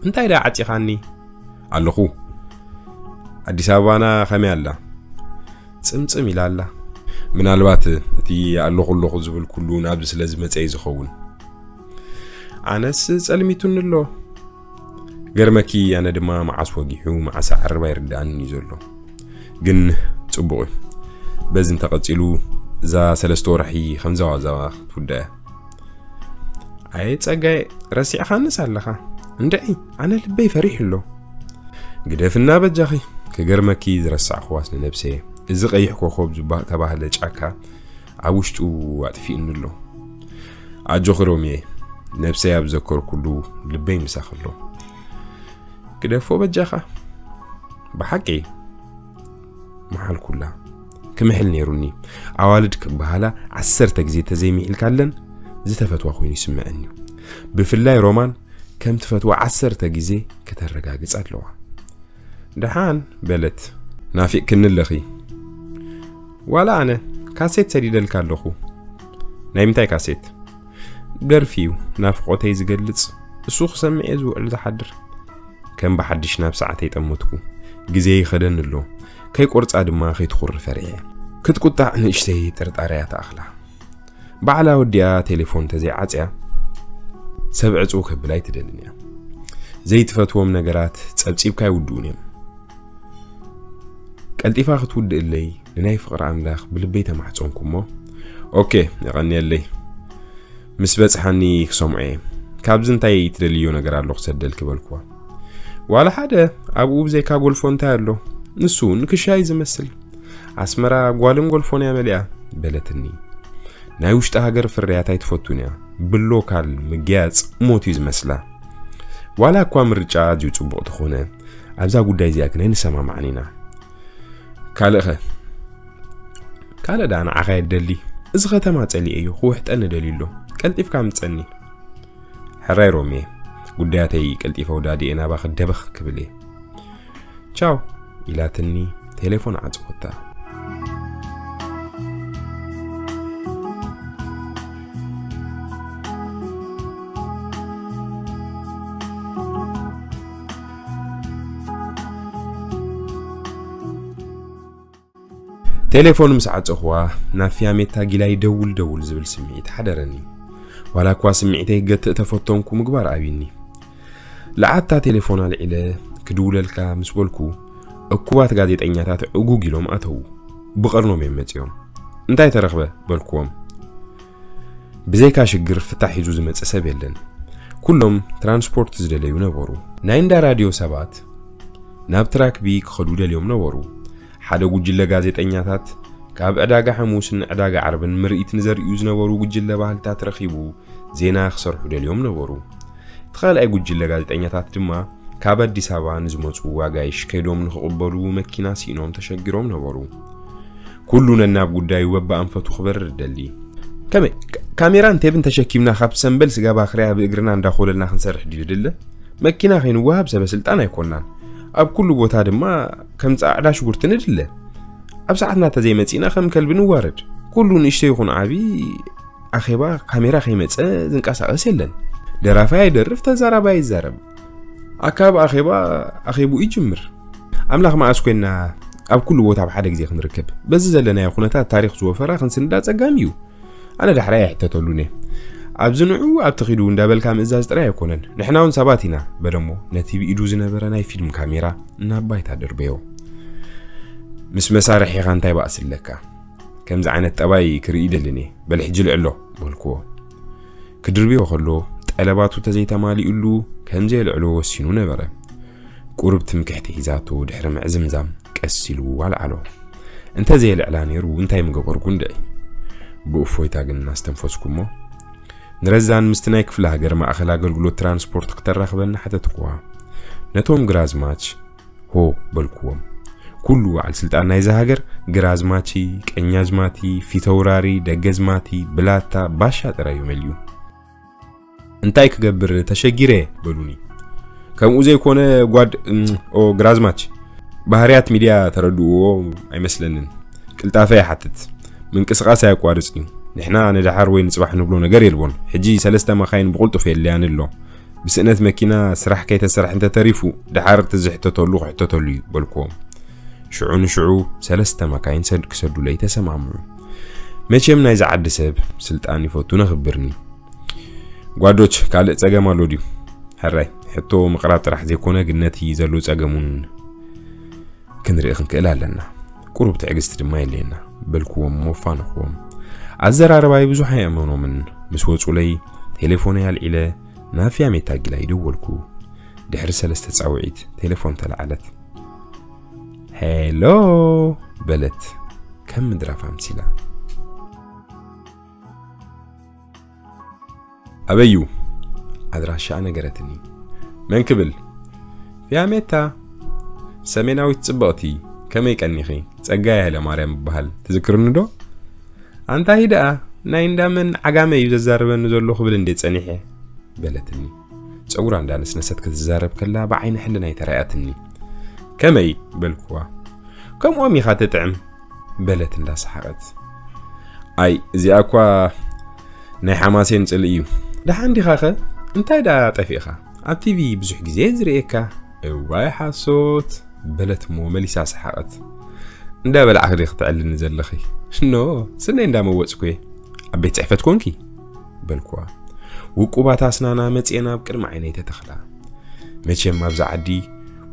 እንታይ ደኣ ዓጺኻኒ? ኣለኹ። ኣዲስ ኣበባና ከመይ ኣላ? ጽምጽም ኢላ ኣላ። ምናልባት እቲ ኣለኹ ኣለኹ ዝብል ኩሉ ናብዚ ስለ ዝመጸ እዩ ዝኸውን። ኣነስ ጸልሚቱኒ ኣሎ። ገርመኪ፣ ኣነ ድማ መዓስ ወጊሑ መዓስ ዓርብ ኣይርድኣንን እዩ ዘሎ። ግን ጽቡቕ እዩ። በዚ እንተቐጺሉ እዛ ሰለስተ ወርሒ ከም ዘዋዛዋ ክትውዳእ እያ። ኣየ ጸጋይ፣ ረሲዕኻንስ ኣለኻ? እንድዒ፣ ኣነ ልበይ ፈሪሑ ኣሎ። ግደፍና በጃኺ፣ ክገርመኪ ዝረሳዕኽዋስ ንነብሰየ። እዚ ቀይሕ ኮኾብ ዝባ-፣ ተባህለ ጫካ ኣብ ውሽጡ ኣጥፊእኒ ኣሎ። ኣጆኺ ሮሚየ፣ ነብሰይ ኣብ ዘከርኩሉ ልበይ ምሳኺ ኣሎ። ግደፎ በጃኻ። ብሓቂ መሓልኩላ። ክምሕል ነይሩኒ። ኣዋልድ ክበሃላ ዓሰርተ ግዜ ተዘይምሒልካለን ዝተፈትዋ ኮይኑ ይስምዐኒ እዩ። ብፍላይ ሮማን ከም ትፈትዋ ዓሰርተ ግዜ ከተረጋግጽ ኣለዋ። ደሓን በለት። ናፊቕክኒ ኣለኺ። ዋላ ኣነ ካሴት ሰዲደልካ ኣለኹ። ናይ ምንታይ ካሴት? ደርፊ እዩ ናፍቖተይ ዝገልጽ። እሱ ክሰምዕ እየ ዝውዕል ዝሓድር። ከም ብሓድሽ ናብ ሰዓተይ ጠመትኩ። ግዜ ይኸደኒ ኣሎ። ከይቆርጻ ድማ ከይትኹሪ ፈሪሐ። ክትቁጣዕ ንእሽተይ ጥርጣረ እያ ትኣኽላ። ባዕላ ወዲኣ ቴሌፎን ተዘይዓጽያ ሰብ ዕጽው ከብላ ኣይትደልን እያ። ዘይትፈትዎም ነገራት ጸብጺብካ ኣይውድኡን እዮም። ቀልጢፋ ክትውድእለይ ንናይ ፍቕሪ ኣምላኽ ብልበይ ተማሕጸንኩ እሞ፣ ኦኬ፣ የቐንየለይ። ምስ በጽሓኒ ክሰምዖ እየ። ካብዚ እንታይ ትደልዮ ነገር ኣሎ ክሰደልኪ በልክዋ። ዋላ ሓደ፣ ኣብኡ ብዘይካ ጎልፎ እንታይ ኣሎ? ንሱ እውን ክሻ እዩ ዝመስል። ኣስመራ ጓልን ጎልፎን እያ መሊኣ በለትኒ። ናይ ውሽጢ ሃገር ፍርያት ኣይትፈቱን እያ። ብሎካል ምግያጽ ሞት እዩ ዝመስላ። ዋላ እኳ ምርጫ ኣዝዩ ጽቡቕ ተኾነ፣ ኣብዛ ጉዳይ እዚኣ ግን ኣይንሰማማዕን ኢና። ካልእኸ? ካልእ ደኣ ንዓኻ የደሊ። እዚ ከተማ ጸሊኤዮ፣ ክውሕጠኒ ደልዩ ኣሎ። ቀልጢፍካ ምጸኒ። ሕራይ ሮሜ፣ ጉዳያተይ ቀልጢፈ ወዳዲኤ ናባኺ ደበኽ ክብል እየ። ቻው ኢላትኒ ቴሌፎን ዓጽወታ። ቴሌፎን ምስ ዓጸኹዋ፣ ናብ ፊያሜታ ጊላይ ደውል ደውል ዝብል ስምዒት ሓደረኒ። ዋላ እኳ ስምዒተይ ክገትእ ተፈተንኩ፣ ምግባር ኣብዩኒ። ለዓታ ቴሌፎን ኣልዒለ ክድውለልካ ምስ በልኩ፣ እኩባት ጋዜጠኛታት ዕጉግ ኢሎም ኣተዉ። ብቐርኖም እዮም መጺኦም። "እንታይ ተረኽበ?" በልክዎም። ብዘይካ ሽግር ፍታሕ ሒዙ ዝመጽእ ሰብ የለን። ኩሎም ትራንስፖርት ዝደለዩ ነበሩ። ናይ እንዳ ራድዮ ሰባት ናብ ትራክቢ ክኸዱ ደልዮም ነበሩ። ሓደ ጉጅለ ጋዜጠኛታት ካብ ዕዳጋ ሓሙስ ንዕዳጋ ዓርብን ምርኢት ንዘርእዩ ዝነበሩ ጉጅለ ባህልታት ረኺቡ ዜና ክሰርሑ ደልዮም ነበሩ። እቲ ካልኣይ ጉጅለ ጋዜጠኛታት ድማ ካብ ኣዲስ ኣበባ ንዝመጹ ኣጋይሽ ከይዶም ንኽቕበሉ መኪና ስኢኖም ተሸጊሮም ነበሩ። ኩሉ ነናብ ጉዳዩ በብኣንፈቱ ክበርር ደሊ። ከመይ፣ ካ-፣ ካሜራን ቴብን ተሸኪምና ካብ ሰምበል ስጋ ባኽርያ ብእግርና እንዳኾለልና ክንሰርሕ ድዩ ድለ? መኪና ከይንወሃብ ሰበ ስልጣን ኣይኮናን። ኣብ ኩሉ ቦታ ድማ ከም ጻዕዳ ሽጉርቲ ንድለ። ኣብ ሰዓትና ተዘይመጺእና ከም ከልቢ ንዋረድ። ኩሉ ንእሽቶ ይኹን ዓቢ ኣኼባ ካሜራ ከይመጸ ዝንቀሳቐስ የለን። ደራፋይ ኣይደርፍ፣ ተዛራባይ ኣይዛረብ። ኣካብ ኣኼባ ኣኼቡ ይጅምር። ኣምላኽ መዓስ ኮይና ኣብ ኩሉ ቦታ ኣብ ሓደ ግዜ ክንርከብ? በዚ ዘለናዮ ኩነታት ታሪኽ ዝወፈራ ክንስንዳ ጸጋሚ እዩ። ኣነ ዳሕራይ ኣይሕተተሉን እየ። ኣብዚ ንዑ ኣብቲ ኺዱ እንዳበልካ ምእዛዝ ጥራይ ኣይኮነን። ንሕና እውን ሰባት ኢና በለሞ ነቲ ብኢዱ ዝነበረ ናይ ፊልም ካሜራ ናብ ባይታ ደርበዮ። ምስ መሳርሒኻ እንታይ ባእሲ ኣለካ? ከምዚ ዓይነት ጠባይ ክርኢ ይደልን እየ። በል ሕጂ ልዕሎ በልክዎ። ክድርብዮ ከሎ ጠለባቱ ተዘይተማሊኡሉ ከም ዘየልዕሎ ወሲኑ ነበረ። ቁሩብ ትምክሕቲ ሒዛቶ ድሕሪ ምዕዝምዛም ቀስ ኢሉ ኣልዓሎ። እንተ ዘየልዕላ ነይሩ እንታይ ምገበርኩ እንድዒ። ብእፎይታ ግን ኣስተንፈስኩ እሞ ንረዛን ምስቲ ናይ ክፍለ ሃገር ማእኸል ኣገልግሎት ትራንስፖርት ክተራኽበኒ ሓተትኩዋ። ነቶም ግራዝማች ሆ በልክዎም። ኩሉ በዓል ስልጣን ናይዛ ሃገር ግራዝማቺ፣ ቀኛዝማቲ፣ ፊተውራሪ፣ ደገዝማቲ፣ ብላታ፣ ባሻ ጥራይ እዩ መሊኡ። እንታይ ክገብር ተሸጊረ በሉኒ። ከምኡ ዘይኮነ ጓድ እም፣ ኦ ግራዝማች፣ ባህርያት ሚድያ ተረድእዎ ኣይመስለንን። ቅልጣፈ ይሓትት፣ ምንቅስቃስ ኣየቋርጽን እዩ። ንሕና ንደሓር ወይ ንጽባሕ ንብሎ ነገር የልቦን። ሕጂ ሰለስተ መኻይን ብቕልጡፍ የድልያን ኣሎ። ብስእነት መኪና ስራሕ ከይተሰርሐ እንተተሪፉ ደሓር እቲ ዝሕተተሉ ክሕተተሉ እዩ በልክዎም። ሽዑ ንሽዑ ሰለስተ መካይን ሰድ ክሰዱለይ ተሰማምዑ። መቸም ናይዚ ዓዲ ሰብ ስልጣን ይፈቱ ነኽብርኒ። ጓዶች ካልእ ጸገም ኣሎ ድዩ? ሕራይ ሕቶ ምቕራብ ጥራሕ ዘይኮነ ግን ነቲ ዘሎ ጸገም እውን ክንርኢ ክንክእል ኣለና። ቁሩብ ትዕግስቲ ድማ የድልየና በልክዎም እሞ ኣፋነኽዎም። ኣዘራርባይ ብዙሕ ኣየእመኖምን። ምስ ወጹለይ ቴሌፎነይ ኣልዒለ ናብ ፊያሜታ ጊላይ ደወልኩ። ድሕሪ ሰለስተ ጻውዒት ቴሌፎን ተለዓለት። ሄሎ በለት ከም ምድራፍ ኣምሲላ። ኣበዩ ኣድራሻኣ ነገረትኒ። መን ክብል? ፊያሜታ ሰሜናዊት ጽብቕቲ። ከመይ ቀኒኺ? ጸጋይ ሃይለ ማርያም እበሃል። ትዝክርኒ ዶ? ኣንታይ ደኣ ናይ እንዳመን ዓጋመ እዩ ዘዛርበኒ ዘሎ ክብል እንዴ ጸኒሐ በለትኒ። ጸጉራ እንዳነስነሰት ክትዛረብ ከላ ብዓይኒ ሕልናይ ተራእያትኒ። ከመይ በልክዋ። ከምኦም ኢኻ ትጥዕም በለት እንዳሰሓቐት። ኣይ እዚኣ እኳ ናይ ሓማሴን ጽልኢ እዩ። ደሓን ዲኻኸ? እንታይ ደኣ ጠፊእኻ? ኣብ ቲቪ ብዙሕ ግዜ ዝርእየካ። እዋይ ሓሶት በለት እሞ መሊሳ ሰሓቐት። እንዳበላዕኺ ዲኺ ትዕልኒ ዘለኺ? ኖ ስነይ እንዳመወጽኩ እየ። ኣብ ቤት ጽሕፈት ኮንኪ በልክዋ። ውቁባት ኣስናና መጽኤን ኣብ ቅድሚ ዓይነይ ተተኽላ። መቸም ኣብዚ ዓዲ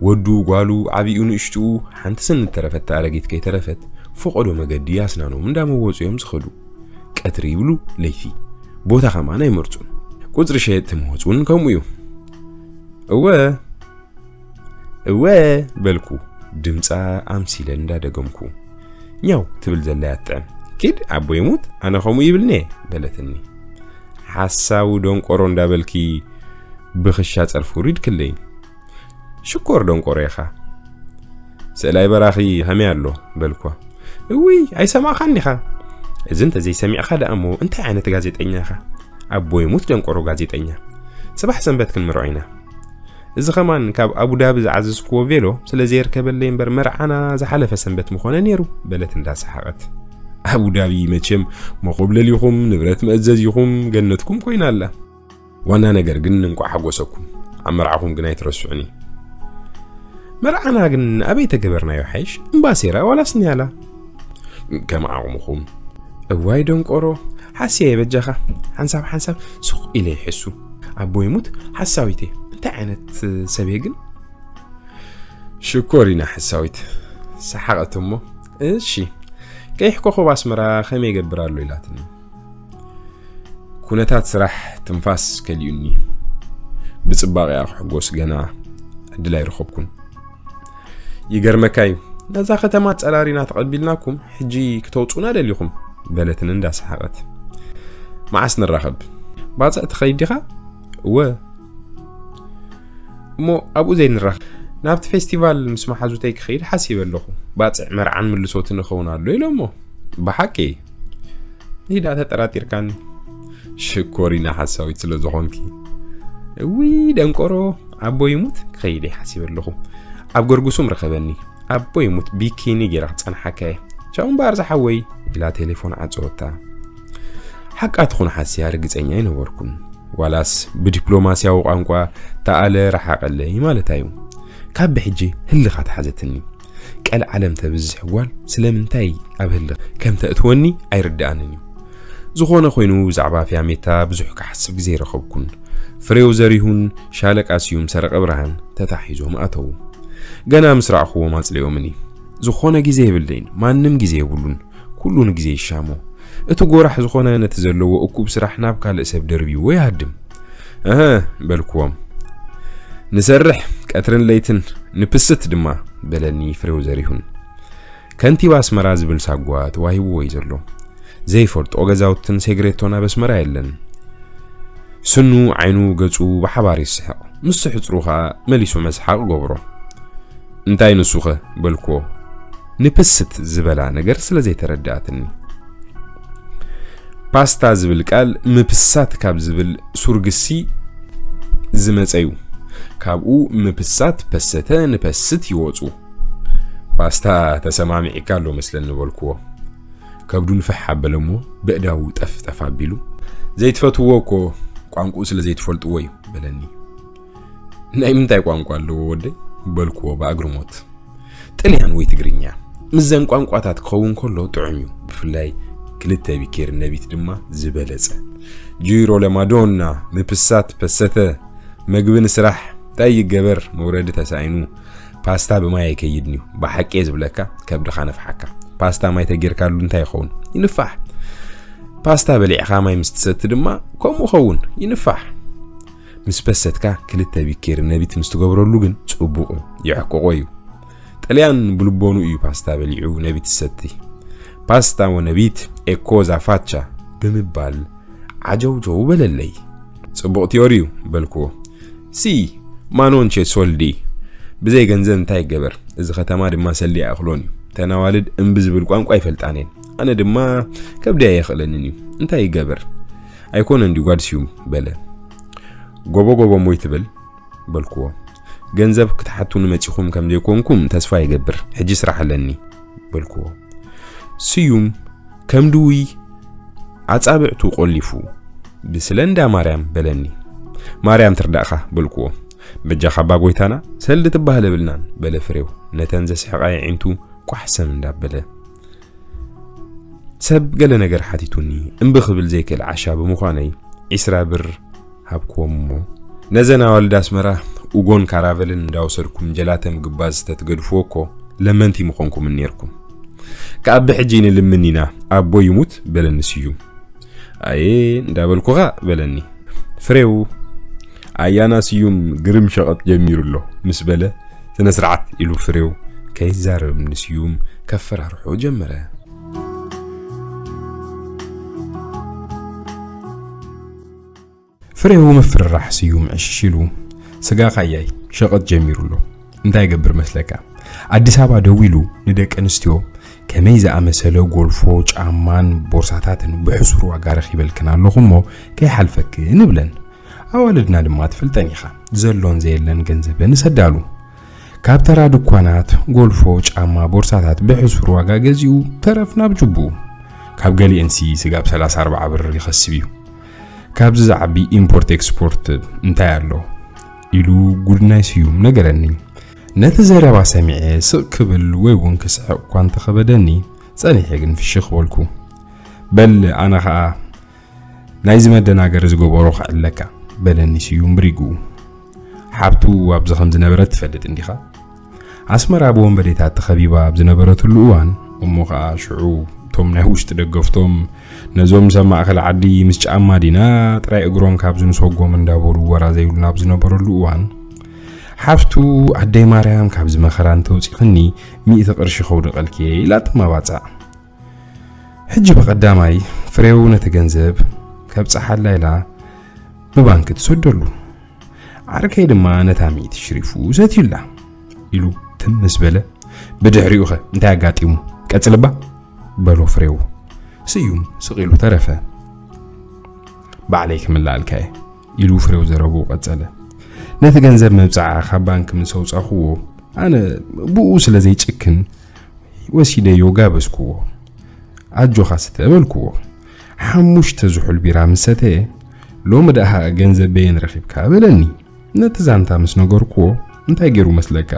ወዱ ጓሉ ዓቢኡ ንእሽትኡ ሓንቲ ስኒ እተረፈት ኣረጊት ከይተረፈት ፈቐዶ መገዲ ኣስናኖም እንዳመወጹ እዮም ዝኸዱ። ቀትሪ ይብሉ ለይቲ ቦታ ከማን ኣይመርጹን። ቁጽሪ ሸየጥቲ መወጽ እውን ከምኡ እዩ። እወ እወ በልኩ ድምጻ ኣምሲለ እንዳደገምኩ። ኛው ትብል ዘላ እያ ትጥዕም። ኪድ ኣቦ ይሙት ኣነ ከምኡ ይብልኒ እየ በለትኒ። ሓሳዊ ደንቆሮ እንዳበልኪ ብኽሻ ጸርፊ ውሪድክለይ። ሽኮር ደንቆሮ ኢኻ። ስእላይ በራኺ ከመይ ኣሎ በልኳ። እውይ ኣይሰማዕካን ዲኻ? እዚ እንተዘይሰሚዕካ ደኣ እሞ እንታይ ዓይነት ጋዜጠኛ ኢኻ? ኣቦ ይሙት ደንቆሮ ጋዜጠኛ። ጽባሕ ሰንበት ክንምርዖ ኢና። እዚ ኸማን ካብ ኣቡዳቢ ዝዓዘዝክዎ ቬሎ ስለ ዘየርከበለይ እምበር መርዓና ዝሓለፈ ሰንበት ምኾነ ነይሩ በለት እንዳሰሓቐት። ኣቡዳቢ መቸም መኾብለሊኹም ንብረት መእዘዚኹም ገነትኩም ኮይና ኣላ። ዋና ነገር ግን እንቋዕ ሓጎሰኩም። ኣብ መርዓኹም ግን ኣይትረስዑኒ። መርዓና ግን ኣበይ ተገበርናዮ ሓይሽ? እምባሴራ ዋላስ ኒያላ? ከም ዓቕምኹም። እዋይ ደንቆሮ፣ ሓስየ በጃኻ። ሓንሳብ ሓንሳብ ሱቕ ኢለ ይሕሱ። ኣቦ ይሙት ሓሳዊቴ። እንታይ ዓይነት ሰብ እየ ግን? ሽኮሪና ሓሳዊት። ሰሓቐት እሞ፣ እሺ፣ ቀይሕ ኮኸብ ኣስመራ ከመይ ይገብር ኣሎ ኢላትኒ። ኩነታት ስራሕ ትንፋስ ከሊኡኒ። ብጽባቐኣ ክሕጎስ ገና ዕድል ኣይረኸብኩን። ይገርመካ እዩ፣ ነዛ ከተማ ጸላሪና ተቐቢልናኩም፣ ሕጂ ክተውጹና ደሊኹም በለትን እንዳሰሓቐት። መዓስ ንራኸብ? ባጽዕ ትኸይድ ዲኻ? እወ። እሞ ኣብኡ ዘይንራኸብ? ናብቲ ፌስቲቫል ምስ መሓዙተይ ክኸይድ ሓሲበ ኣለኹ። ባጽዕ መርዓን ምልሶትን እኸውን ኣሎ ኢሎሞ። ብሓቂ? ንሂዳ ተጠራጢርካኒ። ሽኮሪና ሓሳዊት ስለ ዝኾንኪ። እውይ ደንቆሮ፣ ኣቦ ይሙት ክኸይድ እየ ሓሲበ ኣለኹ። ኣብ ገርጉሱም ርኸበኒ። ኣቦ ይሙት ቢኪኒ ገይረ ክጸንሓካ እየ። ቻው እምበኣር ዝሓወይ ኢላ ቴሌፎን ዓጸወታ። ሓቃ ትኹን ሓስያ ርግጸኛ ኣይነበርኩን። ዋላስ ብዲፕሎማስያዊ ቋንቋ ተኣለ ረሓቐለይ ማለታ እዩ። ካብ ብሕጂ ህልኻ ተሓዘትኒ። ቀልዓለም ተብዝሕ ጓል ስለምንታይ ኣብ ህልኽ ከም ተእትወኒ ኣይርድኣንን እዩ። ዝኾነ ኮይኑ ብዛዕባ ፊያሜታ ብዙሕ ክሓስብ ግዜ ኣይረኸብኩን። ፍሬው ዘሪሁን ሻለቃ ስዩም ሰረቐ ብርሃን ተታሒዞም ኣተዉ። ገና ምስ ረኣኽዎም ኣጽሊኦምኒ። ዝኾነ ግዜ የብለይን፣ ማንም ግዜ የብሉን። ኩሉ ንግዜ ይሻሞ። እቲ ጎራሕ ዝኾነ ነቲ ዘለዎ እኩብ ስራሕ ናብ ካልእ ሰብ ደርቢዎ ይሃድም። "እህ" በልክዎም። "ንሰርሕ ቀትርን ለይትን ንፕስት ድማ" በለኒ ፍሬው ዘሪሁን። ከንቲባ ኣስመራ ዝብል ሳጓ ተዋሂብዎ እዩ ዘሎ። ዘይፈልጦ ገዛውትን ሴግሬቶን ኣብ ኣስመራ የለን። ስኑ ዓይኑ ገጹ ብሓባር ይስሕቕ። ምስ ስሕጽሩ ኸኣ መሊሱ መስሓቕ ገብሮ። "እንታይ ንሱኸ?" በልክዎ። ንፕስት ዝበላ ነገር ስለ ዘይተረድኣትኒ። ፓስታ ዝብል ቃል ምፕሳት ካብ ዝብል ሱር ግሲ ዝመጸ እዩ። ካብኡ ምፕሳት፣ ፐሰተ፣ ንፐስት ይወጹ። "ፓስታ ተሰማሚዕካ ኣሎ መስለኒ" በልክዎ። ከብዱ ንፍሕ ኣበለ እሞ ብእዳዉ ጠፍ ጠፍ ኣቢሉ፣ "ዘይትፈትዎ እኮ ቋንቋኡ ስለ ዘይትፈልጥዎ እዩ" በለኒ። "ናይ ምንታይ ቋንቋ ኣለዎ ወደይ?" በልክዎ ብኣግርሞት። "ጥልያን ወይ ትግርኛ፣ ምስዘን ቋንቋታት ክኸውን ከሎ ጥዑም እዩ፣ ብፍላይ ክልተ ቢኬር ነቢት ድማ ዝበለጸ። ጂሮ ለማዶና፣ ምፕሳት ፐሰተ፣ መግቢ ንስራሕ፣ እንታይ ይገበር፣ መውረዲ ተሳኢኑ፣ ፓስታ ብማይ ኣይከይድን እዩ፣ ብሓቂ እየ ዝብለካ፣ ከብድኻ ነፍሓካ። ፓስታ ማይ ተጌርካሉ እንታይ ይኸውን? ይንፋሕ። ፓስታ በሊዕኻ ማይ ምስ ትሰቲ ድማ ከምኡ ኸውን፣ ይንፋሕ። ምስ ፐሰትካ ክልተ ቢኬር ነቢት ምስ ትገብረሉ ግን ጽቡቕ እዩ፣ ይዕቅቆ እዩ። ጥልያን ብልቦኑ እዩ ፓስታ በሊዑ ነቢት ዝሰቲ። ፓስታ ወነቢት ኤኮ ዛፋቻ ብምባል ዓጀውጀው በለለይ። "ጽቡቕ ቲዮሪ እዩ" በልክዎ። "ሲ ማኖንቼ ሶልዲ፣ ብዘይ ገንዘብ እንታይ ይገበር? እዚ ከተማ ድማ ሰልዲ ኣይኣኽሎን እዩ። እተን ኣዋልድ እምቢ ዝብል ቋንቋ ኣይፈልጣን እየን። ኣነ ድማ ከብደይ ኣየኽእለንን እዩ። እንታይ ይገበር? ኣይኮነን ድዩ ጓድ ስዩም?" በለ። "ጎቦ ጎቦ ሞይ ትብል?" በልክዎ። "ገንዘብ ክትሓቱኒ መጺኹም ከም ዘይኮንኩም ተስፋ ይገብር። ሕጂ ስራሕ ኣለኒ" በልክዎ። ስዩም ከም ድውይ ኣጻብዕቱ ቆሊፉ፣ "ብስለ እንዳ ማርያም" በለኒ። "ማርያም ትርዳእኻ" በልክዎ። "በጃኻ ኣባ ጎይታና፣ ሰልዲ ትበሃል የብልናን" በለ ፍሬው፣ ነተን ዘስሕቓ የዒንቱ ቋሕሰም እንዳበለ። ሰብ ገለ ነገር ሓቲቱኒ፣ እምቢ ክብል ዘይክእል ዓሻ ብምዃነይ፣ ዒስራ ብር ሃብክዎም እሞ፣ "ነዘን ኣዋልድ ኣስመራ ኡጎን ካራቨልን እንዳወሰድኩም ጀላተ ምግባዝ ተትገድፍዎ እኮ ለመንቲ ምኾንኩምን ኔርኩም። ከኣ ብሕጂ ንልምን ኢና፣ ኣቦ ይሙት" በለኒ ስዩም። "ኣየ እንዳበልኩኻ" በለኒ ፍሬው። "ኣያና ስዩም ግርም ሸቐጥ ጀሚሩ ኣሎ" ምስ በለ፣ "ስነ ስርዓት" ኢሉ ፍሬው ከይዛረብ ንስዩም ከፈራርሖ ጀመረ። ፍሬው ምፍርራሕ ስዩም ዕሽሽ ኢሉ፣ "ስጋ ካያይ ሸቐጥ ጀሚሩ ኣሎ፣ እንታይ ይገብር መስለካ? ኣዲስ ኣበባ ደዊሉ ንደቂ ኣንስትዮ ከመይ ዝኣመሰለ ጎልፎ ጫማን ቦርሳታትን ብሕሱር ዋጋ ረኺበልክን ኣለኹ እሞ ከይሓልፈክን" ይብለን። ኣዋልድና ድማ ትፈልጠን ኢኻ፣ ዘሎን ዘየለን ገንዘበን ይሰዳሉ። ካብ ተራ ድኳናት ጎልፎ ጫማ ቦርሳታት ብሕሱር ዋጋ ገዚኡ ተረፍ ናብ ጅቡ። ካብ ገሊአንሲ ስጋብ ሰላሳ ኣርባዓ ብር ይኸስብ እዩ። "ካብዚ ዝዓቢ ኢምፖርት ኤክስፖርት እንታይ ኣሎ?" ኢሉ ጉድ ናይ ስዩም ነገረኒ። ነቲ ዘረባ ሰሚዐ ስቕ ክብል ወይ እውን ክስሕቕ እኳ እንተኸበደኒ፣ ጸኒሐ ግን ፍሽኽ በልኩ። "በል ኣነ ኸኣ ናይዚ መደናገሪ ዝገበሮ ክዕለካ" በለኒ ስዩም ብሪጉ። "ሓብቱ ኣብዚ ከም ዝነበረት ትፈልጥ እንዲኻ? ኣስመራ ብወንበዴታት ተኸቢባ ኣብ ዝነበረትሉ እዋን፣ እሞ ኸኣ ሽዑ እቶም ናይ ውሽጢ ደገፍቶም ነዞም ሰብ ማእከል ዓዲ ምስ ጫማ ዲና ጥራይ እግሮም ካብ ዝንሰጎም እንዳበሉ ወራ ዘይብሉና ኣብ ዝነበረሉ እዋን፣ ሓፍቱ ኣደይ ማርያም ካብዚ መኸራ እንተውጺኽኒ ሚእቲ ቅርሺ ከውድቐልኪ እየ" ኢላ ትማባጻዕ። ሕጂ ብቐዳማይ ፍሬው ነቲ ገንዘብ ከብጽሓላ ኢላ ብባንክ ትሰደሉ። ዓርከይ ድማ ነታ ሚእቲ ሽሪፉ ሰትዩላ ኢሉ ትም ምስ በለ፣ "ብድሕሪኡ ኸ እንታይ ኣጋጢሙ? ቀጽልባ" በሎ ፍሬው። ስዩም ስቕ ኢሉ ተረፈ። "ባዕለይ ክምልኣልካ እየ" ኢሉ ፍሬው ዘረብኡ ቀጸለ። "ነቲ ገንዘብ መብጽዓ ካብ ባንክ ምስ ኣውጻኽዎ፣ ኣነ ብኡ ስለ ዘይጭክን ወሲደዮ ጋበዝክዎ። ኣጆኻ ስተ በልክዎ። ሓሙሽተ ዝሑል ቢራ ምስ ሰተየ፣ ሎሚ ደኣ ገንዘብ በየን ረኺብካ በለኒ። ነቲ ዛንታ ምስ ነገርክዎ፣ እንታይ ገይሩ መስለካ?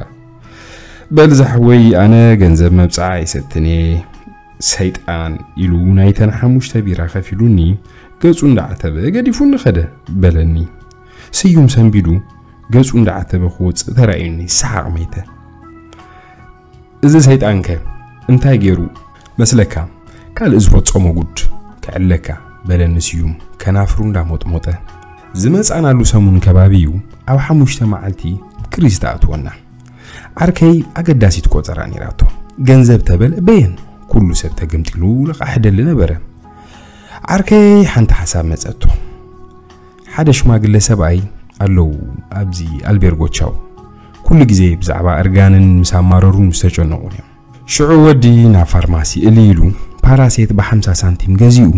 በል ዛሕወይ፣ ኣነ ገንዘብ መብጽዓ ኣይሰትን እየ፣ ሰይጣን ኢሉ ናይተን ሓሙሽተ ቢራ ከፊሉኒ፣ ገጹ እንዳዓተበ ገዲፉኒ ኸደ በለኒ። ስዩም ሰንቢዱ ገጹ እንዳዓተበ ክወጽእ ተራእዩኒ፣ ሰሓቕ መይተ። እዚ ሰይጣንከ እንታይ ገይሩ መስለካ? ካልእ ዝፈጸሞ ጉድ ክዕለካ፣ በለኒ ስዩም ከናፍሩ እንዳሞጥሞጠ። ዝመጻናሉ ሰሙን ከባቢ እዩ ኣብ ሓሙሽተ መዓልቲ ክሪዝ ተኣትወና። ዓርከይ ኣገዳሲት ቆጸራ ነይራቶ። ገንዘብ ተበል በየን ኩሉ ሰብ ተገምጢሉ ለቓሕ ደሊ ነበረ። ዓርከይ ሓንቲ ሓሳብ መጸቶ። ሓደ ሽማግለ ሰብኣይ ኣለዉ ኣብዚ ኣልቤርጎ ቻው። ኩሉ ግዜ ብዛዕባ እርጋንን ምስ ኣማረሩን ምስ ተጨነቑን እዮም። ሽዑ ወዲ ናብ ፋርማሲ እሊ ኢሉ ፓራሴት ብሓምሳ ሳንቲም ገዚኡ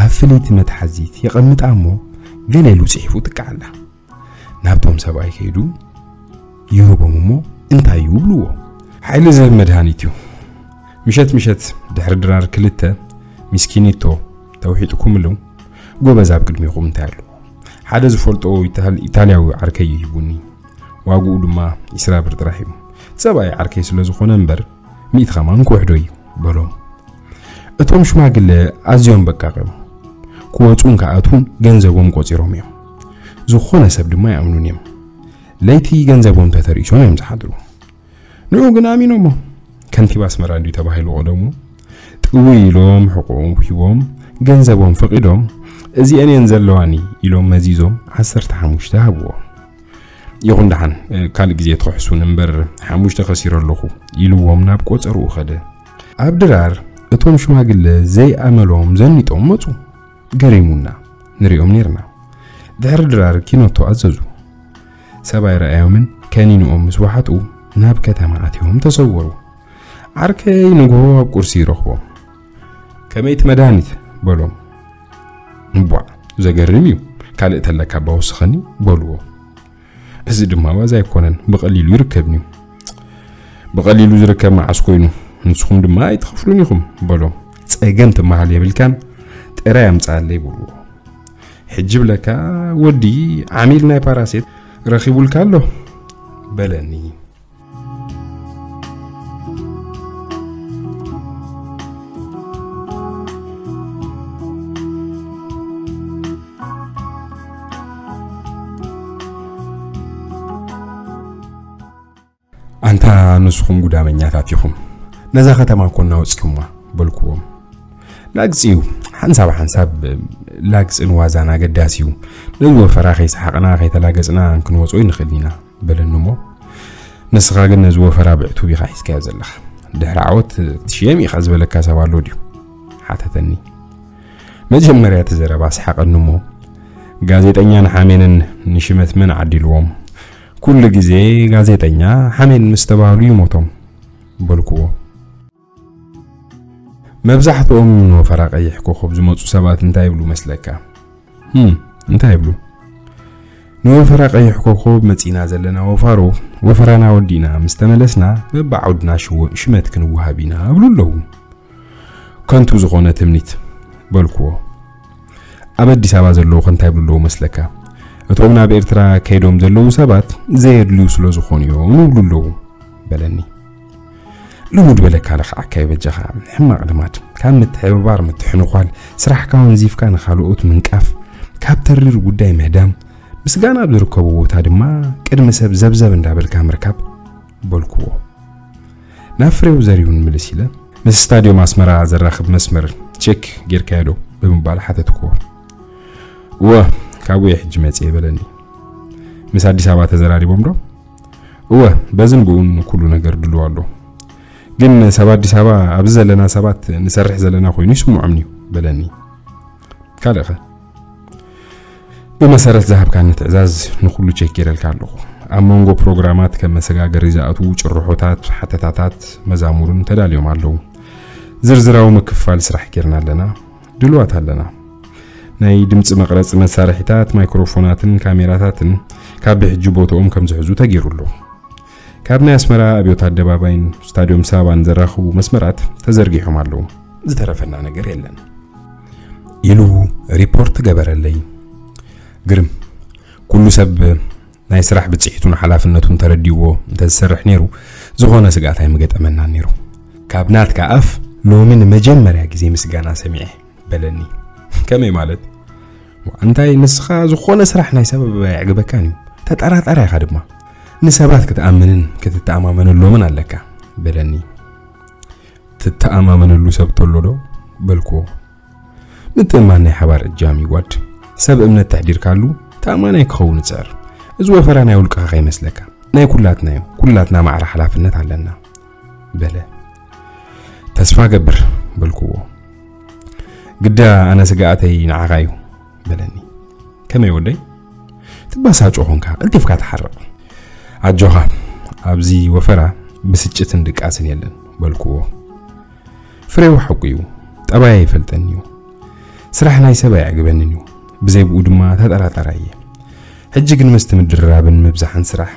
ኣብ ፍልይቲ መትሓዚት የቐምጣ እሞ ገለ ኢሉ ጽሒፉ ጥቃዓላ። ናብቶም ሰብኣይ ከይዱ ይህቦም እሞ እንታይ እዩ ብልዎ። ሓይሊ ዝህብ መድሃኒት እዩ። ምሸት ምሸት ድሕሪ ድራር ክልተ ሚስኪኒቶ ተውሒጥኩምሉ ጎበዝ ኣብ ቅድሚኹም እንታይ ኣሎ። ሓደ ዝፈልጦ ኢታል-፣ ኢታልያዊ ዓርከይ ይሂቡኒ። ዋግኡ ድማ ዒስራ ብር ጥራሕ እዩ። ሰብኣይ ዓርከይ ስለ ዝኾነ እምበር ሚእቲ ከማን ክውሕዶ እዩ በሎም። እቶም ሽማግለ ኣዝዮም በቃቕ እዮም። ክወፁን ክኣትዉን ገንዘቦም ቆፂሮም እዮም። ዝኾነ ሰብ ድማ ይኣምኑን እዮም። ለይቲ ገንዘቦም ተተርኢሶም እዮም ዝሓድሩ። ንዑ ግን ኣሚኖሞ። ከንቲባ ኣስመራ እንዲዩ ተባሂሉ ቀደሙ። ጥውይ ኢሎም ሕቆኦም ሂቦም ገንዘቦም ፈቒዶም እዚአን እየን ዘለዋኒ ኢሎም መዚዞም ዓሰርተ ሓሙሽተ ሃብዎ። ይኹን ደሓን፣ ካልእ ግዜ ትኽሕሱን እምበር ሓሙሽተ ከሲረ ኣለኹ ኢልዎም ናብ ቆጸርኡ ኸደ። ኣብ ድራር እቶም ሽማግለ ዘይኣመሎም ዘኒጦም መጹ። ገሪሙና ንሪኦም ኔርና። ድሕሪ ድራር ኪኖቶ ኣዘዙ። ሰብኣይ ረኣዮምን ከኒንኦም ምስ ወሓጡ ናብ ከተማ ኣትዮም ተሰወሩ። ዓርከይ ንግሆ ኣብ ቁርሲ ይረኽቦም። "ከመይ እቲ መድሃኒት?" በሎም። "እቧዕ፣ ዘገርም እዩ። ካልእ ተለካ እባ ወስኸኒ" በልዎ። "እዚ ድማ ዋዛ ኣይኮነን፣ ብቐሊሉ ይርከብን እዩ።" "ብቐሊሉ ዝርከብ መዓስ ኮይኑ? ንስኹም ድማ ኣይትኸፍሉን ኢኹም" በሎም። "ጸገም ትመሃል የብልካን፣ ጥራይ ኣምጽኣለይ" በልዎ። "ሕጂ ብለካ ወዲ ዓሚል ናይ ፓራሴት ረኺቡልካ ኣሎ" በለኒ። "ኣንታ ንስኹም ጉዳመኛታት ኢኹም፣ ነዛ ከተማ እኮ እናወጽኩማ" በልክዎም። "ላግጺ እዩ፣ ሓንሳብ ሓንሳብ ላግጽን ዋዛን ኣገዳሲ እዩ። ነዚ ወፈራ ከይሰሓቕና ከይተላገጽና ክንወጾ ይንኽእል ኢና" በለኒ እሞ፣ "ንስኻ ግን ነዚ ወፈራ ብዕቱብ ኢኻ ሒዝካዮ ዘለኻ። ድሕሪ ዓወት ክትሽየም ኢኻ ዝበለካ ሰብ ኣሎ ድዩ?" ሓተተኒ። መጀመርያ እቲ ዘረባ ኣስሓቐኒ እሞ፣ "ጋዜጠኛን ሓሜንን ንሽመት መን ዓዲልዎም? ኩሉ ግዜ ጋዜጠኛ ሓሜን ምስ ተባህሉ ይሞቶም" በልክዎ። መብዛሕትኦም ንወፈራ ቀይሕ ኮኾብ ዝመጹ ሰባት እንታይ ይብሉ መስለካ? ህም፣ እንታይ ይብሉ? ንወፈራ ቀይሕ ኮኾብ መጺና ዘለና ወፋሮ፣ ወፈራና ወዲእና ምስ ተመለስና በብዓውድና ሽወ-፣ ሽመት ክንወሃብ ኢና እብሉ ኣለዉ። ከንቱ ዝኾነ ትምኒት በልክዎ። ኣብ ኣዲስ ኣበባ ዘለዉ ከ እንታይ ይብሉ ኣለዉ መስለካ? እቶም ናብ ኤርትራ ከይዶም ዘለዉ ሰባት ዘየድልዩ ስለ ዝኾኑ እዮም ይብሉ ኣለዉ በለኒ። ልሙድ በለካ ለኽዓካ ይበጃኻ፣ ሕማቕ ልማድ። ካብ ምትሕብባር ምትሕንኳል፣ ስራሕካ ወንዚፍካ ንኻልኦት ምንቃፍ፣ ካብ ተሪር ጉዳይ ምህዳም፣ ምስጋና ኣብ ዝርከቦ ቦታ ድማ ቅድሚ ሰብ ዘብዘብ እንዳበልካ ምርካብ በልክዎ። ናብ ፍሬው ዘሪሁን ምልስ ኢለ፣ "ምስ ስታድዮም ኣስመራ ዘራኽብ መስመር ቼክ ጌርካዮ ዶ?" ብምባል ሓተትክዎ። "እወ፣ ካብኡ እየ ሕጂ መጽየ" በለኒ። "ምስ ኣዲስ ኣበባ ተዘራሪቦም ዶ?" "እወ፣ በዝን ብኡን ኩሉ ነገር ድሉው ኣሎ። ግን ሰብ ኣዲስ ኣበባ ኣብዚ ዘለና ሰባት ንሰርሕ ዘለና ኮይኑ ይስምዖም እዩ" በለኒ። "ካልእኸ?" "ብመሰረት ዝሃብካኒ ትዕዛዝ ንኹሉ ቼክ ገይረልካ ኣለኹ። ኣብ መንጎ ፕሮግራማት ከም መሰጋገሪ ዝኣትዉ ጭርሖታት፣ ሓተታታት፣ መዛሙርን ተዳልዮም ኣለዉ። ዝርዝራዊ ምክፍፋል ስራሕ ጌርና ኣለና። ድሉዋት ኣለና። ናይ ድምፂ መቕረፂ መሳርሒታት፣ ማይክሮፎናትን ካሜራታትን ካብ ብሕጂ ቦትኦም ከም ዝሕዙ ተገይሩ ኣሎ። ካብ ናይ ኣስመራ ኣብዮት ኣደባባይን ስታድዮም ሳባን ዘራኽቡ መስመራት ተዘርጊሖም ኣለዉ። ዝተረፈና ነገር የለን" ኢሉ ሪፖርት ገበረለይ። ግርም፣ ኩሉ ሰብ ናይ ስራሕ ብጽሒቱን ሓላፍነቱን ተረዲዎ እንተዝሰርሕ ነይሩ፣ ዝኾነ ስግኣት ኣይምገጠመናን ነይሩ። "ካብ ናትካ ኣፍ ሎሚ ንመጀመርያ ግዜ ምስጋና ሰሚዐ" በለኒ። "ከመይ ማለት?" "እንታይ፣ ንስኻ ዝኾነ ስራሕ ናይ ሰብ ኣየዕግበካን እዩ። ተጠራጣሪ ኢኻ ድማ። ንሰባት ክትኣምንን ክትተኣማመነሎምን ኣለካ" በለኒ። "ትተኣማመነሉ ሰብ ተሎ ዶ?" በልክዎ። ምትእምማን ናይ ሓባር እጃም ይዋድ። ሰብ እምነት ተሕዲርካሉ ተኣማናይ ክኸውን ጽዕር። እዚ ወፈራ ናይ ውልቅኻ ከይመስለካ፣ ናይ ኩላትና እዩ። ኩላትና ማዕረ ሓላፍነት ኣለና በለ። ተስፋ ገብር በልክዎ። ግዳ ኣነ ስግኣተይ ንዓኻ እዩ በለኒ። ከመይ ወደይ? ትባሳጮ ኾንካ ቀልጢፍካ ትሓርቕ። ኣጆኻ፣ ኣብዚ ወፈራ ብስጭትን ድቃስን የለን በልክዎ። ፍሬው ሓቁ እዩ። ጠባይ ኣይፈልጠን እዩ። ስራሕ ናይ ሰብ ኣየዕግበንን እዩ። ብዘይ ብኡ ድማ ተጠራጣራይ እየ። ሕጂ ግን ምስቲ ምድርራብን ምብዛሕን ስራሕ፣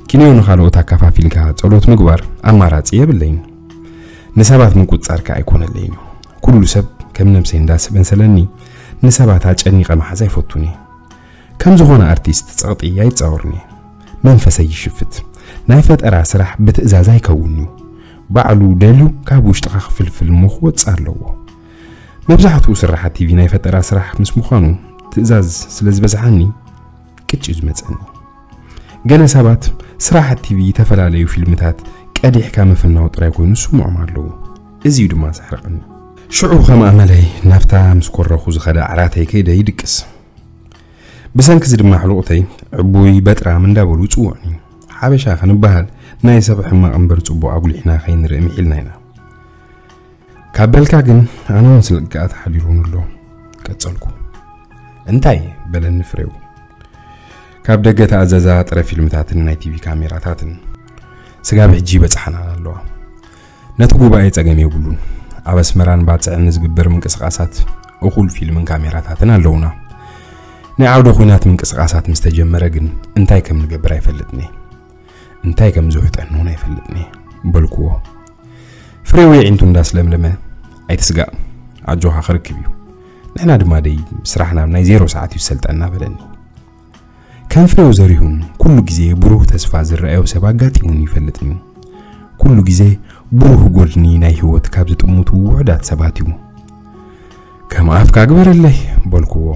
ኪንዮ ንኻልኦት ኣካፋፊልካ ጸሎት ምግባር ኣማራጺ የብለይን። ንሰባት ምቁጽጻር ከኣ ኣይኮነለይን እዩ። ኩሉ ሰብ ከም ነብሰይ እንዳስበንሰለኒ ንሰባት ኣጨኒቐ መሓዝ ኣይፈቱን እየ። ከም ዝኾነ ኣርቲስት ጸቕጢ ኣይጻወርን እየ። መንፈሰይ ይሽፍት። ናይ ፈጠራ ስራሕ ብትእዛዝ ኣይከውን እዩ። ባዕሉ ደልዩ ካብ ውሽጥኻ ክፍልፍል እሞ ክወጽእ ኣለዎ። መብዛሕትኡ ስራሓት ቲቪ ናይ ፈጠራ ስራሕ ምስ ምዃኑ ትእዛዝ ስለ ዝበዝሓኒ ቅጭ እዩ ዝመጸኒ። ገለ ሰባት ስራሓት ቲቪ ዝተፈላለዩ ፊልምታት ቀዲሕካ ምፍናው ጥራይ ኮይኑ ዝስምዖም ኣለዉ። እዚ እዩ ድማ ዘሕርቐኒ። ሽዑ ከም ኣመለይ ናብታ ምስ ኮረኹ ዝኸደ ዓራተይ ከይደ ይድቅስ። ብሰንኪ እዚ ድማ ኣሕሉቕተይ ዕቡይ በጥራም እንዳበሉ ይጽውዑኒ። ሓበሻ ክንበሃል ናይ ሰብ ሕማቕ እምበር ጽቡቕ ኣጉሊሕና ከይንርኢ ምሒልና ኢና። ካብ በልካ ግን ኣነ እውን ስግኣት ሓዲሩኒ ኣሎ። ቀጸልኩ። እንታይ? በለኒ ፍሬው። ካብ ደገ ተኣዘዛ ጥረ ፊልምታትን ናይ ቲቪ ካሜራታትን። ስጋብ ሕጂ ይበጽሓና ኣለዋ። ነቲ ጉባኤ ጸገም የብሉን። ኣብ ኣስመራን ባጽዕን ንዝግበር ምንቅስቓሳት እኹል ፊልምን ካሜራታትን ኣለውና። ናይ ዓውደ ኹናት ምንቅስቓሳት ምስ ተጀመረ ግን እንታይ ከም ንገብር ኣይፈልጥን እየ። እንታይ ከም ዝውሕጠኒ እውን ኣይፈልጥን እየ በልክዎ። ፍሬው የዒንቱ እንዳስለምለመ፣ ኣይትስጋእ፣ ኣጆኻ ክርክብ እዩ። ንሕና ድማ ደይ ስራሕና ናይ ዜሮ ሰዓት እዩ ዝሰልጠና በለኒ። ከም ፍሬው ዘሪሁን ኩሉ ግዜ ብሩህ ተስፋ ዝረኣዮ ሰብ ኣጋጢሙኒ ይፈልጥን እዩ። ኩሉ ግዜ ብሩህ ጎድኒ ናይ ህይወት ካብ ዝጥምቱ ውሑዳት ሰባት እዩ። ከም ኣፍካ ግበረለይ በልክዎ።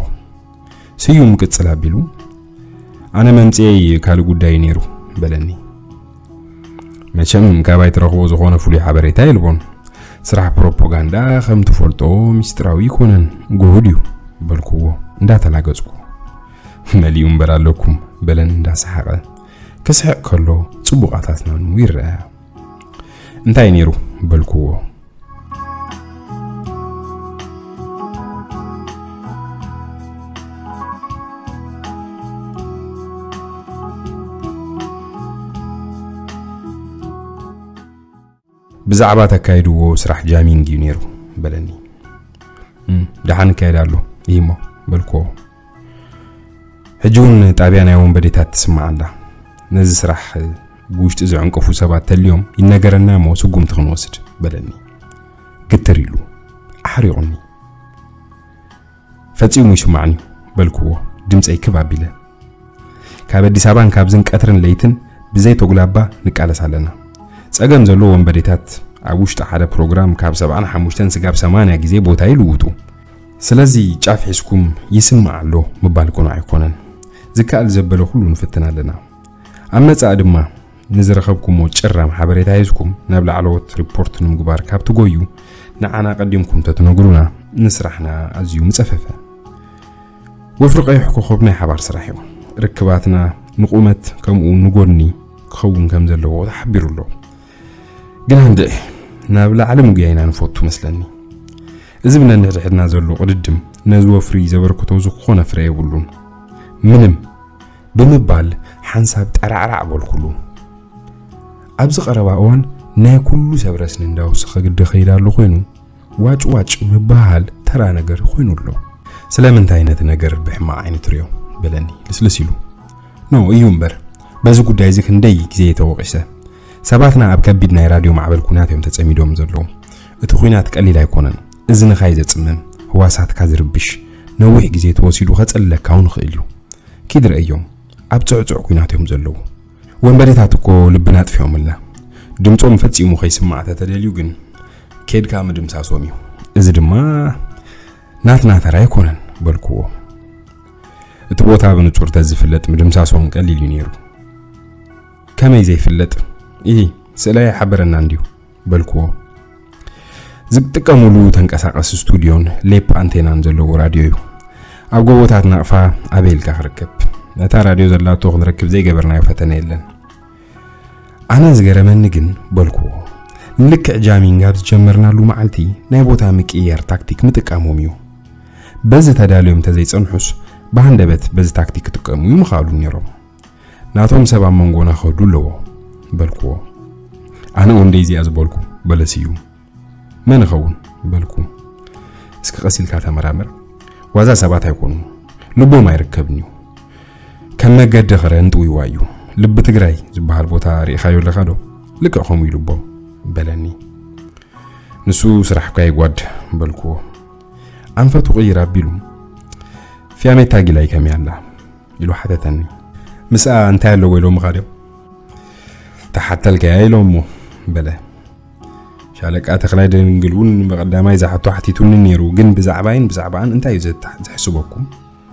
ስዩም ቅጽል ኣቢሉ፣ ኣነ መምጽኤይ ካልእ ጉዳይ ነይሩ በለኒ። መቸም ካባይ ትረኽቦ ዝኾነ ፍሉይ ሓበሬታ የልቦን። ስራሕ ፕሮፓጋንዳ ከም ትፈልጦ ሚስጥራዊ ይኮነን፣ ጉሁድ እዩ በልክዎ እንዳተላገጽኩ። መሊኡ እምበር ኣለኩም በለን እንዳሰሓቐ። ክስሕቕ ከሎ ጽቡቓት ኣስናኑ ይረኣያ። እንታይ ነይሩ በልክዎ። ብዛዕባ ተካይድዎ ስራሕ ጃሚንግ እዩ ነይሩ በለኒ። "እም፣ ደሓን ይካየድ ኣሎ እዩ እሞ" በልክዎ። ሕጂ እውን ጣብያ ናይ ወንበዴታት ትስማዕ ኣላ። ነዚ ስራሕ ብውሽጢ ዝዕንቀፉ ሰባት ተልዮም ይነገረና እሞ ስጉምቲ ክንወስድ በለኒ። ግትር ኢሉ ኣሕሪቑኒ። ፈጺሙ ይስማዕን እዩ በልክዎ፣ ድምጸይ ክብ ኣቢለ። ካብ ኣዲስ ኣበባን ካብዝን ቀትርን ለይትን ብዘይ ተጉላባ ንቃለስ ኣለና። ጸገም ዘለዎ ወንበዴታት ኣብ ውሽጢ ሓደ ፕሮግራም ካብ ሰብዓ ንሓሙሽተን ስጋብ ሰማንያ ግዜ ቦታ ይልውጡ። ስለዚ ጫፍ ሒዝኩም ይስማዕ ኣሎ ምባል ቅኑዕ ኣይኮነን። ዝከኣል ዘበለ ኩሉ ንፍትን ኣለና። ኣብ መጻኢ ድማ ንዝረኸብኩሞ ጭራም ሓበሬታ ሒዝኩም ናብ ላዕለዎት ሪፖርት ንምግባር ካብ ትጎዩ፣ ንዓና ቀዲምኩም ተትነግሩና ንስራሕና ኣዝዩ ምጸፈፈ። ወፍሪ ቀይሕ ኮኾብ ናይ ሓባር ስራሕ እዩ። ርክባትና ንቁመት ከምኡ ንጎድኒ ክኸውን ከም ዘለዎ ተሓቢሩ ኣሎ። ግን ኣንድዒ ናብ ላዕሊ ምጉያይና ንፈቱ መስለኒ። እዚ ብነንሕድሕድና ዘሎ ቅድድም ነዚ ወፍሪ ዘበርክቶ ዝኾነ ፍረ የብሉን። ምንም ብምባል ሓንሳብ ጠራዕራዕ በልኩሉ። ኣብዚ ቀረባ እዋን ናይ ኩሉ ሰብ ረስኒ እንዳወሰኸ ግደ ከይዳ ኣሎ ኮይኑ ዋጭ ዋጭ ምብሃል ተራ ነገር ኮይኑ ኣሎ። ስለምንታይ ነቲ ነገር ብሕማቕ ዓይኒ ትሪኦ? በለኒ ልስልስ ኢሉ። ኖ እዩ እምበር፣ በዚ ጉዳይ እዚ ክንደይ ግዜ ተወቒሰ። ሰባትና ኣብ ከቢድ ናይ ራድዮ ማዕበል ኩናት እዮም ተጸሚዶም ዘለዉ። እቲ ኩናት ቀሊል ኣይኮነን። እዝንኻ እዩ ዘጽምም፣ ህዋሳትካ ዝርብሽ፣ ነዊሕ ግዜ ተወሲዱ ከጸልለካ እውን ይኽእል እዩ። ኪድ ረእዮም፣ ኣብ ጽዕጹዕ ኩናት እዮም ዘለዉ። ወንበዴታት እኮ ልብና ኣጥፊኦምልና። ድምጾም ፈጺሙ ከይስማዕ ተተደልዩ ግን ኬድካ ምድምሳሶም እዩ። እዚ ድማ ናትና ተራ ኣይኮነን በልክዎ። እቲ ቦታ ብንጹር ተዝፍለጥ ምድምሳሶም ቀሊል እዩ ነይሩ። ከመይ ዘይፍለጥ? ኢሂ፣ ስእላይ ኣይሓበረና እንድዩ በልክዎ። ዝጥቀሙሉ ተንቀሳቐሲ ስቱድዮን ሌፕ ኣንቴናን ዘለዎ ራድዮ እዩ። ኣብ ጎቦታት ናቕፋ ኣበይ ኢልካ ክርከብ? ነታ ራድዮ ዘላቶ ክንረክብ ዘይገበርናዮ ፈተነ የለን። ኣነ ዝገረመኒ ግን በልኩዎ፣ ንልክዕ ጃሚንግ ኣብ ዝጀመርናሉ መዓልቲ ናይ ቦታ ምቅይያር ታክቲክ ምጥቃሞም እዩ። በዚ ተዳልዮም እንተዘይጸንሑስ ብሃንደበት በዚ ታክቲክ ክጥቀሙ እዩ ምኽኣሉ ነይሮም። ናቶም ሰብ ኣብ መንጎና ክህሉ ኣለዎ በልኩዎ። ኣነ እውን ደይዚኣ ዝበልኩ በለ ስዩም። መን ይኸውን በልኩ። እስኪ ቀስ ኢልካ ተመራመር። ዋዛ ሰባት ኣይኮኑን፣ ልቦም ኣይርከብን እዩ። ከም መገዲ ኸረ እንጥውይዋ እዩ። ልቢ ትግራይ ዝበሃል ቦታ ርኢኻዮ ኣለኻ ዶ? ልክዕ ከምኡ እዩ ልቦም በለኒ። ንሱ ስራሕ እኳ ይጓድ በልኩዎ። ኣንፈቱ ቅይር ኣቢሉ፣ ፊያሜታ ጊላይ ከመይ ኣላ ኢሉ ሓተተኒ። ምስኣ እንታይ ኣለዎ ኢሎምኻ ድዮም? ተሓተልካያ ኢሎሞ በለ። ሻለቃ ተኽላይ ደንግል እውን ብቐዳማይ ዝሓቶ ሓቲቱኒ ነይሩ፣ ግን ብዛዕባይን ብዛዕባኣን እንታይ እዩ ዘታ- ዘሕስበኩም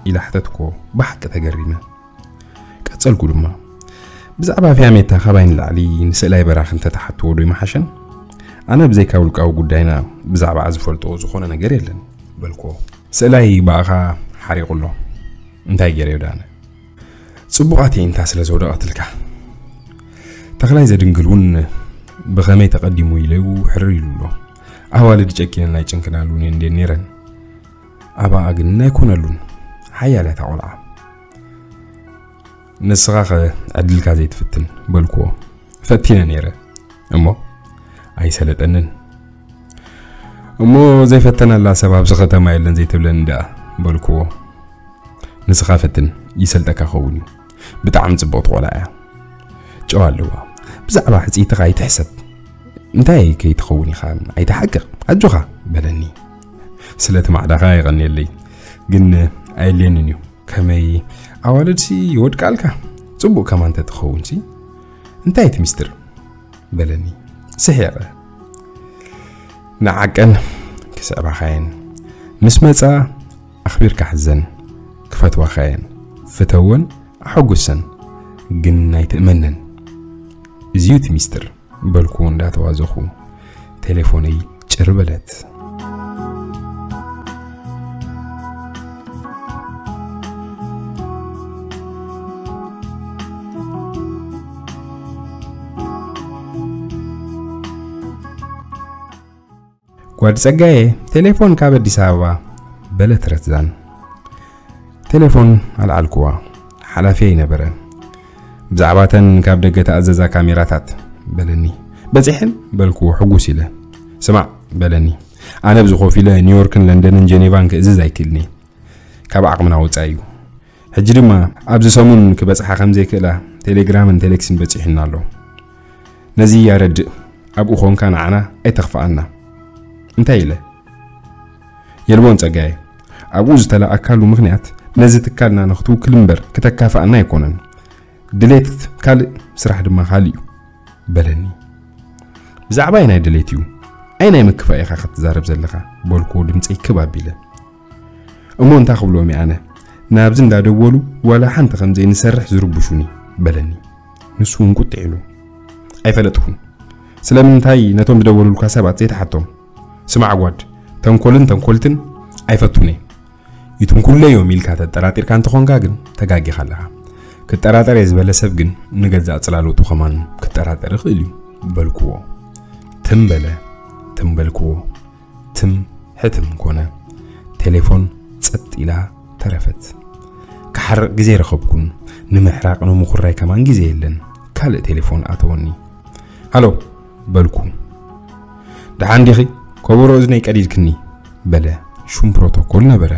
ኢለ ሓተትኩዎ። ብሓቂ ተገሪመ። ቀጸልኩ ድማ፣ ብዛዕባ ፊያሜታ ካባይ ንላዕሊ ንስእላይ በራኺ እንተተሓትዎ ዶ ይመሓሸን? ኣነ ብዘይካ ውልቃዊ ጉዳይና ብዛዕባኣ ዝፈልጦ ዝኾነ ነገር የለን በልኩዎ። ስእላይ ብኣኻ ሓሪቑ ኣሎ። እንታይ ገይረዮ ዳነ? ጽቡቓት የኢንታ ስለ ዘውደቐትልካ። ተኽላይ ዘድንግል እውን ብኸመይ ተቐዲሙ ኢለዩ ሕርር ኢሉ ኣሎ። ኣዋልድ ጨኪነን ኣይጨንክናሉን እየን እንዴ ነይረን። ኣባኣ ግን ኣይኮነሉን። ሓያል እያ እታ ቆልዓ። ንስኻ ኸ ዕድልካ ዘይትፍትን በልኩዎ። ፈቲነ ነይረ እሞ ኣይሰለጠንን። እሞ ዘይፈተናላ ሰብ ኣብዚ ከተማ የለን ዘይትብለኒ ደኣ በልኩዎ። ንስኻ ፈትን ይሰልጠካ ኸውን እዩ። ብጣዕሚ ጽብቕቲ ቆልዓ እያ። ጨዋ ኣለዋ። ብዛዕባ ሕጽይትኻ ኣይትሕሰብ። እንታይ ከይትኸውን ኢኻ ኣይትሓቅቕ። ኣጆኻ በለኒ። ስለቲ ማዕዳኻ የቐንየለይ። ግን ኣየድልየንን እዩ። ከመይ ኣዋልድሲ ይወድቃልካ? ጽቡቕ ከማን ተትኸውንሲ እንታይ እቲ ሚስጥር? በለኒ ስሒቐ። ንዓቀን ክስዕባኻየን ምስ መጻ ኣኽቢርካ ሕዘን። ክፈትዋኻየን ፍተወን ኣሐጉሰን፣ ግን ኣይትእመነን። እዚዩ እቲ ሚስጥር በልኩ እንዳተዋዘኹ። ቴሌፎነይ ጭር በለት። ጓድ ጸጋየ ቴሌፎን ካብ ኣዲስ ኣበባ በለት ረትዛን። ቴሌፎን ኣልዓልኩዋ። ሓላፊ ይነበረ። ብዛዕባተን ካብ ደገ ተኣዘዛ ካሜራታት በለኒ። በጺሐን በልኩዎ ሕጉስ ኢለ። ስማዕ በለኒ። ኣነ ኣብዚ ኮፍ ኢለ ኒውዮርክን ለንደንን ጀኔቫን ክእዝዝ ኣይክእልኒ። ካብ ዓቕምና ወጻኢ እዩ። ሕጂ ድማ ኣብዚ ሰሙን ክበጽሓ ከም ዘይክእላ ቴሌግራምን ቴሌክስን በጺሑና ኣሎ። ነዚ ያረድእ ኣብኡ ኾንካ ንዓና ኣይተኽፍኣና። እንታይ ኢለ? የልቦን ጸጋየ፣ ኣብኡ ዝተላኣካሉ ምኽንያት ነዚ ትካልና ንኽትውክል እምበር ክተካፍኣና ኣይኮነን። ድሌት ካልእ፣ ስራሕ ድማ ካልእ እዩ በለኒ። ብዛዕባ ኣየናይ ድሌት እዩ? ኣየናይ ምክፋእ ኢኻ ክትዛረብ ዘለኻ? በልኩዎ ድምፀይ ክብ ኣቢለ። እሞ እንታይ ክብሎም እየ ኣነ? ናብዚ እንዳደወሉ ዋላ ሓንቲ ከም ዘይንሰርሕ ዝርብሹኒ በለኒ። ንሱ እውን ቁጥዕ ኢሉ። ኣይፈለጥኩን። ስለምንታይ ነቶም ዝደወሉልካ ሰባት ዘይትሓቶም? ስማዕ ጓድ፣ ተንኮልን ተንኮልትን ኣይፈቱን እየ። ይትንኩለዮም ኢልካ ተጠራጢርካ እንተኾንካ ግን ተጋጊኻ ኣለኻ። ክጠራጠር እየ ዝበለ ሰብ ግን ንገዛእ ጽላሎቱ ከማን ክጠራጠር ይኽእል እዩ በልክዎ። ትም በለ፣ ትም በልክዎ። ትም ሕትም ኮነ። ቴሌፎን ጸጥ ኢላ ተረፈት። ክሓርቕ ግዜ ረኸብኩን። ንምሕራቕ ንምኹራይ ከማን ግዜ የለን። ካልእ ቴሌፎን ኣተወኒ። ሃሎ በልኩ። ደሓን ዲኺ? ከበሮ እዝነይ ቀዲድክኒ በለ። ሹም ፕሮቶኮል ነበረ።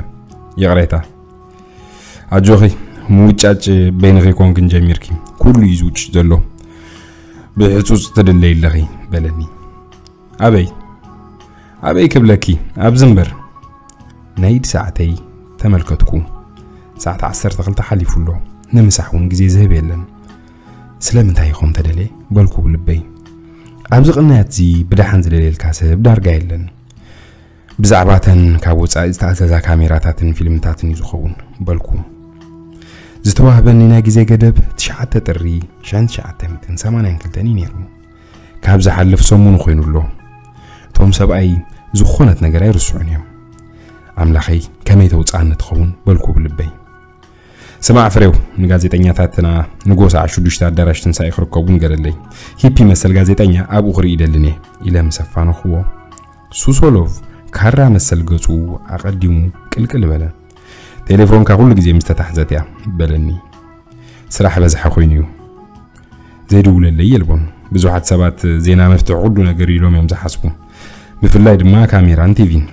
ይቕሬታ። ኣጆኺ፣ ምውጫጭ በይንኺ ኮንክን ጀሚርኪ። ኩሉ እዩ ዝውጭ ዘሎ። ብሕጹጽ ትድለይ ኣለኺ በለኒ። ኣበይ? ኣበይ ክብለኪ? ኣብዚ እምበር። ናይ ኢድ ሰዓተይ ተመልከትኩ። ሰዓት ዓሰርተ ክልተ ሓሊፉ ኣሎ። ንምሳሕ እውን ግዜ ዝህብ የለን። ስለምንታይ ይኾን ተደልየ? በልኩ ብልበይ። ኣብዚ ቅንያት እዚ ብደሓን ዝደልየልካ ሰብ ዳርጋ የለን። ብዛዕባተን ካብ ወጻኢ ዝተኣዘዛ ካሜራታትን ፊልምታትን እዩ ዝኸውን በልኩ። ዝተዋህበኒ ናይ ግዜ ገደብ ትሽዓተ ጥሪ ሽሕን ትሽዓተ ሚእትን ሰማንያን ክልተን እዩ ነይሩ። ካብ ዝሓልፍ ሰሙን ኮይኑ ኣሎ። እቶም ሰብኣይ ዝኾነት ነገር ኣይርስዑን እዮም። ኣምላኸይ፣ ከመይ ተውፅኣኒ ትኸውን በልኩ ብልበይ። ስማዕ ፍሬው፣ ንጋዜጠኛታትና ንጎ ሰዓት ሽዱሽተ ኣዳራሽ ትንሳኤ ክርከቡ ንገረለይ። ሂፒ መሰል ጋዜጠኛ ኣብኡ ክርኢ ይደልን እየ ኢለ ምስ ኣፋነኽዎ፣ ሱሶሎቭ ካራ መሰል ገጹ ኣቐዲሙ ቅልቅል በለ። ቴሌፎንካ ኩሉ ግዜ ምስ ተታሕዘት እያ በለኒ። ስራሕ በዝሐ ኮይኑ እዩ። ዘይድውለለይ የልቦን። ብዙሓት ሰባት ዜና መፍትሒ ኩሉ ነገር ኢሎም እዮም ዝሓስቡ። ብፍላይ ድማ ካሜራን ቲቪን።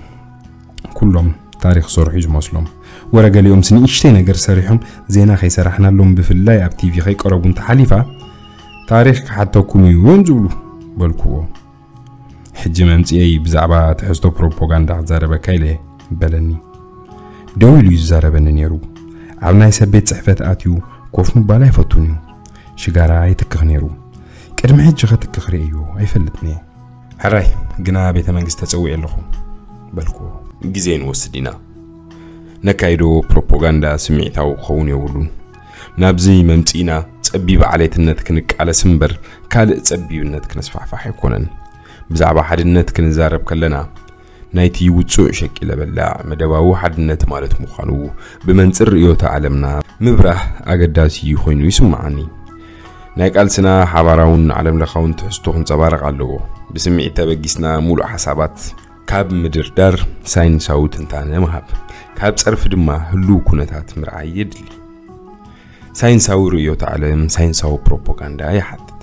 ኩሎም ታሪኽ ዝሰርሑ እዩ ዝመስሎም። ወረ ገሊኦምስ ንእሽተይ ነገር ሰሪሖም ዜና ከይሰራሕናሎም ብፍላይ ኣብ ቲቪ ከይቀረቡ እንተሓሊፋ ታሪኽ ክሓተኩም እዩ እዮም ዝብሉ በልክዎ። ሕጂ መምጽኤይ ብዛዕባ ትሕዝቶ ፕሮፓጋንዳ ክዛረበካ ኢለ እየ በለኒ። ደው ኢሉ እዩ ዝዛረበኒ ነይሩ። ኣብ ናይ ሰብ ቤት ጽሕፈት ኣትዩ ኮፍ ምባል ኣይፈቱን እዩ። ሽጋራ ይትክኽ ነይሩ። ቅድሚ ሕጂ ከትክኽ ርእየዮ ኣይፈልጥን እየ። ሕራይ ግና ቤተ መንግስቲ ተጸዊዐ ኣለኹ በልክዎ። ግዜ ንወስድ ኢና። ነካይዶ ፕሮፓጋንዳ ስምዒታዊ ክኸውን የብሉን። ናብዚ መምጺእና ጸቢብ ዓሌትነት ክንቃለስ እምበር ካልእ ጸቢብነት ክነስፋሕፋሕ ኣይኮነን። ብዛዕባ ሓድነት ክንዛረብ ከለና ናይቲ ውጹእ ሸቂለ በላዕ መደባዊ ሓድነት ማለት ምዃኑ ብመንጽር ርእዮተ ዓለምና ምብራህ ኣገዳሲ ኮይኑ ይስምዓኒ። ናይ ቃልስና ሓባራውን ዓለምለኻውን ትሕዝቶ ክንጸባረቕ ኣለዎ። ብስምዒት ተበጊስና ሙሉእ ሓሳባት ካብ ምድርዳር ሳይንሳዊ ትንታነ ምሃብ፣ ካብ ጸርፊ ድማ ህሉው ኩነታት ምርኣይ የድሊ። ሳይንሳዊ ርእዮተ ዓለም ሳይንሳዊ ፕሮፓጋንዳ ይሓትት።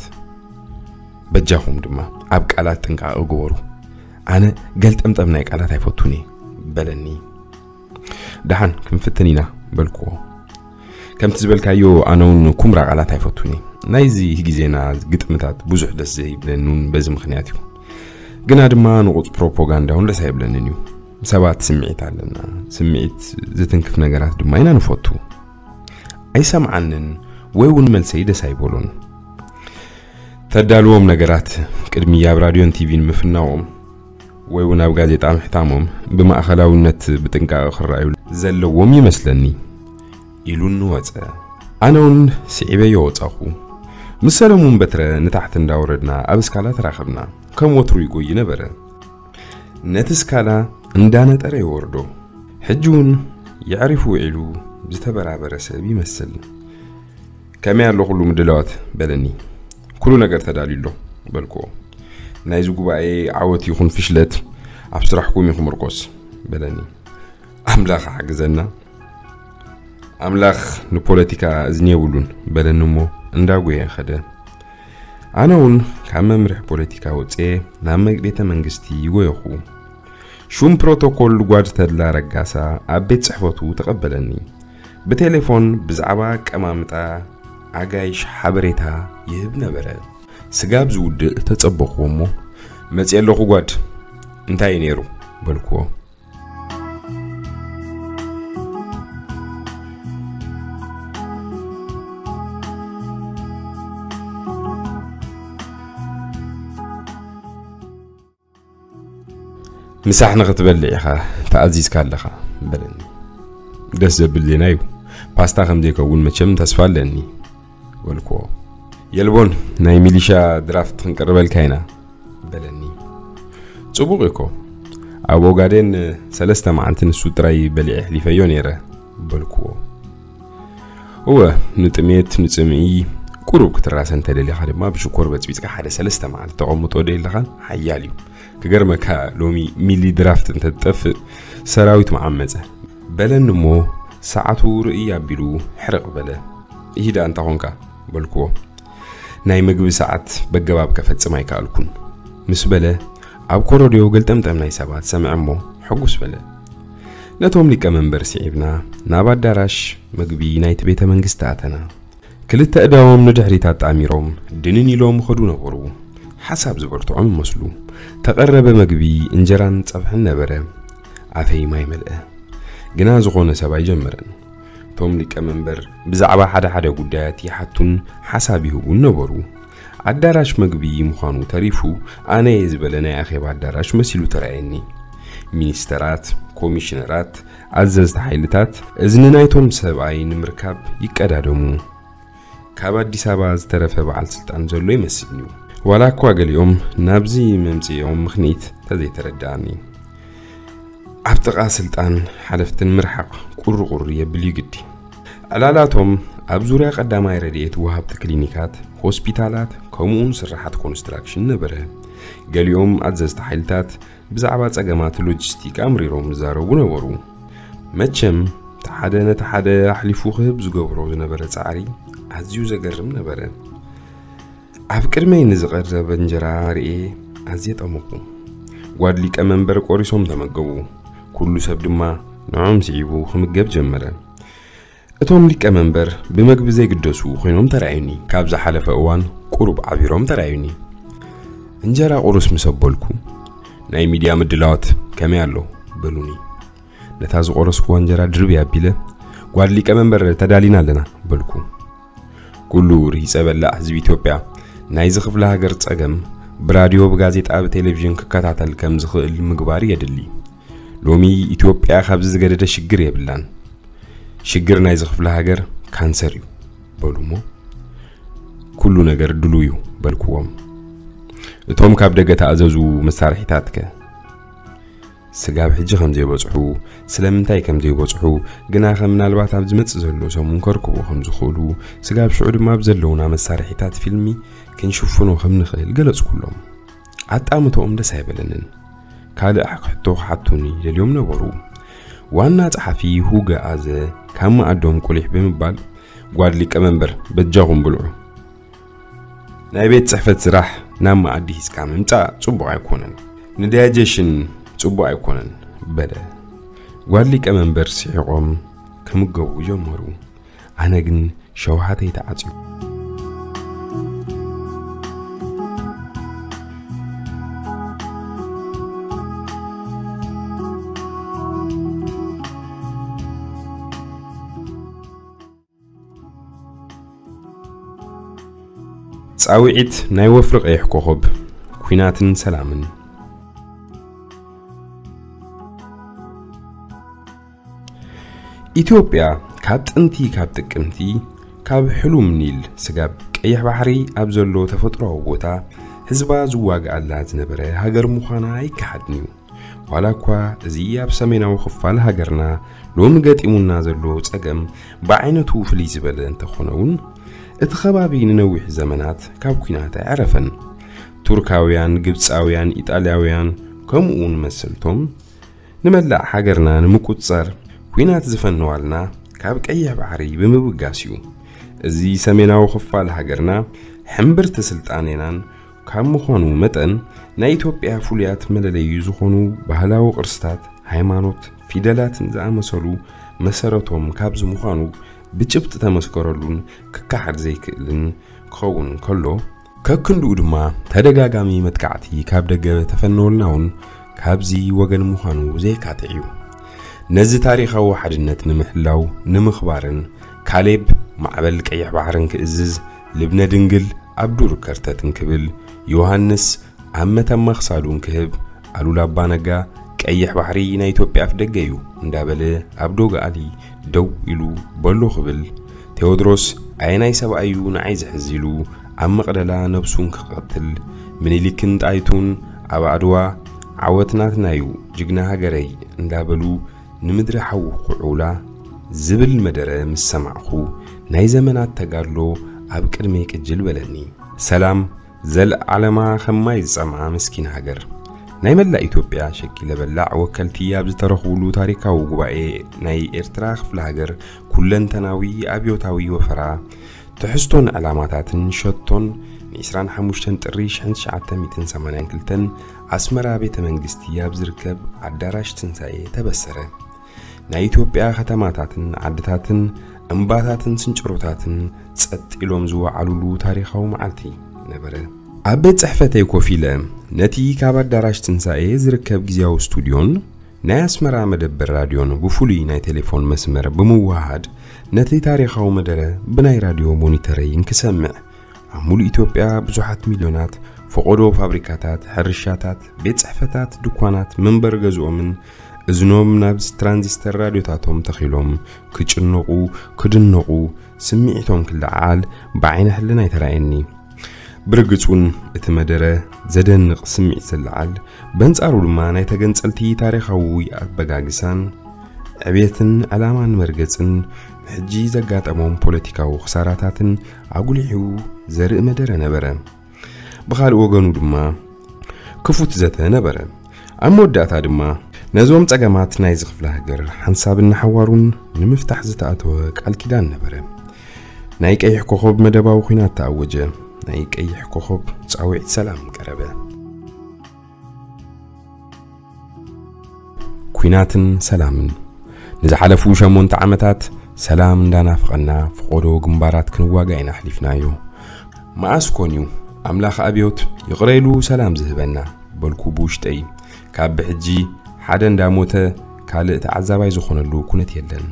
በጃኹም ድማ ኣብ ቃላት ጥንቃቐ ግበሩ። ኣነ ገልጠምጠም ናይ ቃላት ኣይፈቱን እየ በለኒ። ደሓን ክንፍትን ኢና በልክዎ። ከምቲ ዝበልካዮ ኣነ እውን ኩምራ ቃላት ኣይፈቱን እየ። ናይዚ ግዜና ግጥምታት ብዙሕ ደስ ዘይብለኒ እውን በዚ ምኽንያት እዩ። ግና ድማ ንቑጽ ፕሮፓጋንዳ እውን ደስ ኣይብለንን እዩ። ሰባት ስምዒት ኣለና። ስምዒት ዝትንክፍ ነገራት ድማ ኢና ንፈቱ። ኣይሰምዓንን ወይ እውን መልሰይ ደስ ኣይበሎን። ተዳልዎም ነገራት ቅድሚ ኣብ ራድዮን ቲቪን ምፍናዎም ወይ እውን ኣብ ጋዜጣ ምሕታሞም ብማእኸላውነት ብጥንቃቐ ክረኣዩ ዘለዎም ይመስለኒ ኢሉኒ ወጸ። ኣነ እውን ስዒበዮ ወጻኹ። ምስ ሰለሙን በትረ ንታሕቲ እንዳወረድና ኣብ እስካላ ተራኸብና። ከም ወትሩ ይጎይ ነበረ። ነቲ እስካላ እንዳነጠረ ይወርዶ። ሕጂ እውን የዕሪፉ ውዒሉ ዝተበራበረ ሰብ ይመስል። ከመይ ኣሎ ኩሉ ምድላዋት በለኒ። ኩሉ ነገር ተዳልዩ ኣሎ በልክዎ። ናይዚ ጉባኤ ዓወት ይኹን ፍሽለት ኣብ ስራሕኩም እዩ ክምርኮስ በለኒ። ኣምላኽ ሓግዘና። ኣምላኽ ንፖለቲካ እዝኒ የብሉን በለኒ እሞ እንዳጎየ ኸደ። ኣነ እውን ካብ መምርሒ ፖለቲካ ወፅኤ ናብ መግ-፣ ቤተ መንግስቲ ይጎየኹ። ሹም ፕሮቶኮል ጓድ ተድላ ረጋሳ ኣብ ቤት ጽሕፈቱ ተቐበለኒ። ብቴሌፎን ብዛዕባ ኣቀማምጣ ኣጋይሽ ሓበሬታ ይህብ ነበረ። ስጋብ ዝውድእ ተጸበኽዎ እሞ፣ "መጺኤ ኣለኹ ጓድ፣ እንታይ እዩ ነይሩ?" በልክዎ። "ምሳሕ ንኽትበልዕ ኢኻ ተኣዚዝካ ኣለኻ" በለኒ። "ደስ ዘብል ዜና እዩ። ፓስታ ከም ዘይከውን መቸም ተስፋ ኣለኒ" በልክዎ። "የልቦን፣ ናይ ሚሊሻ ድራፍት ክንቅርበልካ ኢና" በለኒ። "ጽቡቕ እኮ። ኣብ ኦጋዴን ሰለስተ መዓልቲ ንሱ ጥራይ በሊዐ ኣሕሊፈዮ ነይረ" በልክዎ። "እወ፣ ንጥሜት፣ ንጽምኢ፣ ቁሩብ ክትራሰ እንተደሊኻ ድማ ብሽኮር በጽቢጽካ ሓደ ሰለስተ መዓልቲ ተቐምጦ ዶ የለኻን? ሓያል እዩ። ክገርመካ፣ ሎሚ ሚሊ ድራፍት እንተትጠፍእ ሰራዊት መዓመጸ" በለኒ እሞ፣ ሰዓቱ ርእይ ኣቢሉ ሕርቕ በለ። "ኢሂዳ እንታ ኾንካ" በልክዎ። "ናይ ምግቢ ሰዓት በገባብ ከፈጽም ኣይከኣልኩን" ምስ በለ፣ ኣብ ኮረድዮ ገልጠምጠም ናይ ሰባት ሰምዐ እሞ፣ ሕጉስ በለ። ነቶም ሊቀ መንበር ስዒብና ናብ ኣዳራሽ ምግቢ ናይቲ ቤተ መንግስቲ ኣተና። ክልተ እዳዎም ንድሕሪት ኣጣሚሮም ድንን ኢሎም ኸዱ ነበሩ። ሓሳብ ዝበርትዖም ይመስሉ። ተቐረበ ምግቢ፣ እንጀራን ጸብሕን ነበረ። ኣፈይ ማይ መልአ። ግና ዝኾነ ሰብ ኣይጀመረን። እቶም ሊቀ መንበር ብዛዕባ ሓደ ሓደ ጉዳያት ይሓቱን ሓሳብ ይህቡን ነበሩ። ኣዳራሽ መግቢ ምዃኑ ተሪፉ፣ ኣነ እየ ዝበለ ናይ ኣኼባ ኣዳራሽ መሲሉ ተራእየኒ። ሚኒስተራት፣ ኮሚሽነራት፣ ኣዘዝቲ ሓይልታት፣ እዝኒ ናይቶም ሰብኣይ ንምርካብ ይቀዳደሙ። ካብ ኣዲስ ኣበባ ዝተረፈ በዓል ስልጣን ዘሎ ይመስልኒ። ዋላ እኳ ገሊኦም ናብዚ መምጽኦም ምኽንያት ተዘይተረድኣኒ። ኣብ ጥቓ ስልጣን ሓለፍትን ምርሓቕ ቁርቁር የብል እዩ ግዲ። ዕላላቶም ኣብ ዙርያ ቀዳማይ ረድኤት ወሃብቲ ክሊኒካት፣ ሆስፒታላት፣ ከምኡውን ስራሓት ኮንስትራክሽን ነበረ። ገሊኦም ኣዘዝቲ ሓይልታት ብዛዕባ ጸገማት ሎጂስቲክ ኣምሪሮም ይዛረቡ ነበሩ። መቸም፣ እቲ ሓደ ነቲ ሓደ ኣሕሊፉ ክህብ ዝገብሮ ዝነበረ ጻዕሪ ኣዝዩ ዘገርም ነበረ። ኣብ ቅድመይ ንዝቐረበ እንጀራ ርእየ ኣዝየ ጠመኹ። ጓድ ሊቀ መንበር ቆሪሶም ተመገቡ። ኩሉ ሰብ ድማ ንዖም ስዒቡ ክምገብ ጀመረ። እቶም ሊቀ መንበር ብመግቢ ዘይግደሱ ኮይኖም ተራእዩኒ። ካብ ዝሓለፈ እዋን ቁሩብ ዓቢሮም ተራእዩኒ። እንጀራ ቁርስ ምስ ኣበልኩ፣ "ናይ ሚድያ ምድላዋት ከመይ ኣሎ?" በሉኒ። ነታ ዝቆረስኩዋ እንጀራ ድርብ ኣቢለ፣ "ጓድ ሊቀ መንበር ተዳሊና ኣለና" በልኩ። ኩሉ ርሂጸ በላዕ ህዝቢ ኢትዮጵያ ናይዚ ክፍለ ሃገር ጸገም ብራድዮ፣ ብጋዜጣ፣ ብቴሌቪዥን ክከታተል ከም ዝኽእል ምግባር የድሊ። ሎሚ ኢትዮጵያ ካብዚ ዝገደደ ሽግር የብላን። ሽግር ናይዚ ክፍለ ሃገር ካንሰር እዩ በሉ እሞ፣ "ኩሉ ነገር ድሉ እዩ" በልክዎም። እቶም ካብ ደገ ተኣዘዙ መሳርሒታትከ? ስጋብ ሕጂ ከም ዘይበጽሑ፣ ስለምንታይ ከም ዘይበጽሑ፣ ግናኸ ምናልባት ኣብ ዝመጽእ ዘሎ ሰሙን ከርክቡ ከም ዝኽእሉ፣ ስጋብ ሽዑ ድማ ኣብ ዘለውና መሳርሒታት ፊልሚ ክንሽፍኖ ከም ንኽእል ገለጽኩሎም። ኣጣምቶኦም ደስ ኣይበለንን። ካልእ ሕቶ ክሓቱኒ ደልዮም ነበሩ። ዋና ጸሓፊ ሁገ ኣዘ ካብ መኣዶም ቁሊሕ ብምባል፣ "ጓድ ሊቀ መንበር፣ በጃኹም ብልዑ። ናይ ቤት ጽሕፈት ስራሕ ናብ መኣዲ ሒዝካ ምምጻእ ጽቡቕ ኣይኮነን። ንዳይጀሽን ጽቡቕ ኣይኮነን" በለ። ጓድ ሊቀ መንበር ስሒቖም ክምገቡ ጀመሩ። ኣነ ግን ሸውሃተይ ተዓጽዩ። ጻውዒት ናይ ወፍሪ ቀይሕ ኮኸብ፣ ኲናትን ሰላምን። ኢትዮጵያ ካብ ጥንቲ፣ ካብ ጥቅምቲ፣ ካብ ሕሉም ኒል ስጋብ ቀይሕ ባሕሪ ኣብ ዘሎ ተፈጥሮኣዊ ቦታ ህዝባ ዝዋግኣላ ዝነበረ ሃገር ምዃና ኣይከሓድን እዩ። ዋላ እኳ እዚ ኣብ ሰሜናዊ ክፋል ሃገርና ሎሚ ገጢሙና ዘሎ ጸገም ብዓይነቱ ፍልይ ዝበለ እንተኾነ እውን፣ እቲ ከባቢ ንነዊሕ ዘመናት ካብ ኲናት ኣየዕረፈን። ቱርካውያን፣ ግብጻውያን፣ ኢጣልያውያን፣ ከምኡ እውን መሰልቶም ንመላእ ሃገርና ንምቁጽጻር ኲናት ዝፈነዋልና ካብ ቀይሕ ባሕሪ ብምብጋስ እዩ። እዚ ሰሜናዊ ክፋል ሃገርና ሕምብርቲ ስልጣኔናን ካብ ምዃኑ መጠን፣ ናይ ኢትዮጵያ ፍሉያት መለለዩ ዝኾኑ ባህላዊ ቅርስታት፣ ሃይማኖት፣ ፊደላትን ዝኣመሰሉ መሰረቶም ካብዚ ምዃኑ ብጭብጢ ተመስከረሉን ክከሓድ ዘይክእልን ክኸውን ከሎ፣ ከክንድኡ ድማ ተደጋጋሚ መጥቃዕቲ ካብ ደገ ተፈነወልና እውን ካብዚ ወገን ምዃኑ ዘየካትዕ እዩ። ነዚ ታሪኻዊ ሓድነት ንምሕላው ንምኽባርን፣ ካሌብ ማዕበል ቀይሕ ባሕርን ክእዝዝ፣ ልብነ ድንግል ኣብ ዱር ከርተት እንክብል፣ ዮሃንስ ኣብ መተማ ክሳዱ እንክህብ፣ ኣሉላ ኣባ ነጋ ቀይሕ ባሕሪ ናይ ኢትዮጵያ ኣፍ ደገ እዩ እንዳበለ ኣብ ዶጋኣሊ ደው ኢሉ በሎ ክብል፣ ቴዎድሮስ ኣየናይ ሰብኣይ እዩ ንዓይ ዝሕዝ ኢሉ ኣብ መቕደላ ነብሱ እንክቐትል፣ ምኒልክን ጣይቱን ኣብ ኣድዋ ዓወት ናትና እዩ ጅግና ሃገረይ እንዳበሉ ንምድሪ ሓዊ ክኹዕውላ ዝብል መደረ ምስ ሰማዕኹ፣ ናይ ዘመናት ተጋድሎ ኣብ ቅድመይ ቅጅል በለኒ። ሰላም ዘልዓለማ ከም ማይ ዝጸምኣ ምስኪን ሃገር። ናይ መላእ ኢትዮጵያ ሸኪለ በላዕ ወከልቲ ኣብ ዝተረኽቡሉ ታሪካዊ ጉባኤ ናይ ኤርትራ ክፍለ ሃገር ኩለንተናዊ ኣብዮታዊ ወፈራ፣ ትሕዝቶን ዕላማታትን ሸቶን፣ ን ዕስራን ሓሙሽተን ጥሪ ሽሕን ትሽዓተ ሚእትን ሰማንያን ክልተን ኣስመራ ቤተ መንግስቲ ኣብ ዝርከብ ኣዳራሽ ትንሳኤ ተበሰረ። ናይ ኢትዮጵያ ከተማታትን ዓድታትን እምባታትን ስንጭሮታትን ጸጥ ኢሎም ዝወዓሉሉ ታሪኻዊ መዓልቲ ነበረ። ኣብ ቤት ጽሕፈተይ ኮፍ ኢለ፣ ነቲ ካብ ኣዳራሽ ትንሳኤ ዝርከብ ግዝያዊ ስቱድዮን ናይ ኣስመራ መደበር ራድዮን ብፍሉይ ናይ ቴሌፎን መስመር ብምውህሃድ፣ ነቲ ታሪኻዊ መደረ ብናይ ራድዮ ሞኒተረይ እንክሰምዕ፣ ኣብ ሙሉእ ኢትዮጵያ ብዙሓት ሚልዮናት ፈቖዶ ፋብሪካታት፣ ሕርሻታት፣ ቤት ጽሕፈታት፣ ድኳናት፣ መንበሪ ገዝኦምን እዝኖም ናብ ትራንዚስተር ራድዮታቶም ተኺሎም ክጭነቑ፣ ክድነቑ፣ ስምዒቶም ክለዓዓል ብዓይነ ሕልናይ ተራእየኒ። ብርግጽ እውን እቲ መደረ ዘደንቕ ስምዒት ዘለዓል፣ በንጻሩ ድማ ናይ ተገንጸልቲ ታሪኻዊ ኣበጋግሳን ዕቤትን ዕላማን መርገጽን ሕጂ ዘጋጠሞም ፖለቲካዊ ክሳራታትን ኣጉሊሑ ዘርኢ መደረ ነበረ። ብኻልእ ወገኑ ድማ ክፉት ዘተ ነበረ። ኣብ መወዳእታ ድማ ነዞም ጸገማት ናይዚ ክፍለ ሃገር ሓንሳብን ንሓዋሩን ንምፍታሕ ዝተኣተወ ቃል ኪዳን ነበረ። ናይ ቀይሕ ኮኸብ መደባዊ ኲናት ተኣወጀ። ናይ ቀይሕ ኮኸብ ጻውዒት ሰላም ቀረበ። ኲናትን ሰላምን። ንዝሓለፉ ሸሞንተ ዓመታት ሰላም እንዳናፈቐና ፍቖዶ ግንባራት ክንዋጋ ኢና ኣሕሊፍናዮ። መኣስ ኮን እዩ ኣምላኽ ኣብዮት ይቕረ ኢሉ ሰላም ዝህበና? በልኩ ብውሽጠይ። ካብ ብሕጂ ሓደ እንዳሞተ ካልእ ተዓዛባይ ዝኾነሉ ኩነት የለን።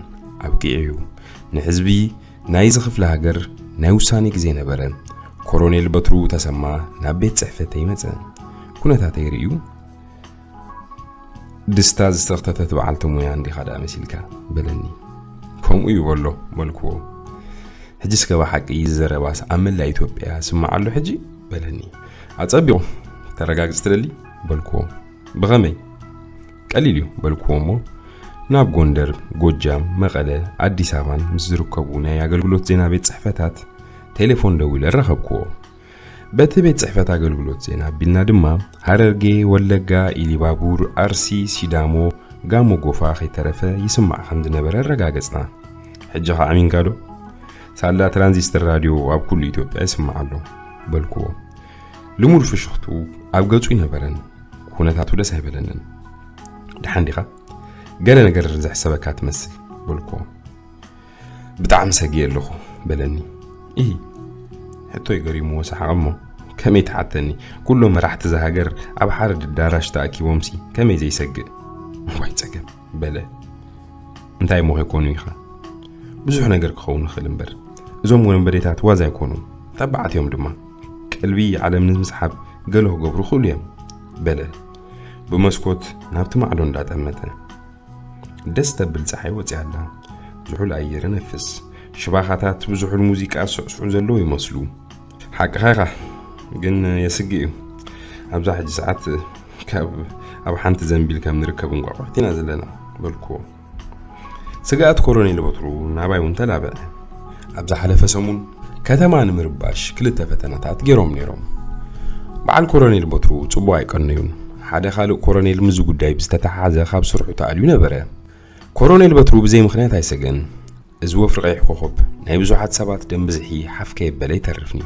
ኣብቂዑ እዩ። ንሕዝቢ ናይዚ ክፍለ ሃገር ናይ ውሳኔ ግዜ ነበረ። ኮሮኔል በትሩ ተሰማ ናብ ቤት ጽሕፈተይ መጸ። ኩነታተይ ርእዩ፣ "ድስታ ዝተኽተተት በዓልቲ ሞያ እንዲኻ ደኣ መሲልካ?" በለኒ። "ከምኡ እዩ በሎ" በልክዎ። "ሕጂ እስከ ብሓቂ እዚ ዘረባስ ኣብ መላእ ኢትዮጵያ ስማዕ ኣሎ ሕጂ?" በለኒ። "ኣጸቢቑ ተረጋግጽ ትደሊ?" በልክዎ። "ብኸመይ?" "ቀሊል እዩ" በልክዎ እሞ ናብ ጎንደር፣ ጎጃም፣ መቐለ፣ ኣዲስ ኣበባን ምስ ዝርከቡ ናይ ኣገልግሎት ዜና ቤት ጽሕፈታት ቴሌፎን ደዊለ ረኸብክዎ። በቲ ቤት ጽሕፈት ኣገልግሎት ዜና ኣቢልና ድማ ሃረርጌ፣ ወለጋ፣ ኢሊባቡር፣ ኣርሲ፣ ሲዳሞ፣ ጋሞ ጎፋ ከይተረፈ ይስማዕ ከም ዝነበረ ኣረጋገጽና። "ሕጂ ኸኣ ኣሚንካ ዶ? ሳላ ትራንዚስተር ራድዮ ኣብ ኩሉ ኢትዮጵያ ይስማዕ ኣሎ" በልክዎ። ልሙድ ፍሽኽቱ ኣብ ገጹ ይነበረን ኩነታቱ ደስ ኣይበለንን። "ደሓን ዲኻ? ገለ ነገር ዘሕሰበካ ትመስል" በልክዎ። "ብጣዕሚ ሰጊኤ ኣለኹ" በለኒ። "ኢሂ" ሕቶይ ገሪምዎ ሰሓቐ እሞ፣ "ከመይ ትሓተኒ? ኩሎም መራሕቲ እዛ ሃገር ኣብ ሓደ ኣዳራሽ ተኣኪቦምሲ ከመይ ዘይሰግእ? እዋይ ጸገም" በለ። "እንታይ እሞ ከይኮኑ ኢኻ? ብዙሕ ነገር ክኸውን ይኽእል እምበር፣ እዞም ወንበዴታት ዋዛ ኣይኮኑን፣ ተባዓት እዮም ድማ። ቀልቢ ዓለም ንምስሓብ ገለ ክገብሩ ይኽእሉ እዮም" በለ፣ ብመስኮት ናብቲ ማዕዶ እንዳጠመተ። ደስ ተብል ጸሓይ ወጺኣ ኣላ። ዝሑል ኣየር ይነፍስ። ሽባኻታት ብዝሑል ሙዚቃ ስዕስዑ ዘለዉ ይመስሉ። "ሓቅኻ ኢኻ፣ ግን የስግእ እዩ። ኣብዛ ሕጂ ሰዓት ካብ ኣብ ሓንቲ ዘንቢል ከም ንርከብ እንቋቑሖት ኢና ዘለና" በልክዎ። ስግኣት ኮሎኔል በትሩ ናባይ እውን ተላበዐ። ኣብ ዝሓለፈ ሰሙን ከተማ ንምርባሽ ክልተ ፈተነታት ገይሮም ነይሮም። በዓል ኮሎኔል በትሩ ጽቡቕ ኣይቀነዩን። ሓደ ካልእ ኮሎኔል ምስዚ ጉዳይ ብዝተተሓሓዘ ካብ ስርሑ ተኣልዩ ነበረ። ኮሎኔል በትሩ ብዘይ ምኽንያት ኣይሰገን። እዚ ወፍሪ ቀይሕ ኮኸብ ናይ ብዙሓት ሰባት ደም ብዝሒ ሓፍ ከየበለ ይተርፍኒ።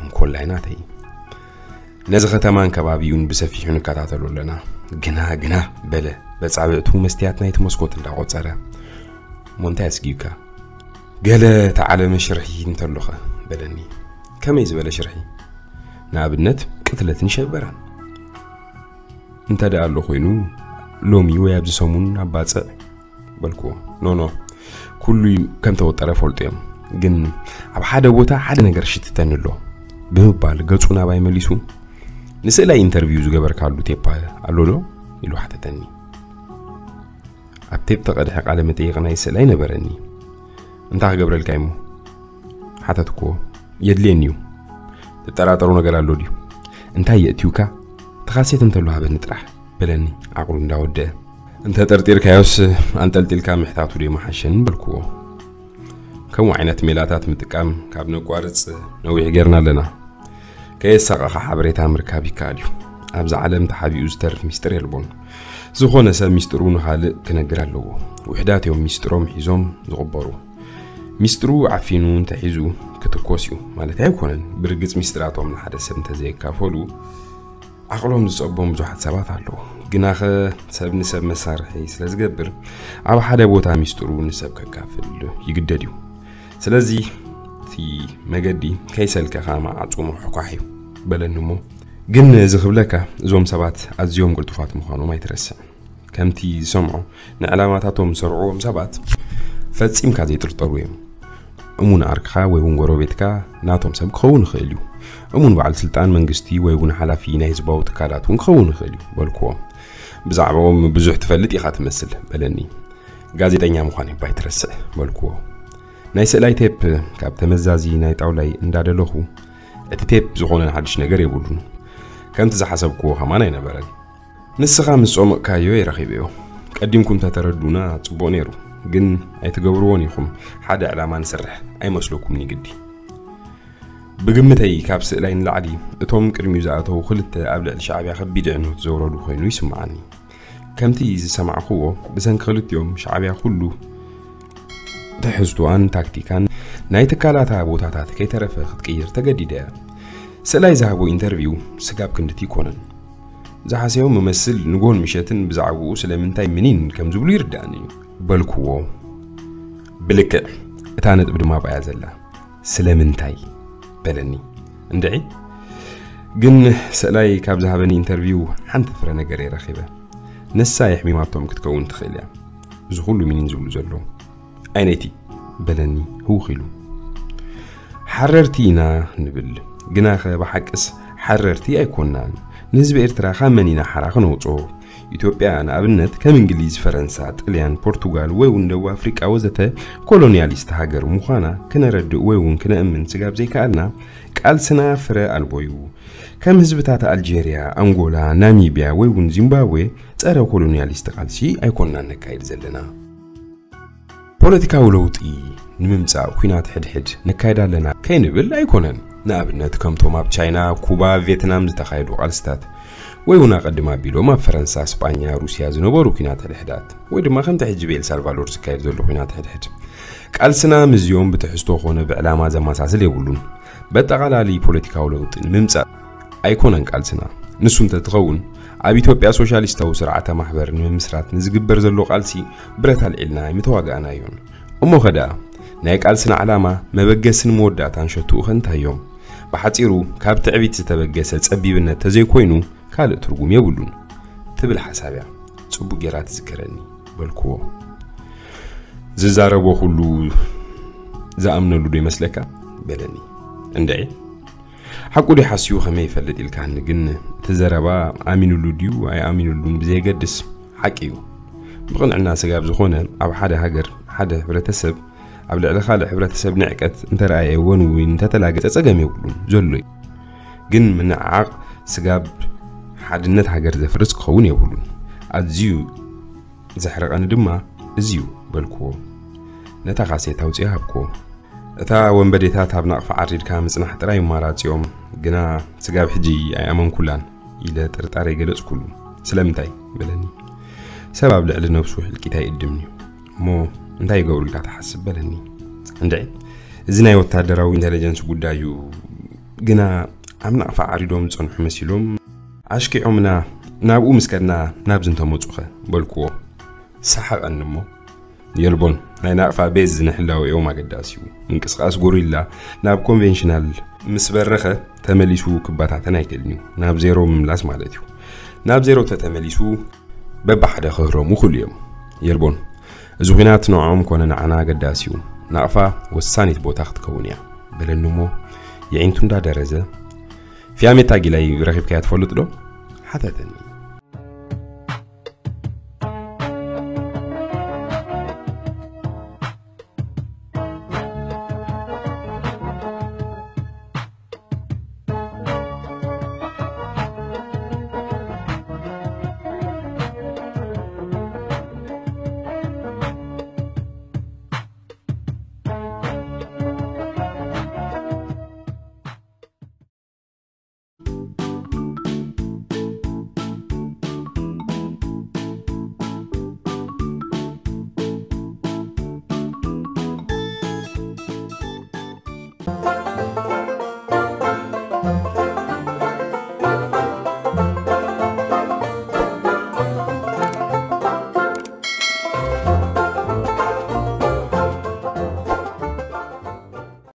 እንኮላይ ናተይ። ነዚ ከተማን ከባቢኡን ብሰፊሑ ንከታተሎ ኣለና። ግና፣ ግና፣ በለ በጻብዕቱ መስትያት ናይቲ መስኮት እንዳቖጸረ። "እሞ እንታይ ኣስጊኡካ? ገለ ተዓለመ ሽርሒ እንተሎኸ?" በለኒ። "ከመይ ዝበለ ሽርሒ?" "ንኣብነት ቅትለትን ሸበራን እንተ ደኣ ኣሎ ኮይኑ፣ ሎሚ ወይ ኣብዚ ሰሙን ኣብ ባጽዕ" በልክዎ። "ኖ፣ ኖ፣ ኩሉ እዩ ከም ተወጠረ ፈልጡ እዮም። ግን ኣብ ሓደ ቦታ ሓደ ነገር ሽትተኒ ኣሎ" ብምባል ገጹ ናባይ መሊሱ፣ "ንስእላይ ኢንተርቪው ዝገበርካሉ ቴፓ ኣሎ ዶ?" ኢሉ ሓተተኒ። ኣብ ቴፕ ተቐድሐ ቃለ መጠይቕ ናይ ስእላይ ነበረኒ። "እንታይ ክገብረልካ እሞ?" ሓተትክዎ። "የድልየኒ እዩ። ትጠራጠሮ ነገር ኣሎ ድዩ?" "እንታይ የእትዩካ? እቲ ካሴት እንተሎ ሃበኒ ጥራሕ" በለኒ ዓቕሉ እንዳወደአ። "እንተ ጠርጢርካዮስ ኣንጠልጢልካ ምሕታቱ ዶ ይመሓሸኒ?" በልክዎ። ከምኡ ዓይነት ሜላታት ምጥቃም ካብ ነቋርጽ ነዊሕ ጌርና ኣለና። ከየሳቐኻ ሓበሬታ ምርካብ ይከኣል እዩ። ኣብዛ ዓለም ተሓቢኡ ዝተርፍ ሚስጥር የልቦን። ዝኾነ ሰብ ሚስጥሩ ንኻልእ ክነግር ኣለዎ። ውሕዳት እዮም ሚስጥሮም ሒዞም ዝቕበሩ። ሚስጥሩ ዓፊኑ እንተሒዙ ክትኮስ እዩ ማለት ኣይኮነን። ብርግጽ ሚስጥራቶም ንሓደ ሰብ እንተዘየካፈሉ ዓቕሎም ዝጸቦም ብዙሓት ሰባት ኣለዉ። ግናኸ ሰብ ንሰብ መሳርሒ ስለ ዝገብር ኣብ ሓደ ቦታ ሚስጥሩ ንሰብ ከካፍል ይግደድ እዩ። ስለዚ እቲ መገዲ ከይሰልከኻ መዓጹ ምሕኳሕ እዩ በለኒ እሞ፣ ግን እዚ ክብለካ እዞም ሰባት ኣዝዮም ቅልጡፋት ምዃኖም ኣይትረስዕ። ከምቲ ዝሰምዖ ንዕላማታቶም ዝሰርዕዎም ሰባት ፈጺምካ ዘይጥርጠሩ እዮም። እሙን ዓርክኻ ወይ እውን ጎረቤትካ ናቶም ሰብ ክኸውን ይኽእል እዩ። እሙን በዓል ስልጣን መንግስቲ ወይ እውን ሓላፊ ናይ ህዝባዊ ትካላት እውን ክኸውን ይኽእል እዩ በልክዎ። ብዛዕባኦም ብዙሕ ትፈልጥ ኢኻ ትመስል በለኒ። ጋዜጠኛ ምዃን እባ ኣይትረስዕ በልክዎ። ናይ ስእላይ ቴፕ ካብ ተመዛዚ ናይ ጣውላይ እንዳደለኹ እቲ ቴፕ ዝኾነ ሓድሽ ነገር የብሉን። ከምቲ ዝሓሰብክዎ ከማን ኣይነበረን። ንስኻ ምስ ጾምቕካዮ የረኺበዮ። ቀዲምኩም ተተረዱና ጽቡቕ ነይሩ፣ ግን ኣይትገብርዎን ኢኹም። ሓደ ዕላማ ንሰርሕ ኣይመስለኩምን ግዲ። ብግምተይ ካብ ስእላይ ንላዕሊ እቶም ቅድሚኡ ዝኣተዉ ክልተ ኣብ ልዕሊ ሻዕብያ ከቢድ ዕንወት ዘውረዱ ኮይኑ ይስምዓኒ። ከምቲ ዝሰማዕክዎ ብሰንኪ ክልቲኦም ሻዕብያ ኩሉ ትሕዝቶኣን ታክቲካን ናይ ትካላታ ቦታታት ከይተረፈ ክትቅይር ተገዲደ። ስእላይ ዝሃቦ ኢንተርቪው ስጋብ ክንድቲ ይኮነን። ዝሓሰዮ መመስል ንጎን ምሸትን ብዛዕባኡ ስለምንታይ ምኒን ከም ዝብሉ ይርዳእኒ እዩ በልክዎ። ብልክዕ እታ ነጥቢ ድማ ባያ ዘላ ስለምንታይ በለኒ። እንድዒ ግን ስእላይ ካብ ዝሃበኒ ኢንተርቪው ሓንቲ ፍረ ነገር እየ ረኺበ። ንሳ የሕሚማቶም ክትከውን ትኽእል እያ። እዚ ኩሉ ሚኒን ዝብሉ ዘለዉ ኣይነይቲ በለኒ ህውኽ ኢሉ። ሓረርቲ ኢና ንብል፣ ግናኸ ብሓቅስ ሓረርቲ ኣይኮናን። ንህዝቢ ኤርትራ ካብ መን ኢና ሓራ ክነውፅኦ? ኢትዮጵያ ንኣብነት ከም እንግሊዝ፣ ፈረንሳ፣ ጥልያን፣ ፖርቱጋል ወይ እውን ደቡብ ኣፍሪቃ ወዘተ ኮሎኒያሊስት ሃገር ምዃና ክነረድእ ወይ እውን ክነእምን ስጋብ ዘይከኣልና ቃልስና ፍረ ኣልቦ እዩ። ከም ህዝብታት ኣልጄርያ፣ ኣንጎላ፣ ናሚብያ ወይ እውን ዚምባብዌ ጸረ ኮሎኒያሊስት ቃልሲ ኣይኮናን ነካይድ ዘለና። ፖለቲካዊ ለውጢ ንምምጻእ ኲናት ሕድሕድ ነካይድ ኣለና ከይንብል ኣይኮነን። ንኣብነት ከምቶም ኣብ ቻይና፣ ኩባ፣ ቬትናም ዝተኻየዱ ቃልስታት ወይ እውን ኣቐድም ኣቢሎም ኣብ ፈረንሳ፣ ስጳኛ፣ ሩስያ ዝነበሩ ኲናት ሕድሕዳት ወይ ድማ ከምቲ ሕጂ ብኤል ሳልቫዶር ዝካየድ ዘሎ ኲናት ሕድሕድ። ቃልስና ምስዚኦም ብትሕዝቶ ኮነ ብዕላማ ዘመሳስል የብሉን። በጠቓላሊ ፖለቲካዊ ለውጢ ንምምጻእ ኣይኮነን ቃልስና። ንሱ እንተትኸውን ኣብ ኢትዮጵያ ሶሻሊስታዊ ስርዓተ ማሕበር ንምምስራት ንዝግበር ዘሎ ቃልሲ ብረት ኣልዒልና ኣይምተዋጋእናዮን። እሞ ኸ ደኣ ናይ ቃልስና ዕላማ መበገስን መወዳእታን ሸትኡ ኸ እንታይ እዮም? ብሓጺሩ ካብ ትዕቢት ዝተበገሰ ጸቢብነት ተዘይኮይኑ ካልእ ትርጉም የብሉን ትብል ሓሳብ እያ ጽቡቕ ጌራ ትዝከረኒ በልክዎ። ዝዛረቦ ኩሉ ዝኣምነሉ ዶ ይመስለካ በለኒ። እንድዒ ሓቁ ድዩ ሓስዩ ከመይ ይፈልጥ ኢልካኒ፣ ግን እቲ ዘረባ ኣሚኑሉ ድዩ ኣይኣሚኑሉን ብዘየገድስ ሓቂ እዩ። ብቕንዕና ስጋብ ዝኾነ ኣብ ሓደ ሃገር ሓደ ሕብረተሰብ ኣብ ልዕሊ ካልእ ሕብረተሰብ ንዕቀት እንተረኣየ እውን ወይ እንተተላገጸ ጸገም የብሉን ዘሎ እዩ። ግን ምንዕዓቕ ስጋብ ሓድነት ሃገር ዘፍርስ ክኸውን የብሉን። ኣዝዩ ዘሕረቐኒ ድማ እዚ እዩ በልክዎ። ነታ ካሴት ኣውጺኣ ሃብክዎ። እታ ወንበዴታት ኣብ ናቕፋ ዓሪድካ ምጽናሕ ጥራይ ኣማራጺኦም፣ ግና ስጋብ ሕጂ ኣይኣመንኩላን ኢለ ጥርጣረ ይገለጽኩሉ። ስለምንታይ በለኒ። ሰብ ኣብ ልዕሊ ነብሱ ህልቂት ኣይእድምን እዩ። እሞ እንታይ ይገብሩ ኢልካ ትሓስብ በለኒ። እንድዒ እዚ ናይ ወታደራዊ ኢንተለጀንስ ጉዳይ እዩ። ግና ኣብ ናቕፋ ዓሪዶም ዝጸንሑ መሲሎም ኣሽኪዖምና ናብኡ ምስ ከድና ናብዚ እንተመጹኸ በልክዎ። ሰሓቐኒ እሞ የልቦን ናይ ናቕፋ ቤዝ ንሕላወኦም ኣገዳሲ እዩ። ምንቅስቓስ ጎሪላ ናብ ኮንቬንሽናል ምስ በረኸ ተመሊሱ ክበታተን ኣይክእልን እዩ። ናብ ዜሮ ምምላስ ማለት እዩ። ናብ ዜሮ ተተመሊሱ በብሓደ ክህረሙ ክእሉ እዮም። የልቦን እዚ ኲናት ንዕኦም ኮነ ንዓና ኣገዳሲ እዩ። ናቕፋ ወሳኒት ቦታ ክትከውን እያ በለኒ እሞ የዒንቱ እንዳደረዘ ፊያሜታ ጊላይ ረኺብካያ ትፈልጥ ዶ ሓተተኒ።